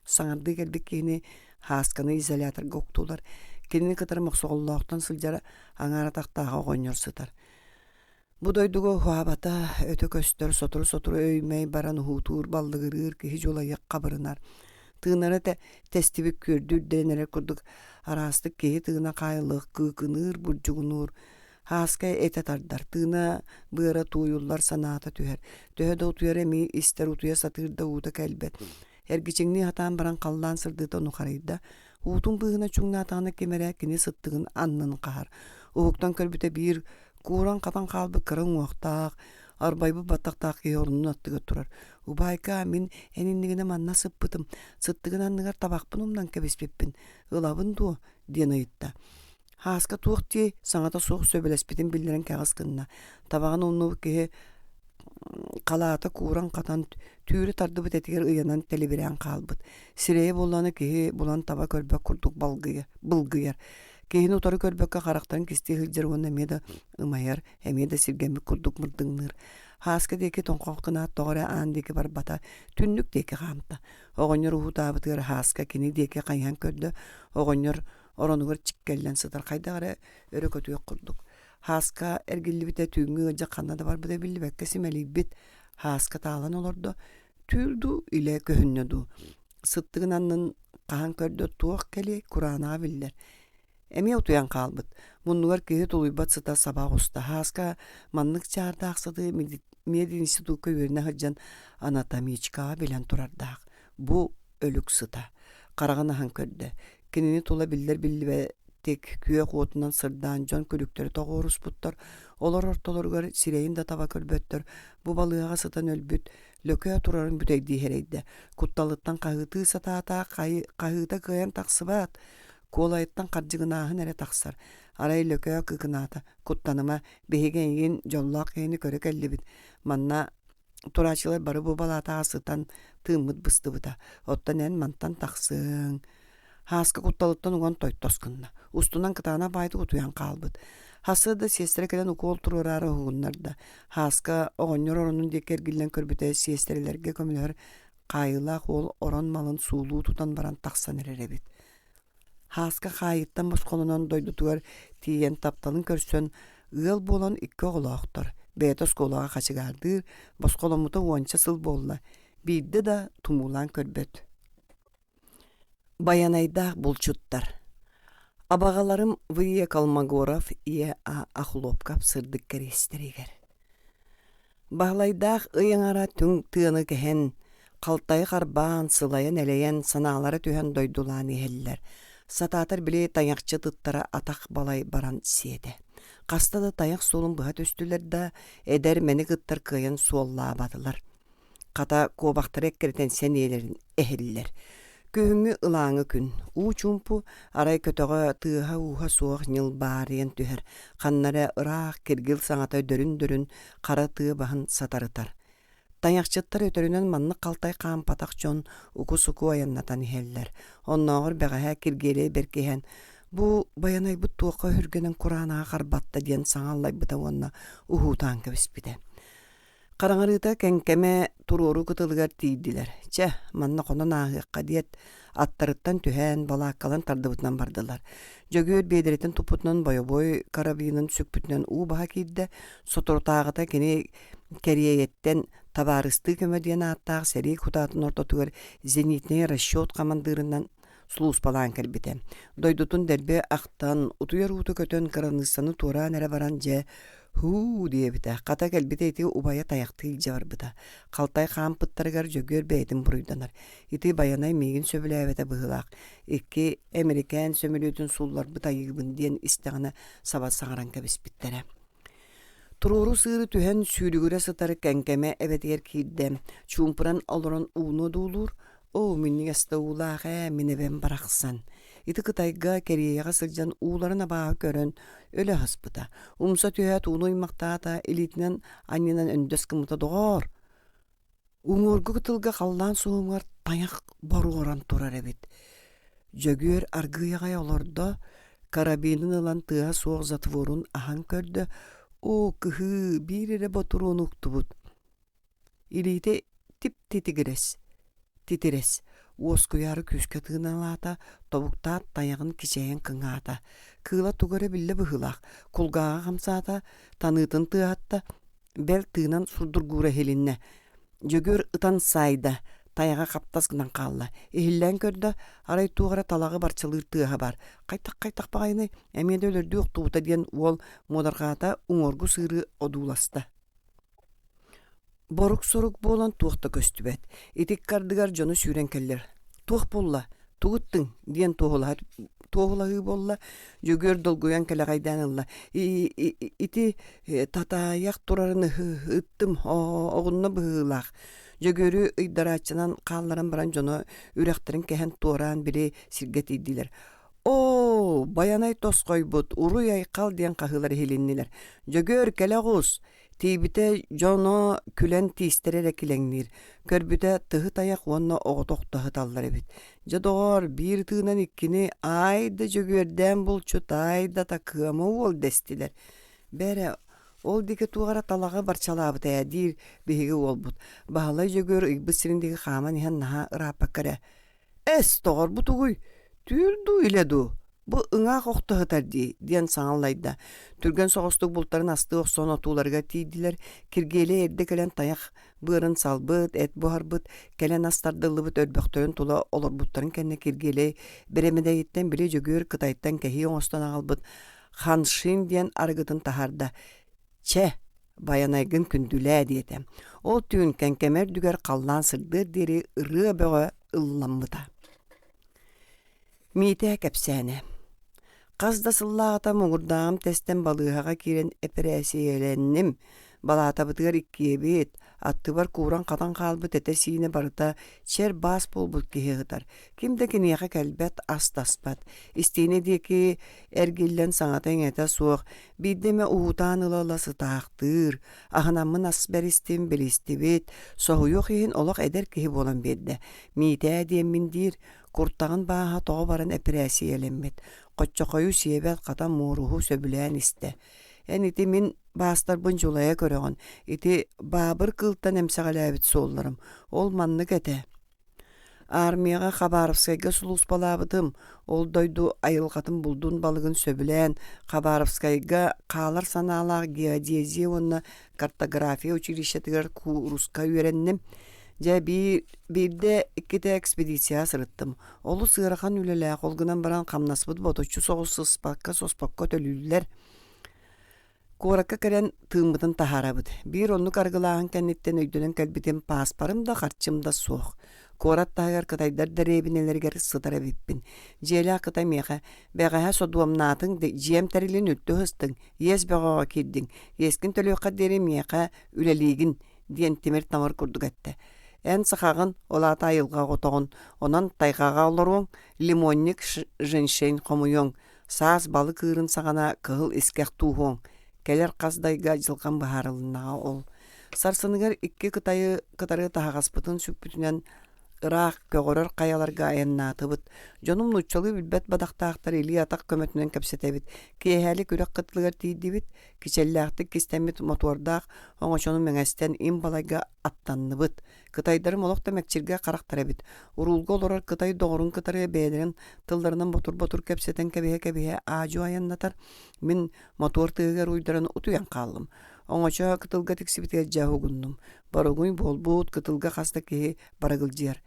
Саҥардыы кэлбит киһини Һаасканы изоляторга уктулар. Кинини кытары Мохсоҕоллоохтон сылдьар аҥаар атахтаах оҕонньор сытар. Бу дойдуга уһаабата өтө көстөр, сотору-сотору өй-мэй баран уһуутуур, баллыгырыыр киһи дьулайыах хабырынар. Тыынара тэстибит күөрдүү үрдэрэн эрэр курдук араастык киһи тыына хаайыллыах кыыкыныыр, бурдьугунуур. Һааска этэ тардар, тыына быара тууйуллар санаата түһэр. Төһө да утуйар эмиий истэр утуйа сатыыр да уута кэлбэт. Эргичиҥнии сатаан баран халлаан сырдыыта нухарыйда, уутун быыһынан чуҥнаатаҕына ким эрэ кини сыттыгын аннын хаһар. Уһуктан көрбүтэ биир кууран-хатан хаалбыт кыра уҥуохтаах, Арбайбыт баттахтаах киһи орунун аттыгар турар. «Убаайкаа, мин эн иннигинэ манна сыппытым, сыттыгын анныгар табахпын умнан кэбиспиппин, ылабын дуо?» диэн ыйытта. Һааска туох диэй, саҥата суох сөбүлэспитин биллэрэн кэҕис гынна. Табаҕын умнубут киһи халаата кууран-хатан, түүрэ тардыбыт этигэр ыйанан тэлибирээн хаалбыт. Сирэйэ буоллаҕына киһи булан таба көрбөт курдук балгыйар, былгыйар. Киһини утары көрбөккө харахтарын кистии сылдьар уонна эмиэ да ымайар, эмиэ да сиргэммит курдук мырдыҥныыр. Һааска диэки тоҥхох гынаат тоҕо эрэ аан диэки барбата, түннүк диэки хаамта. Оҕонньор уһуутаабытыгар Һааска кини диэки хайыһан көрдө, оҕонньор оронугар чиккэллэн сытар хайдах эрэ өрө көтүөх курдук. Һааска эргиллибитэ түүҥҥү ыалдьыт ханна да барбыта биллибэккэ симэлийбит. Һааска таалан олордо, түүл дуу, илэ көһүннэ дуу. Сыттыгын аннын хаһан көрдө туох кэлиэй кураанаҕа биллэр. Эмиэ утуйан хаалбыт. Муннугар киһи тулуйбат сыта саба оҕуста. Һааска маннык чаардаах сыты мединститукка үөрэнэ сылдьан анатомичкаҕа билэн турардаах. Бу өлүк сыта. Хараҕын аһан көрдө. Кинини тула биллэр-биллибэтик күөх уотунан сырдаан дьон күлүктэрэ тоҕуоруспуттар, олор ортолоругар сирэйин да таба көрбөттөр, бу балыыһаҕа сытан өлбүт, лөкөө турарын бүтэйдии сэрэйдэ. Кутталыттан хаһыытыы сатаата, хаһыыта кыайан тахсыбат, куолайыттан хардьыгынааһын эрэ тахсар. Арай лөкөө кыкынаата, куттаныма, биһиги эйигин дьоллоох киһини көрө кэллибит, манна Турааччылар бары бу балаатаҕа сытан тыыммыт быстыбыта, оттон эн мантан тахсыаҥ. Һааска кутталыттан уган тойтос гынна, устунан кытаанах баайдык утуйан хаалбыт. Сарсыарда сиэстэрэ кэлэн укуол туруораары уһугуннарда. Һааска оҕонньор оронун диэки эргиллэн көрбүтэ сиэстэрэлэргэ көмөлөһөр хаайыылаах уол орон малын суулуу тутан баран тахсан эрэр эбит. Һааска хаайыттан босхолонон дойдутугар тиийэн тапталын көрсөн, ыал буолан икки оҕолоохтор. Бэйэтэ оскуолаҕа хачыгаардыыр, босхоломмута уонча сыл буолла, биирдэ да тумуулаан көрбөт. Байанайдаах булчуттар Абаҕаларым В. Колмогоров, Е. А. Охлопков сырдык кэриэстэригэр Баһылайдаах ый аҥара түҥ тыаны кэһэн, халтайы харбаан, сылайан-элэйэн, санаалара түһэн дойдулаан иһэллэр. Сатаатар били тайахчы тыттара атах балай баран сиэтэ. Хаста да тайах суолун быһа түстүлэр да, эдэр мэник ыттар кыайан суоллаабатылар. Хата, куобахтары эккирэтэн сэниэлэрин эһэллэр. Күһүҥҥү ылааҥы күн. Уу чуумпу, арай көтөҕө тыаһа-ууһа суох ньылбаарыйан түһэр, ханна эрэ ыраах киргил саҥата дөрүн-дөрүн хара тыа баһын сатарытар. Тайахчыттар өтөрүнэн маннык халтай хаампатах дьон уку-суку айаннатан иһэллэр. Оннооҕор бэҕэһээ Киргиэлэй бэркиһэн «Бу Байанайбыт туохха өһүргэнэн кураанаҕа харбатта» диэн саҥа аллайбыта уонна уһуутаан кэбиспитэ. Хараҥарыыта Кэҥкэмэ туруору кытылыгар тиийдилэр. Чэ, манна хонон ааһыахха диэт, аттарыттан түһэн, балааккаларын тардыбытынан бардылар. Дьөгүөр биэдэрэтин туппутунан бойобуой карабинын сүкпүтүнэн уу баһа киирдэ. Соторутааҕыта кини Кэриэйэттэн «Табаарыстыы көмө» диэн ааттаах сэрии кутаатын ортотугар зенитнэй расчет хамандыырынан сулууспалаан кэлбитэ. Дойдутун дэлби ахтан, утуйар уута көтөн, кыраныыссаны туораан эрэ баран дьэ «Һуу» диэбитэ. Хата кэлбитэ ити убайа тайахтыы илдьэ барбыта. Халтай хаампыттарыгар Дьөгүөр бэйэтин буруйданар. Ити Байанай миигин сөбүлээбэтэ быһыылаах. Икки эмирикээн сөмөлүөтүн суулларбыт айыыбын диэн истэҕинэ саба саҥаран кэбиспиттэрэ. Туруору сыыры түһэн сүүрүгүрэ сытар Кэҥкэмэ эбэтигэр киирдэ. Чуумпуран олорон ууну одуулуур. Оо, минньигэс да уулаах ээ, мин эбэм барахсан. Ити Кытайга, Кэриэйэҕэ сылдьан ууларын абааһы көрөн өлө аһаспыта. Умса түһээт ууну ыймахтаата, илиитинэн анньынан өндөс гыммыта доҕоор. Уҥуоргу кытылга халлаан суһумугар тайах боруоран турар эбит. Дьөгүөр аргыый аҕай олордо, карабинын ылан тыаһа суох затворун аһан көрдө, оо, кыһыы, биир эрэ ботуруону уктубут. Илиитэ тип-титигирэс, титирэс, уоскуйаары күүскэ тыыналаата, тобуктаат тайаҕын кичэйэн кыҥаата. Кыыла тугу эрэ биллэ быһыылаах, кулгааҕа хамсаата, таныытын тыаһатта, бэл тыынан сурдургуура иһилиннэ. Дьөгүөр ытан саайда, тайаҕа хаптас гынан хаалла. Иһиллээн көрдө, арай туох эрэ талаҕы барчалыыр тыаһа баар. Хайтах-хайтах баҕайыный, эмиэ да өлөрдүү охтубута диэн уол муодарҕаата, уҥуоргу сыыры одууласта. Борук-сорук буолан туох да көстүбэт. Ити ыккардыгар дьону сүүрэн кэллэр. «Туох буолла? Тугу ыттыҥ?» диэн туоһулаһа туоһулаһыы буолла. Дьөгүөр долгуйан кэлэҕэйдээн ылла. Ити татаайах турарын ыттым, оҕунна быһыылаах. Дьөгүөрү ыйдарааччынан хаалларан баран дьоно үрэхтэрин кэһэн туораан били сиргэ тиийдилэр. Оо, Байанай тосхойбут, уруй-айхал диэн хаһыылар иһилиннилэр. Дьөгүөр, кэлэ оҕус! Тиийбитэ дьоно күлэн тиистэрэ эрэ килэҥниир, көрбүтэ тыһы тайах уонна оҕото охто сыталлар эбит. Дьэ доҕоор, биир тыынан иккини аай да Дьөгүөрдээн булчут, аай да такыама уол дэстилэр. Бээрэ, ол диэки туох эрэ талаҕы барчалаабыт ээ диир биһиги уолбут. Баһылай Дьөгүөр ыйбыт сирин диэки хааман иһэн наһаа ырааппакка эрэ «Эс, доҕор, бу тугуй? Түүл дуу, илэ дуу? Бу ыҥаах охто сытар дии» диэн саҥа аллайда. Түргэн соҕустук бултарын астыы охсон отууларыгар тиийдилэр. Киргиэлэй эрдэ кэлэн тайах быарын салбыт, эт буһарбыт, кэлэн ас тардыллыбыт өрбөхтөрүн тула олорбуттарын кэннэ Киргиэлэй бэрэмэдэйиттэн били Дьөгүөр Кытайтан кэһии оҥостон аҕалбыт ханшин диэн арыгытын таһаарда. «Чэ, Байанайгын күндүлээ» диэтэ. Ол түүн Кэҥкэмэ үрдүгэр халлаан сырдыар диэри ырыа бөҕө ылламмыта. Миитээ кэпсээнэ Хас да сыллааҕыта муҥурдааҕым тэстэн балыыһаҕа киирэн эпэрээссийэлэнним. Балаатабытыгар иккиэбит, аттыбар кууран-хатан хаалбыт этэ-сиинэ барыта чэр баас буолбут киһи ыһытар. Ким да киниэхэ кэлбэт, ас таспат. Истиэнэ диэки эргиллэн саҥата-иҥэтэ суох, биирдэ эмэ уһуутаан ыла-ыла сытаахтыыр, аһынаммын ас бэристим, билистибит, соһуйуох иһин олох эдэр киһи буолан биэрдэ. Миитээ диэммин диир, куртаҕын бааһа тоҕо баран эпэрээссийэлэммит, хоччохойу сиэбэт хата муоруһу сөбүлээн истэ. Эн ити мин баастарбын дьулайа көрөҕүн, ити баабыр кыылтан эмсэҕэлээбит суолларым, ол маннык этэ. Армияҕа Хабаровскайга сулууспалаабытым, ол дойду айылҕатын булдун балыгын сөбүлээн, Хабаровскайга хаалар санаалаах геодезия уонна картография училищетыгар кууруска үөрэнним. Дьэ, биирдэ иккитэ экспедицияҕа сырыттым. Олус ыарахан үлэлээх, ол гынан баран хамнаспыт ботуччу соҕус сыспакка-соспокко төлүүллэр. Куоракка кэлэн тыыммытын таһаарабыт. Биир оннук арыгылааһын кэнниттэн өйдөнөн кэлбитим пааспарым да, харчым да суох. Куорат таһыгар кытайдар дэриэбинэлэригэр сытар эбиппин. Дьиэлээх кытай миэхэ «Бэҕэһээ содуомнаатыҥ, дьиэм тэрилин үлтү ыһыстыҥ, иэс бөҕөҕө киирдиҥ, иэскин төлүөххэ диэри миэхэ үлэлиигин» диэн тимир-тамыр курдук эттэ. «Эн сахаҕын, ол аата айылҕа оҕотоҕун, онон тайҕаҕа олоруоҥ, лимонник женьшень хомуйуоҥ, Саас балык ыырын саҕана кыһыл искэх тууһуоҥ, кэлэр хас да ыйга дьылҕам быһаарылыннаҕа ол. Сарсыныгар икки кытайы кытары таһаҕаспытын сүкпүтүнэн ыраах көҕөрөр хайаларга айаннаатыбыт. Дьонум нууччалыы билбэт бадахтаахтар илии-атах көмөтүнэн кэпсэтэбит. Киэһээлик үрэх кытылыгар тиийдибит, кичэллээхтик кистэммит мотуордаах оҥочону мэҥэстэн им балайга аттанныбыт. Кытайдарым олох да мэкчиргэ харахтар эбит. Уруулга олорор кытай доҕорун кытары бэйэлэрин тылларынан ботур-ботур кэпсэтэн кэбиһэ-кэбиһэ аадьу айаннатар. Мин мотуор тыаһыгар уйдаран утуйан хааллым. Оҥочо кытылга тиксибитигэр дьэ уһугуннум. Боругуй буолбут, кытылга хас да киһи барыгылдьыйар.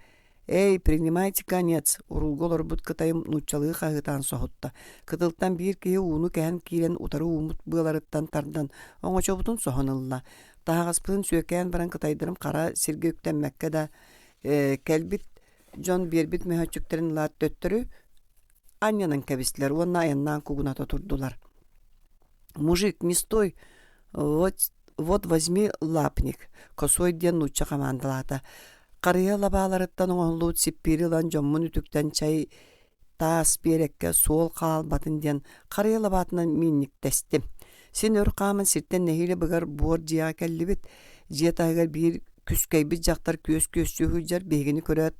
«Эй, принимайте конец!» уруулга олорбут кытайым нууччалыы хаһыытаан соһутта. Кытылтан биир киһи ууну кэһэн киирэн утары ууммут быаларыттан тардан оҥочобутун соһон ылла. Таһаҕаспытын сүөкээн баран кытайдарым хара сиргэ үктэммэккэ да кэлбит дьон биэрбит мөһөөччүктэрин ылаат төттөрү анньынан кэбистилэр уонна айаннаан кугуната турдулар. «Мужик, не стой! Вот, вот возьми лапник!» Косой диэн нуучча хамаандалаата. Харыйа лабааларыттан оҥоһуллубут сиппиири ылан дьоммун үтүктэн чай таас биэрэккэ суол хаалбатын диэн харыйа лабаатынан миинньиктэстим. Син өр хааман сиртэн нэһиилэ быгар буор дьиэҕэ кэллибит. Дьиэ таһыгар биир күскэйбит дьахтар күөс күөстүү сылдьар биһигини көрөөт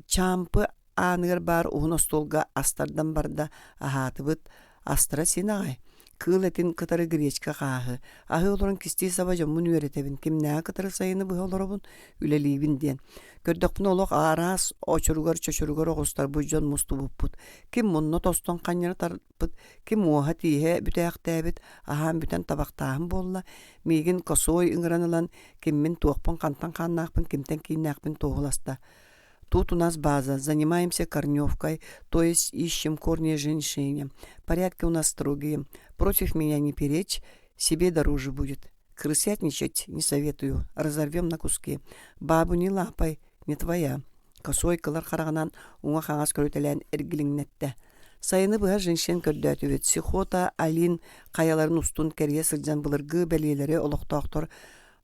чаампы ааныгар баар уһун остуолга ас тардан барда, аһаатыбыт, астара син аҕай. Кыыл этин кытары гречка хааһы. Аһыы олорон кистии саба дьоммун үөрэтэбин, кимнээҕи кытары сайыны быһа олоробун, үлэлиибин диэн. Көрдөхпүнэ олох араас очуругар-чочуругар оҕустарбыт дьон мустубуппут. Ким мунна тостон ханньары тарпыт, ким уоһа-тииһэ бүтээхтээбит, аһаан бүтэн табахтааһын буолла. Миигин косой ыҥыран ылан, киммин, туохпун, хантан хааннаахпын, кимтэн кииннээхпин туоһуласта. Тут у нас база, занимаемся корневкой, то есть ищем корни женьшеня. Порядки у нас строгие. Против меня не перечь, себе дороже будет. Крысятничать не советую, разорвем на куски. Бабу не лапай, не твоя. Косой кылар хараҕынан уҥа-хаҥас көрүтэлээн эргилиҥнэттэ. Сайыны быһа женьшень көрдөөтүбүт. Сихота Алин хайаларын устун кэрийэ сылдьан былыргы бэлиэлэри олохтоохтор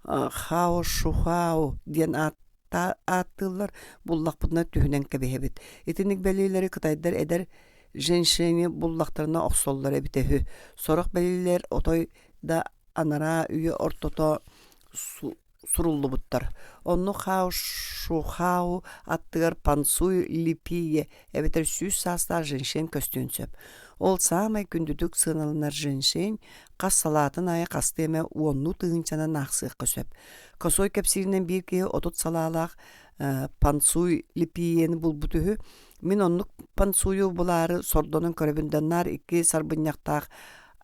Хао-Шухао диэн ааттыыллар, буллахпытына түһүнэн кэбиһэбит. Итинник бэлиэлэри кытайдар эдэр женьшени буллахтарына охсоллор эбитэ үһү. Сорох бэлиэлэр отой да анараа үйэ ортото суруллубуттар. Онно Хао-Шухао аттыгар Пансуй Липие эбэтэр 100 саастаах женьшень көстүөн сөп. Ол саамай күндүтүк сыаналанар женьшень хас салаатын аайы хастыы эмэ уоннуу тыһыынчанан аахсыахха сөп. Косой кэпсииринэн биир киһи 30 салаалаах Пансуй Липиени булбут үһү. Мин оннук пансуйу булаары сордонон көрөбүн да наар икки сарбынньахтаах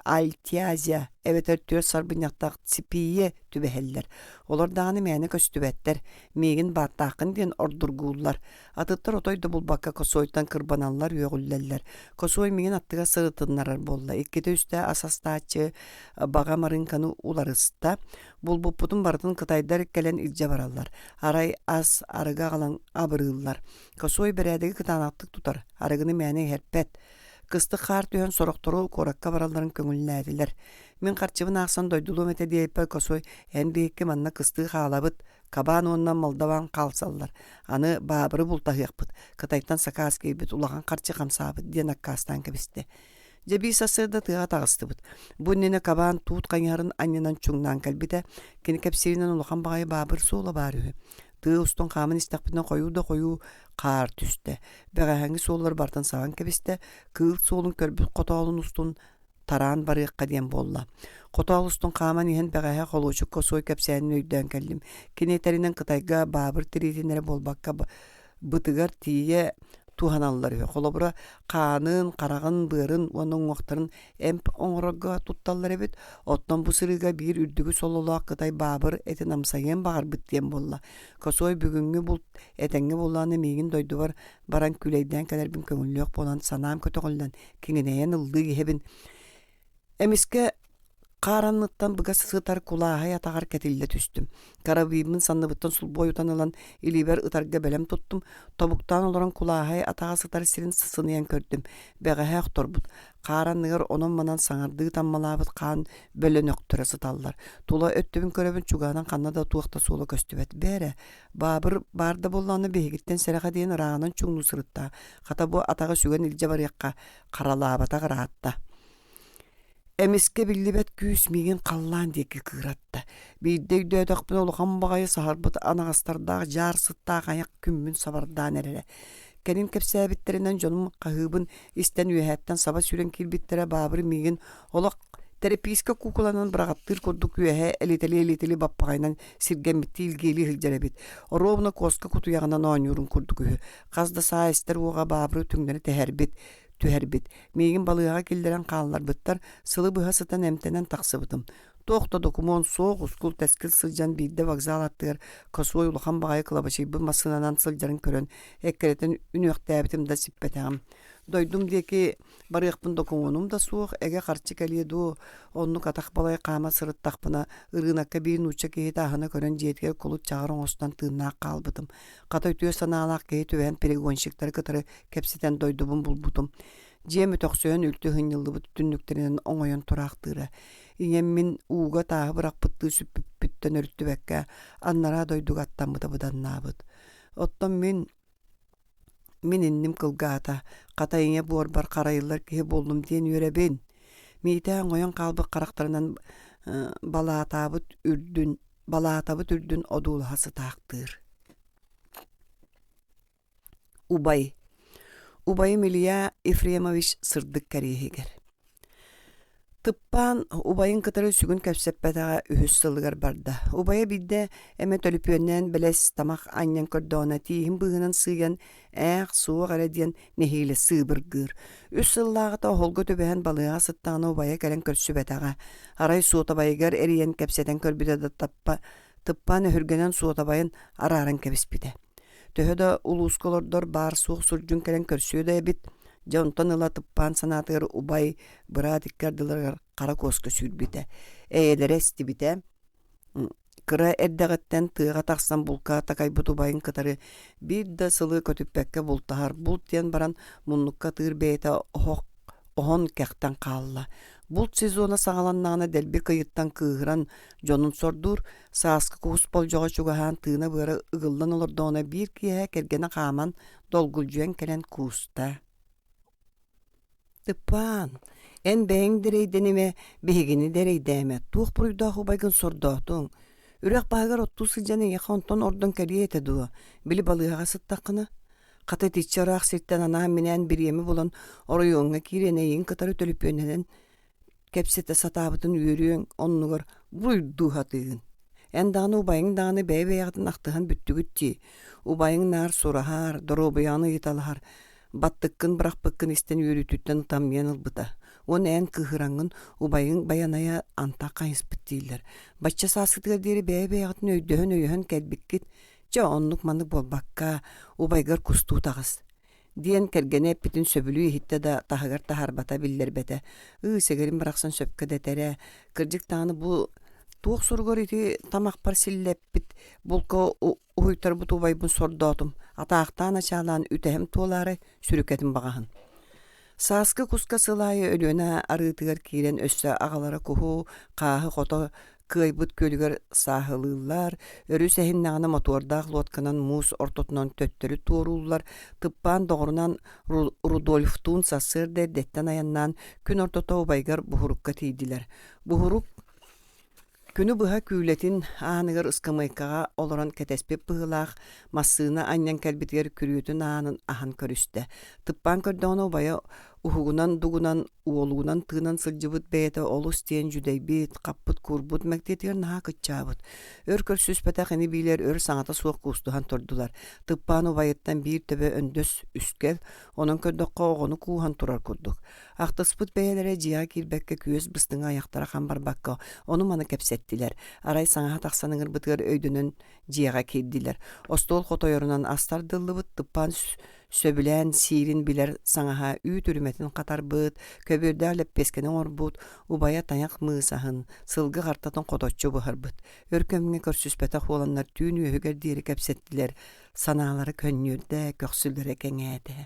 Альтиазия эбэтэр түөрт сарбынньахтаах Ципие түбэһэллэр. Олор даҕаны мээнэ көстүбэттэр, миигин бааттааххын диэн ордургууллар. Атыттар отой да булбакка косойтан кырбаналлар, үөҕүллэллэр. Косой миигин аттыгар сырытыннарар буолла. Иккитэ-үстэ ас астааччы баҕа Марыҥканы уларыста. Булбуппутун барытын кытайдар кэлэн илдьэ бараллар. Арай ас, арыгы аҕалан абырыыллар. Косой бэрээдэги кытаанахтык тутар, арыгыны мээнэ иһэрпэт. Кыстык хаар түһэн сорохтору куоракка баралларын көҥүллээтилэр. Мин харчыбын аахсан дойдулуом этэ диэбиппэр Косой эн биһикки манна кыстыы хаалабыт, кабаан уонна молдаван хаалсаллар. Аны баабыры бултаһыахпыт, Кытайтан сакаас киирбит, улахан харчы хамсаабыт диэн аккаастаан кэбистэ. Дьэ биир сарсыарда тыаҕа таҕыстыбыт. Бу иннинэ кабаан туут хайыһарын анньынан чуҥнаан кэлбитэ. Кини кэпсииринэн улахан баҕайы баабыр суола баар үһү. Тыа устун хааман истэхпитинэ хойуу да хойуу хаар түстэ. Бэҕэһээҥҥи суоллары барытын саҕан кэбистэ, кыыл суолун көрбүт хотоолун устун тараан барыахха диэн буолла. Хотоол устун хааман иһэн бэҕэһээ холуочук косуой кэпсээнин өйдөөн кэллим. Кини этэринэн Кытайга баабыр тириитин эрэ буолбакка бытыгар тиийэ туһаналлар үһү. Холобура, хаанын, хараҕын, быарын уонна уҥуохтарын эмп оҥорорго тутталлар эбит. Оттон бу сырыыга биир үрдүгү сололоох кытай баабыр этин амсайыан баҕарбыт диэн буолла. Косой бүгүҥҥү булт этэҥҥэ буоллаҕына миигин дойдубар баран күүлэйдээн кэлэрбин көҥүллүөх буолан санаам көтөҕүллэн киҥинэйэн ыллыы иһэбин. Эмискэ Хаар анныттан быга сытар кулааһай атаҕар кэтиллэ түстүм. Карабиммын санныбыттан сулбуойутан ылан илиибэр ытарга бэлэм туттум. Тобуктаан олорон кулааһай атаҕа сытар сирин сыныйан көрдүм. Бэҕэһээ охторбут. Хаар анныгар онон-манан саҥардыы таммалаабыт хаан бөлөнөхтөрө сыталлар. Тула өттүбүн көрөбүн чугаһынан ханна да туох да суола көстүбэт. Бээрэ, баабыр баар да буоллаҕына биһигиттэн сэрэхэдийэн ырааҕынан чуҥнуу сырытта. Хата бу атаҕы сүгэн илдьэ барыахха харалаабатах ыраатта. Эмискэ биллибэт күүс миигин халлаан диэки кыыратта. Биирдэ өйдөөтөхпүнэ улахан баҕайы саһарбыт анаҕастардаах дьаар сыттаах айах күммүн сабардаан эрэрэ. Кэлин кэпсээбиттэринэн дьонум хаһыыбын истэн үөһэттэн саба сүүрэн киирбиттэрэ баабыр миигин олох тэрэпиискэ куукуланан быраҕаттыыр курдук үөһэ элитэлии-элитэлии баппаҕайынан сиргэммиттии илгиэлии сылдьар эбит. Оруобуна куоска кутуйаҕынан оонньуурун курдук үһү. Хас да саа истэр уоҕа баабыры түҥнэри тэһэрбит, түһэрбит. Миигин балыыһаҕа киллэрэн хаалларбыттар, сылы быһа сытан эмтэнэн тахсыбытым. Туох да докумуон суох, ускул-тэскил сылдьан биирдэ вокзал аттыгар косуой улахан баҕайы кылабачыйбыт массыынанан сылдьарын көрөн, эккирэтэн үнүөхтээбитим да сиппэтэҕим. Дойдум диэки барыахпын докумуонум да суох, эгэ харчы кэлиэ дуо, оннук атах балай хаама сырыттахпына, ырыынакка биир нуучча киһитэ аһына көрөн дьиэтигэр кулут чаҕар оҥостон тыыннаах хаалбытым. Хата үтүө санаалаах киһи түбэһэн перегонщиктары кытары кэпсэтэн дойдубун булбутум. Дьиэм өтөхсүйэн үлтү ыһынньыллыбыт түннүктэринэн оҥойон тураахтыыра. Ийэм мин ууга тааһы бырахпыттыы сүппүппүттэн өрүттүбэккэ анараа дойдуга аттаммыта быданнаабыт. Оттон мин мин инним кылгаата, хата ийэ буорбар харайыллар киһи буоллум диэн үөрэбин. Миитээ оҥойон хаалбыт харахтарынан балаатаабыт үрдүн балаатабыт үрдүн одуулаһа сытаахтыыр. Убай Убайым Илья Ефремович сырдык кэриэһигэр Тыппаан убайын кытары сүгүн кэпсэппэтэҕэ үһүс сылыгар барда. Убайа биирдэ эмэ төлөпүөннээн бэлэс тамах анньан көрдөҕүнэ тииһин быыһынан сыыйан ээх суох эрэ диэн нэһиилэ сыыбыргыыр. Үс сыллааҕыта оһолго түбэһэн балыыһаҕа сыттаҕына убайа кэлэн көрсүбэтэҕэ. Арай суотабайыгар эрийэн кэпсэтэн көрбүтэ да таппа Тыппаан өһүргэнэн суотабайын арааран кэбиспитэ. Төһө да улууска олордор баар-суох сурдьун кэлэн көрсүө да эбит, дьэ онтон ыла Тыппаан санаатыгар убай, быраат икки ардыларыгар хара куоска сүүрбүтэ, эйэлэрэ эстибитэ. Кыра эрдэҕиттэн тыаҕа тахсан булка такайбыт убайын кытары биир да сылы көтүппэккэ бултаһар, булт диэн баран муннукка атыыр бэйэтэ оһох оһон кэхтэн хаалла. Булт сезона саҕаланнаҕына дэлби кыйыттан кыыһыран дьонун сордуур, сааскы кус болдьоҕо чугаһаан тыына-быара ыгыллан олордоҕуна биир киэһэ кэргэнэ хааман долгулдьуйан кэлэн кууста. Тыппаан, эн бэйэҥ да эрэйдэнимэ, биһигини да эрэйдээмэ, туох буруйдаах убайгын сордоотуҥ? Үрэх баһыгар оттуу сылдьан эйиэхэ онтон ордон кэлиэ этэ дуо, били балыыһаҕа сыттаххына? Хата итиччэ ыраах сиртэн анаан-минээн бириэмэ булан оройуоҥҥа киирэн эйигин кытары төлөпүөннэнэн кэпсэтэ сатаабытын үөрүөҥ оннугар буруйдуу сатыыгын. Эн даҕаны убайыҥ даҕаны бэйэ-бэйэҕитин ахтыһан бүттүгүт дии. Убайыҥ наар сураһар, доруобуйаҕын ыйыталаһар, баттыккын бырахпыккын истэн үөрүүтүттэн ытамньыйан ылбыта. Уонна эн кыыһыраҥҥын убайыҥ Байанайа антах хайыспыт дииллэр. Бачча сааскытыгар диэри бэйэ-бэйэҕитин өйдөһөн-өйөһөн кэлбиккит. Чэ, оннук-маннык буолбакка, убайгар кустуу таҕыс диэн кэргэнэ эппитин сөбүлүү иһиттэ да таһыгар таһаарбата биллэрбэтэ. Ыы, сэгэрим барахсан сөпкө да этэрэ. Кырдьык даҕаны бу туох суругар ити тамахпар силлэппит булка уһуйтарбыт убайбын сордоотум. Атаахтаан ачаалаан үтэһэм туолаары сүрүкэтин баҕаһын. Сааскы куска сыл аайы Өлүөнэ арыытыгар киирэн өссө аҕалара куһу, хааһы хото кыайбыт күөлүгэр сааһылыыллар, өрүс эһиннэҕинэ мотуордаах лодканан муус ортотунан төттөрү туорууллар, Тыппаан доҕорунан Рудольфтуун сарсыарда эрдэттэн айаннаан күн ортото убайыгар Буһурукка тиийдилэр. Буһурук Күнү быһа күүлэтин ааныгар ыскамыайкаҕа олорон кэтэспит быһыылаах, массыына анньан кэлбитигэр күрүөтүн аанын аһан көрүстэ. Тыппаан көрдөҕүнэ убайа уһугунан дугунан, уолугунан тыынан сылдьыбыт бэйэтэ олус диэн дьүдэйбит, хаппыт-куурбут мэктиэтигэр наһаа кыччаабыт. Өр көрсүспэтэх ини-биилэр өр саҥата суох куустуһан турдулар. Тыппаан убайыттан биир төбө өндөс үскэл, онон көрдөххө оҕону кууһан турар курдук. Ахтыспыт бэйэлэрэ дьиэҕэ киирбэккэ күөс быстыҥа айахтара хам барбакка ону-маны кэпсэттилэр. Арай саҥаһа тахсан ыҥырбытыгар өйдөнөн дьиэҕэ киирдилэр. Остуол хотойорунан ас тардыллыбыт, тыппаан сөбүлээн сиирин билэр саҥаһа үүт үрүмэтин хатарбыт, көбүөрдээх лэппиэскэни оҥорбут, убайа тайах мыысаһын, сылгы хартатын хоточчу буһарбыт. Өр кэмҥэ көрсүспэтэх уоланнар түүн үөһүгэр диэри кэпсэттилэр, санаалара көнньүөрдэ, көхсүлэрэ кэҥээтэ.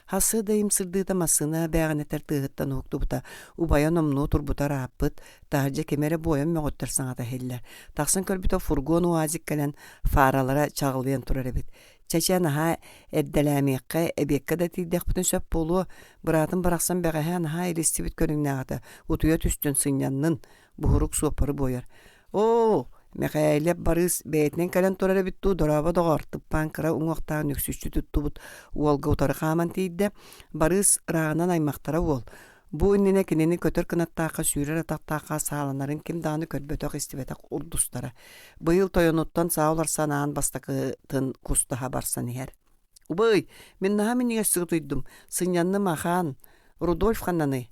Хасыы да имсырдыыта массыына бээҕинэтэр тыаһыттан уһуктубута, убайа номнуо турбута ырааппыт, таһырдьа кими эрэ буойан мөҕүттэр саҥата иһиллэр. Тахсан көрбүтэ фургон УАЗик кэлэн фаралара чаҕылыйан турар эбит. Чэ-чэ наһаа эрдэлээмиэххэ, эбиэккэ да тиийдэхпитин сөп буолуо, быраатым барахсан бэҕэһээ наһаа илистибит көрүҥнээх этэ, утуйа түстүн, сынньаннын, буһурук суоппары буойар. Оо, Мэхээлэп Барыыс бэйэтинэн кэлэн турар эбит дуу, дорообо доҕоор, тыппаан кыра уҥуохтаах нүксүччү туттубут уолга утары хааман тиийдэ. Барыыс ырааҕынан аймахтара уол. Бу иннинэ кинини көтөр кынаттаахха сүүрэр атахтаахха сааланарын ким даҕаны көрбөтөх-истибэтэх урдустара. Быйыл тойонуттан саа уларсан аан бастакытын кустаһа барсан иһэр. Убай, мин наһаа минньигэстик утуйдум, сынньанным ахаан. Рудольф ханнаный?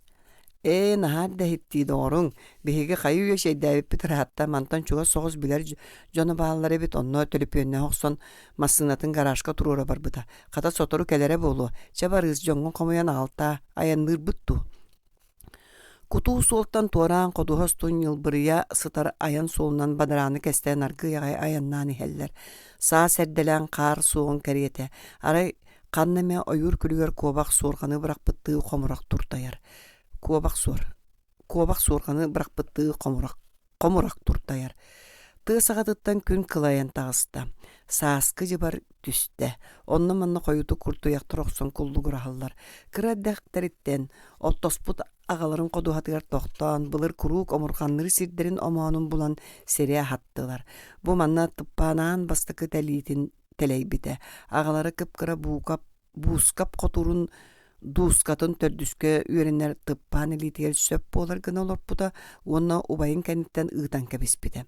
Ээ, наһаа эрдэһиттии доҕоруҥ, биһиги хайыы-үйэ чэйдээбиппит ыраатта, мантан чугас соҕус билэр дьоно бааллар эбит, онно төлөпүөннэһэ охсон массыынатын гаражка туруора барбыта. Хата сотору кэлэрэ буолуо. Чэ барыыс, дьоҥҥун хомуйан аҕалтаа, айанныырбыт дуу? Кутуу суолтан туораан ходуһа устун ньылбырыйа сытар айан суолунан бадарааны кэстээн аргыый аҕай айаннаан иһэллэр. Саас эрдэлээн хаар суоҕун кэриэтэ, арай ханна эмэ ойуур күлүгэр куобах суорҕаны бырахпыттыы хомурах туртайар. Куобах суор куобах суорҕаны бырахпыттыы хомурах хомурах туртайар. Тыа саҕатыттан күн кылайан таҕыста. Сааскы дьыбар түстэ. Онно-манна хойутук куртуйахтар охсон куллугураһаллар. Кыра эрдэхтэриттэн оттоспут аҕаларын ходуһатыгар тохтоон, былыр куруук омурҕанныыр сирдэрин омоонун булан сири аһаттылар. Бу манна Тыппаанаан бастакы тэлиитин тэлэйбитэ. Аҕалара кып-кыра буукап буускап хотуурун дуускатын төрдүскэ үөрэнэр тыппаан илиитигэр сөп буолар гына олорпута уонна убайын кэнниттэн ыытан кэбиспитэ.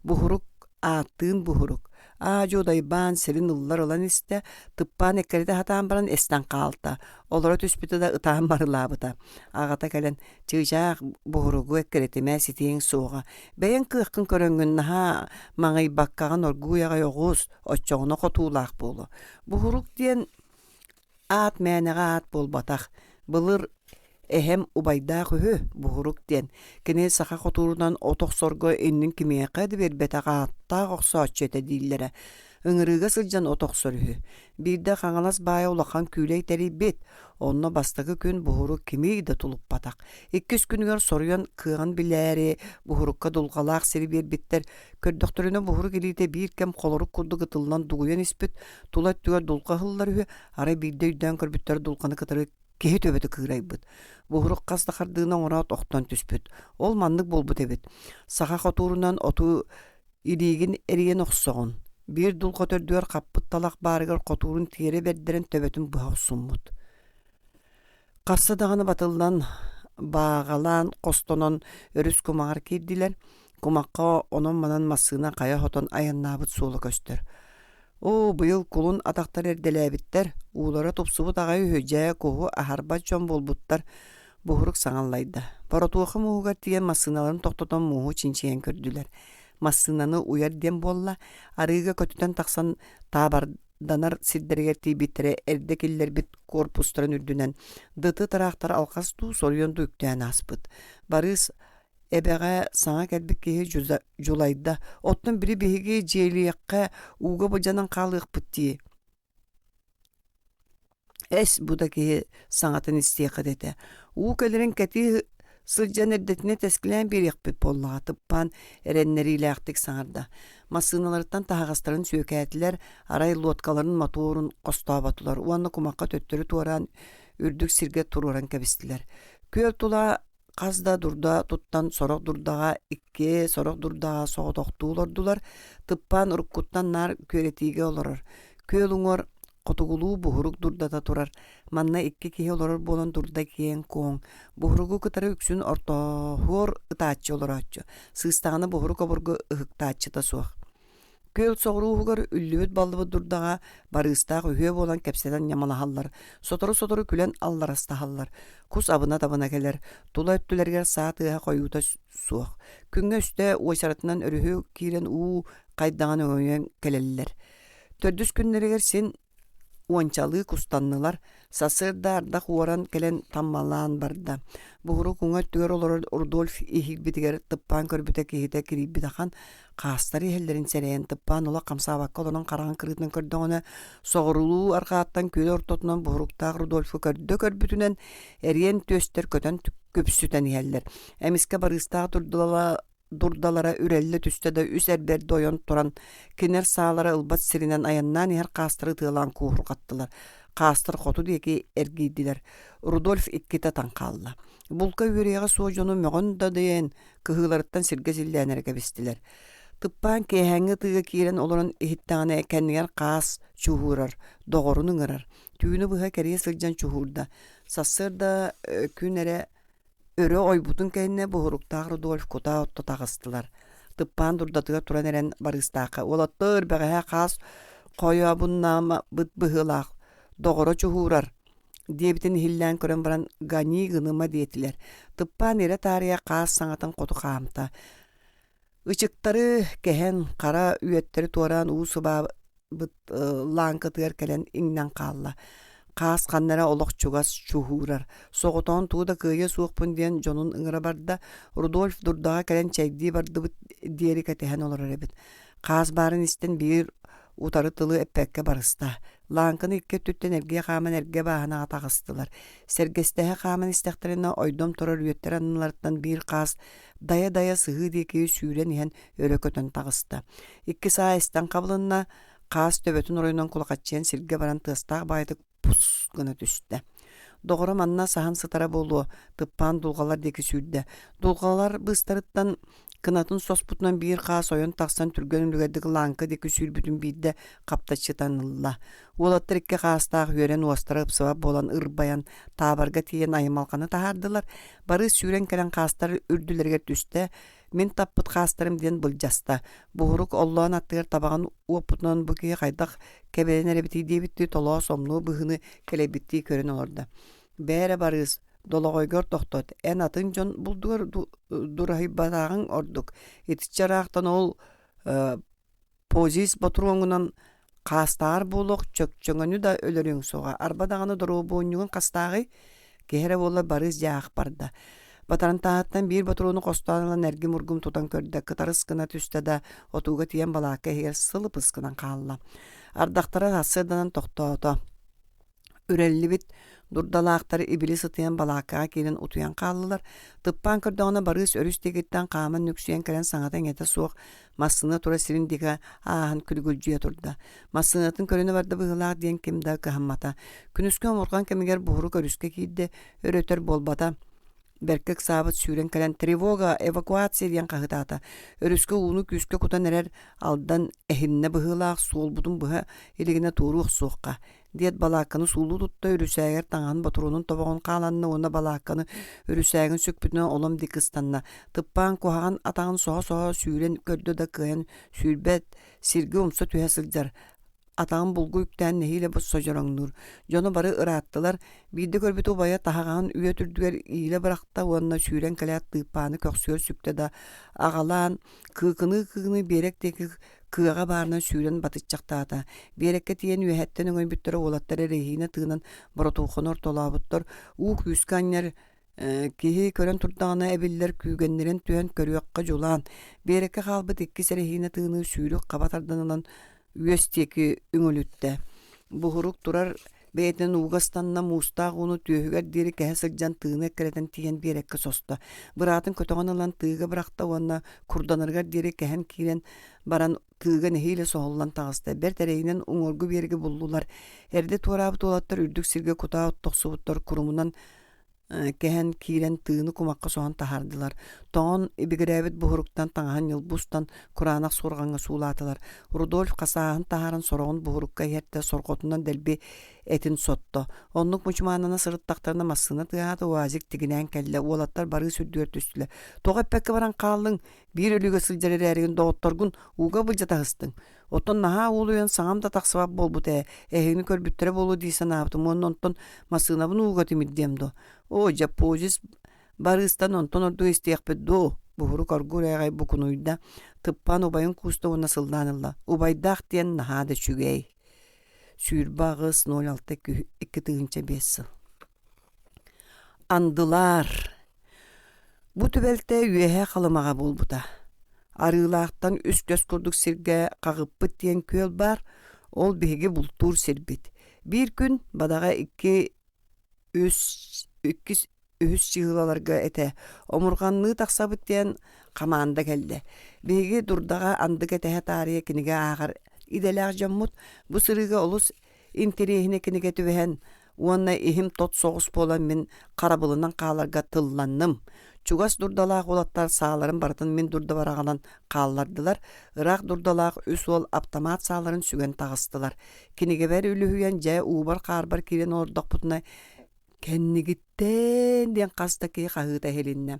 Буһурук ааттыын буһурук, аа-дьуо дайбаан сирин ыллар ылан истэ, тыппаан эккирэтэ сатаан баран эстэн хаалта, олоро түспүтэ да ытаан барылаабыта. Аҕата кэлэн, «Чыычаах, буһуругу эккирэтимэ, ситиэҥ суоҕа. Бэйэҥ кыаххын көрөҥҥүн наһаа маҥыйбаккаҕын оргууй аҕай оҕус, оччоҕуна хотуулаах буолуо. Буһурук диэн аат мээнэҕэ аат буолбатах. Былыр Эһэм убайдаах үһү, Буһурук диэн. Кини саха хотуурунан от охсорго иннин кимиэхэ да биэрбэтэх ааттаах охсооччу этэ дииллэрэ. Ыҥырыыга сылдьан от охсор үһү. Биирдэ Хаҥалас баайа улахан күүлэй тэрийбит. Онно бастакы күн Буһурук кими да тулуппатах. Иккис күнүгэр соруйан кыаҕын билээри Буһурукка дулҕалаах сири биэрбиттэр. Көрдөхтөрүнэ Буһурук илиитэ биир кэм холорук курдук ытыллан дугуйан испит, тула өттүгэр дулҕа ыһыллар үһү, арай биирдэ өйдөөн көрбүттэр дулҕаны кытары киһи төбөтө кыырайбыт. Буһурук хас да хардыыны оҥороот охтон түспүт. Ол маннык буолбут эбит. Саха хотуурунан оту илиигин эрийэн охсоҕун. Биир дулҕа төрдүгэр хаппыт талах баарыгар хотуурун тиэрэ бэрдэрэн төбөтүн быһа охсуммут. Хаста даҕаны батыллан, бааҕалаан, хостонон өрүс кумаҕар киирдилэр. Кумахха онон-манан массыына хайа хотон айаннаабыт суола көстөр. Оо, быйыл кулун атахтар эрдэлээбиттэр, уулара тупсубут аҕай үһү, дьэ, куһу аһарбат дьон буолбуттар, Буһурук саҥаллайда. Боротуоха мууһугар тиийэн массыыналарын тохтотон мууһу чинчийэн көрдүлэр. Массыынаны уйар диэн буолла, арыыга көтүтэн тахсан таабарданар сирдэригэр тиийбиттэрэ эрдэ киллэрбит куорпустарын үрдүнэн ДТ тыраахтар алҕас дуу, соруйан дуу үктээн ааспыт. Барыыс Эбэҕэ саҥа кэлбит киһи дьулайда, оттон били биһиги дьиэлиэххэ ууга былдьанан хаалыахпыт дии. Эс, бу да киһи саҥатын истиэххит этэ. Уу кэлэрин кэтии сылдьан эрдэтинэ тэскилээн биэриэхпит буоллаҕа, Тыппаан эрэннэриилээхтик саҥарда. Массыыналарыттан таһаҕастарын сүөкээтилэр, арай лодкаларын мотуорун хостооботулар уонна кумахха төттөрү туораан үрдүк сиргэ туруоран кэбистилэр. Күөл тула Хас да дурда туттан сорох дурдаҕа икки, сорох дурдаҕа соҕотохтуу олордулар, Тыппаан уруккуттан наар күөрэтиигэ олорор. Күөл уҥуор хотугулуу буһурук дурдата турар. Манна икки киһи олорор буолан дурда киэҥ-куоҥ. Буһуругу кытары үксүн ортоһуор ытааччы олорооччу. Сыыстаҕына буһурук обургу ыһыктааччыта суох. Күөл соҕуруу уһугар үллүбүт-баллыбыт дурдаҕа барыыстаах үһүө буолан кэпсэтэн ньамалаһаллар, сотору-сотору күлэн алларастаһаллар. Кус абына-табына кэлэр, тула өттүлэригэр саа тыаһа хойуута суох. Күҥҥэ үстэ уочаратынан өрүһү киирэн уу хайдаҕын өҥөйөн кэлэллэр. Төрдүс күннэригэр син Уончалыы кустаннылар, сарсыарда ардах уоран кэлэн таммалаан барда. Буһурук уҥа өттүгэр олорор Рудольф иһийбитигэр тыппаан көрбүтэ киһитэ кирийбит ахан, хаастар иһэллэрин сэрэйэн тыппаан олох хамсаабакка олорон хараҕын кырыытынан көрдөҕүнэ, соҕуруулуу арҕааттан күөл ортотунан буһуруктаах Рудольфу көрдө көрбүтүнэн эриэн түөстэр көтөн күпсүтэн иһэллэр. Эмискэ барыыстаах турдулала дурдалара үрэллэ түстэ да үс эр бэрдэ ойон туран, кинилэр саалара ылбат сиринэн айаннаан иһэр хаастары ытыалаан кууһурҕаттылар. Хаастар хоту диэки эргийдилэр. Рудольф иккитэ таҥ хаалла. Булка үөрүйэҕэ суох дьону мөҕөн да диэн, кыһыыларыттан сиргэ силлээн эрэ кэбистилэр. Тыппаан киэһээҥҥи ытыыга киирэн олорон иһиттэҕинэ кэннигэр хаас чуһуурар, доҕорун ыҥырар. Түүнү быһа кэрийэ сылдьан чуһуурда. Сарсыарда күн эрэ Өрө ойбутун кэннэ буһуруктаах Рудольф кутаа отто таҕыстылар. Тыппаан дурдатыгар туран эрэн барыыстаахха «Уолаттар, бэҕэһээ хаас хойообуннаамабыт быһыылаах, доҕоро чуһуурар» диэбитин иһиллээн көрөн баран «Гони гыныма» диэтилэр. Тыппаан ирэ таарыйа хаас саҥатын хоту хаамта. Ычыктары кэһэн, хара үөттэри туораан уу сыбаабыт лааҥкытыгар кэлэн иҥнэн хаалла. Хаас ханна эрэ олох чугас чуһуурар. Соҕотоҕун тугу да кыайыа суохпун диэн дьонун ыҥыра барда. Рудольф дурдаҕа кэлэн чэйдии бардыбыт диэри кэтэһэн олорор эбит. Хаас баарын истэн биир утары тылы эппэккэ барыста. Лааҥканы икки өттүттэн эргийэ хааман эргэ бааһынаҕа таҕыстылар. Сэргэстэһэ хааман истэхтэринэ ойдом турар үөттэр анныларыттан биир хаас дайа-дайа сыһыы диэки сүүрэн иһэн өрө көтөн таҕыста. Икки саа истэн хабылынна, хаас төбөтүн оройунан кулахаччыйан сиргэ баран тыастаах баайытык пус гына түстэ. Доҕоро манна саһан сытара буолуо, тыппаан дулҕалар диэки сүүрдэ. Дулҕалар быыстарыттан кынатын соспутунан биир хаас ойон тахсан түргэн үлүгэрдик лааҥка диэки сүүрбүтүн биирдэ хаптаччытан ылла. Уолаттар икки хаастаах үөрэн уостара ыпсыбат буолан ырбайан, таабарга тиийэн аймалҕаны таһаардылар. Бары сүүрэн кэлэн хаастар үрдүлэригэр түстэ, мин таппыт хаастарым диэн былдьаста. Буһурук оллоон аттыгар табаҕын уоппутунан бу киһи хайдах кэбирэн эрэбитий диэбиттии толоос омнуо быһыыны кэлэйбиттии көрөн олордо. Бээрэ барыыс, долоҕойгор тохтот, эн атын дьон булдугар дураһыйбатаҕыҥ ордук. Итиччэ ыраахтан ол Позис ботуруоҥунан хаастааҕар буолуох чөкчөҥөнү да өлөрүөҥ суоҕа, арба даҕаны доруобунньугун хастааҕый? Киһи эрэ буоллар Барыыс дьаах барда. Батарантааһыттан биир ботуруону хостоон ылан эргим-ургум тутан көрдө, кытарыс гына түстэ да, отууга тиийэн балаакка иһигэр сылыпыс гынан хаалла. Ардахтара сарсыарданан тохтоото. Үрэллибит дурдалаахтар ибили сытыйан балааккаҕа киирэн утуйан хааллылар. Тыппаан көрдөҕүнэ Барыыс өрүс диэкиттэн хааман нүксүйэн кэлэн саҥата-иҥэтэ суох массыына турар сирин диэки ааһан күлүгүлдьүйэ турда. Массыынатын көрүнэ барда быһыылаах диэн ким да кыһаммата. Күнүскү омурҕан кэмигэр буһурук өрүскэ киирдэ, өр-өтөр буолбата. Бэркэ ыксаабыт сүүрэн кэлэн «Тревога! Эвакуация!» диэн хаһытаата. Өрүскэ ууну күүскэ кутан эрэр Алдан эһиннэ быһыылаах суолбутун быһа илигинэ туоруу охсуохха диэт балаакканы суулуу тутта үрүсээгэр таҥаһын ботуруонун тобоҕун хааланна уонна балаакканы үрүсээгин сүкпүтүнэн олом диэки ыстанна. Тыппаан куһаҕан атаҕын соһо-соһо сүүрэн көрдө да кыайан сүүрбэт, сиргэ умса түһэ сылдьар. Атаҕын булгу үктээн нэһиилэ содьороҥнуур. Дьоно бары ырааттылар. Биирдэ көрбүт убайа таһаҕаһын үөт үрдүгэр иилэ бырахта уонна сүүрэн кэлээт тыыппааны көхсүгэр сүктэ да аҕалаан кыыкыныы-кыыкыныы биэрэк диэки кыаҕа баарынан сүүрэн батыччахтаата. Биэрэккэ тиийэн үөһэттэн өҥөйбүттэрэ уолаттар эрэһиинэ тыынан боротуоханы ортолообуттар. Уу күүскэ анньар киһи көрөн турдаҕына эбиллэр күүгэннэрин түһэн көрүөххэ дьулаан. Биэрэккэ хаалбыт иккис эрэһиинэ тыыныы сүүрүк хаба тардан ылан үөс диэки үҥүлүттэ. Буһурук турар бэйэтинэн ууга ыстанна, муустаах ууну түөһүгэр диэри кэһэ сылдьан тыыны эккирэтэн тиийэн биэрэккэ состо. Быраатын көтөҕөн ылан тыыга бырахта уонна курданарыгар диэри кэһэн киирэн баран тыыга нэһиилэ соһуллан таҕыста. Бэрт эрэйинэн уҥуоргу биэрэги буллулар. Эрдэ туораабыт уолаттар үрдүк сиргэ кутаа оттохсубуттар курумунан кэһэн киирэн тыыны кумахха соһон таһаардылар. Тоҥон ибигирээбит буһуруктан таҥаһын ньылбы устан кураанах суорҕаҥҥа суулаатылар. Рудольф хасааһын таһааран сороҕун буһурукка иһэртэ, сорҕотунан дэлби этин сотто. Оннук мучумааннана сырыттахтарына массыына тыаһаата, УАЗик тигинээн кэллэ. Уолаттар барыы сүрдүгэр түстүлэр. Тоҕо эппэккэ баран хааллыҥ? Биир өлүүгэ сылдьар эрээригин доҕотторгун ууга былдьатаһыстыҥ. Оттон наһаа уолуйан саҥам да тахсыбат буолбут ээ, эһигини көрбүттэрэ буолуо дии санаабытым уонна онтон массыынабын ууга тимирдиэм дуо? Оо, дьаппуодьус барыыстан онтон ордук истиэхпит дуо? Буһурук оргуур ээҕэй букунуйда, тыппаан убайын кууста уонна сыллаан ылла. Убайдаах диэн наһаа да үчүгэй. 28 06 2005 сыл. Андылаар Бу түбэлтэ Үөһээ Халымаҕа буолбута. Арыылаахтан үс көс курдук сиргэ Хаҕыппыт диэн күөл баар, ол биһиги бултуур сирбит. Биир күн бадаҕа икки үс иккис үһүс чыһыылаларга этэ омурҕанныы тахсабыт диэн хамаанда кэллэ. Биһиги дурдаҕа анды кэтэһэ таарыйа кинигэ ааҕар идэлээх дьоммут бу сырыыга олус интэриэһинэй кинигэ түбэһэн уонна иһим тот соҕус буолан мин харабылынан хааларга тылланным. Чугас дурдалаах уолаттар сааларын барытын мин дурдабар аҕалан хааллардылар, ыраах дурдалаах үс уол аптамаат сааларын сүгэн таҕыстылар. Кинигэбэр үлүһүйэн дьэ уубар-хаарбар киирэн олордохпутуна «Кэннигиттэн» диэн хас да киһи хаһыыта иһилиннэ.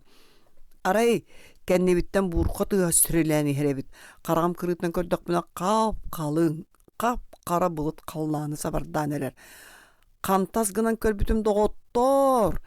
Арай кэннибиттэн буурҕа тыаһа сирилээн иһэр эбит. Хараҕым кырыытынан көрдөхпүнэ хап-халыҥ, хап-хара былыт халлааны сабардаан эрэр. Хантас гынан көрбүтүм доҕоттоор,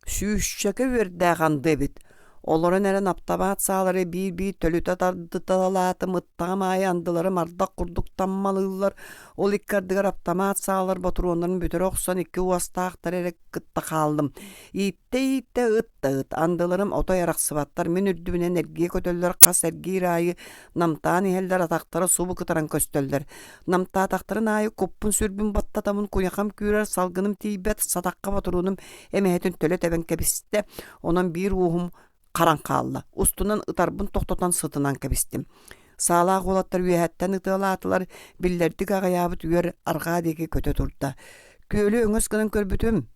сүүсчэкэ үөрдээх анды эбит. Олорон эрэн аптабаат саалары биир-биир төлүтэ тардыталаатым, ыттаҕым аайы андыларым ардах курдук таммалыыллар. Ол икки ардыгар аптамаат саалар ботуруоннарын бүтэрэ охсон икки уостаахтар эрэ кытта хааллым. Ииттэ-ииттэ ыт да ыт, андыларым отой арахсыбаттар, мин үрдүбүнэн эргийэ көтөллөр, хас эргиир аайы намтаан иһэллэр, атахтара субу кытаран көстөллөр. Намтаатахтарын аайы куппун-сүрбүн баттатабын, куйахам күүрэр, салгыным тиийбэт, сатахха ботуруонум эмэһэтин төлө тэбэн кэбистэ, онон биир уоһум харан хаалла. Устунан ытарбын тохтотон сытынан кэбистим. Саалаах уолаттар үөһэттэн ытыалаатылар, биллэрдик аҕыйаабыт үөр арҕаа диэки көтө турда. Күөлү өҥөс гынан көрбүтүм,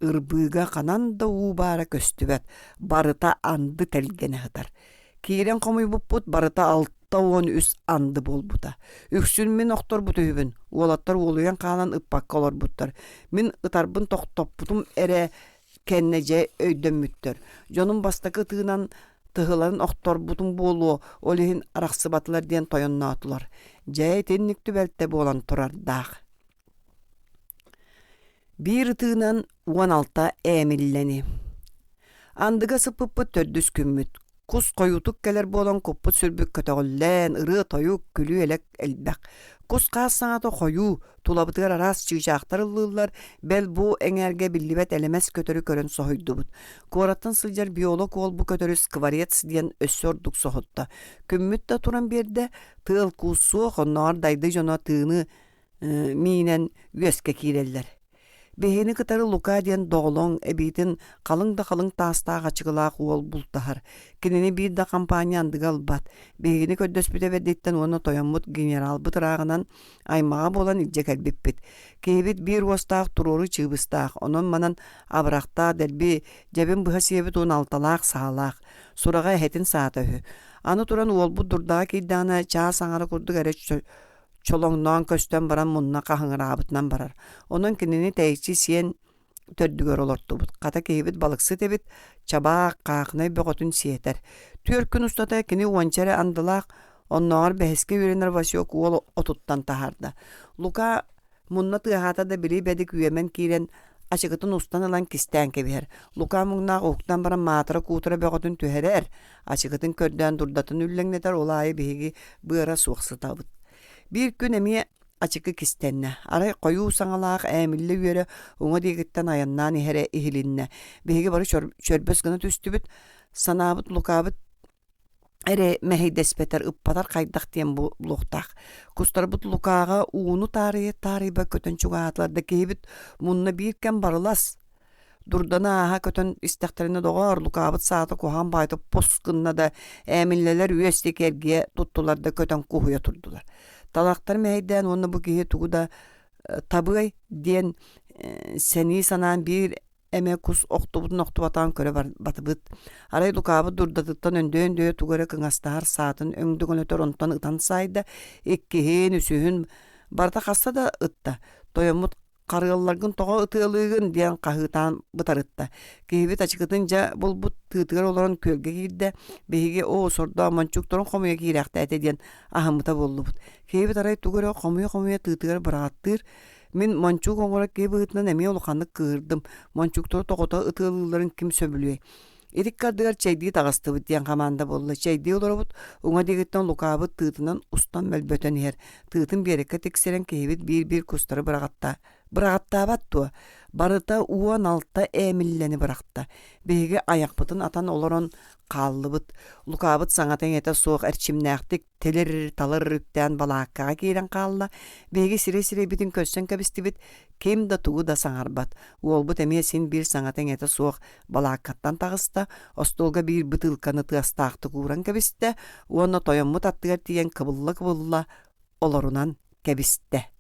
Ырбыыга ханан да уу баара көстүбэт, барыта анды тэлгэнэ сытар. Киирэн хомуйбуппут барыта 63 анды буолбута. Үксүн мин охторбут үһүбүн, уолаттар уолуйан хаалан ыппакка олорбуттар. Мин ытарбын тохтоппутум эрэ кэннэ дьэ өйдөммүттэр. Дьонум бастакы ытыынан тыһыларын охторбутум буолуо, ол иһин арахсыбатылар диэн тойонноотулар. Дьэ итинник түбэлтэ буолан турардаах. Биир ытыынан 16 ээмиллэни. Андыга сыппыппыт төрдүс күммүт. Кус хойуутук кэлэр буолан куппут-сүрбүт көтөҕүллэн, ырыа-тойук, күлүү-элэк элбэх. Кус-хаас саҥата хойуу, тулабытыгар араас чыычаахтар ыллыыллар, бэл бу эҥээргэ биллибэт элэмэс көтөрү көрөн соһуйдубут. Куораттан сылдьар биолог уол бу көтөрү скворец диэн өссө ордук соһутта. Күммүт да туран биэрдэ, тыал-куус суох, оннооҕор дайды дьоно тыыны миинэн үөскэ киирэллэр. Биһигини кытары Лука диэн доҕолоҥ, эбиитин халыҥ да халыҥ таастаах ачыкылаах уол бултаһар. Кинини биир да компания андыга ылбат. Биһигини көрдөспүтэ бэрдиттэн уонна тойоммут генералбыт ырааҕынан аймаҕа буолан илдьэ кэлбиппит. Киһибит биир уостаах туруору чыыбыстаах, онон-манан абырахтаах дэлби дьэбин быһа сиэбит 16-лаах саалаах. Сураҕа эһэтин саата үһү. Аны туран уолбут дурдаҕа киирдэҕинэ чаас аҥара курдук эрэ чолоҥноон көстөн баран мунна хаһыҥыраабытынан барар. Онон кинини тэйиччи сиэн төрдүгэр олортубут. Хата киһибит балыксыт эбит, чабаах, хаахынай бөҕөтүн сиэтэр. Түөрт күн устата кини уонча эрэ андылаах, оннооҕор бэһискэ үөрэнэр Васек уол отуттан таһаарда. Лука мунна тыаһаата да били бэдик үөмэн киирэн ачыкытын устан ылан кистээн кэбиһэр. Лука муҥнаах уһуктан баран маатыра-куутура бөҕөтүн түһэрэр, ачыкытын көрдөөн дурдатын үллэҥнэтэр, ол аайы биһиги быара суох сытабыт. Биир күн эмиэ ачыкы кистэннэ. Арай хойуу саҥалаах Ээмиллэ үөрэ уҥа диэкиттэн айаннаан иһэрэ иһилиннэ. Биһиги бары чөрбөс гына түстүбүт. Санаабыт Лукабыт эрэ мэһэйдэспэтэр, ыппатар хайдах диэн буолуохтаах. Кустарбыт Лукаҕа ууну таарыйа-таарыйба көтөн чугаһаатылар да киһибит мунна биир кэм барылас. Дурданы ааһа көтөн истэхтэринэ доҕоор, Лукаабыт саата куһаҕан баайта пус гынна да, ээмиллэлэр үөс диэки эргийэ туттулар да көтөн куһуйа турдулар. Талахтар мэһэйдээн уонна бу киһи тугу да табыай диэн сэнии санаан биир эмэ кус охтубутун охтубатаҕын көрө барбатыбыт. Арай Лукаабыт дурдатыттан өндөйө-өндөйө тугу эрэ кыҥастаһар саатын өҥдөҥөлөтөр онтон ытан саайда, иккиһин, үсүһүн барыта хаста да ытта. Тойоммут «Харыалларгын тоҕо ытыалыыгын?» диэн хаһыытаан бытарытта. Киһибит ачыкытын дьэ булбут, тыытыгар олорон күөлгэ киирдэ. Биһиги «Оо, сордоо, мончууктарын хомуйа киирээхтээтэ» диэн аһыммыта буоллубут. Киһибит арай тугу эрэ хомуйа-хомуйа тыытыгар быраҕаттыыр. Мин мончуук оҥорор киһи быһыытынан эмиэ улаханнык кыыһырдым. Мончууктары тоҕото ытыалыылларын ким сөбүлүөй? Итиккэ ардыгар чэйдии таҕыстыбыт диэн хамаанда буолла. Чэйдии олоробут, уҥа диэкиттэн Лукаабыт тыытынан устан мөлбөтөн иһэр. Тыытын биэрэккэ тиксэрэн киһибит биир-биир кустары быраҕатта. Быраҕаттаабат дуо? Барыта 16 ээмиллэни бырахта. Биһиги айахпытын атан олорон хааллыбыт. Лукаабыт саҥата-иҥэтэ суох эрчимнээхтик тилир-талыр үктээн балааккаҕа киирэн хаалла. Биһиги сирэй-сирэйбитин көрсөн кэбистибит, ким да тугу да саҥарбат. Уолбут эмиэ син биир саҥата-иҥэтэ суох балааккаттан таҕыста, остуолга биир бытыылканы тыастаахтык ууран кэбистэ уонна тойоммут аттыгар тиийэн кыбылла-кыбылла олорунан кэбистэ.